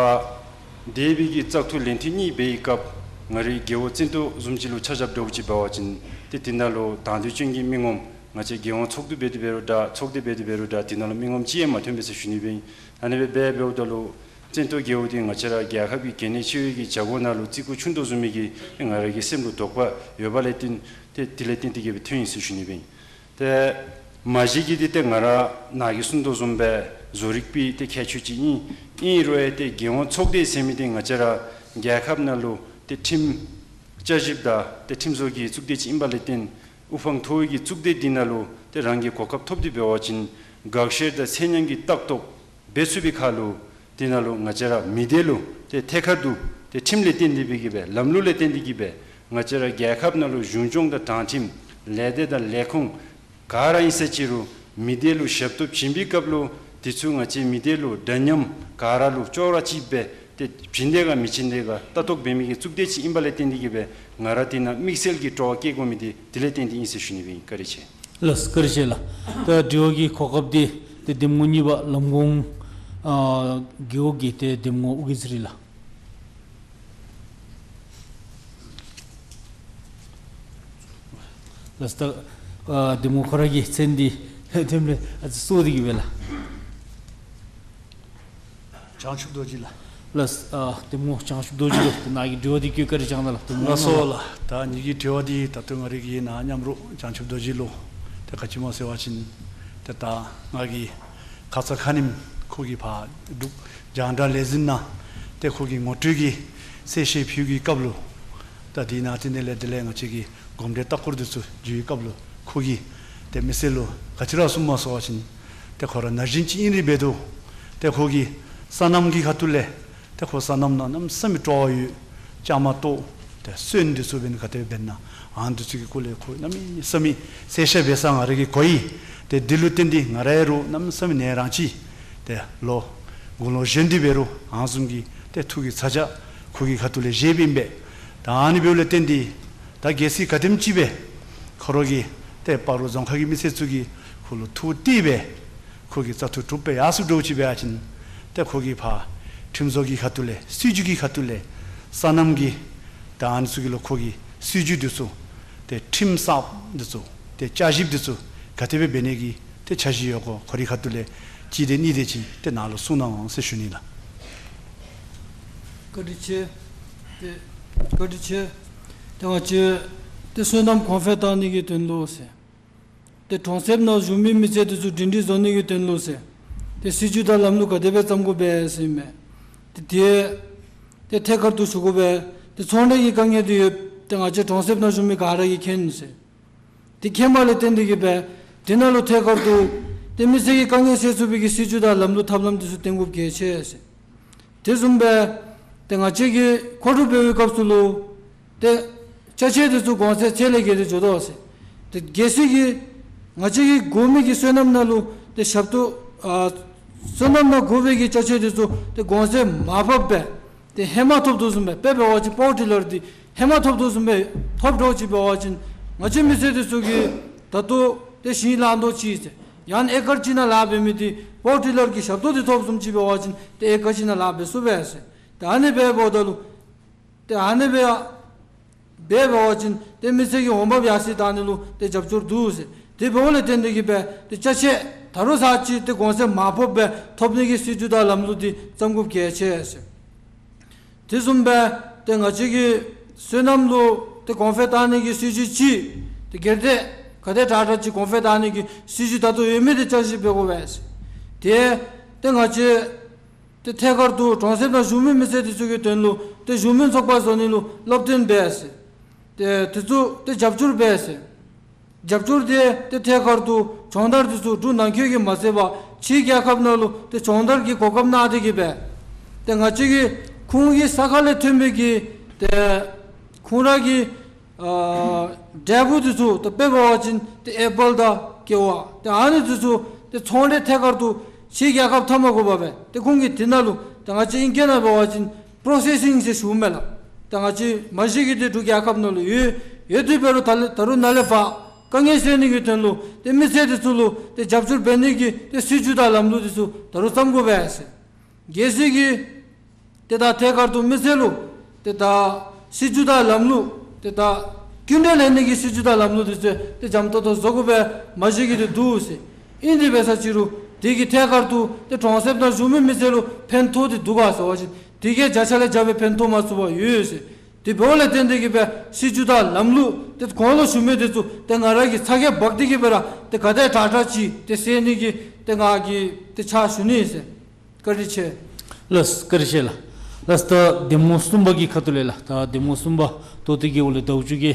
འདས་པའི་གི་བཙག་འཐུ་ལན་ཐེངས་གཉིས་འབད་བའི་སྐབས་ང་རའི་རྒེད་འོག་བཙན་ཏོ་བཟུམ་ཅིག་ལུ་ཆ་བཞགཔ་འདྲཝ་ཅིག་འབད་བ་ཅིན་ཏེ་དེ་ནང་ལུ་དང་འདོད་ཅན་གྱི་མི་ངོམ་ང་བཅས་རྒྱལ་ཡོངས་ཚོགས་འདུ་འབད་དེ་འབད་རུང་འདྲ་ཚོགས་སྡེ་འབད་དེ་འབད་རུང་འདྲ་དེ་ནང་ལུ་མི་ངོམ་གཅིག་ཡང་མ་ཐོན་པས་ཟེར་ཞུ་ནི་ཨིན། ཨ་ནི་སྦེ་འབད་འབདཝ་ད་ལུ་བཙན་ཏོ་རྒེད་འོག་འདི་ང་བཅས་ར་རྒྱལ་ཁབ་ཀྱི་གལ་གནད་ཆེ་བའི་གི་བྱ་སྒོ་ནང་ལུ་བརྩི་བཀུར་ཆུང་དྲགས་བཟུམ་མའི་གི་ང་ར་གི་སེམས་ལུ་དོགས་པ་ཡོདཔ་ལས་བརྟེན་ཏེ་དེ་ལས་བརྟེན་ཏེ་གིས་སྦེ་ཐོན་ཡི་ཟེར་ཞུ་ནི་ཨིན། ཏེ་མ་གཞི་གི་འདི་ཏེ་ང་ར་ནཱ་གིས་གསུངས་དོ་བཟུམ་སྦེ་བཟོ་རིག་པའི་ཏེ་ཁྱད་ཆོས་ཅིག་ཨིན། ཨིན་རུང་ཡང་ཏེ་རྒྱལ་ཡོངས་ཚོགས་སྡེ་ཟེར་མི་འདི་ང་བཅས་ར་རྒྱལ་ཁབ་ནང་ལུ་ཏེ་ཁྲིམས་བསྐྱར་ཞིབ་དང་ཏེ་ཁྲིམས་བཟོ་གི་གཙུག་སྡེ་ཅིག་ཨིནམ་ལས་བརྟེན་དབུ་འཕང་མཐོ་བའི་གི་གཙུག་སྡེ་འདི་ནང་ལུ་ཏེ་རང་གིས་གོ་སྐབས་ཐོབ་སྟེ་འབད་བ་ཅིན་དགག་བཤེར་དང་ཚད་མཉམ་གྱི་ལྟ་རྟོག་འབད་ཚུགས་པའི་ཁར་ལུ་དེ་ནང་ལུ་ང་བཅས་ར་མི་སྡེ་ལུ་ཏེ་ཐད་ཀར་དུ་ཏེ་ཁྲིམས་ལས་བརྟེན་ཏེ་སྦེ་གིས་སྦེ་ལམ་ལུགས་ལས་བརྟེན་ཏེ་གིས་སྦེ་ང་བཅས་ར་རྒྱལ་ཁབ་ནང་ལུ་གཞུང་སྐྱོང་དང་དྲང་ཁྲིམས་ལས་སྡེ་དང་ལས་ཁུངས་ག་ར་ཨིན་ས་ཅི་རུང་མི་སྡེ་ལུ་ཞབས་ཏོག་བྱིན་པའི་སྐབས་ལུ་དེ་ཚུ་ང་བཅས་མི་སྡེ་ལུ་འདྲ་མཉམ་ག་ར་ལུ་ཅོག་ར་གཅིག་སྦེ་ཏེ་བྱིན་དེས་ག་མི་བྱིན་དེས་ག་ལྟ་རྟོག་འབད་མི་གི་གཙུག་སྡེ་ཅིག་ཨིནམ་ལས་བརྟེན་ཏེ་གིས་སྦེ་ང་ར་དེ་ནང་དམིགས་བསལ་གྱི་སྤྲོ་བ་བསྐྱེད་དགོ་མི་འདི་དེ་ལས་བརྟེན་ཏེ་ཨིན་ཟེར་ཞུ་ནི་ཨིན། བཀའ་དྲིན་ཆེ། ལགས་སོ། བཀའ་དྲིན་ཆེ་ལགས། ད་དྲི་བ་གི་གོ་སྐབས་འདི་ཏེ་གདམ་ངོ་གཉིས་པ་ལམ་གོང་ཨ་རྒེད་འོག་གི་ཏེ་གདམ་ངོ་ཨོ་རྒྱན་ཚེ་རིང་ལགས། ལགས་སོ། ད་ཨ་གདམ་ངོ་ཁོ་ར་གི་མཚན་འདི་ཐོནམ་ལས་ཨ་ཙི་སོ་སྟེ་གིས་སྦེ་ལགས། བྱང་ཆུབ་རྡོ་རྗེ་ལགས། ལགས་སོ། ཨ་གདམ་ངོ་བྱང་ཆུབ་རྡོ་རྗེ་ལུ་ཏེ་ནཱ་གི་དྲི་བ་འདི་བཀོད་བཀའ་དྲིན་བསྐྱང་གནང་ལགས། གདམ་ངོ་ལགས་སོ་ལགས། ད་ངེ་གི་དྲི་བ་འདི་ད་ལྟོ་ང་རའི་གི་ནཱ་མཉམ་རོགས་བྱང་ཆུབ་རྡོ་རྗེ་ལུ་ཏེ་ག་ཅི་སྨོ་ཟེར་བ་ཅིན་ཏེ་ད་ང་གིས་ཁ་ཙ་ཁ་ཉིནམ་ཁོ་གིས་ཕར་འབྲུག་རྒྱང་བསྒྲགས་ལས་འཛིན་ནང་ཏེ་ཁོ་གི་ངོ་སྤྲོད་ཀྱི་གསལ་བཤད་ཕུལ་བའི་སྐབས་ལུ་ད་དེ་ནང་ཏེ་དེ་ལས་དེ་ལས་ང་བཅས་ཀྱི་གོམས་འདྲིས་ལྟ་སྐོར་འདི་ཚུ་བརྒྱུད་པའི་སྐབས་ལུ་ཁོ་གིས་ཏེ་མི་སེར་ལུ་ག་ཅི་ར་གསུངམ་སྨོ་ཟེར་བ་ཅིན་ཏེ་ཁོ་ར་ན་གཞོན་ཅིག་ཨིན་རུང་འབད་དོ་ཏེ་ཁོ་གིས་སོ་ནམ་གྱི་ཁ་ཐུག་ལས་ཏེ་ཁོ་སོ་ནམ་ནང་གནམ་མེད་ས་མེད་སྤྲོ་བ་ཡོད། བཅའ་མར་གཏོགས་ཏེ་སོན་འདི་ཚུ་འབད་ནི་ག་དེ་སྦེ་འབད་ན་ཨ་ནི་འདི་ཚུ་གི་སྐོར་ལས་ཁོ་གནམ་མེད་ས་མེད་གསལ་བཤད་འབད་ས་ང་ར་གིས་གོ་ཡི། ཏེ་འདི་ལུ་བརྟེན་ཏེ་ང་ར་ཡང་རུང་གནམ་མེད་ས་མེད་ནཱ་རང་ཅིག་ཏེ་ལོ་དགུང་ལོ་གཞོན་ཏེ་འབད་རུང་ཨ་ནི་བཟུམ་གྱི་ཏེ་ཐུགས་ཀྱི་ཚ་གྱང་ཁོ་གི་ཁ་ཐུག་ལས་བཞེས་པའི་ཨིན་པས། ད་ཨ་ནི་འབདཝ་ལས་བརྟེན་ཏེ་ད་གལ་སྲིད་ག་དེམ་ཅིག་སྦེ་ཁོ་ར་གི་ཏེ་སྤ་རོ་རྫོང་ཁག་གི་མི་སེར་ཚུ་གིས་ཁོ་ལུ་ཐུགས་གཏད་སྦེ་ཁོ་གིས་བཙག་འཐུ་གྲུབ་སྦེ་ཡར་སོང་འགྱོ་ཅི་འབད་བ་ཅིན་ཏེ་ཁོ་གིས་ཕར་ཁྲིམས་བཟོ་གི་ཁ་ཐུག་ལས་སྲིད་བྱུས་ཀྱི་ཁ་ཐུག་ལས་སོ་ནམ་གྱི་ད་ཨ་ནི་ཚུ་གི་ལུ་ཁོ་གིས་སྲིད་བྱུས་འདི་ཚུ་ཏེ་ཁྲིམས་གསརཔ་འདི་ཚུ་ཏེ་བསྐྱར་ཞིབ་འདི་ཚུ་ག་དེ་སྦེ་འབད་ནི་གི་ཏེ་འཆར་གཞི་ཡོད་གོ་ཁོ་རའི་ཁ་ཐུག་ལས་གཅིག་དེ་གཉིས་དེ་ཅིག་ཏེ་ནཱ་ལུ་གསུང་གནང་ཟེར་ཞུ་ནི་ལགས། བཀའ་དྲིན་ཆེ། ཏེ་བཀའ་དྲིན་ཆེ། ཏེ་ང་བཅས་ཏེ་སོ་ནམ་གོང་འཕེལ་གཏང་ནི་གི་དོན་ལུ་ཟེར། ཏེ་གྲོང་གསེབ་ནང་བཞུགས་མི་མི་སེར་དེ་ཚུ་སྒྲིང་སྒྲིང་བཟོ་ནི་གི་དོན་ལུ་ཟེར། ཏེ་སྲིད་བྱུས་དང་ལམ་ལུགས་ག་དེ་སྦེ་བརྩམ་དགོ་པས་ཟེར་མས། ཏེ་དེ་ཏེ་ཐད་ཀར་དུ་ཞུ་དགོ་པས། ཏེ་ཚོང་འབྲེལ་གྱི་དཀའ་ངལ་དེ་ཡོད། ཏེ་ང་བཅས་གྲོང་གསེབ་ནང་བཞུགས་མི་ག་ར་གིས་མཁྱེན་ནུག་ཟེར། དེ་མཁྱེན་པ་ལས་བརྟེན་ཏེ་གིས་སྦེ་དེ་ནང་ལུ་ཐད་ཀར་དུ་ཏེ་མི་སེར་གྱི་དཀའ་ངལ་སེལ་ཚུགས་པའི་གི་སྲིད་བྱུས་དང་ལམ་ལུགས་ཐབས་ལམ་དེ་ཚུ་བཏོན་དགོཔ་གལ་ཆེ་ཟེར། དེ་བཟུམ་སྦེ་ཏེ་ང་བཅས་ཀྱིས་མཁོ་སྒྲུབ་འབད་བའི་སྐབས་སུ་ལུ་ཏེ་ཅ་ཆས་དེ་ཚུ་གོང་ཚད་ཚད་ལས་བརྒལ་ཏེ་འགྱོ་དོ་ཟེར། ཏེ་གལ་སྲིད་ཀྱི་ང་བཅས་ཀྱི་དགོ་མི་གི་སོ་ནམ་ནང་ལུ་ཏེ་ཞབས་ཏོག་ཨ་སོ་ནམ་ནང་དགོ་པའི་གི་ཅ་ཆས་དེ་ཚུ་ཏེ་གོང་ཚད་མར་ཕབ་སྦེ་ཏེ་ཧེ་མ་ཐོབ་དོ་བཟུམ་སྦེ་དཔེ་འབད་བ་ཅིན་པ་ཝར་ཊི་ལར་འདི་ཧེ་མ་ཐོབ་དོ་བཟུམ་སྦེ་ཐོབ་འགྱོ་ཅིག་འབད་བ་ཅིན་ང་བཅས་མི་སེར་དེ་ཚུ་གིས་ད་ལྟོ་ཏེ་ཞིང་ལཱ་འདི་ཅིག་ཟེར་ཡང་ཨེ་ཀར་གཅིག་ནང་ལཱ་འབད་མི་དེ་པ་ཝར་ཊི་ལར་གྱི་ཞབས་ཏོག་དེ་ཐོབ་བཟུམ་ཅིག་འབད་བ་ཅིན་ཏེ་ཨེ་ཀར་གཅིག་ནང་ལཱ་འབད་ཚུགས་པས་ཟེར། ཏེ་ཨ་ནི་སྦེ་འབདཝ་ད་ལུ་ཏེ་ཨ་ནི་སྦེ་འབད་བ་ཅིན་ཏེ་མི་སེར་གྱི་འོང་འབབ་ཡར་སེང་བཏང་ནི་ལུ་ཏེ་རྒྱབ་སྐྱོར་འདུག་ཟེར། དེ་འབདཝ་ལས་བརྟེན་ཏེ་གིས་སྦེ་ཏེ་ཅ་ཆས་ད་རུང་ཚར་གཅིག་ཏེ་གོང་ཚད་མར་ཕབ་སྦེ་ཐོབ་ནི་གི་སྲིད་བྱུས་དང་ལམ་ལུགས་དེ་བརྩམ་དགོཔ་གལ་ཆེ་ཟེར། དེ་བཟུམ་སྦེ་ཏེ་ང་བཅས་ཀྱི་སོ་ནམ་ལུ་ཏེ་གོང་འཕེལ་བཏང་ནི་གི་སྲིད་བྱུས་ཅིག་ཏེ་སྒེར་སྡེ་ག་དེ་དྲག་དྲག་ཅིག་གོང་འཕེལ་བཏང་ནི་གི་སྲིད་བྱུས་ད་ལྟོ་ཡོད་མི་དེ་བསྐྱར་ཞིབ་འབད་དགོ་པས་ཟེར། ཏེ་ཏེ་ང་བཅས་ཏེ་ཐད་ཀར་དུ་གྲོང་གསེབ་ནང་བཞུགས་མི་མི་སེར་དེ་ཚུ་གི་དོན་ལུ་ཏེ་བཞུགས་མི་ཚོགས་པ་བཟོ་ནི་ལུ་སློབ་སྟོན་འབད་ཟེར། ཏེ་དེ་ཚུ་ཏེ་རྒྱབ་སྐྱོར་འབད་ཟེར། རྒྱབ་སྐྱོར་དེ་ཏེ་ཐད་ཀར་དུ་སྦྱོང་བརྡར་དེ་ཚུ་འབྲུག་ནང་འཁོད་ཀྱི་མ་ཚད་པར་ཕྱིའི་རྒྱལ་ཁབ་ནང་ལུ་ཏེ་སྦྱོང་བརྡར་གྱི་གོ་སྐབས་གནང་སྟེ་གིས་སྦེ་ཏེ་ང་བཅས་ཀྱི་ཁོང་གི་ས་ཁ་ལས་ཐོན་པའི་གི་ཏེ་ཁོང་ར་གི་ཨ་འབྲས་བུ་དེ་ཚུ་ཏེ་དཔེ་འབད་བ་ཅིན་ཏེ་ཨེ་པཱལ་དང་ཀེ་བ་ཏེ་ཨ་ནི་དེ་ཚུ་ཏེ་ཚོང་འབྲེལ་ཐད་ཀར་དུ་ཕྱིའི་རྒྱལ་ཁབ་འཐབ་མ་དགོ་པར་སྦེ་ཏེ་ཁོང་གིས་དེ་ནང་ལུ་ཏེ་ང་བཅས་ཨིང་སྐད་ནང་འབད་བ་ཅིན་པོརོ་སེ་སིང་ཟེར་ཞུཝ་མས་ལགས། ཏེ་ང་བཅས་མ་གཞི་གི་ཏེ་འབྲུག་རྒྱལ་ཁབ་ནང་ལུ་ཡོད་ཡོད་དེ་འབད་རུང་ད་ལས་ད་རུང་ནཱ་ལས་ཕར་དཀའ་ངལ་སེལ་ནི་གི་དོན་ལུ་ཏེ་མི་སེར་དེ་ཚུ་ལུ་ཏེ་རྒྱབ་སྐྱོར་འབད་ནི་གི་ཏེ་སྲིད་བྱུས་དང་ལམ་ལུགས་དེ་ཚུ་ད་རུང་བརྩམ་དགོ་པས་ཟེར། གལ་སྲིད་ཀྱི་ཏེ་ད་ཐད་ཀར་དུ་མི་སེར་ལུ་ཏེ་ད་སྲིད་བྱུས་དང་ལམ་ལུགས་ཏེ་ད་སྐྱིན་འགྲུལ་ལེན་ནི་གི་སྲིད་བྱུས་དང་ལམ་ལུགས་དེ་ཚུ་ཏེ་འཇམ་ཏོང་ཏོ་བཟོ་དགོ་པས་མ་གཞི་གི་ཏེ་འདུག་ཟེར། ཨིན་དེ་འབད་ས་ཅིག་རུང་དེ་གིས་ཐད་ཀར་དུ་ཏེ་གྲོང་གསེབ་ནང་བཞུགས་མི་མི་སེར་ལུ་ཕན་ཐོགས་ཏེ་འདུག་ག་ཟེར་བ་ཅིན་དེ་གིས་བརྒྱ་ཆ་ལས་བརྒྱ་སྦེ་ཕན་ཐོགས་མ་ཚུགས་པར་ཡོད་ཟེར། དེ་འབདཝ་ལས་བརྟེན་ཏེ་གིས་སྦེ་སྲིད་བྱུས་དང་ལམ་ལུགས་ཏེ་གོང་ལུ་ཞུ་མི་དེ་ཚུ་ཏེ་ང་ར་གིས་ཚ་གྱང་འབག་སྟེ་གིས་སྦེ་ར་ཏེ་ག་དེ་དྲག་དྲག་ཅིག་ཏེ་སེལ་ནི་གི་ཏེ་ང་གིས་ཏེ་ཕྱག་ཞུ་ནི་ཟེར། བཀའ་དྲིན་ཆེ། ལགས་བཀའ་དྲིན་ཆེ་ལགས། ལགས་ད་གདམ་ངོ་གསུམ་པ་གི་ཁ་ཐུག་ལས་ལགས། ད་གདམ་ངོ་གསུམ་པ་ཏོ་ཏི་གི་འོག་ལས་ཟླཝ་བཅུ་གི་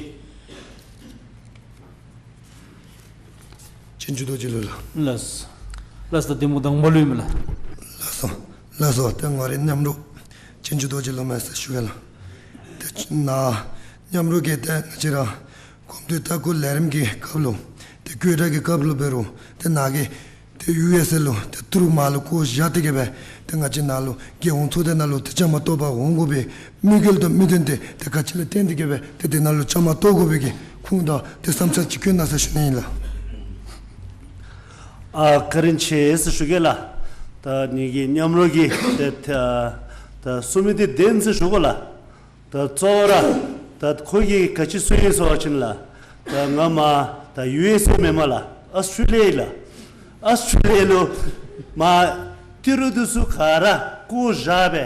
ཅན་ཇུ་རྡོ་རྗེ་ལུ་ལགས། ལགས་ལགས་ད་གདམ་ངོ་དང་པ་ལུ་ཨིན་མས་ལགས། ལགས་སོ་ལགས་སོ། ཏེ་ང་རའི་མཉམ་རོགས་ཅན་ཇུ་རྡོ་རྗེ་ལུ་མས་ཟེར་ཞུ་གེ་ལགས། ཏེ་ན་མཉམ་རོགས་ཀྱིས་ཏེ་ང་བཅས་ར་གོམ་བགྲོད་ལྟ་སྐོར་ལས་རིམ་གྱི་སྐབས་ལུ་ཏེ་བཀོད་སྒྲིག་གི་སྐབས་ལུ་འབད་རུང་ཏེ་ནཱ་གི་ཏེ་ཡུ་ཨེསི་ཨེ་ལུ་ཏེ་ཏི་རུ་མ་ལུ་བཀོ་བཞག་སྟེ་གིས་སྦེ་ཏེ་ང་བཅས་ནཱ་ལུ་རྒྱལ་ཡོངས་ཚོགས་སྡེ་ནང་ལུ་ཏེ་བཅའ་མར་གཏོགས་པར་འོང་དགོ་པའི་དམིགས་ཡུལ་དང་དམིགས་དོན་དེ་ཏེ་ག་ཅི་ལུ་བརྟེན་ཏེ་གིས་སྦེ་ཏེ་དེ་ནང་ལུ་བཅའ་མར་གཏོགས་དགོ་པའི་གི་ཁུངས་དང་ཏེ་བསམ་འཆར་ཅིག་བཀོད་གནང་ཟེར་ཞུ་ནི་ཨིན་ལགས། ཨ་བཀའ་དྲིན་ཆེ་ཟེར་ཞུ་གེ་ལགས། ད་ངེ་གི་མཉམ་རོགས་ཀྱིས་ཏེ་ད་ད་གསུང་མི་དེ་བདེན་ཟེར་ཞུ་དགོ་ལགས། ད་གཙོ་བོ་ར་ད་ཁོ་གིས་ག་ཅི་གསུངས་ཡི་ཟེར་བ་ཅིན་ལགས། ད་ང་མར་ད་ཡུ་ཨེསི་ཨེ་མེན་མས་ལགས། ཨོསི་ཊྲེ་ལི་ཡ་ལགས། ཨོསི་ཊྲེ་ལི་ཡ་ལུ་མར་ཏི་རུ་དེ་ཚུ་ག་ར་བཀོ་བཞག་སྦེ་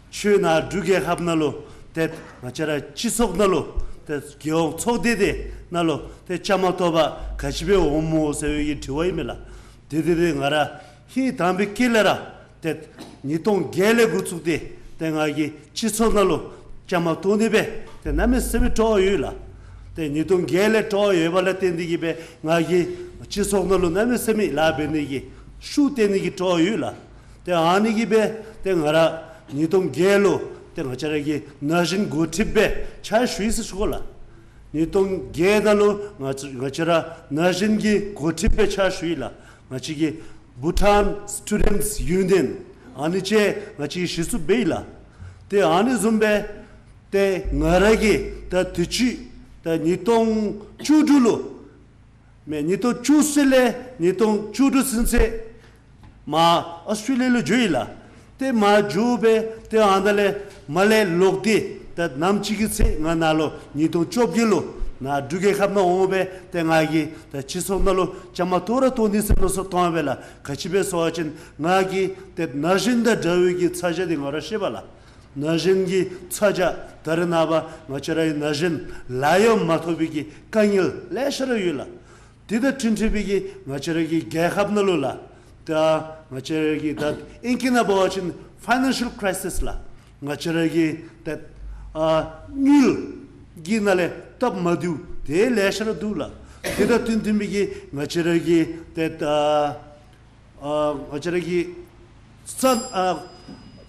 ཁྱོད་ནཱ་འབྲུག་རྒྱལ་ཁབ་ནང་ལུ་ཏེ་ང་བཅས་ར་སྤྱི་ཚོགས་ནང་ལུ་ཏེ་རྒྱལ་ཡོངས་ཚོགས་སྡེ་དེ་ནང་ལུ་ཏེ་བཅའ་མར་གཏོགས་པར་ག་ཅི་སྦེ་འོངམ་སྨོ་ཟེར་བའི་གི་དྲི་བ་ཨིན་མས་ལགས། དེ་དེ་དེ་ང་ར་ཧིང་དྭངས་པའི་དཀྱིལ་ལས་ར་ཏེ་ཉིས་སྟོང་བརྒྱད་ལས་འགོ་བཙུགས་ཏེ་ཏེ་ང་གིས་སྤྱི་ཚོགས་ནང་ལུ་བཅའ་མར་གཏོགས་ནི་སྦེ་ཏེ་གནམ་མེད་ས་མེད་སྤྲོ་བ་ཡོད་ལགས། ཏེ་ཉིས་སྟོང་བརྒྱད་ལས་སྤྲོ་བ་ཡོད་པ་ལས་བརྟེན་ཏེ་གིས་སྦེ་ང་གིས་སྤྱི་ཚོགས་ནང་ལུ་གནམ་མེད་ས་མེད་ལཱ་འབད་ནི་གི་ཤུགས་བཏོན་ནི་གི་སྤྲོ་བ་ཡོད་ལགས། ཏེ་ཨ་ནི་གིས་སྦེ་ཏེ་ང་ར་ཉིས་སྟོང་བརྒྱད་ལུ་ཏེ་ང་བཅས་ར་གི་ན་གཞོན་འགོ་ཁྲིདཔ་སྦེ་ཕྱག་ཞུ་ཡི་ཟེར་ཞུ་དགོ་ལགས། ཉིས་སྟོང་བརྒྱད་ནང་ལུ་ང་བཅས་ང་བཅས་ར་ན་གཞོན་གྱི་འགོ་ཁྲིདཔ་སྦེ་ཕྱག་ཞུ་ཡི་ལགས། ང་བཅས་ཀྱི་Bhutan Students Union ཨ་ནི་ཅིག་ང་བཅས་ཀྱིས་གཞི་བཙུགས་འབད་ཡི་ལགས། ཏེ་ཨ་ནི་བཟུམ་སྦེ་ཏེ་ང་ར་གིས་ད་དུས་ཅི་ད་ཉིས་སྟོང་བཅུ་དྲུག་ལུ་མེན་ཉིས་སྟོང་བཅུ་གསུམ་ལས་ཉིས་སྟོང་བཅུ་དྲུག་ཚུན་ཚོད་མར་ཨོསི་ཊྲེ་ལི་ཡ་ལུ་འགྱོ་ཡི་ལགས། ཏེ་མར་འགྱོ་སྦེ་ཏེ་ཨ་ནཱ་ལས་མར་ལས་ལོག་སྟེ་ད་ནམ་ཅིག་གི་ཚེ་ང་ནཱ་ལུ་ཉིས་སྟོང་བཅོ་བརྒྱད་ལུ་ནཱ་འབྲུག་རྒྱལ་ཁབ་ནང་འོང་སྦེ་ཏེ་ང་གིས་ད་སྤྱི་ཚོགས་ནང་ལུ་བཅའ་མར་གཏོགས་ར་གཏོགས་ནི་ཟེར་མནོ་བསམ་བཏང་སྦེ་ལགས། ག་ཅི་སྦེ་ཟེར་བ་ཅིན་ང་གིས་ཏེ་ན་གཞོན་དང་འདྲ་བའི་གི་ཚ་གྱང་དེ་ང་ར་ཤེས་པས་ལགས། ན་གཞོན་གྱི་ཚ་གྱང་ད་རེས་ནངས་པ་ང་བཅས་རའི་ན་གཞོན་ལཱ་ཡང་མ་ཐོབ་པའི་གི་དཀའ་ངལ་ལེ་ཤ་ར་ཡོད་ལགས། དེ་དང་བསྟུན་བསྟུན་པའི་གི་ང་བཅས་ར་གི་རྒྱལ་ཁབ་ནང་ལུ་ལགས། ད་ང་བཅས་ར་གི་ད་ཨིང་སྐད་ནང་འབད་བ་ཅིན་ཕའི་ནན་ཤལ་ཀྲའི་སིས་ལགས། ང་བཅས་ར་གི་ད་ཨ་དངུལ་གྱི་ནང་ལས་སྟབས་མ་བདེཝ་དེ་ལེ་ཤ་ར་འདུག་ལགས། དེ་དང་བསྟུན་བསྟུན་པའི་གི་ང་བཅས་ར་གི་ད་ཨ་ཨ་ང་བཅས་ར་གི་ས་ཨ་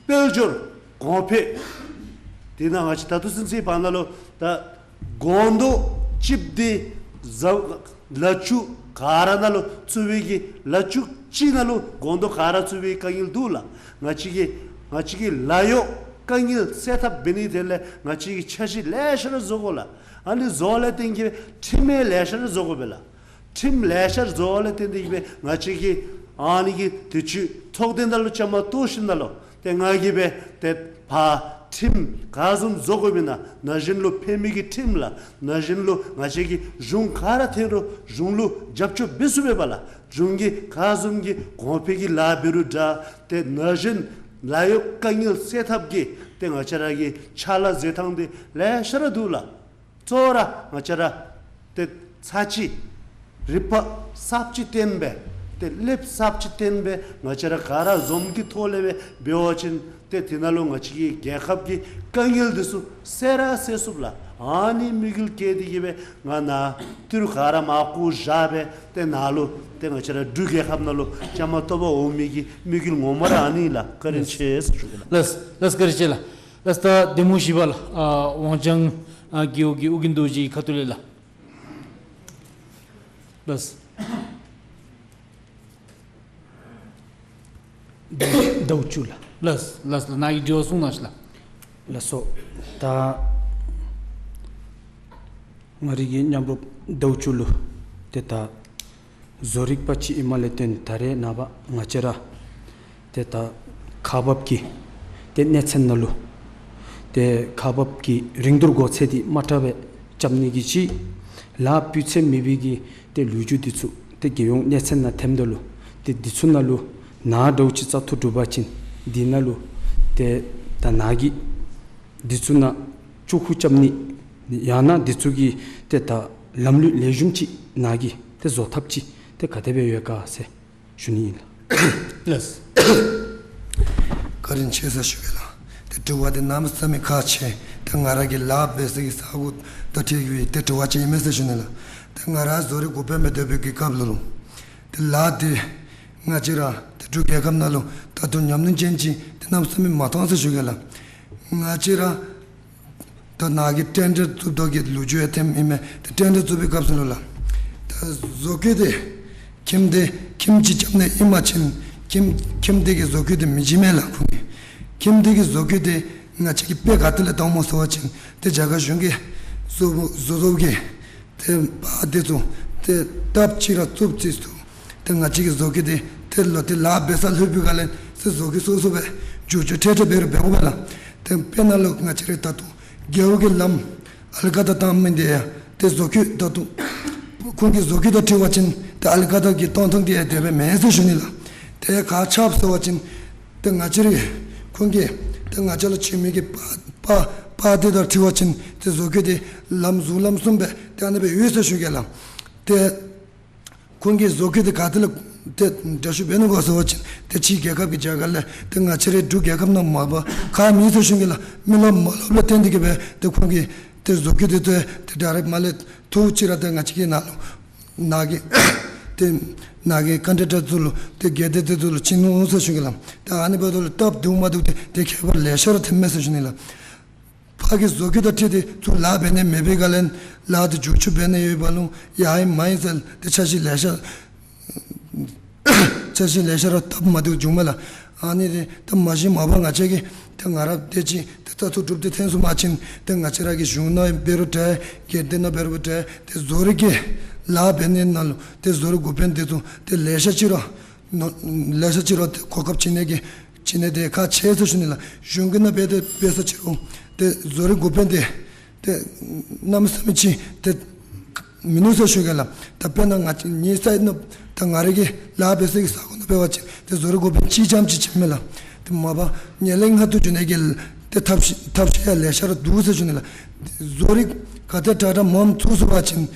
དཔལ་འབྱོར་གོང་འཕེལ། དེ་ནང་ང་བཅས་ད་ལྟོ་ཚུན་ཚོད་བར་ན་ལུ་ད་སྒོང་རྡོག་གཅིགཔོ་དེ་ཟ་ལ་ཕྱུགས་ག་ར་ནང་ལུ་བཙུགས་པའི་གི་ལ་ཕྱུགས་གཅིག་ནང་ལུ་སྒོང་རྡོག་ག་ར་བཙུགས་པའི་དཀའ་ངལ་འདུག་ལགས། ང་བཅས་ཀྱི་ང་བཅས་ཀྱི་ལཱ་གཡོག་དཀའ་ངལ་སེལ་ཐབས་འབད་ནི་དེ་ལས་ང་བཅས་ཀྱི་འཆར་གཞི་ལེ་ཤ་ར་བཟོ་དགོ་ལགས། ཨ་ནི་བཟོ་ལས་བརྟེན་གྱི་ཁྲིམས་ཡང་ལེ་ཤ་ར་བཟོ་དགོ་པས་ལགས། ཁྲིམས་ལེ་ཤ་བཟོ་བ་ལས་བརྟེན་ཏེ་གིས་སྦེ་ང་བཅས་ཀྱི་ཨ་ནི་གི་དུས་ཅི་ཚོགས་སྡེ་ནང་ལུ་བཅའ་མར་གཏོགས་ཞིནམ་ལས་ཏེ་ང་གིས་སྦེ་ཏེ་ཕར་ཁྲིམས་ག་བཟུམ་བཟོ་དགོཔ་ཨིན་ན་ན་གཞོན་ལུ་ཕན་མི་གི་ཁྲིམས་ལགས། ན་གཞོན་ལུ་ང་བཅས་ཀྱི་གཞུང་ག་ར་འཐོན་རུང་གཞུང་ལུ་རྒྱབ་སྐྱོར་འབད་ཚུགས་པས་ལགས། གཞུང་གིས་ག་བཟུམ་གྱི་གོང་འཕེལ་གྱི་ལཱ་འབད་རུང་འདྲ། ཏེ་ན་གཞོན་ལཱ་གཡོག་དཀའ་ངལ་སེལ་ཐབས་ཀྱི་ཏེ་ང་བཅས་ར་གི་ཕྱག་ལཱ་མཛད་ཐངས་འདི་ལེ་ཤ་ར་འདུག་ལགས། གཙོ་བོ་ར་ང་བཅས་ར་ཏེ་ཚར་གཅིག་རིག་པ་གསརཔ་ཅིག་བཏོན་སྦེ་ཏེ་ལེབ་གསརཔ་ཅིག་བཏོན་སྦེ་ང་བཅས་ར་ག་ར་འཛོམས་ཀྱི་ཐོག་ལས་སྦེ་འབད་བ་ཅིན་ཏེ་དེ་ནང་ལུ་ང་བཅས་ཀྱི་རྒྱལ་ཁབ་ཀྱི་དཀའ་ངལ་འདི་ཚུ་སེལ་ར་སེལ་ཚུགས་ལགས། ཨ་ནི་དམིགས་ཡུལ་བསྐྱེད་དེ་གིས་སྦེ་ང་ནཱ་ཏི་རུ་ག་ར་མར་བཀོ་བཞག་སྦེ་ཏེ་ནཱ་ལུ་ཏེ་ང་བཅས་ར་འབྲུག་རྒྱལ་ཁབ་ནང་ལུ་བཅའ་མར་གཏོགས་པར་འོང་མི་གི་དམིགས་ཡུལ་ངོ་མ་ར་ཨ་ནི་ལགས། བཀའ་དྲིན་ཆེ་ཟེར་ཞུ་གེ་ལགས། ལགས་ལགས། བཀའ་དྲིན་ཆེ་ལགས། ལགས། ད་གདམ་ངོ་བཞི་པ་ལགས། ཨ་ཝང་ཅང་ཨ་རྒེད་འོག་གི་ཨོ་རྒྱན་རྡོ་རྗེའི་ཁ་ཐུག་ལས་ལགས། ལགས། ཟླཝ་བཅུ་ལགས། ལགས་ལགས་ལགས། ནཱ་གི་དྲི་བ་གསུང་གནང་ཤིག་ལགས། ལགས་སོ། ད་ང་རའི་གི་མཉམ་རོགས་ཟླཝ་བཅུ་ལུ་ཏེ་ད་བཟོ་རིག་པ་ཅིག་ཨིནམ་ལས་བརྟེན་ད་རེས་ནངས་པ་ང་བཅས་ར་ཏེ་ད་ཁག་འབག་གི་ཏེ་གནས་ཚད་ནང་ལུ་ཏེ་ཁག་འབག་གི་རིན་བསྡུར་སྒོ་ཚད་འདི་མ་དྲག་པར་རྐྱབ་ནི་གི་ཅིག་ལཱ་སྤུས་ཚད་མེད་པའི་གི་ཏེ་ལོ་རྒྱུས་འདི་ཚུ་ཏེ་རྒྱལ་ཡོངས་གནས་ཚད་ནང་ཐོནམ་ད་ལུ་ཏེ་འདི་ཚུ་ནང་ལུ་ནཱ་འདྲཝ་ཅིག་བཙག་འཐུ་གྲུབ་པ་ཅིན་འདི་ནང་ལུ་ཏེ་ད་ནཱ་གིས་འདི་ཚུ་ནང་བཙུགས་ཁུངས་རྐྱབ་ནི་ཡང་ན་འདི་ཚུ་གི་ཏེ་ད་ལམ་ལུགས་ལེགས་ཤོམ་ཅིག་ནཱ་གིས་ཏེ་བཟོ་ཐབས་ཅིག་ཏེ་ག་དེ་སྦེ་ཡོད་ག་ཟེར་ཞུ་ནི་ཨིན་ལགས། ལགས། བཀའ་དྲིན་ཆེ་ཟེར་ཞུ་གེ་ལགས། ཏེ་དྲི་བ་འདི་གནམ་མེད་ས་མེད་ཁག་ཆེ། ཏེ་ང་ར་གིས་ལཱ་འབད་སའི་གི་ས་གོ་དང་འཁྲིལ་བའི་ཏེ་དྲི་བ་ཅིག་ཨིན་མས་ཟེར་ཞུ་ནི་ལགས། ཏེ་ང་ར་བཟོ་རིག་འགོ་དཔོན་སྦེ་སྡོད་པའི་གི་སྐབས་ལུ་ལུ་ཏེ་ལཱ་འདི་ང་བཅས་ར་ཏེ་འབྲུག་རྒྱལ་ཁབ་ནང་ལུ་ད་དུང་ཉམས་མྱོང་ཅན་ཅིག་ཏེ་གནམ་མེད་ས་མེད་མ་མཐོང་ཟེར་ཞུ་གེ་ལགས། ང་བཅས་ར་ད་ནཱ་གི་ཊེན་ཌར་བཙུགས་དོ་གི་ལོ་རྒྱུས་ཡང་ཐོནམ་ཨིན་མས། ཏེ་ཊེན་ཌར་བཙུགས་པའི་སྐབས་སུ་ལུ་ལགས། ད་བཟོ་བཀོད་འདི་ཁྱིམ་འདི་ཁྱིམ་ཅིག་རྐྱབ་ནི་ཨིན་པ་ཅིན་ཁྱིམ་ཁྱིམ་འདི་གི་བཟོ་བཀོད་འདི་མི་བྱིན་མས་ལགས་ཁོང་གིས། ཁྱིམ་འདི་གི་བཟོ་བཀོད་འདི་ང་བཅས་ཀྱིས་དཔེ་ག་ཏེ་ལས་བཏངམ་སྨོ་ཟེར་བ་ཅིན་ཏེ་རྒྱ་གར་གཞུང་གིས་བཟོ་བཟོ་བཟོཝ་གི་ཏེ་པར་འདི་ཚུ་ཏེ་ལྟབ་ཅིག་ར་བཙུགས་ཅི་ཚུགས། ཏེ་ང་བཅས་ཀྱི་བཟོ་བཀོད་འདི་ཏེ་ལོག་སྟེ་ལཱ་འབད་སར་ལྷོད་པའི་སྒང་ལས་ཏེ་བཟོ་བཀོད་སོ་སོ་སྦེ་བསྒྱུར་བཅོས་འཕྲལ་འཕྲལ་འབད་རུང་འབད་དགོ་པས་ལགས། ཏེ་དཔེར་ན་ལུ་ང་བཅས་ར་ད་དུང་རྒེད་འོག་གི་ལམ་ཨལ་ཀ་དར་བཏང་མི་འདི་ཡང་ཏེ་བཟོ་བཀོད་ད་དུང་ཁོང་གི་བཟོ་བཀོད་དང་འཁྲིལ་བ་ཅིན་ཏེ་ཨལ་ཀ་དར་གྱི་གཏོང་ཐངས་འདི་ཡང་དེ་སྦེ་མེན་ཟེར་ཞུ་ནི་ལགས། ཏེ་ག་ཅི་སྦེ་ཟེར་བ་ཅིན་ཏེ་ང་བཅས་ར་ཁོང་གིས་ཏེ་ང་བཅས་ལུ་བྱིན་མི་གི་པར་པར་པར་འདི་དང་འཁྲིལ་བ་ཅིན་ཏེ་བཟོ་བཀོད་འདི་ལམ་གཟུགས་ལམ་གསུམ་སྦེ་ཏེ་ཨ་ནི་སྦེ་ཡོད་ཟེར་ཞུ་གེ་ལགས། ཏེ་ཁོང་གིས་བཟོ་བཀོད་འདི་ག་ཏེ་ལས་ཏེ་འདྲ་བཤུས་འབད་ནུག་གོ་ཟེར་བ་ཅིན་ཏེ་ཕྱི་རྒྱལ་ཁབ་ཀྱི་རྒྱལ་ཁབ་ལས་ཏེ་ང་བཅས་རའི་འབྲུག་རྒྱལ་ཁབ་ནང་མ་པ་ཁག་མེད་ཟེར་ཞུ་གེ་ལགས། མི་སློབ་མ་སློབ་ལུ་བརྟེན་ཏེ་གིས་སྦེ་ཏེ་ཁོང་གིས་ཏེ་བཟོ་བཀོད་འདི་ཏེ་ཏེ་ཌའི་རེཀཊ་མ་ལས་ཐུགས་ཅིག་ར་ཏེ་ང་བཅས་ཀྱི་ནཱ་ལུ་ནཱ་གི་ཏེ་ནཱ་གི་ཀོན་ཊེག་ཊར་ཚུ་ལུ་ཏེ་སྒེར་སྡེ་དེ་ཚུ་ལུ་བྱིན་ནུག་ཟེར་ཞུ་གེ་ལགས། ཏེ་ཨ་ནི་འབདཝ་ད་ལུ་སྟབས་བདེཝ་མ་བདེཝ་འདི་ཏེ་ཁྱད་པར་ལེ་ཤ་ར་ཐོནམ་མས་ཟེར་ཞུ་ནི་ལགས། ཕར་གྱི་བཟོ་བཀོད་དང་འཁྲིལ་ཏེ་ཚུར་ལཱ་འབད་ནི་མེད་པའི་སྒང་ལས་ལཱ་འདི་མཇུག་མཇུག་འབད་ནི་ཡོདཔ་ལུ་ཡང་ཨིན་མ་ཨིན་ཟེར་ཏེ་འཆར་གཞི་ལེ་ཤ་འཆར་གཞི་ལེ་ཤ་ར་སྟབས་མ་བདེཝ་བྱུངམ་མས་ལགས། ཨ་ནི་འདི་ད་མ་གཞི་མ་པ་ང་བཅས་ཀྱིས་ཏེ་ང་ར་དེ་ཅིག་ཏེ་བཙག་འཐུ་གྲུབ་སྟེ་ཐོན་སོང་པ་ཅིན་ཏེ་ང་བཅས་ར་གི་གཞུང་ནང་འབད་རུང་འདྲ་སྒེར་སྡེ་ནང་འབད་རུང་འདྲ་ཏེ་བཟོ་རིག་གི་ལཱ་འབད་ནི་ནང་ལུ་ཏེ་བཟོ་རིག་འགོ་དཔོན་འདི་ཚུ་ཏེ་ལེ་ཤ་ཅིག་ར་ནོ་ལེ་ཤ་ཅིག་ར་ཏེ་གོ་སྐབས་བྱིན་ནི་གི་བྱིན་ནི་འདི་ཁག་ཆེ་ཟེར་ཞུ་ནི་ལགས། གཞུང་གི་ནང་འབད་དེ་འབད་ས་ཅིག་རུང་ཏེ་བཟོ་རིག་འགོ་དཔོན་འདི་ཏེ་གནམ་མེད་ས་མེད་ཅིག་ཏེ་མིན་ནུག་ཟེར་ཞུ་གེ་ལགས། ད་དཔེར་ན་ང་བཅས་ངེའི་སའིཌ་ནང་ད་ང་རའི་གི་ལཱ་འབད་སའི་གི་ས་གོ་ནང་འབད་བ་ཅིན་ཏེ་བཟོ་རིག་འགོ་དཔོན་གཅིག་རྐྱངམ་ཅིག་ཅིག་མས་ལགས། ཏེ་མ་པ་ཉེར་ལྔ་བཏོན་འགྱོ་ནི་གི་ཏེ་ཐབས་ཤེས་ཐབས་ཤེས་ཡང་ལེ་ཤ་ར་འདུག་ཟེར་ཞུ་ནི་ལགས། བཟོ་རིག་ག་ཏེ་དྲག་དྲག་མངམ་ཚུགས་སོང་པ་ཅིན་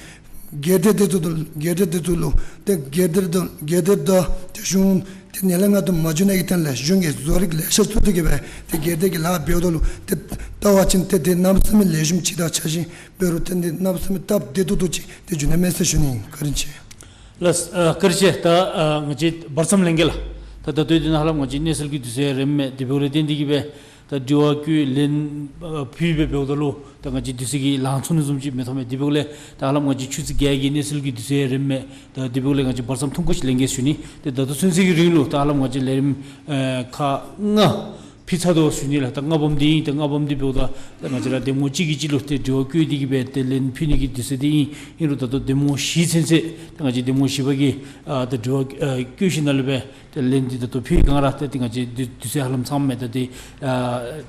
སྒེར་སྡེ་འདི་ཚུ་དང་སྒེར་སྡེ་འདི་ཚུ་ལུ་ཏེ་སྒེར་སྡེ་དང་སྒེར་སྡེ་དང་ཏེ་གཞུང་ཏེ་ནན་ལ་ང་དང་མ་བྱུང་ནི་གི་དོན་ལས་གཞུང་གིས་བཟོ་རིག་ལེ་ཤ་བཙུགས་ཏེ་གི་སྦེ་ཏེ་སྒེར་སྡེ་གི་ལཱ་འབདཝ་ད་ལུ་ཏེ་བལྟ་བ་ཅིན་ཏེ་ཏེ་གནམ་མེད་ས་མེད་ལེགས་ཤོམ་ཅིག་དང་ཆ་ཤིང་འབད་རུང་ཏེ་ཏེ་གནམ་མེད་ས་མེད་སྟབས་བདེ་ཏོག་ཏོ་ཅིག་ཏེ་འགྱོ་ནི་མས་ཟེར་ཞུ་ནི་ཨིན། བཀའ་དྲིན་ཆེ། ལགས། ཨ་བཀའ་དྲིན་ཆེ། ད་ཨ་ང་བཅས་བར་མཚམས་ལེན་གེ་ལགས། ད་ད་ལྟོ་འདི་ནང་ཧ་ལམ་ང་བཅས་གནས་ཚུལ་གྱི་དུས་ཚོད་རནམ་མས། དེ་འབདཝ་ལས་བརྟེན་ཏེ་གི་སྦེ་ད་དྲི་བ་བཀོད་ལན་ཨ་ཕུལ་སྦེ་འབདཝ་ད་ལུ་ད་ང་བཅས་དུས་ཚོད་ཀྱིས་ལང་ཚུགས་ནི་བཟུམ་ཅིག་མི་མཐོང་མས། དེ་འབདཝ་ལས་ད་ཧ་ལམ་ང་བཅས་ཆུ་ཚོད་བརྒྱད་ཀྱི་གནས་ཚུལ་གྱི་དུས་ཚོད་རནམ་མས། ད་དེ་འབདཝ་ལས་ང་བཅས་བར་མཚམས་ཐུང་ཀུ་ཅིག་ལེན་གེ་ཞུ་ནི། ཏེ་ད་ལྟོ་ཚུན་ཚོད་ཀྱི་རིང་ལུ་ད་ཧ་ལམ་ང་བཅས་ལས་རིམ་ཨ་ཁག་ལྔ་ཕུལ་ཚར་དོ་ཞུ་ནི་ལགས། ད་ལྔ་པམ་འདི་ཨིན། ད་ལྔ་པམ་འདི་འབདཝ་ད་ད་ང་བཅས་ར་གདམ་ངོ་གཅིག་གིས་གཅིག་ལུ་ཏེ་དྲི་བ་བཀོད་དེ་གི་སྦེ་ཏེ་ལན་ཕུལ་ནི་གི་དུས་ཚོད་འདི་ཨིན། ཨིན་རུང་ད་ལྟོ་གདམ་ངོ་བཞི་ཚུན་ཚོད་ད་ང་བཅས་གདམ་ངོ་བཞི་པ་གིས་ཨ་ད་དྲི་བ་ཨ་བཀོད་ཞིནམ་ལས་སྦེ་ཏེ་ལན་འདི་ད་ལྟོ་ཕུལ་གང་ར་ཏེ་ཏེ་ང་བཅས་དུས་དུས་ཚོད་ཧ་ལམ་ཚངམ་མས། ད་ཏེ་ཨ་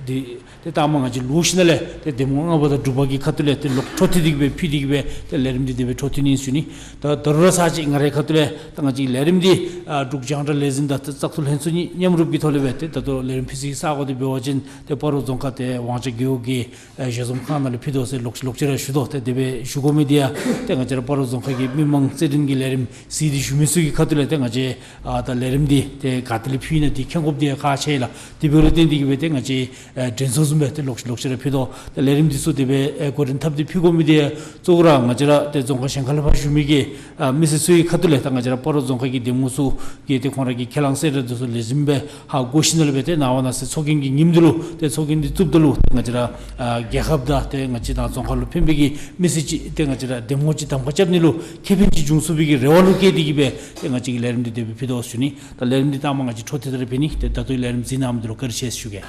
འདི་ཏེ་ལྟ་མ་ང་བཅས་ལོག་ཞིནམ་ལས་ཏེ་གདམ་ངོ་ལྔ་པ་དང་དྲུག་པ་གི་ཁ་ཐུག་ལས་ཏེ་ལོག་འཕྲོ་མཐུད་དེ་གི་སྦེ་ཕུལ་ཏེ་གི་སྦེ་ཏེ་ལས་རིམ་འདི་དེ་སྦེ་འཕྲོ་མཐུད་ནི་ཨིན་ཞུ་ནི། ད་ད་རུང་ར་ཚར་གཅིག་ང་རའི་ཁ་ཐུག་ལས་ད་ང་བཅས་ལས་རིམ་འདི་ཨ་འབྲུག་རྒྱང་བསྒྲགས་ལས་འཛིན་དང་ཏེ་བཙག་འཐུ་ལྷན་ཚོགས་གཉིས་མཉམ་རུབ་ཀྱི་ཐོག་ལས་སྦེ་ཏེ་ད་ལྟོ་ལས་རིམ་ཕུལ་སའི་ས་གོ་འདི་འབད་བ་ཅིན་ཏེ་སྤ་རོ་རྫོང་ཁག་ཏེ་ཝང་ཅ་རྒེད་འོག་གི་ཨ་ཞལ་འཛོམས་ཁང་ནང་ལས་ཕུལ་དོ་ཟེར་ལོག་ལོག་ཅི་ར་ཞུ་དོ། ཏེ་དེ་སྦེ་ཞུ་དགོ་མི་འདི་ཡང་ཏེ་ང་བཅས་ར་སྤ་རོ་རྫོང་ཁག་གི་མི་མང་རྩོད་འགྲན་གྱི་ལས་རིམ་གཟིགས་ཏེ་བཞུགས་མི་ཚུ་གི་ཁ་ཐུག་ལས་ཏེ་ང་བཅས་ཨ་ད་ལས་རིམ་འདི་ཏེ་ག་ཏེ་ལས་ཕུལ་ནི་འདི་མཁྱེན་དགོཔ་འདི་ཡང་ཁག་ཆེ་ལགས། དེ་འབདཝ་ལས་བརྟེན་ཏེ་གི་སྦེ་ཏེ་ང་བཅས་ཨ་དྲན་གསོ་བཟུམ་སྦེ་ཏེ་ལོག་ལོག་ཅི་ར་ཕུལ་དོ། ཏེ་ལས་རིམ་འདི་ཚུ་དེ་སྦེ་ཨ་འགོ་འདྲེན་འཐབ་སྟེ་ཕུལ་དགོ་མི་འདི་ཡང་གཙོ་བོ་ར་ང་བཅས་ར་ཏེ་རྫོང་ཁག་གཞན་ཁ་ལས་ཕར་བཞུགས་མི་གི་ཨ་མི་སེར་ཚུ་གི་ཁ་ཐུག་ལས་ད་ང་བཅས་ར་སྤ་རོ་རྫོང་ཁག་གི་གདམ་ངོ་ཚུ་གིས་ཏེ་ཁོང་ར་གི་ཁས་བླངས་གསལ་བསྒྲགས་འདི་ཚུ་ལེགས་ཤོམ་སྦེ་ཧ་གོ་ཞིནམ་ལས་སྦེ་ཏེ་ནངས་པ་གནངས་ཚེ་ཚོགས་རྒྱན་གྱི་ཉིནམ་འདི་ལུ་ཏེ་ཚོགས་རྒྱན་འདི་བཙུགསཔ་ད་ལུ་ཏེ་ང་བཅས་ར་ཨ་རྒྱལ་ཁབ་དང་ཏེ་ང་བཅས་དང་རྫོང་ཁག་ལུ་ཕན་པའི་གི་མི་སེར་ཅིག་ཏེ་ང་བཅས་ར་གདམ་ངོ་ཅིག་གདམ་ཁ་རྐྱབ་ནི་ལུ་ཁེ་ཕན་ཅིག་འབྱུང་ཚུགས་པའི་གི་རེ་བ་ལུ་བསྐྱེད་དེ་གི་སྦེ་ཏེ་ང་བཅས་ཀྱིས་ལས་རིམ་འདི་དེ་སྦེ་ཕུལ་དོ་ཞུ་ནི། ད་ལས་རིམ་འདི་ལྟ་མ་ང་བཅས་འཕྲོ་མཐུད་དེ་ར་འབད་ནི། ཏེ་ད་ལྟོ་ལས་རིམ་གཟིགས་གནང་མི་འདི་ལུ་བཀའ་དྲིན་ཆེ་ཞུ་གེ།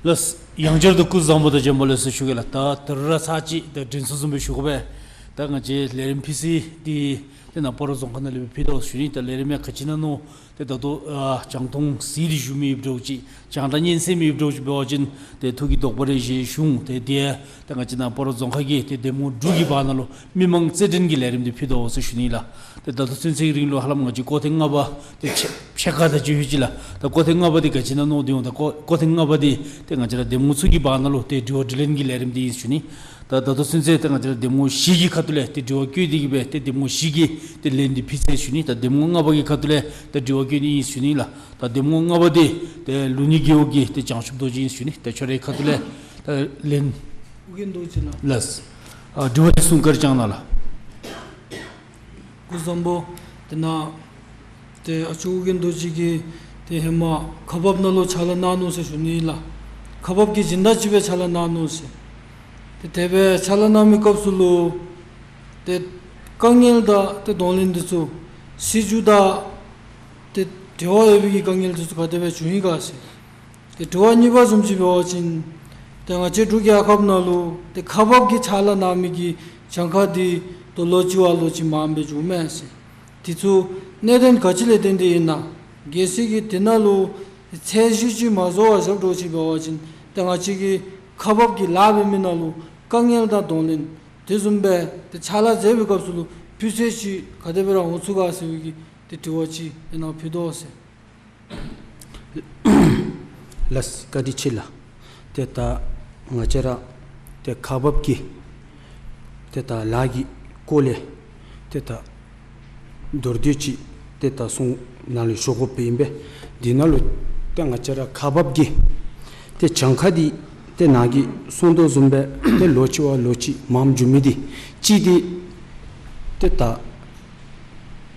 ལགས། ཡང་བསྐྱར་དུ་སྐུ་གཟུགས་བཟང་པོ་དང་བྱོན་པ་ལེགས་སོ་ཞུ་གེ་ལགས། ད་ད་རུང་ར་ཚར་གཅིག་ད་དྲན་གསོ་བཟུམ་སྦེ་ཞུ་དགོ་པས། ད་ང་བཅས་ལས་རིམ་ཕུལ་ས་འདི་ཏེ་ནཱ་སྤ་རོ་རྫོང་ཁག་ནང་ལས་སྦེ་ཕུལ་དོ་ཞུ་ནི། ད་ལས་རིམ་ཡང་ག་ཅི་ཨིན་ན་མནོ་ཏེ་ད་ལྟོ་ཨ་རྒྱང་མཐོང་གཟིགས་ཏེ་བཞུགས་མི་ཡོདཔ་འདྲཝ་ཅིག་རྒྱང་བསྒྲགས་ཉན་གསན་མི་ཡོདཔ་འདྲཝ་ཅིག་འབད་བ་ཅིན་ཏེ་ཐུགས་ཀྱི་དོགས་པ་རེ་བཞེས་ཞུ་འོང་། ཏེ་དེ་ཡང་ད་ང་བཅས་ནཱ་སྤ་རོ་རྫོང་ཁག་གི་ཏེ་གདམ་ངོ་དྲུག་གི་བར་ན་ལུ་མི་མང་རྩོད་འགྲན་གྱི་ལས་རིམ་འདི་ཕུལ་དོ་ཟེར་ཞུ་ནི་ལགས། ཏེ་ད་ལྟོ་ཚུན་ཚོད་ཀྱི་རིང་ལུ་ཧ་ལམ་ང་བཅས་སྐོར་ཐེངས་ལྔ་པ་ཏེ་ཕྱེད་ཕྱེད་ཀ་དེ་ཅིག་ཡོད་ཅི་ལགས། ད་སྐོར་ཐེངས་ལྔ་པ་འདི་ག་ཅི་ཨིན་ན་མནོ་སྟེ་འོང་། ད་སྐོར་སྐོར་ཐེངས་ལྔ་པ་འདི་ཏེ་ང་བཅས་ར་གདམ་ངོ་ཚུ་གི་བར་ན་ལུ་ཏེ་དྲི་བ་དྲིས་ལན་གྱི་ལས་རིམ་འདི་ཨིན་ཞུ་ནི། ད་ད་ལྟོ་ཚུན་ཚོད་ཏེ་ང་བཅས་ར་གདམ་ངོ་བཞི་གི་ཁ་ཐུག་ལས་ཏེ་དྲི་བ་བཀོད་དེ་གི་སྦེ་ཏེ་གདམ་ངོ་བཞི་གིས་ཏེ་ལན་འདི་ཕུལ་ཚར་ཞུ་ནི། ད་གདམ་ངོ་ལྔ་པ་གི་ཁ་ཐུག་ལས་ཏེ་དྲི་བ་བཀོད་ནི་ཨིན་ཞུ་ནི་ལགས། ད་གདམ་ངོ་ལྔ་པ་འདི་ཏེ་ལུགས་གཉིས་རྒེད་འོག་གི་ཏེ་བྱང་ཆུབ་རྡོ་རྗེ་ཨིན་ཞུ་ནི། ད་ཁྱོད་རའི་ཁ་ཐུག་ལས་ད་ལན། ཨོ་རྒྱན་རྡོ་རྗེ་ལགས། ལགས། ཨ་དྲི་བ་འདི་གསུང་བཀའ་དྲིན་བསྐྱང་གནང་ལགས། སྐུ་གཟུགས་བཟང་པོ། དེ་ནང་ཏེ་ཨ་ཅོ་ཨོ་རྒྱན་རྡོ་རྗེ་གིས་ཏེ་ཧེ་མ་ཁག་འབག་ནང་ལུ་ཕྱག་ལཱ་གནང་ནུག་ཟེར་ཞུ་ནི་ལགས། ཁག་འབག་གི་སྦྱིན་བདག་ཅིག་སྦེ་ཕྱག་ལཱ་གནང་ནུག་ཟེར། ཏེ་དེ་སྦེ་ཕྱག་ལཱ་གནང་མི་སྐབས་སུ་ལུ་ཏེ་དཀའ་ངལ་དང་ཏེ་གདོང་ལེན་འདི་ཚུ་སྲིད་བྱུས་དང་ཏེ་འབྲེལ་བ་ཡོད་པའི་གི་དཀའ་ངལ་འདི་ཚུ་ག་དེ་སྦེ་བྱུང་ཡི་ག་ཟེར། ཏེ་དྲི་བ་གཉིས་པ་བཟུམ་ཅིག་འབད་བ་ཅིན་ཏེ་ང་བཅས་འབྲུག་རྒྱལ་ཁབ་ནང་ལུ་ཏེ་ཁག་འབག་གི་ཕྱག་ལཱ་གནང་མི་གི་གྱངས་ཁ་འདི་ཏེ་ལོ་གཅིག་བ་ལོ་གཅིག་མངམ་སྦེ་འགྱོཝ་མས་ཟེར། དེ་ཚུ་གནད་དོན་ག་ཅི་ལས་བརྟེན་ཏེ་ཨིན་ན། གལ་སྲིད་ཀྱི་དེ་ནང་ལུ་ཚད་གཞི་ཅིག་མ་བཟོ་བར་བཞགཔ་འདྲཝ་ཅིག་འབད་བ་ཅིན་ཏེ་ང་བཅས་ཀྱི་ཁག་འབག་གི་ལཱ་འབད་མི་ནང་ལུ་དཀའ་ངལ་དང་གདོང་ལེན་དེ་བཟུམ་སྦེ་ཏེ་ཕྱག་ལཱ་མཛད་པའི་སྐབས་སུ་ལུ་སྤུས་ཚད་ཅིག་ག་དེ་སྦེ་ར་འོང་ཚུགས་ག་ཟེར་བའི་གི་ཏེ་དྲི་བ་ཅིག་ཏེ་ནཱ་ཕུལ་དོ་ཟེར། ལགས། བཀའ་དྲིན་ཆེ་ལགས། ཏེ་ད་ང་བཅས་ར་ཏེ་ཁག་འབག་གི་ཏེ་ད་ལཱ་གི་སྐོར་ལས་ཏེ་ད་མདོར་བསྡུས་ཅིག་ཏེ་ད་གསུང་ནཱ་ལུ་ཞུ་དགོཔ་ཨིན་པས། འདི་ནང་ལུ་ཏེ་ང་བཅས་ར་ཁག་འབག་གི་ཏེ་གྱངས་ཁ་འདི་ཏེ་ནཱ་གིས་གསུང་དོ་བཟུམ་སྦེ་ཏེ་ལོ་གཅིག་བ་ལོ་གཅིག་མངམ་འགྱོ་མི་འདི་གཅིག་འདི་ཏེ་ད་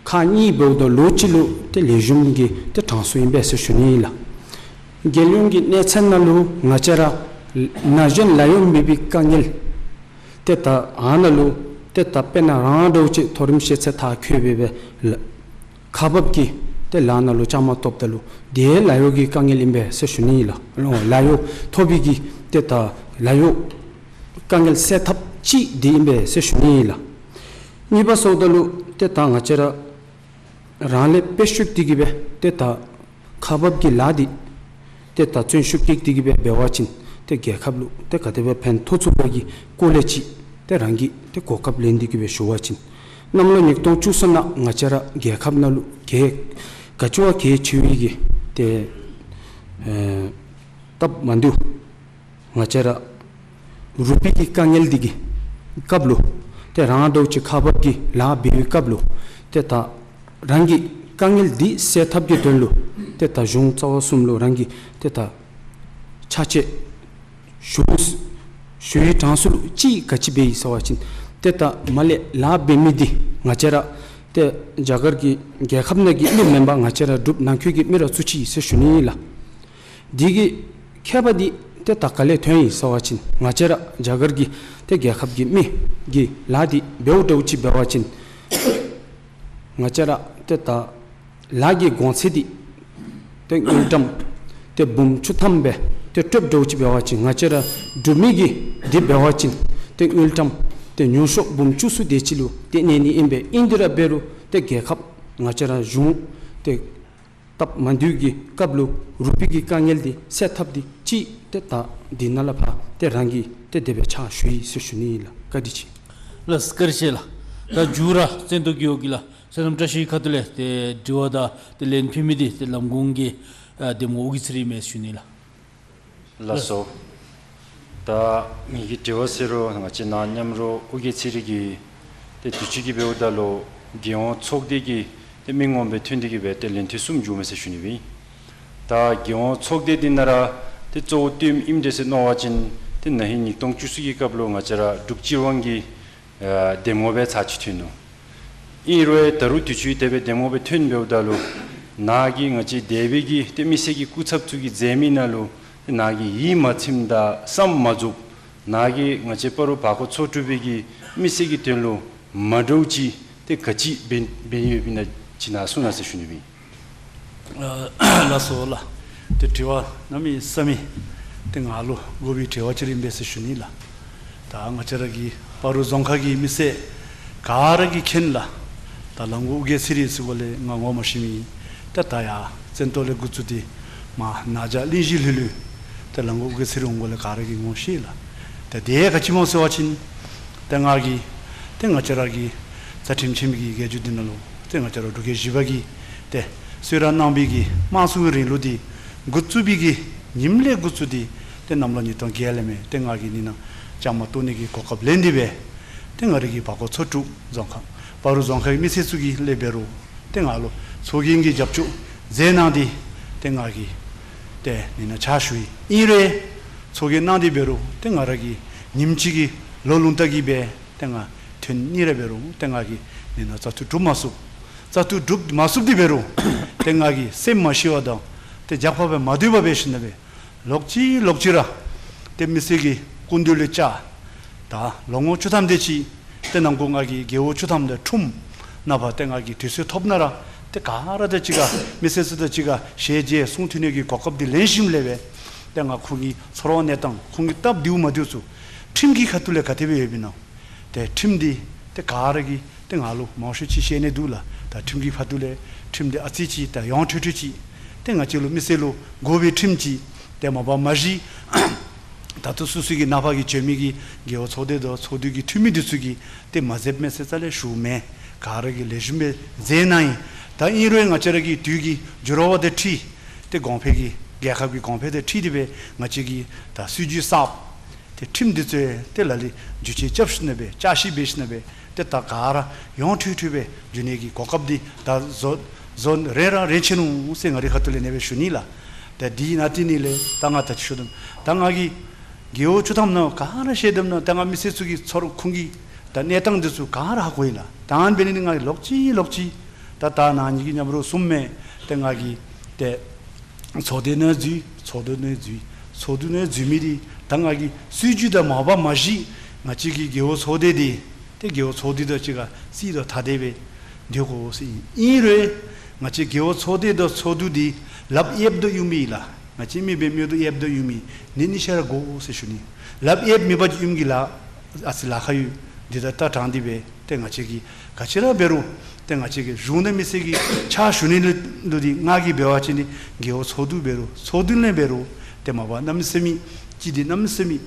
ཁག་གཉིས་འབདཝ་ད་ལོ་གཅིག་ལུ་ཏེ་ལེགས་ཤོམ་གྱི་ཏེ་གྲངས་སུ་ཨིན་པས་ཟེར་ཞུ་ནི་ཨིན་ལགས། རྒྱལ་ཡོངས་ཀྱི་གནས་ཚད་ནང་ལུ་ང་བཅས་ར་ན་གཞོན་ལཱ་གཡོག་མེད་པའི་དཀའ་ངལ་ཏེ་ད་ཨ་ནཱ་ལུ་ཏེ་ད་དཔེར་ན་རང་འདྲཝ་ཅིག་མཐོ་རིམ་ཤེས་ཚད་མཐར་འཁྱོལ་སྦེ་སྦེ་ལ་ཁག་འབག་གི་ཏེ་ལཱ་ནང་ལུ་བཅའ་མར་གཏོགསཔ་ད་ལུ་དེ་ལཱ་གཡོག་གི་དཀའ་ངལ་ཨིན་པས་ཟེར་ཞུ་ནི་ཨིན་ལགས། ལཱ་གཡོག་ཐོབ་པའི་གི་ཏེ་ད་ལཱ་གཡོག་དཀའ་ངལ་སེལ་ཐབས་ཅིག་འདི་ཨིན་པས་ཟེར་ཞུ་ནི་ཨིན་ལགས། གཉིས་པ་སོངམ་ད་ལུ་ཏེ་ད་ང་བཅས་ར་རང་ལས་སྦེ་ཤུགས་ཏེ་གི་སྦེ་ཏེ་ད་ཁག་འབག་གི་ལཱ་འདི་ཏེ་ད་བརྩོན་ཤུགས་བསྐྱེད་དེ་གི་སྦེ་འབད་བ་ཅིན་ ཏེ་རྒྱལ་ཁབ་ལུ་ཏེ་ག་དེ་སྦེ་ཕན་ཐོགས་ཚུགས་པའི་གི་སྐོར་ལས་ཅིག་ཏེ་རང་གིས་ཏེ་གོ་སྐབས་ལེན་ཏེ་གི་སྦེ་ཞུ་བ་ཅིན། གནམ་ལོ་ཉིས་སྟོང་བཅུ་གསུམ་ནང་ང་བཅས་ར་རྒྱལ་ཁབ་ནང་ལུ་ག་ག་ཅི་བ་གལ་ཆེ་བའི་གི་ཏེ་ཨེ་སྟབས་མ་བདེཝ་ང་བཅས་ར་རུ་པི་གི་དཀའ་ངལ་འདི་གི་སྐབས་ལུ་ཏེ་རང་འདྲཝ་ཅིག་ཁག་འབག་གི་ལཱ་འབད་བའི་སྐབས་ལུ་ཏེ་ད་རང་གི་དཀའ་ངལ་འདི་སེལ་ཐབས་ཀྱི་དོན་ལུ་ཏེ་ད་གཞུང་རྩ་བ་གསུམ་ལུ་རང་གིས་ཏེ་ད་ཕྱག་ཕྱིད་ཞུ་ཞུ་བའི་གྲངས་སུ་ལུ་ཅིག་ག་ཅི་འབད་ཡི་ཟེར་བ་ཅིན་ཏེ་ད་མར་ལས་ལཱ་འབད་མི་འདི་ང་བཅས་ར་ཏེ་རྒྱ་གར་གྱི་རྒྱལ་ཁབ་ནང་གི་མི་མེན་པར་ང་བཅས་ར་འབྲུག་ནང་འཁོད་ཀྱི་མི་ར་ཚུ་ཅིག་ཨིན་ཟེར་ཞུ་ནི་ལགས། འདི་གི་ཁྱད་པར་འདི་ཏེ་ད་ག་ལས་ཐོན་ཡི་ཟེར་བ་ཅིན་ང་བཅས་ར་རྒྱ་གར་གྱི་ཏེ་རྒྱལ་ཁབ་ཀྱི་མི་གིས་ལཱ་འདི་འབདཝ་འདྲཝ་ཅིག་འབད་བ་ཅིན་ང་བཅས་ར་ཏེ་ད་ལཱ་གི་གོང་ཚད་འདི་ཏེ་དངུལ་ཀྲམ་ཏེ་འབུམ་བཅུ་ཐམ་སྦེ་ཏེ་སྤྲོདཔ་འདྲཝ་ཅིག་འབད་བ་ཅིན་ང་བཅས་ར་འབྲུག་མི་གིས་འདི་འབད་བ་ཅིན་ཏེ་དངུལ་ཀྲམ་ཏེ་ཉུང་ཤོས་འབུམ་བཅུ་གསུམ་དེ་ཅིག་ལུ་ཏེ་གནས་ནི་ཨིན་པས། ཨིན་དེ་ར་འབད་རུང་ཏེ་རྒྱལ་ཁབ་ང་བཅས་ར་གཞུང་ཏེ་སྟབས་མ་བདེཝ་གི་སྐབས་ལུ་རུ་པི་གི་དཀའ་ངལ་འདི་སེལ་ཐབས་འདི་ཅིག་ཏེ་ད་འདི་ནང་ལས་ཕར་ཏེ་རང་གིས་ཏེ་དེ་སྦེ་ཕྱག་ཞུ་ཡི་ཟེར་ཞུ་ནི་ལགས། བཀའ་དྲིན་ཆེ། ལགས་བཀའ་དྲིན་ཆེ་ལགས། ད་མཇུག་ར་བཙན་ཏོ་རྒེད་འོག་གི་ལགས་སོ་ནམ་བཀྲ་ཤིས་ཁ་ཐུག་ལས་ཏེ་དྲི་བ་དང་ཏེ་ལན་ཕུལ་མི་འདི་ཏེ་ལམ་གུང་གི་ཨ་འདེམས་ངོ་ཨོ་རྒྱན་ཚེ་རིང་མས་ཞུ་ནི་ལགས། ལགས་སོ། ད་ངེ་གི་དྲི་བ་ཟེར་རུང་ང་བཅས་ནཱ་མཉམ་རོགས་ཨོ་རྒྱན་ཚེ་རིང་གིས་ཏེ་དུས་ཅི་གི་འབདཝ་ད་ལུ་རྒྱལ་ཡོངས་ཚོགས་སྡེ་གི་ཏེ་མི་ངོམ་སྦེ་ཐོན་ཏེ་གི་སྦེ་ཏེ་ལན་ཐེངས་གསུམ་མཇུག་མས་ཟེར་ཞུ་ནི་སྦེ་ཨིན། ད་རྒྱལ་ཡོངས་ཚོགས་སྡེ་འདི་ནང་ར་ཏེ་གཙོ་བོ་བཏོནམ་ཨིནམ་འདྲས་ཟེར་མནོ་བ་ཅིན་ཏེ་ན་ཧིང་ཉིས་སྟོང་བཅུ་གསུམ་གྱི་སྐབས་ལུ་ང་བཅས་ར་འབྲུག་སྤྱི་དབང་གི་ཨ་འདེམས་ངོ་སྦེ་ཚར་གཅིག་ཐོན་ནུག། ཨིན་རུང་ད་རུང་དུས་ཅི་དེ་སྦེ་འདེམས་ངོ་སྦེ་ཐོན་འབདཝ་ད་ལུ་ནཱ་གི་ང་བཅས་འདས་པའི་གི་ཏེ་མི་སེར་གྱི་སྐུ་ཚབ་ཚུ་གིས་མཛད་མི་ནང་ལུ་ཏེ་ནཱ་གི་ཡིད་མ་ཚིམ་དང་བསམ་མ་རྫོགས་ནཱ་གིས་ང་བཅས་སྤ་རོ་བར་སྐོར་ཚོ་དྲུག་པའི་གི་མི་སེར་གྱི་དོན་ལུ་མ་འདྲཝ་ཅིག་ཏེ་ག་ཅི་འབད་འབད་ཡོདཔ་ཨིན་ན་ཅིག་ནཱ་གསུང་གནང་ཟེར་ཞུ་ནི་སྦེ་ཨིན། ཨ་ལགས་སོ་ལགས། ཏེ་དྲི་བ་གནམ་མེད་ས་མེད་ཏེ་ང་ལུ་དགོ་པའི་དྲི་བ་ཅིག་ར་ཨིན་པས་ཟེར་ཞུ་ནི་ལགས། ད་ང་བཅས་ར་གི་སྤ་རོ་རྫོང་ཁག་གི་མི་སེར་ག་ར་གིས་མཁྱེན་ལགས། ད་ལམ་གུང་ཨོ་རྒྱན་ཚེ་རིང་ཟེར་གོ་ལས་ང་ངོ་མ་ཤེས་མི་ད་ད་ཡར་བཙན་ཏོ་ལས་འགོ་བཙུགས་ཏེ་མར་ན་བྱ་གླིང་བཞི་ལྷོད་ལྷོད་ཏེ་ལམ་གུང་ཨོ་རྒྱན་ཚེ་རིང་འོང་གོ་ལས་ག་ར་གིས་ངོ་ཤེས་ལགས། ད་དེ་ག་ཅི་སྨོ་ཟེར་བ་ཅིན་ཏེ་ང་གིས་ཏེ་ང་བཅས་ར་གི་རྩ་ཁྲིམས་ཁྲིམས་ཀྱི་རྒྱལ་རྒྱུད་འདི་ནང་ལུ་ཏེ་ང་བཅས་ར་འབྲུག་རྒྱལ་བཞི་པ་གིས་ཏེ་གསོལ་རས་གནང་བའི་གི་དམངས་གཙོའི་རིང་ལུགས་འདི་འགོ་བཙུགས་པའི་གི་ཉིནམ་ལས་འགོ་བཙུགས་ཏེ་ཏེ་གནམ་ལོ་ཉིས་སྟོང་བརྒྱད་ལས་མར་ཏེ་ང་གིས་ནི་ནང་བཅའ་མར་གཏོགས་ནི་གི་གོ་སྐབས་ལེན་ཏེ་སྦེ་ཏེ་ང་རའི་གི་བར་སྐོར་ཚོ་དྲུག་རྫོང་ཁག་སྤ་རོ་རྫོང་ཁག་གི་མི་སེར་ཚུ་གིས་ལས་འབད་རུང་ཏེ་ང་ལུ་ཚོགས་རྒྱན་གྱི་རྒྱབ་སྐྱོར་མཛད་གནང་སྟེ་ཏེ་ང་གིས་ཏེ་ནི་ནང་ཕྱག་ཞུ་ཡི། ཨིན་རུང་ཚོགས་རྒྱན་གནང་སྟེ་འབད་རུང་ཏེ་ང་ར་གིས་ཉིནམ་གཅིག་གི་ལོ་ལུང་རྟགས་ཀྱིས་སྦེ་ཏེ་ང་ཐོན་ནི་ར་འབད་རུང་ཏེ་ང་གིས་ནི་ནང་བཙག་འཐུ་གྲུབ་མ་ཚུགས། བཙག་འཐུ་གྲུབ་མ་ཚུགས་ཏེ་འབད་རུང་ཏེ་ང་གིས་སེམས་མ་ཤི་བ་དང་ཏེ་རྒྱབ་ཁ་སྦེ་མ་སྡོད་པར་འབད་ཞིནམ་ལས་ལོག་ཅི་ལོག་ཅི་ར་ཏེ་མི་སེར་གྱི་སྐུ་མདུན་ལས་བཅར། ད་ལོ་ངོ་བཅུ་ཐམ་དེ་ཅིག་ཏེ་ནང་འཁོད་ང་གིས་རྒེད་འོག་བཅུ་ཐམ་དང་ཁྲོམ་ནང་ཕར་ཏེ་ང་གིས་དུས་ཚོད་ཐོབ་ན་ར་ཏེ་ག་ར་དང་གཅིག་ཁར་མི་སེར་ཚུ་དང་གཅིག་ཁར་ཞལ་མཇལ་གསུང་ཐོས་ནི་གི་གོ་སྐབས་འདི་ལེན་ཞིནམ་ལས་སྦེ་ཏེ་ང་ཁོང་གི་ཚོར་བ་གནས་སྟངས་ཁོང་གི་སྟབས་བདེཝ་མ་བདེཝ་ཚུ་ཁྲིམས་ཀྱི་ཁ་ཐུག་ལས་ག་དེ་སྦེ་ཡོདཔ་ཨིན་ན། ཏེ་ཁྲིམས་འདི་ཏེ་ག་ར་གིས་ཏེ་ང་ལུ་མང་ཤོས་ཅིག་ཤེས་ནི་འདུག་ལགས། ད་ཁྲིམས་ཀྱི་ཁ་ཐུག་ལས་ཁྲིམས་འདི་ཨ་ཙི་ཅིག་ད་ཡོངས་ཁྲོལ་ཁྲོལ་ཅིག་ཏེ་ང་བཅས་ལུ་མི་སེར་ལུ་དགོ་པའི་ཁྲིམས་ཅིག་ཏེ་མ་པ་མ་གཞི་ད་ལྟོ་སོ་སོ་གི་ནང་ཕར་གྱི་བྱོན་མི་གི་རྒེད་འོག་ཚོགས་སྡེ་དང་ཚོགས་འདུ་གི་འཐུས་མི་འདི་ཚུ་གིས་ཏེ་མ་མཛདཔ་མས་ཟེར་རྩ་ལས་ཞུཝ་མེན། ག་ར་གིས་ལེགས་ཤོམ་སྦེ་མཛད་གནང་ཡི། ད་ཨིན་རུང་ང་བཅས་ར་གི་དུས་ཀྱི་འགྱུར་བ་དང་འཁྲིལ་ཏེ་གོང་འཕེལ་གྱི་རྒྱལ་ཁབ་ཀྱི་གོང་འཕེལ་དང་འཁྲིལ་ཏེ་སྦེ་ང་བཅས་ཀྱི་ད་སྲིད་བྱུས་གསརཔ་ཏེ་ཁྲིམས་འདི་ཚུ་ཏེ་ལ་ལུ་བསྒྱུར་བཅོས་རྐྱབ་ཞིནམ་ལས་སྦེ་བསྐྱར་ཞིབ་འབད་ཞིནམ་ལས་སྦེ་ཏེ་ད་ག་ར་ཡོངས་ཁྲོལ་ཁྲོལ་སྦེ་འགྱོ་ནི་གི་གོ་སྐབས་འདི་ད་བཟོ་བཟོ་རན་ར་རན་ཆི་ནུག་ཟེར་ང་རའི་ཁ་ཐུག་ལས་ཨ་ནེ་སྦེ་ཞུ་ནི་ལགས། ད་འདི་ནང་དེ་ནང་ལས་ད་ང་ད་ཅི་ཞུ་དོ་ད་ང་གིས་རྒེད་འོག་བཅུ་ཐམ་ནང་ག་ར་ཤེས་དོ་ན། ད་ང་མི་སེར་ཚུ་གི་ཚོར་ཁོང་གི་ད་གནས་སྟངས་འདི་ཚུ་ག་ར་ཧ་གོ་ཡི་ལགས། ད་ཨ་ནི་འབད་ནི་འདི་ང་གིས་ལོག་ཅི་ལོག་ཅི་ད་ད་ནཱ་ངེ་གི་མཉམ་རོགས་གསུམ་མས། ཏེ་ང་གིས་ཏེ་ཚོགས་སྡེ་ནང་འཛུལ་ཚོགས་འདུ་ནང་འཛུལ་ཚོགས་འདུ་ནང་འཛུལ་མི་འདི་ད་ང་གིས་སྲིད་བྱུས་དང་མ་པ་མ་གཞི་ང་བཅས་ཀྱི་རྒེད་འོག་ཚོགས་སྡེ་འདི་ཏེ་རྒེད་འོག་ཚོགས་སྡེ་དང་གཅིག་ཁར་རྩིས་དང་ཐ་དད་སྦེ་སྡོད་དགོ་ཟེར་ཨིན། ཨིན་རུང་ང་བཅས་རྒེད་འོག་ཚོགས་སྡེ་དང་ཚོགས་འདུ་འདི་ལགཔ་གཡསཔ་དང་གཡུག་མི་ལགས། ང་བཅས་མི་འབད་མི་དང་གཡསཔ་དང་གཡུག་མི་ནི་གཉིས་ཆ་ར་དགོ་ཟེར་ཞུ་ནི། ལགཔ་གཡསཔ་མེད་པར་གཡུག་མི་གི་ལཱ་ཨ་ཙི་ལཱ་ཁག་ཡོད། འདི་ད་ལྟ་དྲང་སྟེ་སྦེ་ཏེ་ང་བཅས་ཀྱིས་ག་ཅི་ར་འབད་རུང་ཏེ་ང་བཅས་ཀྱི་གཞུང་དང་མི་སེར་གྱི་ཕྱག་ཞུ་ནི་ལུ་འདི་ང་གིས་འབད་བ་ཅིན་ནི་རྒེད་འོག་ཚོགས་འདུ་འབད་རུང་ཚོགས་འདུ་ལས་འབད་རུང་ཏེ་མ་པ་གནམ་མེད་ས་མེད་ ཅིག་འདི་གནམ་མེད་ས་མེད་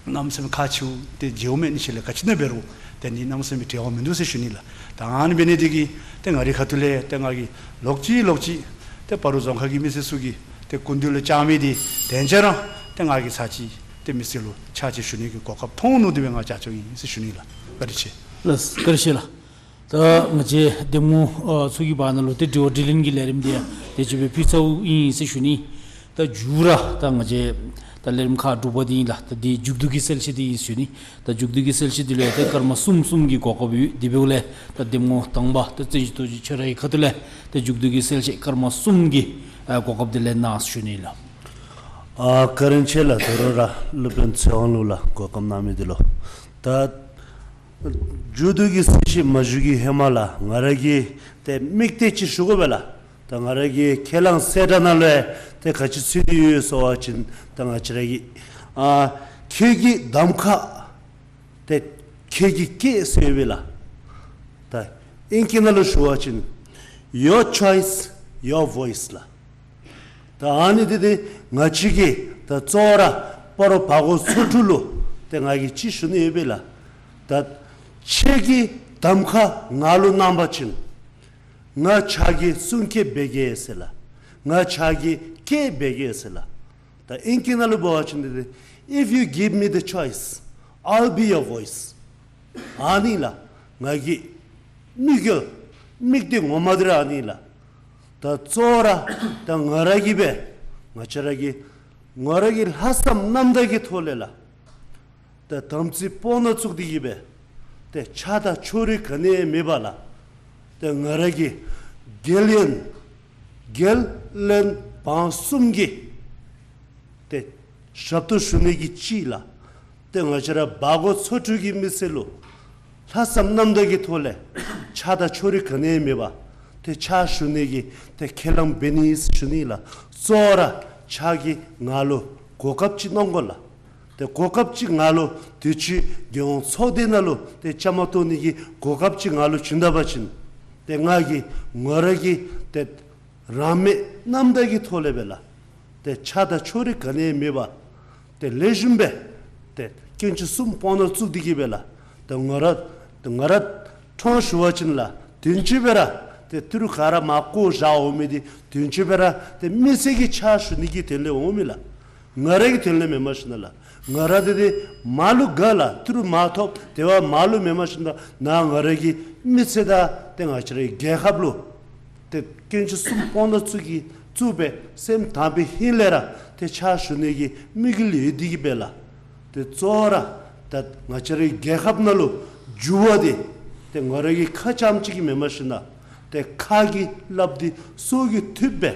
གནམ་མེད་ས་མེད་ཁག་ཆེཝ་ཏེ་མཇལཝ་མས། ཨ་ནི་ཅིག་ལས་ག་ཅི་ནང་འབད་རུང་ཏེ་འདི་གནམ་མེད་ས་མེད་འབྲེལ་བ་མིན་འདུག་ཟེར་ཞུ་ནི་ལགས། ད་ཨ་ནི་འབད་ནི་འདི་གིས་ཏེ་ང་རའི་ཁ་ཐུག་ལས་ཏེ་ང་གིས་ལོག་ཅི་ལོག་ཅི་ཏེ་སྤ་རོ་རྫོང་ཁག་གི་མི་སེར་ཚུ་གི་ཏེ་སྐུ་མདུན་ལུ་བཅར་མི་འདི་དེ་ཅིག་ར་ཏེ་ང་གིས་ཚར་གཅིག་ཏེ་མི་སེར་ལུ་ཕྱག་ཕྱིད་ཞུ་ནི་གི་གོ་སྐབས་ཐོབ་ནུག། དེ་སྦེ་ང་བྱ་སྤྱོད་ཨིན་ཟེར་ཞུ་ནི་ལགས། བཀའ་དྲིན་ཆེ། ལགས་སོ། བཀའ་དྲིན་ཆེ་ལགས། ད་ང་བཅས་འདེམས་ངོ་ཨ་ཚུ་གི་བར་ན་ལུ་ཏེ་དྲི་བ་དྲིས་ལན་གྱི་ལས་རིམ་འདི་ཡང་དེ་ཅིག་སྦེ་ཕུལ་ཚརཝ་ཨིན་ཟེར་ཞུ་ནི། ད་མཇུག་ར་ད་ང་བཅས་ད་ལས་རིམ་ཁག་དྲུག་པ་འདི་ཨིན་ལགས། ད་འདི་མཇུག་བསྡུ་གི་གསལ་བཤད་འདི་ཨིན་ཟེར་ཞུ་ནི། ད་མཇུག་བསྡུ་གི་གསལ་བཤད་འདི་ལུ་ཡང་ཏེ་སྐར་མ་གསུམ་གསུམ་གྱི་གོ་སྐབས་ཡོད། དེ་འབདཝ་ལས་ད་འདེམས་ངོ་དང་པ་ད་བཙན་སྐྱོགས་རྡོ་རྗེ་ཁྱོད་རའི་ཁ་ཐུག་ལས་ད་མཇུག་བསྡུ་གི་གསལ་བཤད་སྐར་མ་གསུམ་གྱི་ཨ་གོ་སྐབས་འདི་ལེན་གནང་ཟེར་ཞུ་ནི་ལགས། ཨ་བཀའ་དྲིན་ཆེ་ལགས། དོ་རུང་ར་སློབ་དཔོན་ཚེ་དབང་ལུ་ལགས་གོ་སྐབས་གནང་མི་འདི་ལུ། ད་མཇུག་བསྡུ་གི་གསལ་བཤད་མ་ཞུ་གི་ཧེ་མ་ལགས་ང་ར་གིས་ཏེ་དམིགས་གཏད་ཅིག་ཞུ་དགོ་པས་ལགས། ད་ང་ར་གི་ཁས་བླངས་གསལ་བསྒྲགས་ནང་ལུ་ཡང་ཏེ་ག་ཅི་ཚུད་དེ་ཡོད་ཟེར་བ་ཅིན་ད་ང་བཅས་ར་གི་ཨ་ཁྱོད་ཀྱི་གདམ་ཁ་ཏེ་ཁྱོད་ཀྱི་སྐད་ཟེར་ཡོད་པས་ལགས། ད་ཨིང་སྐད་ནང་ལུ་ཞུ་བ་ཅིན་your choice, your voice ལགས། ད་ཨ་ནི་འདི་ཏེ་ང་བཅས་ཀྱིས་ད་གཙོ་བོ་ར་སྤ་རོ་བར་སྐོར་ཚོ་དྲུག་ལུ་ཏེ་ང་གིས་ཅིག་ཞུ་ནི་ཡོད་པས་ལགས། ད་ཁྱོད་ཀྱི་གདམ་ཁ་ང་ལུ་གནང་པ་ཅིན་ང་ཁྱོད་ཀྱི་གསུང་སྐད་འབད་གེ་ཟེར་ལགས། ང་ཁྱོད་ཀྱི་སྐད་འབད་གེ་ཟེར་ལགས། ད་ཨིང་སྐད་ནང་ལུ་འབད་བ་ཅིན་འདི་ཏེ if you give me the choice, I'll be your voice. ཨ་ནི་ལགས་ང་གི་དམིགས་ཡུལ་དམིགས་གཏད་ངོ་མ་འདི་ར་ཨ་ནི་ལགས། ད་གཙོ་བོ་ར་ད་ང་ར་གིས་སྦེ་ང་བཅས་ར་གི་ང་ར་གི་ལྷག་བསམ་རྣམ་དག་གི་ཐོག་ལས་ལགས། ད་དམ་ཚིག་སྤོང་ནང་བཙུགས་ཏེ་གིས་སྦེ་ཏེ་ཆགས་སྡང་ཕྱོགས་རིས་ག་ནི་ཡང་མེད་པར་ལགས། ཏེ་ང་ར་གིས་རྒྱལ་ཡོངས་རྒྱལ་བློན་འབངས་གསུམ་གྱི་ཏེ་ཞབས་ཏོག་ཞུ་ནི་གི་ཅིག་ལགས། ཏེ་ང་བཅས་ར་བར་སྐོར་ཚོ་དྲུག་གི་མི་སེར་ལུ་ལྷག་བསམ་རྣམ་དག་གི་ཐོག་ལས་ཆགས་སྡང་ཕྱོགས་རིས་ག་ནི་ཡང་མེད་པར་ཏེ་ཕྱག་ཞུ་ནི་གི་ཏེ་ཁས་བླངས་འབད་ནི་ཟེར་ཞུ་ནི་ལགས། གཙོ་བོ་ར་ཁྱོད་ཀྱིས་ང་ལུ་གོ་སྐབས་ཅིག་གནང་དགོ་ལགས། ཏེ་གོ་སྐབས་ཅིག་ང་ལུ་དུས་ཅི་རྒྱལ་ཡོངས་ཚོགས་སྡེ་ནང་ལུ་ཏེ་བཅའ་མར་གཏོགས་ནི་གི་གོ་སྐབས་ཅིག་ང་ལུ་བྱིན་ད་པ་ཅིན་ཏེ་ང་གིས་ང་ར་གི་ཏེ་རང་མོས་རྣམ་དག་གི་ཐོག་ལས་སྦེ་ལགས། ཏེ་ཆགས་སྡང་ཕྱོགས་རིས་ག་ནི་ཡང་མེད་པར་ཏེ་ལེགས་ཤོམ་སྦེ་ཏེ་སྐྱོན་ཅི་གསུམ་སྤོང་ནང་བཙུགས་ཏེ་གིས་སྦེ་ལགས། ཏེ་ང་ར་ཏེ་ང་ར་ཁྲོམ་ཞུ་བ་ཅིན་ལགས་དུས་ཅི་སྦེ་ར་ཏེ་ཏི་རུ་ག་ར་མར་བཀོ་བཞག་འོང་མི་འདི་དུས་ཅི་སྦེ་ར་ཏེ་མི་སེར་གྱི་ཕྱག་ཞུ་ནི་གི་དོན་ལས་འོང་མི་ལགས། ང་ར་གི་དོན་ལས་མེན་པར་ཞིནམ་ལས་ང་ར་འདི་ཏེ་མར་ལུ་དགའ་ལགས། ཏི་རུ་མར་ཐོབ་དེ་བ་མར་ལུ་མེན་པར་ཞིནམ་ལས་ནཱ་ང་ར་གི་མི་ཚེ་དང་ཏེ་ང་བཅས་རའི་རྒྱལ་ཁབ་ལུ་ཏེ་སྐྱོན་ཅི་གསུམ་སྤོང་ནང་བཙུགས་ཀྱི་བཙུགས་སྦེ་སེམས་དམ་པའི་ཧིང་ལས་ར་ཏེ་ཕྱག་ཞུ་ནི་གི་དམིགས་ཡུལ་ཡོད་དེ་གིས་སྦེ་ལགས། ཏེ་གཙོ་བོ་ར་ད་ང་བཅས་རའི་རྒྱལ་ཁབ་ནང་ལུ་འགྱུར་བ་འདི་ཏེ་ང་ར་གི་ཁ་ཙམ་ཅིག་གིས་མེན་པར་ཞིནམ་ལས་ཏེ་ཁ་གིས་སླབ་སྟེ་སྲོག་གིས་ཐུབ་སྦེ་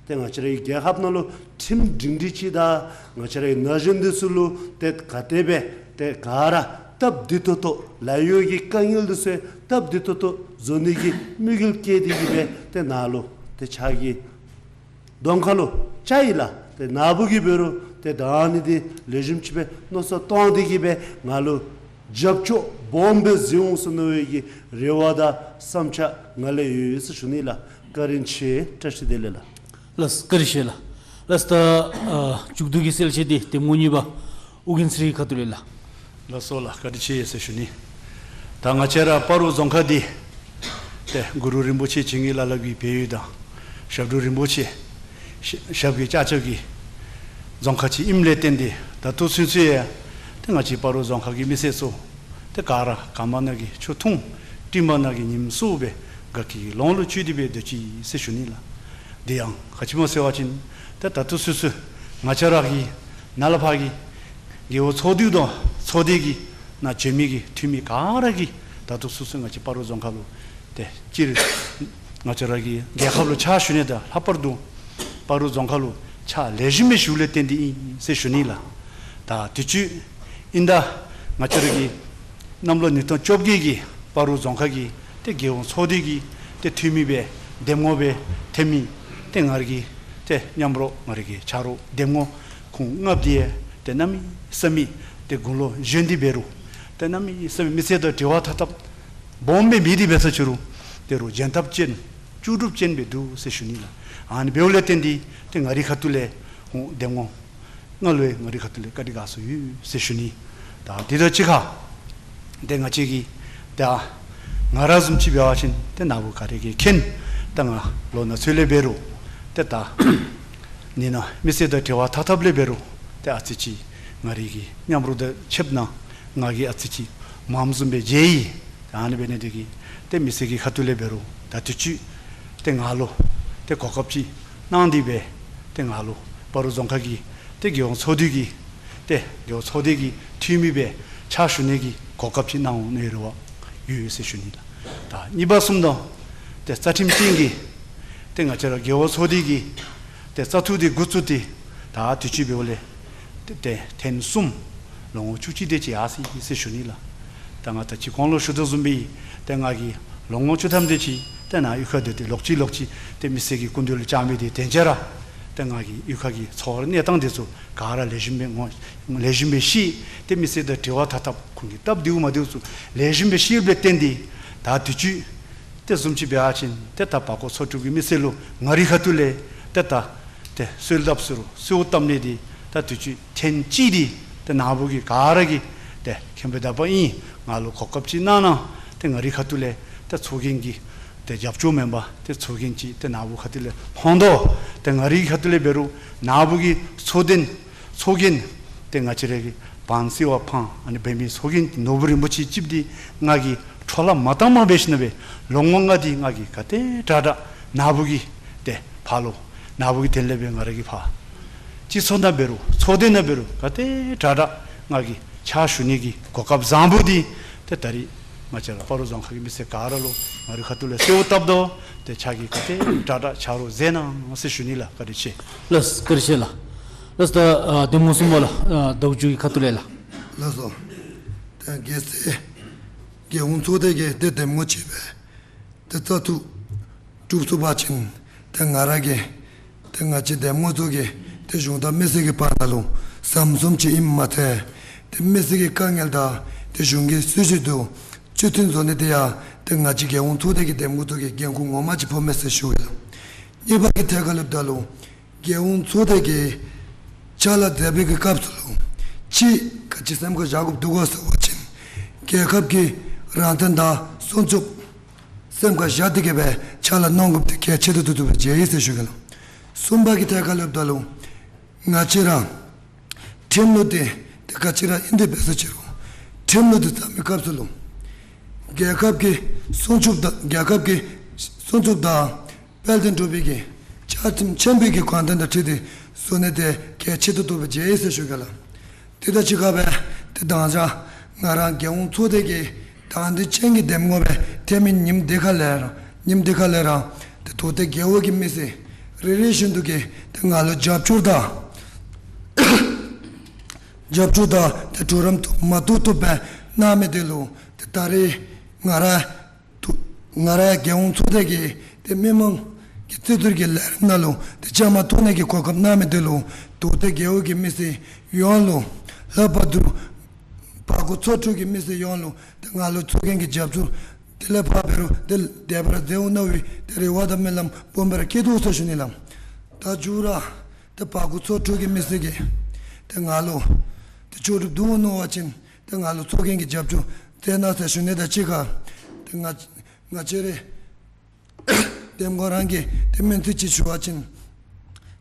ཏེ་ང་བཅས་རའི་རྒྱལ་ཁབ་ནང་ལུ་ཁྲིམས་སྒྲིང་སྒྲི་ཅིག་དང་ང་བཅས་རའི་ན་གཞོན་འདི་ཚུ་ལུ་ཏེ་ག་དེ་སྦེ་ཏེ་ག་ར་སྟབས་བདེ་ཏོག་ཏོ་ལཱ་གཡོག་གི་དཀའ་ངལ་འདི་ཚུ་སྟབས་བདེ་ཏོག་ཏོ་བཟོ་ནི་གི་དམིགས་ཡུལ་བསྐྱེད་དེ་གིས་སྦེ་ཏེ་ནཱ་ལུ་ཏེ་ཕྱག་གི་གདོང་ཁ་ལུ་བཅར་ཡི་ལགས། ཏེ་ནཱ་བུ་གིས་འབད་རུང་ཏེ་ད་ཨ་ནི་འདི་ལེགས་ཤོམ་ཅིག་སྦེ་མནོ་བསམ་བཏང་སྟེ་གིས་སྦེ་ང་ལུ་རྒྱབ་སྐྱོར་སྦོམ་སྦེ་གཟིགས་འོང་ཟེར་མནོ་བའི་གི་རེ་བ་དང་བསམ་འཆར་ང་ལས་ཡོད་ཟེར་ཞུ་ནི་ལགས། བཀའ་དྲིན་ཆེ། བཀྲ་ཤིས་བདེ་ལེགས་ལགས། ལགས་བཀའ་དྲིན་ཆེ་ལགས། ལགས་ད་ཨ་མཇུག་བསྡུ་གི་གསལ་བཤད་འདི་འདེམས་ངོ་གཉིས་པ་ཨོ་རྒྱན་ཚེ་རིང་ཁ་ཐུག་ལས་ལགས། ལགས་སོ་ལགས། བཀའ་དྲིན་ཆེ་ཟེར་ཞུ་ནི། ད་ང་བཅས་ར་སྤ་རོ་རྫོང་ཁག་འདི་ཏེ་གུ་རུ་རིན་པོ་ཆེ་བྱིན་གྱིས་བརླབས་པའི་བལ་ཡུལ་དང་ཞབས་དྲུང་རིན་པོ་ཆེ་ཞབས་ཀྱི་ལྕགས་ཀྱུ་གི་རྫོང་ཁག་ཅིག་ཨིནམ་ལས་བརྟེན་ཏེ་ད་ལྟོ་ཚུན་ཚོད་ཡང་ཏེ་ང་བཅས་སྤ་རོ་རྫོང་ཁག་གི་མི་སེར་ཚུ་ཏེ་ག་ར་གངམ་ནང་གི་ཆུ་འཐུང་སྤྲིནམ་ནང་གི་ཉིམ་བསུབ་སྦེ་དགའ་སྐྱིད་ཀྱི་ལོངས་ལུ་སྤྱོད་དེ་སྦེ་སྡོད་ཅི་ཟེར་ཞུ་ནི་ལགས། དེ་ཡང་ག་ཅི་སྨོ་ཟེར་བ་ཅིན་ཏེ་ད་ལྟོ་ཚུན་ཚོད་ང་བཅས་ར་གི་ནཱ་ལས་ཕར་གྱི་རྒེད་འོག་ཚོགས་འདུ་དང་ཚོགས་སྡེ་གི་ནང་བྱོན་མི་གི་འཐུས་མི་ག་ར་གིས་ད་ལྟོ་ཚུན་ཚོད་ང་བཅས་སྤ་རོ་རྫོང་ཁག་ལུ་ཏེ་སྤྱིར་ང་བཅས་ར་གི་རྒྱལ་ཁབ་ལུ་ཕྱག་ཞུ་ནི་དང་ལྷག་པར་དུ་སྤ་རོ་རྫོང་ཁག་ལུ་ཕྱག་ལེགས་ཤོམ་སྦེ་ཞུཝ་ལས་བརྟེན་ཏེ་ཨིན་ཟེར་ཞུ་ནི་ལགས། ད་དུས་ཅི་ཨིན་ད་ང་བཅས་ར་གི་གནམ་ལོ་ཉིས་སྟོང་བཅོ་བརྒྱད་ཀྱི་སྤ་རོ་རྫོང་ཁག་གི་ཏེ་རྒེད་འོག་ཚོགས་སྡེ་གི་ཏེ་འཐུས་མི་སྦེ་འདེམས་ངོ་སྦེ་ཐོན་མི་ཏེ་ང་ར་གི་ཏེ་མཉམ་རོགས་ང་ར་གི་ཆ་རོགས་འདེམས་ངོ་ཁོང་ལྔ་པོ་འདི་ཏེ་གནམ་མེད་ས་མེད་ཏེ་དགུང་ལོ་གཞོན་ཏེ་འབད་རུང་ཏེ་གནམ་མེད་ས་མེད་མི་ཚེ་དང་འབྲེལ་བ་ཐག་ཐག་སྦོམ་སྦེ་མེད་དེ་འབད་ས་ཅི་རུང་ཏེ་རུང་འཇོན་ཐང་ཅན་ལྕོགས་གྲུབ་ཅན་སྦེ་འདུག་ཟེར་ཞུ་ནི་ལགས། ཨ་ནི་འབདཝ་ལས་བརྟེན་ཏེ་ཏེ་ང་རའི་ཁ་ཐུག་ལས་ཁོང་འདེམས་ངོ་ ང་ལུ་ཡང་ང་རའི་ཁ་ཐུག་ལས་བཀའ་དྲིན་དགའ་ཚོར་ཡོད་ཟེར་ཞུ་ནི། ད་དེ་དང་གཅིག་ཁར་ཏེ་ང་བཅས་ཀྱིས་ད་ང་ར་བཟུམ་ཅིག་འབད་བ་ཅིན་ཏེ་ནཱ་བུ་ག་ར་གིས་མཁྱེན། ད་ང་ལོ་ན་ཚོད་ལས་འབད་རུང་ཏེ་ད་ནི་ནཱ་མི་སེར་དང་འབྲེལ་བ་འཐབ་འཐབ་ལས་འབད་རུང་ཏེ་ཨ་ཙི་ཅིག་ང་རའི་གི་མཉམ་རོགས་དང་ཕྱདཔ་ད་ང་གིས་ཨ་ཙི་ཅིག་མངམ་བཟུམ་སྦེ་མཇལ་ཡི། ད་ཨ་ནི་འབད་ནི་དེ་གིས་ཏེ་མི་སེར་གྱི་ཁ་ཐུག་ལས་འབད་རུང་ད་དུས་ཅི་ཏེ་ང་ལུ་ཏེ་གོ་སྐབས་ཅིག་གནང་སྟེ་སྦེ་ཏེ་ང་ལུ་སྤ་རོ་རྫོང་ཁག་གི་ཏེ་རྒྱལ་ཡོངས་ཚོགས་སྡེ་གི་ཏེ་རྒྱལ་ཡོངས་ཚོགས་སྡེ་གི་འཐུས་མི་སྦེ་ཕྱག་ཞུ་ནི་གི་གོ་སྐབས་ཅིག་གནང་འོང་ནི་རེ་བ་ཡོད་ཟེར་ཞུ་ནི་ལགས། ད་གཉིས་པ་བཟུམ་ད་ཏེ་རྩ་ཁྲིམས་ཅན་གྱི་ཏེ་ང་བཅས་ར་རྒྱལ་ཡོངས་ཚོགས་སྡེ་གི་ཏེ་བཙག་འཐུ་དེ་འགོ་བཙུགས་ཏེ་ད་དུས་ཅི་འབདཝ་ལས་ཏེ་ཏེ་ཐེངས་གསུམ་ལོ་ངོ་བཅུ་གཅིག་དེ་ཅིག་ཡར་སོ་ཡི་ཟེར་ཞུ་ནི་ལགས། ད་ང་ད་ཅི་གོང་ལུ་ཞུ་དོ་བཟུམ་སྦེ་ཏེ་ང་གིས་ལོ་ངོ་བཅུ་ཐམ་དེ་ཅིག་ཏེ་ནཱ་གཡུས་ཁར་སྡོད་དེ་ལོག་ཅི་ལོག་ཅི་ཏེ་མི་སེར་གྱི་སྐུ་མདུན་ལུ་བཅར་མི་དེ་དེ་ཅིག་ར་ཏེ་ང་གིས་གཡུས་ཁ་གི་འཚོ་བའི་གནས་སྟངས་དེ་ཚུ་ག་ར་ལེགས་ཤོམ་སྦེ་ངོ་ལེགས་ཤོམ་སྦེ་ཤེས། ཏེ་མི་སེར་དང་འབྲེལ་བ་འཐབ་འཐབ་ཁོང་གི་སྟབས་བདེཝ་མ་བདེཝ་ཚུ་ལེགས་ཤོམ་སྦེ་ཤེསཔ་ལས་བརྟེན་ཏེ་ད་དུས་ཅི་དེ་བཟུམ་ཅིག་འབད་བ་ཅིན་ཏེ་ད་བར་སྐོར་ཚོ་དྲུག་གི་མི་སེར་ལུ་ང་རའི་ཁ་ཐུག་ལས་ཏེ་ད་ཏེ་གསོལ་བཏབ་ཟེར་རུང་གསོལཝ་བཏབ་ནི་དེ་ད་དུས་ཅི་ཐེངས་གཅིག་དེ་ཏེ་ནཱ་བུ་གིས་ག་ར་གིས་ཏེ་མཁྱེན་པའི་དག་པ་ཨིན། ང་ལུ་གོ་སྐབས་ཅིག་གནང་གནང་ཏེ་ང་རའི་ཁ་ཐུག་ལས་ཏེ་ཚོགས་རྒྱན་གྱི་ཏེ་རྒྱབ་སྐྱོར་མེན་པར་ཏེ་ཚོགས་རྒྱན་ཅིག་ཏེ་ནཱ་བུ་ཁ་ཐུག་ལས་ལྷོང་དོ། ཏེ་ང་རའི་ཁ་ཐུག་ལས་འབད་རུང་ནཱ་བུ་གི་ཚོགས་རྒྱན་ཚོགས་རྒྱན་ཏེ་ང་བཅས་ར་གི་བང་སེརཝ་ཕང་ཨ་ནི་འབད་མི་ཚོགས་རྒྱན་ནོར་བུ་རིན་པོ་ཆེ་ཅིག་དེ་ང་གིས་འཕྲོ་བརླག་མ་བཏང་མ་འབད་ཞིནམ་ལས་ལོ་ངོ་ལྔ་དེ་ང་གིས་ག་དེ་དྲག་དྲག་ནཱ་བུ་གི་ཏེ་ཕར་ལུ་ནཱ་བུ་གི་དོན་ལས་སྦེ་ང་ར་གིས་ཕར་སྤྱི་ཚོགས་ནང་འབད་རུང་ཚོགས་སྡེ་ནང་འབད་རུང་ག་དེ་དྲག་དྲག་ང་གིས་ཕྱག་ཞུ་ནི་གི་གོ་སྐབས་བཟང་པོ་དེ་ཏེ་ད་རིས་ང་བཅས་ར་སྤ་རོ་རྫོང་ཁག་གི་མི་སེར་ག་ར་ལུ་ང་རའི་ཁ་ཐུག་ལས་གསོལཝ་བཏབ་དོ། ཏེ་ཁྱེད་ཀྱིས་ག་དེ་དྲག་དྲག་ཕྱག་རོགས་མཛད་གནང་ཟེར་ཞུ་ནི་ལགས། བཀའ་དྲིན་ཆེ། ལགས་བཀའ་དྲིན་ཆེ་ལགས། ལགས་ད་ཨ་འདེམས་ངོ་གསུམ་པ་ལགས། ཨ་ཟླཝ་མཇུག་གི་ཁ་ཐུག་ལས་ལགས། ལགས་སོ། ཏེ་རྒྱལ་སྲས་རྒྱལ་ཡོངས་ཚོགས་སྡེ་གི་ཏེ་འདེམས་ངོ་ཅིག་སྦེ་ཏེ་བཙག་འཐུ་གྲུབ་ཚུགས་པ་ཅིན་ཏེ་ང་ར་གིས་ཏེ་ང་བཅས་འདེམས་ངོ་ཚུ་གིས་ཏེ་གཞུང་དང་མི་སེར་གྱི་བར་ན་ལུ་ཟམ་གསུམ་ཅིག་ཨིནམ་མ་ཚད་ཏེ་མི་སེར་གྱི་དཀའ་ངལ་དང་ཏེ་གཞུང་གི་སྲིད་བྱུས་དང་གཅིག་མཐུན་བཟོ་ནི་དེ་ཡང་ཏེ་ང་བཅས་རྒྱལ་ཡོངས་ཚོགས་སྡེ་གི་འདེམས་ངོ་ཚུ་གི་འགན་ཁུར་ངོ་མ་ཅིག་ཕོགཔ་མས་ཟེར་ཞུ་ཡི་ལགས། གཉིས་པ་གི་ཐད་ཁར་སླབ་ད་ལུ་རྒྱལ་ཡོངས་ཚོགས་སྡེ་གི་ཕྱག་ལཱ་མཛད་པའི་གི་སྐབས་སུ་ལུ་ཅིག་ག་ཅི་སེམས་ཁར་བཞག་དགོཔ་འདུག་གོ་ཟེར་བ་ཅིན་རྒྱལ་ཁབ་ཀྱི་རང་བཙན་དང་སྲུང་སྐྱོབ་སེམས་ཁར་བཞག་སྟེ་གི་སྦེ་ཕྱག་ལཱ་གནང་དགོཔ་དེ་གལ་ཆེ་ཏོག་ཏོ་སྦེ་མཇལ་ཡི་ཟེར་ཞུ་གེ་ལགས། གསུམ་པ་གི་ཐད་ཁར་སླབ་ད་ལུ་ང་བཅས་ར་ཁྲིམས་ལུགས་དེ་ཏེ་ག་ཅི་ར་ཨིན་དེ་འབད་ཟེར་ཅི་རུང་ཁྲིམས་ལུགས་དེ་བརྩམ་པའི་སྐབས་སུ་ལུ་རྒྱལ་ཁབ་ཀྱི་སྲུང་སྐྱོབ་དང་རྒྱལ་ཁབ་ཀྱི་སྲུང་སྐྱོབ་དང་དཔལ་དེ་འགྲུབ་པའི་གི་བཅའ་ཁྲིམས་ཆེན་པོའི་གི་དགོངས་དོན་དང་འཁྲིལ་ཏེ་བཟོ་ནི་དེ་གལ་ཆེ་ཏོག་ཏོ་སྦེ་མཇལ་ཡི་ཟེར་ཞུ་གེ་ལགས། དེ་དང་གཅིག་ཁར་སྦེ་ཏེ་མདང་ཞག་ང་ར་རྒྱལ་ཡོངས་ཚོགས་སྡེ་གི་དང་འདོད་ཅན་གྱི་འདེམས་ངོ་སྦེ་ཐོན་མི་ཉིནམ་དེ་ཁ་ལས་ར་ཉིནམ་དེ་ཁ་ལས་ར་ཏེ་མདོ་སྟོད་རྒེད་འོག་གི་མི་སེར་རེ་རེ་བཞིན་དུ་གིས་ཏེ་ང་ལུ་རྒྱབ་སྐྱོར་དང་རྒྱབ་སྐྱོར་དང་ཏེ་གྲོགས་རམ་དུ་མ་ཐུབ་ཐུབ་སྦེ་གནང་མི་དེ་ལུ་ཏེ་ད་རེས་ང་ར་ཏེ་ང་ར་རྒྱལ་ཡོངས་ཚོགས་སྡེ་གི་ཏེ་མི་མང་གི་རྩིས་སྡུད་ཀྱི་ལས་རིམ་ནང་ལུ་ཏེ་བཅའ་མར་གཏོགས་ནི་གི་གོ་སྐབས་གནང་མི་དེ་ལུ་མདོ་སྟོད་རྒེད་འོག་གི་མི་སེར་ཡོངས་ལུ་ལྷག་པར་དུ་བར་སྐོར་ཚོ་དྲུག་གི་མི་སེར་ཡོངས་ལུ་ཏེ་ང་ལུ་ཚོགས་རྒྱན་གྱི་རྒྱབ་སྐྱོར་དེ་ལས་ཕར་འབད་རུང་ཏེ་དེ་སྦེ་ར་མཛད་འོང་གནང་བའི་ཏེ་རེ་བ་དང་སྨོན་ལམ་སྦོམ་སྦེ་ར་བསྐྱེད་དོ་ཟེར་ཞུ་ནི་ལགས། ད་མཇུག་ར་ཏེ་བར་སྐོར་ཚོ་དྲུག་གི་མི་སེར་གྱིས་ཏེ་ང་ལུ་ཏེ་ལྕོགས་གྲུབ་བསྡུ་འོང་མནོ་བ་ཅིན་ཏེ་ང་ལུ་ཚོགས་རྒྱན་གྱི་རྒྱབ་སྐྱོར་མཛད་གནང་ཟེར་ཞུ་ནི་དང་གཅིག་ཁར་ཏེ་ང་ང་བཅས་རའི་འདེམས་ངོ་རང་གི་ཏེ་སྨོན་ཚིག་ཅིག་ཞུ་བ་ཅིན་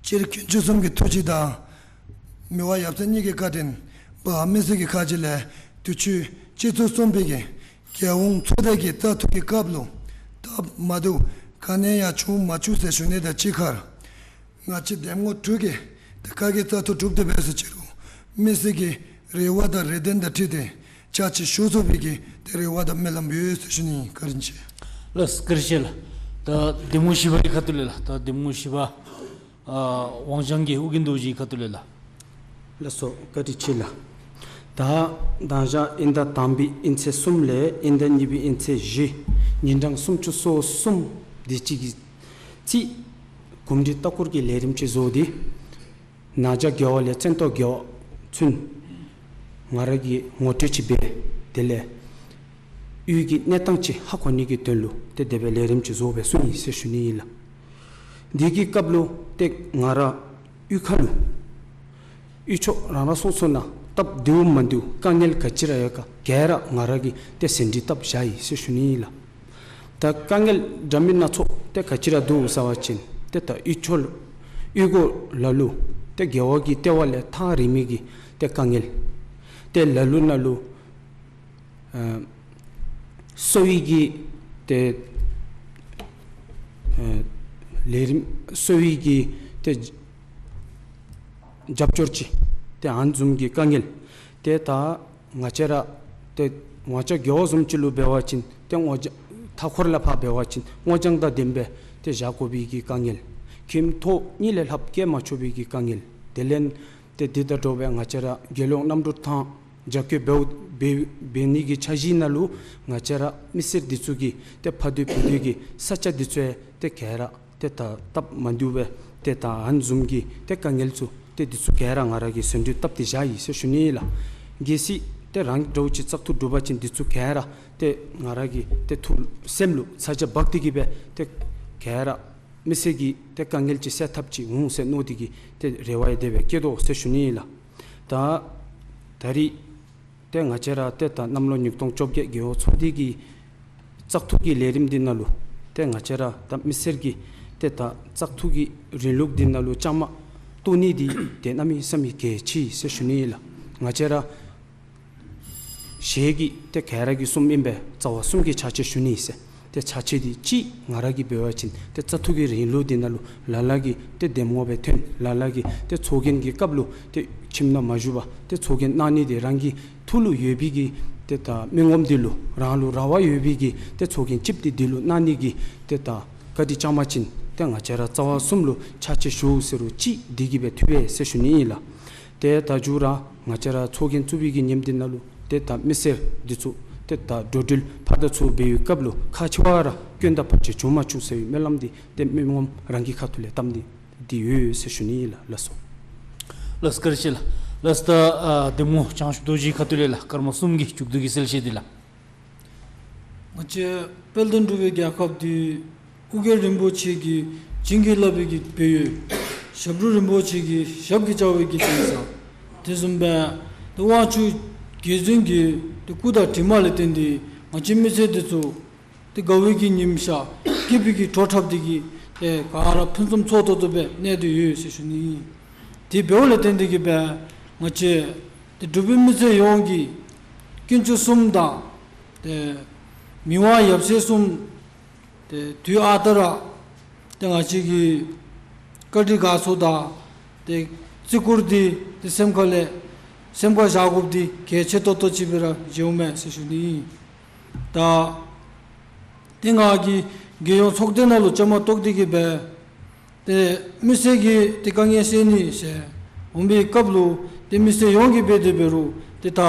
སྤྱིར་དཀོན་མཆོག་གསུམ་གྱི་ཐུགས་རྗེ་དང་མི་དབང་ཡབ་སྲས་གཉིས་ཀྱི་བཀའ་དྲིན་འབངས་མི་སེར་གྱི་ཁ་རྗེ་ལས་དུས་ཅི་སྤྱི་ཚོགས་གསུམ་པའི་གི་རྒྱལ་ཡོངས་ཚོགས་སྡེ་གི་བཙག་འཐུ་གི་སྐབས་ལུ་སྟབས་མ་བདེཝ་ག་ནི་ཡང་བྱུང་མ་བཅུག་ཟེར་ཞུ་ནི་དང་གཅིག་ཁར་ང་བཅས་འདེམས་ངོ་དྲུག་གིས་ཏེ་ག་གིས་བཙག་འཐུ་གྲུབ་སྟེ་འབད་ཟེར་ཅི་རུང་མི་སེར་གྱི་རེ་བ་དང་རེ་འདུན་དང་འཁྲིལ་ཏེ་ཕྱག་ཕྱིད་ཞུ་ཚུགས་པའི་གི་ཏེ་རེ་བ་དང་སྨོན་ལམ་ཡོད་ཟེར་ཞུ་ནི། བཀའ་དྲིན་ཆེ། ལགས་བཀའ་དྲིན་ཆེ་ལགས། ད་འདེམས་ངོ་བཞི་པ་གི་ཁ་ཐུག་ལས་ལགས། ད་འདེམས་ངོ་བཞི་པ་ཨ་དབང་ལྗང་གི་ཨོ་རྒྱན་རྡོ་རྗེ་གི་ཁ་ཐུག་ལས་ལགས། ལགས་སོ་བཀའ་དྲིན་ཆེ་ལགས། ད་མདང་ཞག་དབྱིན་ཟླ་དང་པའི་དབྱིན་ཚེས་གསུམ་ལས་དབྱིན་ཟླ་གཉིས་པའི་དབྱིན་ཚེས་བཞི་ཉིན་གྲངས་སུམ་ཅུ་སོ་གསུམ་དེ་ཅིག་གི་རྩིས་གོམས་འདྲིས་ལྟ་སྐོར་གྱི་ལས་རིམ་ཅིག་བཟོ་སྟེ་ན་བྱ་རྒེད་འོག་ལས་བཙན་ཏོ་རྒེད་འོག་ཚུན་ང་ར་གིས་ངོ་སྤྲོད་ཅིག་འབད། དེ་ལས་གཡུས་ཀྱི་གནས་སྟངས་ཅིག་ཧ་གོ་ནི་གི་དོན་ལུ་ཏེ་དེ་སྦེ་ལས་རིམ་ཅིག་བཟོ་སྦེ་སོང་ཡི་ཟེར་ཞུ་ནི་ཨིན་ལགས། དེ་གི་སྐབས་ལུ་ཏེ་ང་ར་གཡུས་ཁ་ལུ་ གཡུས་ཕྱོགས་རང་རང་སོ་སོ་ནང་སྟབས་བདེཝ་མ་བདེཝ་དཀའ་ངལ་ག་ཅི་ར་ཡོད་ག་ག་ར་ང་ར་གིས་ཏེ་ཟིན་བྲིས་བཏབ་བཞག་ཡི་ཟེར་ཞུ་ནི་ཨིན་ལགས། ད་དཀའ་ངལ་འདྲ་མིན་སྣ་ཚོགས་ཏེ་ག་ཅི་ར་འདུག་ཟེར་བ་ཅིན་ཏེ་ད་གཡུས་ཕྱོགས་གཡུས་སྒོ་ལ་ལུ་ཏེ་དགེ་བ་གི་ལྟེ་བ་ལས་ཐག་རིང་མི་གི་ཏེ་དཀའ་ངལ། ཏེ་ལ་ལུ་ནང་ལུ་ཨ་གསོ་བའི་གི་ཏེ་ཨ་ལས་རིམ་གསོ་བའི་གི་ཏེ་རྒྱབ་སྐྱོར་ཅིག་ཏེ་ཨ་ནི་བཟུམ་གྱི་དཀའ་ངལ། ཏེ་ད་ང་བཅས་ར་ཏེ་ཝང་ཅ་རྒེད་འོག་བཟུམ་ཅིག་ལུ་འབད་བ་ཅིན་ཏེ་སྔོ་ལྗང་མཐའ་འཁོར་ལས་ཕར་འབད་བ་ཅིན་སྔོ་ལྗང་དང་ལྡན་པའི་ཏེ་བཞག་དགོ་པའི་གི་དཀའ་ངལ། ཁྱིམ་ཐོག་གཉིས་ལས་ལྷགཔ་བཀལ་མ་ཆོག་པའི་གི་དཀའ་ངལ། དེ་ལས་ཏེ་འདི་དང་འདྲཝ་སྦེ་ང་བཅས་ར་རྒྱལ་ཡོངས་གནམ་གྲུ་ཐང་རྒྱ་སྐྱེད་འབདཝ་འབད་འབད་ནི་གི་འཆར་གཞི་ནང་ལུ་ང་བཅས་ར་མི་སེར་འདི་ཚུ་གི་ཏེ་ཕ་སྡོད་བུ་སྡོད་ཀྱི་ས་ཆ་འདི་ཚུ་ཡང་ཏེ་ག་ར་ཏེ་ད་སྟབས་མ་བདེཝ་སྦེ་ཏེ་ད་ཨ་ནི་བཟུམ་གྱི་ཏེ་དཀའ་ངལ་ཚུ་ཏེ་འདི་ཚུ་ག་ར་ང་ར་གིས་ཟིན་བྲིས་བཏབ་སྟེ་བཞག་ཡི་ཟེར་ཞུ་ནི་ཨིན་ལགས། གལ་སྲིད་ཏེ་རང་འདྲཝ་ཅིག་བཙག་འཐུ་གྲུབ་པ་ཅིན་འདི་ཚུ་ག་ར་ཏེ་ང་ར་གིས་ཏེ་ཐུགས་སེམས་ལུ་ཚ་གྱང་འབག་སྟེ་གི་སྦེ་ཏེ་ག་ར་མི་སེར་གྱི་ཏེ་དཀའ་ངལ་ཅིག་སེལ་ཐབས་ཅིག་འོང་ཟེར་མནོ་སྟེ་གི་ཏེ་རེ་བ་ཡང་དེ་སྦེ་བསྐྱེད་དོ་ཟེར་ཞུ་ནི་ཨིན་ལགས། ད་ད་རིས་ཏེ་ང་བཅས་ར་ཏེ་ད་གནམ་ལོ་ཉིས་སྟོང་བཅོ་བརྒྱད་རྒེད་འོག་ཚོགས་སྡེ་གི་བཙག་འཐུ་གི་ལས་རིམ་འདི་ནང་ལུ་ཏེ་ང་བཅས་ར་ད་མི་སེར་གྱི་ཏེ་ད་བཙག་འཐུ་གི་རིང་ལུགས་འདི་ནང་ལུ་བཅའ་མར་གཏོགས་ནི་འདི་ཏེ་གནམ་མེད་ས་མེད་གལ་ཆེ་ཟེར་ཞུ་ནི་ཨིན་ལགས། ང་བཅས་ར་ཞལ་གྱིས་ཏེ་ག་ར་གིས་གསུངམ་ཨིན་པས། རྩ་བ་གསུམ་གྱི་ཕྱག་ཕྱིད་ཞུ་ནི་ཟེར། ཏེ་ཕྱག་ཕྱིད་འདི་གཅིག་ང་ར་གིས་འབད་བ་ཅིན་ཏེ་བཙག་འཐུ་གི་རིང་ལུགས་འདི་ནང་ལུ་ལ་ལུ་གིས་ཏེ་འདེམས་ངོ་སྦེ་ཐོན། ལ་ལུ་གིས་ཏེ་ཚོགས་རྒྱན་གྱི་སྐབས་ལུ་ཏེ་ཁྱིམ་ནང་མ་བཞུགས་པར་ཏེ་ཚོགས་རྒྱན་གནང་ནི་འདི་རང་གི་ཐུགས་ལུ་ཡོད་པའི་གི་ཏེ་ད་མི་ངོམ་འདི་ལུ་རང་ལུ་ར་བ་ཡོད་པའི་གི་ཏེ་ཚོགས་རྒྱན་གཅིགཔོ་འདི་འདི་ལུ་གནང་ནི་གི་ཏེ་ད་བཀའ་དྲིན་བསྐྱང་པ་ཅིན་ཏེ་ང་བཅས་ར་རྩ་བ་གསུམ་ལུ་ཕྱག་ཕྱིད་ཞུ་ཟེར་རུང་གཅིག་འདི་གིས་སྦེ་བཏུབ་པས་ཟེར་ཞུ་ནི་ཨིན་ལགས། ཏེ་ད་མཇུག་ར་ང་བཅས་ར་ཚོགས་རྒྱན་བཙུགས་པའི་གི་ཉིནམ་འདི་ནང་ལུ་ཏེ་ད་མི་སེར་འདི་ཚུ་ཏེ་ད་འགྲོ་འགྲུལ་ཕར་དང་ཚུར་འབད་བའི་སྐབས་ལུ་ཁག་ཆེ་བ་ར་སྐྱོན་དང་བར་ཆད་འབྱུང་མ་བཅུག་ཟེར་བའི་སྨོན་ལམ་འདི་ཏེ་མི་ངོམ་རང་གི་ཁ་ཐུག་ལས་བཏབ་ནི་འདི་ཡོད་ཟེར་ཞུ་ནི་ཨིན་ལགས། ལགས་སོ། ལགས་བཀའ་དྲིན་ཆེ་ལགས། ལགས་ད་ཨ་གདམ་ངོ་བྱང་ཆུབ་རྡོ་རྗེའི་ཁ་ཐུག་ལས་ལགས་སྐར་མ་གསུམ་གྱི་མཇུག་བསྡུ་གི་གསལ་བཤད་འདི་ལགས། ང་བཅས་དཔལ་ལྡན་འབྲུག་པའི་རྒྱལ་ཁབ་འདི་ཨོ་རྒྱན་རིན་པོ་ཆེ་གིས་བྱིན་གྱིས་བརླབས་པའི་གི་སྦས་ཡུལ། ཞབས་དྲུང་རིན་པོ་ཆེ་གིས་ཞབས་ཀྱིས་བཅགས་པའི་གི་གདན་ས། དེ་བཟུམ་སྦེ་ཏེ་དབང་ཕྱུག་རྗེ་བཙུན་གྱི་ཏེ་སྐུ་དང་གྲིབ་མ་ལས་བརྟེན་ཏེ་ང་བཅས་མི་སེར་འདི་ཚུ་ཏེ་དགའ་བའི་གི་ཉིམ་ཤར་སྐྱིད་པའི་གི་བྲོ་འཁྲབ་འདི་གིས་ཏེ་ག་ར་ཕུན་སུམ་ཚོགས་ཏོག་ཏོ་སྦེ་གནས་ཏེ་ཡོད་ཟེར་ཞུ་ནི་ཨིན། དེ་འབདཝ་ལས་བརྟེན་ཏེ་གི་སྦེ་ང་བཅས་ཏེ་འབྲུག་པའི་མི་སེར་ཡོངས་ཀྱིས་དཀོན་མཆོག་གསུམ་དང་ཏེ་མི་དབང་ཡབ་སྲས་གསུམ་ཏེ་དུས་ཨ་རྟག་ར་ཏེ་ང་བཅས་ཀྱི་བཀའ་དྲིན་དགའ་ཚོར་དང་ཏེ་བརྩི་བཀུར་འདི་ཏེ་སེམས་ཁ་ལས་སེམས་ཁར་བཞག་དགོཔ་འདི་གལ་ཆེ་ཏོག་ཏོ་ཅིག་སྦེ་ར་མཇལཝ་མས་ཟེར་ཞུ་ནི་ཨིན། ད་ཏེ་ང་གིས་རྒྱལ་ཡོངས་ཚོགས་སྡེ་ནང་ལུ་བཅའ་མར་གཏོགས་ཏེ་གི་སྦེ་ཏེ་མི་སེར་གྱི་ཏེ་དཀའ་ངལ་སེལ་ནི་ཟེར་འོང་པའི་སྐབས་ལུ་ཏེ་མི་སེར་ཡོངས་ཀྱིས་འབད་དེ་འབད་རུང་ཏེ་ད་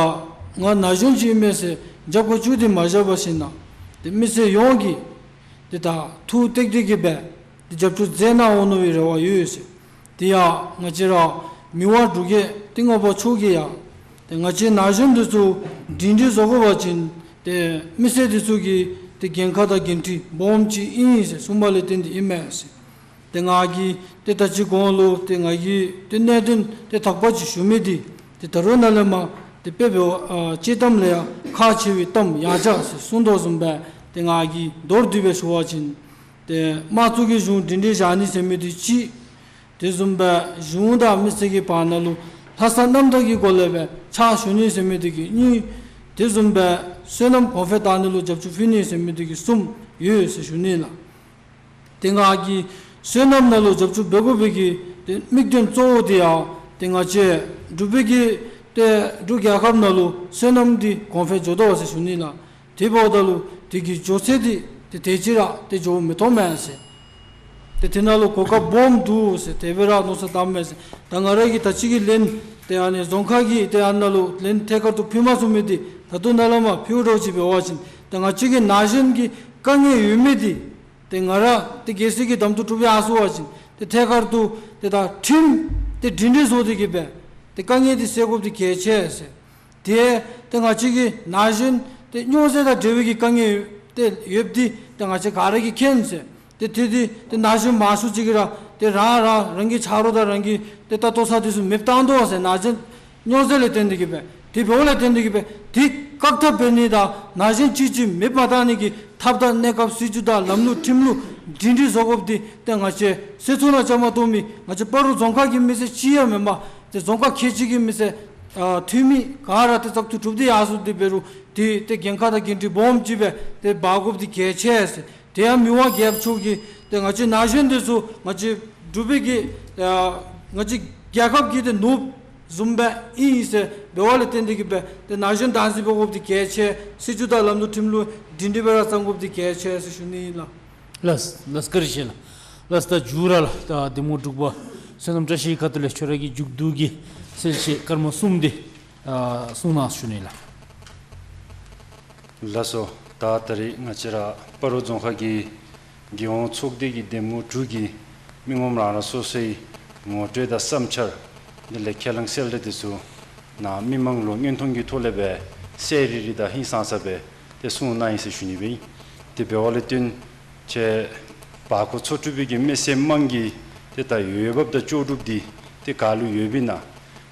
ང་ན་གཞོན་ཅིག་ཨིན་མས་ཟེར་རྒྱབ་ཁར་བཙུགས་ཏེ་མ་བཞག་པར་ཞིན་ན་ཏེ་མི་སེར་ཡོངས་ཀྱིས་ཏེ་ད་ཐུགས་གཏད་དེ་གི་སྦེ་ཏེ་རྒྱབ་སྐྱོར་མཛད་གནང་འོང་མནོ་བའི་རེ་བ་ཡོད་ཟེར། དེ་ཡང་ང་བཅས་ར་མི་དབང་འབྲུག་རྒྱལ་ཏེ་ལྔ་པ་མཆོག་གིས་ཡང་ཏེ་ང་བཅས་ན་གཞོན་འདི་ཚུ་སྒྲིང་སྒྲིང་བཟོ་དགོ་པ་ཅིན་ཏེ་མི་སེར་འདི་ཚུ་གི་ཏེ་འགན་ཁག་དང་འགན་འཁྲི་སྦོམ་ཅིག་ཨིན་ཟེར་གསུངས་པ་ལས་བརྟེན་ཏེ་ཨིན་མས་ཟེར། ཏེ་ང་གིས་ཏེ་ད་ཅི་གོང་ལུ་ཏེ་ང་གིས་ཏེ་གནད་དོན་ཏེ་དག་པ་ཅིག་ཞུ་མི་འདི་ཏེ་ད་རུང་ནཱ་ལས་མར་ཏེ་དཔེ་འབད་བ་ཨ་སྤྱིར་བཏང་ལས་ཡང་ཁག་ཆེ་བའི་གཏམ་ཡང་ཆ་ཟེར་གསུངས་དོ་བཟུམ་སྦེ་ཏེ་ང་གིས་མདོར་བསྡུས་སྦེ་ཞུ་བ་ཅིན་ཏེ་དམངས་གཙོ་གི་གཞུང་སྒྲིང་སྒྲིང་བཞག་ནི་ཟེར་མི་འདི་གཅིག། དེ་བཟུམ་སྦེ་གཞུང་དང་མི་སེར་གྱི་བར་ན་ལུ་ལྷག་བསམ་རྣམ་དག་གི་སྒོ་ལས་སྦེ་ཕྱག་ཞུ་ནི་ཟེར་མི་འདི་གིས་གཉིས། དེ་བཟུམ་སྦེ་བསོད་ནམས་གོང་འཕེལ་གཏང་ནི་ལུ་རྒྱབ་སྐྱོར་ཕུལ་ནི་ཟེར་མི་འདི་གིས་གསུམ་ཡོད་ཟེར་ཞུ་ནི་ལགས། ཏེ་ང་གིས་བསོད་ནམས་ནང་ལུ་རྒྱབ་སྐྱོར་འབད་དགོ་པའི་གི་ཏེ་དམིགས་དོན་གཙོ་བོ་འདི་ཡང་ཏེ་ང་བཅས་འབྲུག་པའི་གི་ཏེ་འབྲུག་རྒྱལ་ཁབ་ནང་ལུ་བསོད་ནམས་འདི་གོང་འཕེལ་འགྱོ་དོ་ཟེར་ཞུ་ནི་ལགས། དེ་འབདཝ་ད་ལུ་དེ་གི་འགྱོ་ཚད་འདི་ཏེ་དེ་ཅིག་ར་ཏེ་འགྱོ་མི་ཐོབ་མས་ཟེར། ཏེ་དེ་ནང་ལུ་གོ་སྐབས་སྦོམ་འདུག་ཟེར་དེ་སྦེ་ར་མནོ་བསམ་བཏངམ་མས་ཟེར། ད་ང་ར་གིས་ད་ཅི་གི་ལན་ཏེ་ཨ་ནི་རྫོང་ཁག་གི་ཏེ་ཨ་ནཱ་ལུ་ལན་ཐད་ཀར་དུ་ཕུལ་མ་ཚུགས་མི་འདི་ད་ལྟོ་ནཱ་ལས་མར་ཕུལཝ་འདྲཝ་ཅིག་འབད་བ་ཅིན་ད་ང་བཅས་ཀྱི་ན་གཞོན་གྱི་དཀའ་ངལ་ཡོད་མི་འདི་ཏེ་ང་ར་ཏེ་རྒྱལ་སྲས་ཀྱི་གདམ་འཐུ་གྲུབ་ཡར་སོང་བ་ཅིན་ཏེ་ཐད་ཀར་དུ་ཏེ་ད་ཁྲིམས་ཏེ་སྒྲིང་སྒྲིང་བཟོ་སྟེ་གི་སྦེ་ཏེ་དཀའ་ངལ་འདི་སེལ་དགོཔ་འདི་གལ་ཆེ་ཟེར། ཏེ་ཏེ་ང་བཅས་ཀྱི་ན་གཞོན་ཏེ་སྨྱོ་རྫས་དང་འབྲེལ་བའི་གི་དཀའ་ངལ་ཏེ་ཡོདཔ་འདི་ཏེ་ང་བཅས་ག་ར་གིས་མཁྱེན་ཟེར། ཏེ་ཏེ་འདི་ཏེ་ན་གཞོན་མང་ཤོས་ཅིག་གིས་ར་ ཏེ་རང་རང་རང་གི་ཆ་རོགས་དང་རང་གི་ཏེ་ལྟ་རྟོག་ས་འདི་ཚུ་མེདཔ་བཏང་དོ་ཟེར། ན་གཞོན་སྨྱོ་རྫས་ལས་བརྟེན་ཏེ་གི་སྦེ་དེ་འབདཝ་ལས་བརྟེན་ཏེ་གི་སྦེ་དེ་བཀག་ཐབས་འབད་ནི་དང་ན་གཞོན་གཅིག་གཅིག་མེདཔ་མ་བཏང་ནི་གི་ཐབས་དང་གནས་སྐབས་སྲིད་བྱུས་དང་ལམ་ལུགས་ཁྲིམས་ལུགས་སྒྲིང་སྒྲི་བཟོ་དགོཔ་འདི་ཏེ་ང་བཅས་སེམས་ཚོར་ནང་བཅའ་མར་གཏོགས་མི་ང་བཅས་སྤ་རོ་རྫོང་ཁག་གི་མི་སེར་གཅིག་ཡང་མེན་པར་ཏེ་རྫོང་ཁག་ཁལ་གཅིག་གི་མི་སེར་ཨ་འཐུས་མི་ག་ར་ཏེ་བཙག་འཐུ་གྲུབ་སྟེ་ཡར་སོང་སྟེ་འབད་རུང་ཏེ་ཏེ་འགན་ཁག་དང་འགན་འཁྲི་སྦོམ་ཅིག་སྦེ་ཏེ་འབག་དགོཔ་འདི་གལ་ཆེ་ཟེར། དེ་ཡང་མི་དབང་རྒྱལཔོ་མཆོག་གིས་ཏེ་ང་བཅས་ན་གཞོན་འདི་ཚུ་ང་བཅས་འབྲུག་པའི་གི་ཨ་ང་བཅས་རྒྱལ་ཁབ་ཀྱི་ཏེ་ནོར་བུ་བཟུམ་སྦེ་ཨིན་ཟེར་འབདཝ་ལས་བརྟེན་ཏེ་གི་སྦེ་ཏེ་ན་གཞོན་བདག་འཛིན་འབད་དགོཔ་འདི་གལ་ཆེ། སྲིད་བྱུས་དང་ལམ་ལུགས་ཁྲིམས་ལུགས་སྒྲིང་སྒྲི་སྦེ་ར་བསྲང་དགོཔ་འདི་གལ་ཆེ་ཟེར་ཞུ་ནི་ཨིན་ལགས། ལགས་ལགས་བཀའ་དྲིན་ཆེ་ལགས། ལགས་ད་མཇུག་ར་ལགས་ད་འདེམས་ངོ་འབྲུག་པ་བསོད་ནམས་བཀྲ་ཤིས་ཁ་ཐུག་ལས་ཁྱོད་ར་གི་མཇུག་བསྡུ་གི་གསལ་བཤད་སྐར་མ་གསུམ་འདི་ཨ་གསུང་གནང་ཞུ་ནི་ལགས། ལགས་སོ། ད་ད་རེས་ང་བཅས་ར་སྤ་རོ་རྫོང་ཁག་གི་རྒྱལ་ཡོངས་ཚོགས་སྡེ་གི་འདེམས་ངོ་དྲུག་གི་མི་ངོམ་རང་རང་སོ་སོའི་ངོ་སྤྲོད་དང་བསམ་འཆར་དེ་ལས་ཁས་བླངས་གསལ་བསྒྲགས་དེ་ཚུ་ནཱ་མི་མང་ལུ་མངོན་མཐོང་གི་ཐོག་ལས་སྦེ་གསལ་རི་རི་དང་ཧིང་སངས་ས་སྦེ་ཏེ་གསུང་གནང་ཡི་ཟེར་ཞུ་ནི་སྦེ་ཨིན། དེ་འབདཝ་ལས་བརྟེན་ཁྱེད་བར་སྐོར་ཚོགས་དྲུང་པའི་གི་མི་སེར་མང་གི་ཏེ་ད་འོས་འབབ་དང་ལྕོགས་གྲུབ་འདི་ཏེ་ག་ལུ་ཡོདཔ་ཨིན་ན།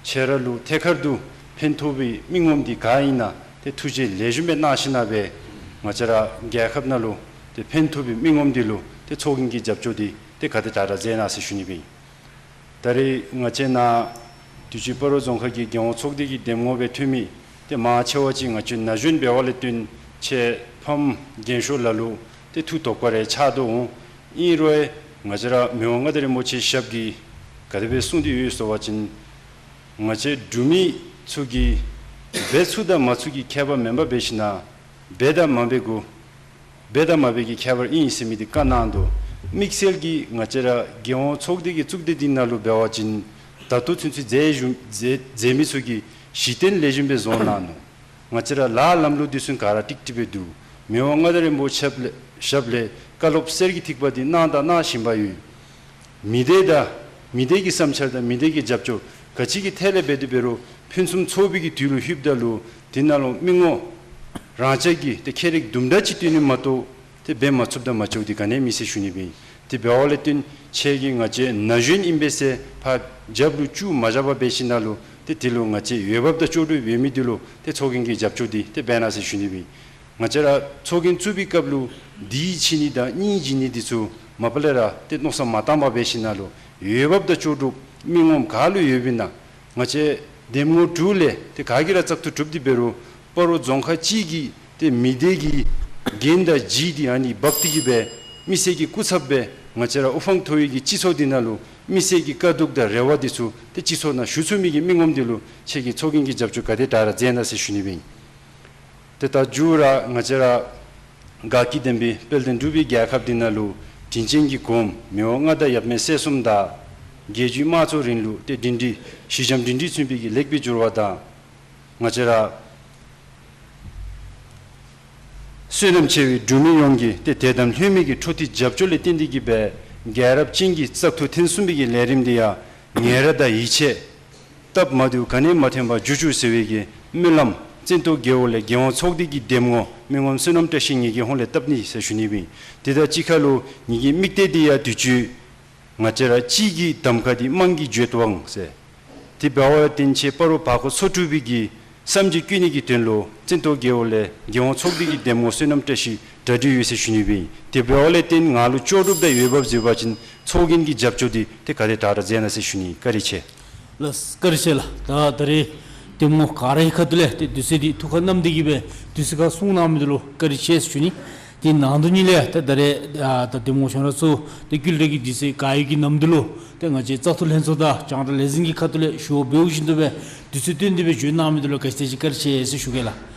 ཁྱེད་ར་ལུ་ཐད་ཀར་དུ་ཕན་ཐོགས་པའི་མི་ངོམ་འདི་ག་ཨིན་ན་ཏེ་ཐུགས་རྗེ་ལེགས་ཤོམ་སྦེ་གནང་ཞིན་ན་སྦེ་ང་བཅས་ར་རྒྱལ་ཁབ་ནང་ལུ་ཏེ་ཕན་ཐོགས་པའི་མི་ངོམ་འདི་ལུ་ཏེ་ཚོགས་རྒྱན་གྱི་རྒྱབ་སྐྱོར་འདི་ཏེ་ག་དེ་དྲག་དྲག་མཛད་གནང་ཟེར་ཞུ་ནི་སྦེ་ཨིན། ད་རེས་ང་བཅས་ནཱ་དུས་ཅི་སྤ་རོ་རྫོང་ཁག་གི་རྒྱལ་ཡོངས་ཚོགས་སྡེ་གི་འདེམས་ངོ་སྦེ་འཐུས་མི་ཏེ་མང་ཆེ་བ་ཅིག་ང་བཅས་ན་གཞོན་འབདཝ་ལས་བརྟེན་ཁྱེད་ཕམ་རྒན་ཤོས་ལ་ལུ་ཏེ་ཐུགས་དོགས་པ་རེ་ཆགས་དོ་འོང་། ཨིན་རུང་ང་བཅས་ར་མི་དབང་མངའ་བདག་རིན་པོ་ཆེ་ཞབས་ཀྱིས་ག་དེ་སྦེ་གསུངས་ཏེ་ཡོད་ཟེར་བ་ཅིན་ང་བཅས་འབྲུག་མི་ཚུ་གི་འབད་ཚུགས་དང་མ་ཚུགས་ཀྱི་ཁྱད་པར་མེན་པར་འབད་ཞིན་ན་འབད་དང་མ་འབད་གུ་འབད་དང་མ་འབད་ཀྱི་ཁྱད་པར་ཨིན་ཟེར་མི་འདི་བཀའ་གནང་དོ། དམིགས་བསལ་གྱིས་ང་བཅས་ར་རྒྱལ་ཡོངས་ཚོགས་སྡེ་གི་གཙུག་སྡེ་འདི་ནང་ལུ་འབད་བ་ཅིན་ད་ལྟོ་ཚུན་ཚོད་མཛད་བཞུགས་མཛད་མཛད་མི་ཚུ་གིས་གཞི་རྟེན་ལེགས་ཤོམ་སྦེ་བཟོ་གནང་ནུག། ང་བཅས་ར་ལཱ་ལམ་ལུགས་འདི་ཚུ་ག་ར་ཀྲིག་ཀྲི་སྦེ་འདུག། མི་དབང་མངའ་བདག་རིན་པོ་ཆེ་ཞབས་ལས་ཞབས་ལས་བཀའ་སློབ་གསེར་གྱི་ཐིགས་པ་འདི་གནང་དང་གནང་བཞིན་པ་ཡོད། མི་སྡེ་དང་མི་སྡེ་གི་བསམ་འཆར་དང་མི་སྡེ་གི་རྒྱབ་སྐྱོར་ག་ཅི་གི་ཐད་ལས་འབད་དེ་འབད་རུང་ཕུན་སུམ་ཚོགས་པའི་གི་དུས་ལུ་ལྷོདཔ་ད་ལུ་དེ་ནང་ལུ་མི་ངོམ་རང་ཅག་གི་ཏེ་ཁྱད་རིག་དུམ་གྲ་ཅིག་སྟོན་ནི་མ་གཏོགས་ཏེ་འབད་མ་ཚུགསཔ་དང་མ་འགྱོཝ་འདི་ག་ནི་ཡང་མེད་ཟེར་ཞུ་ནི་སྦེ་ཨིན། དེ་འབདཝ་ལས་བརྟེན་ཁྱེད་ཀྱིས་ང་བཅས་ན་གཞོན་ཨིན་པས་ཟེར་ཕར་རྒྱབ་ལུ་བཅུག་མ་བཞག་པར་འབད་ཞིན་ན་ལུ་ཏེ་དེ་ལུ་ང་བཅས་འོས་འབབ་དང་ལྕོགས་གྲུབ་ཡོད་མི་འདི་ལུ་ཏེ་ཚོགས་རྒྱན་གྱི་རྒྱབ་སྐྱོར་འདི་ཏེ་འབད་གནང་ཟེར་ཞུ་ནི་སྦེ་ཨིན། ང་བཅས་ར་ཚོགས་རྒྱན་བཙུགས་པའི་སྐབས་ལུ་དེ་ཕྱི་ནི་དང་སྙིང་རྗེ་ནི་འདི་ཚུ་མ་པ་ལས་ར་ཏེ་མནོ་བསམ་མ་བཏང་པར་འབད་ཞིན་ན་ལུ་འོས་འབབ་དང་ལྕོགས་གྲུབ་མི་ངོམ་ག་ལུ་ཡོདཔ་ཨིན་ན། ང་བཅས་འདེམས་ངོ་དྲུག་ལས་ཏེ་ག་གིས་ར་བཙག་འཐུ་གྲུབ་སྟེ་འབད་རུང་སྤ་རོ་རྫོང་ཁག་གཅིག་གི་ཏེ་མི་སྡེ་གི་འགན་དང་ཇུས་འདི་ཨ་ནི་འབག་སྟེ་གི་སྦེ་མི་སེར་གྱི་སྐུ་ཚབ་སྦེ་ང་བཅས་ར་དབུ་འཕང་མཐོ་བའི་གི་སྤྱི་ཚོགས་འདི་ནང་ལུ་མི་སེར་གྱི་དཀའ་སྡུག་དང་རེ་བ་འདི་ཚུ་ཏེ་སྤྱི་ཚོགས་ནང་ཞུ་ཚུགས་མི་གི་མི་ངོམ་འདི་ལུ་ཁྱེད་ཀྱིས་ཚོགས་རྒྱན་གྱི་རྒྱབ་སྐྱོར་ག་དེ་དྲག་ར་མཛད་གནང་ཟེར་ཞུ་ནི་སྦེ་ཨིན། ཏེ་ད་མཇུག་ར་ང་བཅས་ར་དགའ་སྐྱིད་ལྡན་པའི་དཔལ་ལྡན་འབྲུག་པའི་རྒྱལ་ཁབ་འདི་ནང་ལུ་དྲིན་ཅན་གྱི་གོངམ་མི་དབང་མངའ་བདག་ཡབ་མེས་སྲས་གསུམ་དང་རྒྱལ་བརྒྱུད་དམངས་གཙོའི་རིང་ལུགས་ཏེ་སྒྲིང་སྒྲི་ཞི་འཇམ་སྒྲིང་སྒྲི་བཙུགས་པའི་གི་ལེགས་པའི་འགྱུར་བ་དང་ང་བཅས་ར་བསོད་ནམས་ཆེ་བའི་འབྲུག་མི་ཡོངས་ཀྱི་ཏེ་དད་དམ་ལྷོད་མེད་ཀྱི་འཕྲོ་མཐུད་རྒྱབ་སྐྱོར་ལས་བརྟེན་ཏེ་གི་སྦེ་རྒྱལ་རབས་ཅན་གྱི་བཙག་འཐུ་ཐེངས་གསུམ་པའི་གི་ལས་རིམ་འདི་ཡང་ངལ་ར་དང་ཡིད་ཆེས་སྟབས་མ་བདེཝ་ག་ནི་ཡང་མ་ཐོན་པར་མཇུག་བསྡུ་ཟེར་བའི་གི་སྨོན་ལམ་བཙན་ཏོ་རྒྱལ་པོ་ལས་རྒྱལ་ཡོངས་ཚོགས་སྡེ་གི་འདེམས་ངོ་མི་ངོམ་བསོད་ནམས་བཀྲ་ཤིས་ངེ་གི་ཧོངས་ལས་བཏབ་ནི་ཟེར་ཞུ་ནི་སྦེ་ཨིན། དེ་དང་གཅིག་ཁར་ལུ་ངེ་གི་དམིགས་གཏད་འདི་ཡང་དུས་ཅི་ང་བཅས་ར་གཅིག་གིས་གདམ་ཁ་འདི་དམངས་ཀྱིས་བརྗོད་དབང་ཟེར། དེ་འབདཝ་ལས་བརྟེན་ཁྱེད་སྤ་རོ་བར་སྐོར་ཚོགས་དྲུང་པའི་གི་བསམ་གཞིག་བསྐྱོན་ནི་གི་དོན་ལུ་བཙན་ཏོ་རྒྱལ་པོ་ལས་རྒྱལ་ཡོངས་ཚོགས་སྡེ་གི་འདེམས་ངོ་བསོད་ནམས་བཀྲ་ཤིས་གྲ་སྒྲིག་ཡོད་ཟེར་ཞུ་ནི་སྦེ་ཨིན། དེ་འབདཝ་ལས་བརྟེན་ང་ལུ་ལྕོགས་གྲུབ་དང་འོས་འབབ་གཟིགས་པ་ཅིན་ཚོགས་རྒྱན་གྱི་རྒྱབ་སྐྱོར་འདི་ཏེ་ག་དེ་དྲག་དྲག་མཛད་གནང་ཟེར་ཞུ་ནི། བཀའ་དྲིན་ཆེ། ལགས་བཀའ་དྲིན་ཆེ་ལགས། ད་ད་རེས་འདེམས་ངོ་ག་རའི་ཁ་ཐུག་ལས་ཏེ་དུས་ཚོད་འདི་ཐུགས་ཁར་བསྣམས་ཏེ་གི་སྦེ་དུས་ཚོད་ཁར་གསུང་གནང་མི་འདི་ལུ་བཀའ་དྲིན་ཆེ་ཟེར་ཞུ་ནི། དེ་ནང་དོན་ཉིད་ལས་ད་ད་རེས་ཨ་ད་འདེམས་ངོ་ཁྱོད་ར་ཚུ་ཏེ་བསྐུལ་བསྒྲགས་ཀྱི་དུས་ཚོད་ག་ཡོད་ཀྱི་ནམ་དུས་ལུ་ཏེ་ང་བཅས་བཙག་འཐུ་ལྷན་ཚོགས་དང་རྒྱང་བསྒྲགས་ལས་འཛིན་གྱི་ཁ་ཐུག་ལས་ཞུ་བ་འབདཝ་བཞིན་དུ་སྦེ་དུས་ཚོད་བཏོན་ཏེ་སྦེ་བྱོན་གནང་མི་འདི་ལུ་ག་ཅི་དེ་ཅིག་བཀའ་དྲིན་ཆེ་ཟེར་ཞུ་གེ་ལགས།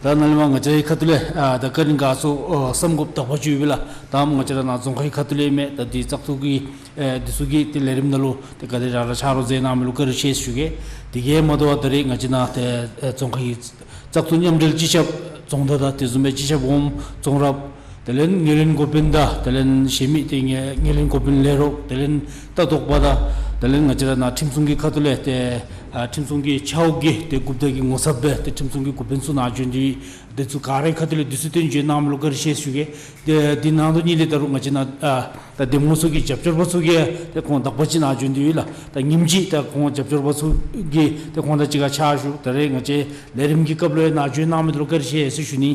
ད་ནཱ་ལས་མར་ང་བཅས་རའི་ཁ་ཐུག་ལས་ཨ་ད་བཀའ་དྲིན་དགའ་ཚོར་ཨ་བསམ་དགོཔ་དག་པ་ཅིག་ཡོད་པས་ལགས། ད་ང་བཅས་ར་ནཱ་རྫོང་ཁག་གི་ཁ་ཐུག་ལས་མས། ད་འདི་བཙག་འཐུ་གི་ཨེ་འདི་ཚུ་གི་ཏེ་ལས་རིམ་ནང་ལུ་ཏེ་ག་དེ་ར་ར་ཕྱག་རོགས་མཛད་གནང་མི་ལུ་བཀའ་དྲིན་ཆེ་ཟེར་ཞུ་གེ། དེ་གིས་མ་དོ་བར་ད་རེས་ང་བཅས་ནཱ་ཏེ་ཨེ་རྫོང་ཁག་གི་བཙག་འཐུ་མཉམ་འབྲེལ་སྤྱི་ཁྱབ་རྫོང་བདག་དང་དེ་བཟུམ་སྦེ་སྤྱི་ཁྱབ་འོགམ་རྫོང་རབ་དེ་ལས་ངོས་ལེན་འགོ་དཔོན་དང་དེ་ལས་གཞན་མི་ཏེ་ངོས་ངོས་ལེན་འགོ་དཔོན་ལས་རོགས་དེ་ལས་ལྟ་རྟོག་པ་དང་ དེ་ལས་ང་བཅས་ར་ནཱ་ཁྲིམས་སྲུང་གི་ཁ་ཐུག་ལས་ཏེ་ཨ་ཁྲིམས་སྲུང་གི་ཆ་འོག་གི་ཏེ་འགོ་བདག་གི་ངོ་ཚབ་སྦེ་ཏེ་ཁྲིམས་སྲུང་གི་འགོ་དཔོན་ཚུ་ནཱ་བྱོན་ཏེ་དེ་ཚུ་ག་རའི་ཁ་ཐུག་ལས་དུས་ཚོད་བཏོན་བྱོན་གནང་མི་ལུ་བཀའ་དྲིན་ཆེ་ཞུ་གེ། ཏེ་འདི་ནང་དོན་ཉིད་ལས་ད་རུང་ང་བཅས་ནཱ་ཨ་ད་འདེམས་ངོ་ཚུ་གི་རྒྱབ་སྐྱོར་པ་ཚུ་གིས་ཏེ་ཁོང་དག་པ་ཅིག་ནཱ་བྱོན་ཏེ་ཡོད་ལགས། ད་ཉིནམ་གཅིག་ད་ཁོང་རྒྱབ་སྐྱོར་པ་ཚུ་གིས་ཏེ་ཁོང་དང་གཅིག་ཁར་ཕྱད་ཞུ། ད་རེས་ང་བཅས་ལས་རིམ་གྱི་སྐབས་ལུ་ཡང་ནཱ་བྱོན་གནང་མི་འདི་ལུ་བཀའ་དྲིན་ཆེ་ཟེར་ཞུ་ནི།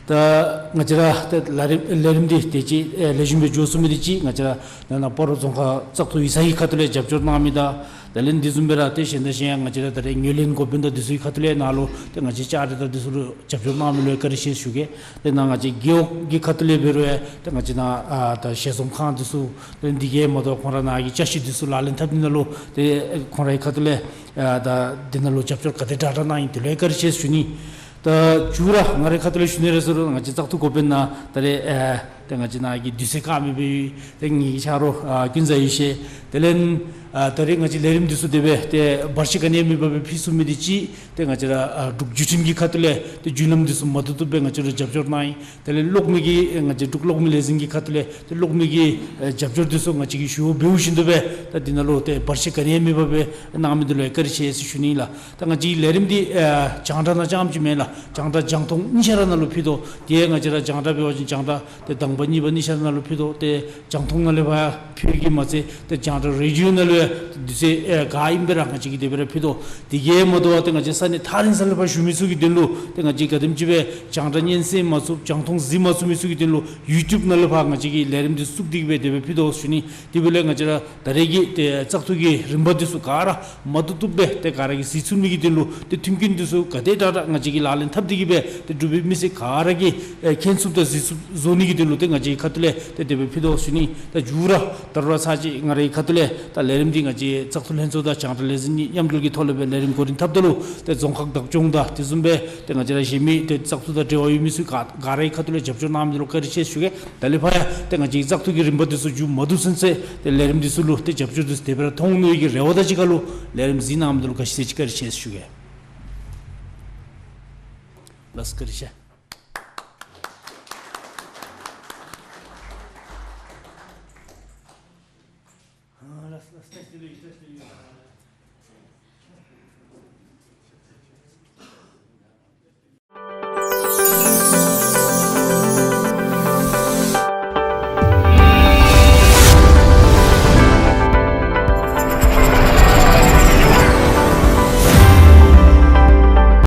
ད་ང་བཅས་ར་ད་ལས་རིམ་ལས་རིམ་འདི་དེ་ཅིག་ཨེ་ལེགས་ཤོམ་སྦེ་འགྱོ་ཚུགས་མི་འདི་ཅིག་ང་བཅས་ར་ནཱ་ནཱ་སྤ་རོ་རྫོང་ཁག་བཙག་འཐུ་ཡིག་ཚང་གི་ཁ་ཐུག་ལས་རྒྱབ་སྐྱོར་གནང་མི་དང་དེ་ལས་འདི་བཟུམ་སྦེ་ར་ཏེ་གཞན་དང་གཞན་ཡང་ང་བཅས་ར་ད་རེས་ངོས་ལེན་འགོ་དཔོན་དང་འདི་ཚུ་གི་ཁ་ཐུག་ལས་ནཱ་ལུ་ཏེ་ང་བཅས་བཅའ་སྒྲིག་དང་འདི་ཚུ་ལུ་རྒྱབ་སྐྱོར་གནང་མི་ལུ་བཀའ་དྲིན་ཆེ་ཞུ་གེ། ཏེ་ནཱ་ང་བཅས་རྒེད་འོག་གི་ཁ་ཐུག་ལས་འབད་རུང་ཡང་ཏེ་ང་བཅས་ནཱ་ཨ་ད་ཞལ་འཛོམས་ཁང་འདི་ཚུ་ཏེ་འདི་གིས་མ་དོ་ཁོང་ར་ནཱ་གི་བཅའ་སྒྲིག་འདི་ཚུ་ལག་ལེན་འཐབ་ནི་ནང་ལུ་ཏེ་ཁོང་རའི་ཁ་ཐུག་ལས་ཨ་ད་འདི་ནང་ལུ་རྒྱབ་སྐྱོར་ག་དེ་དྲག་དྲག་གནང་ཡི། དེ་ལུ་ཡང་བཀའ་དྲིན་ཆེ་ཞུ་ནི། ད་མཇུག་ར་ང་རའི་ཁ་ཐུག་ལས་ཞུ་ནི་རེ་ཟེར་རུང་ང་བཅས་བཙག་འཐུ་འགོ་དཔོན་ནཱ་ད་རེས་ཨ་ཏེ་ང་བཅས་ནཱ་གི་དུས་ཚོད་བཀག་མི་སྦེ་ཏེ་ངེ་གི་ཆ་རོགས་ཨ་ཀུན་བཟང་ཡེ་ཤེས། དེ་ལས་ཨ་ད་རེས་ང་བཅས་ལས་རིམ་འདི་ཚུ་དེ་སྦེ་ཏེ་བར་ཆད་ག་ནི་ཡང་མེད་པར་སྦེ་ཕུལ་ཚུགས་མི་འདི་ཅིག་ཏེ་ང་བཅས་ར་ཨ་འབྲུག་བརྒྱུད་འཕྲིན་གྱི་ཁ་ཐུག་ལས་ཏེ་བརྒྱུད་ལམ་འདི་ཚུ་མ་བཏུབ་བཏུབ་སྦེ་ང་བཅས་ལུ་རྒྱབ་སྐྱོར་གནང་ཡི། དེ་ལས་གློག་མེ་གི་ང་བཅས་འབྲུག་གློག་མེ་ལས་འཛིན་གྱི་ཁ་ཐུག་ལས་ཏེ་གློག་མེ་གི་ཨེ་རྒྱབ་སྐྱོར་འདི་ཚུ་ང་བཅས་ཀྱིས་ཞུ་འབདཝ་བཞིན་དུ་སྦེ་ད་འདི་ནང་ལུ་ཏེ་བར་ཆད་ག་ནི་ཡང་མེད་པར་སྦེ་གནང་མི་འདི་ལུ་ཡང་བཀའ་དྲིན་ཆེ་ཟེར་ཞུ་ནི་ཨིན་ལགས། ད་ང་བཅས་ཀྱི་ལས་རིམ་འདི་ཨེ་རྒྱང་བསྒྲགས་ནང་རྐྱངམ་ཅིག་མེན་ལགས། རྒྱང་བསྒྲགས་རྒྱང་མཐོང་གཉིས་ཆ་ར་ནང་ལུ་ཕུལ་དོ། ཏེ་ང་བཅས་ར་རྒྱང་བསྒྲགས་འབད་བ་ཅིན་རྒྱང་བསྒྲགས་ཏེ་དང་པ་གཉིས་པ་གཉིས་ཆ་ར་ནང་ལུ་ཕུལ་དོ། ཏེ་རྒྱང་མཐོང་ནང་ལས་ཕར་ཕུལ་གྱི་མ་ཚད་ཏེ་རྒྱང་བསྒྲགས་རེ་ཌིའོ་ནང་ལུ་ཡང་ཏེ་དུས་ཚོད་ཨེ་ག་ཨིན་པས་ར་ང་བཅས་ཀྱིས་དེ་སྦེ་ར་ཕུལ་དོ། དེ་གིས་མ་དོ་བར་ཏེ་ང་བཅས་ས་གནས་ཐག་རིང་ས་ལས་ཕར་བཞུགས་མི་ཚུ་གི་དོན་ལུ་ཏེ་ང་བཅས་ག་དེམ་ཅིག་སྦེ་རྒྱང་བསྒྲགས་སྙན་གསན་མ་ཚུགས་རྒྱང་མཐོང་གཟིགས་མ་ཚུགས་མི་ཚུ་གི་དོན་ལུ་ཡུ་ཊུབ་ནང་ལས་ཕར་ང་བཅས་ཀྱིས་ལས་རིམ་འདི་བཙུགས་ཏེ་གི་སྦེ་དེ་སྦེ་ཕུལ་དོ་ཟེར་ཞུ་ནི། དེ་འབདཝ་ལས་ང་བཅས་ར་ད་རེས་ཀྱི་ཏེ་བཙག་འཐུ་གི་རིམ་པ་འདི་ཚུ་ག་ར་མ་བཏུབ་བཏུབ་སྦེ་ཏེ་ག་ར་གིས་གཟིགས་ཚུགས་མི་གི་དོན་ལུ་ཏེ་མཐུན་རྐྱེན་འདི་ཚུ་ག་དེ་དྲག་དྲག་ང་བཅས་ཀྱིས་ལག་ལེན་འཐབ་སྟེ་གི་སྦེ་ཏེ་འབྲུག་པའི་མི་སེར་ག་ར་གིས་ཨེ་མཁྱེན་ཚུགསཔ་དང་གཟིགས་ཚུགསཔ་བཟོ་ནི་གི་དོན་ལུ་ཏེ་ང་བཅས་ཀྱི་ཁ་ཐུག་ལས་ཏེ་དེ་སྦེ་ཕུལ་དོ་ཟེར་ཞུ་ནི། ད་མཇུག་ར་ད་རུང་ར་ཚར་གཅིག་ང་རའི་ཁ་ཐུག་ལས་ད་ལས་རིམ་འདི་ང་བཅས་བཙག་འཐུ་ལྷན་ཚོགས་དང་རྒྱང་བསྒྲགས་ལས་འཛིན་གཉིས་མཉམ་འབྲེལ་གྱི་ཐོག་ལས་སྦེ་ལས་རིམ་འགོ་འདྲེན་འཐབ་ད་ལུ་ཏེ་རྫོང་ཁག་བདག་སྐྱོང་དང་དེ་བཟུམ་སྦེ་ཏེ་ང་བཅས་ར་གཞན་མི་ཏེ་བཙག་འཐུ་དང་འབྲེལ་བ་ཡོད་མི་ཚུ་ག་ག་རའི་ཁ་ཐུག་ལས་རྒྱབ་སྐྱོར་གནང་མི་འདི་ལུ་བཀའ་དྲིན་ཆེ་ཞུ་གེ། ད་ལས་ཕར་ཡང་ཏེ་ང་བཅས་ཀྱི་བཙག་འཐུ་གི་རིམ་པ་འདི་ཚུ་མཇུག་མ་བསྡུ་ཚུན་ཚོད་ཏེ་ལས་རིམ་འདི་ཚུ་ལུ་ཏེ་རྒྱབ་སྐྱོར་འདི་ཚུ་དེ་སྦེ་ར་ཐོབ་འོང་མནོ་བའི་གི་རེ་བ་དང་གཅིག་ཁར་ལུ་ལས་རིམ་གཟིགས་གནང་མི་འདི་ལུ་ག་ཅི་ཟེར་ཅིག་བཀའ་དྲིན་ཆེ་ཞུ་གེ། ལགས་སོ་བཀའ་དྲིན་ཆེ།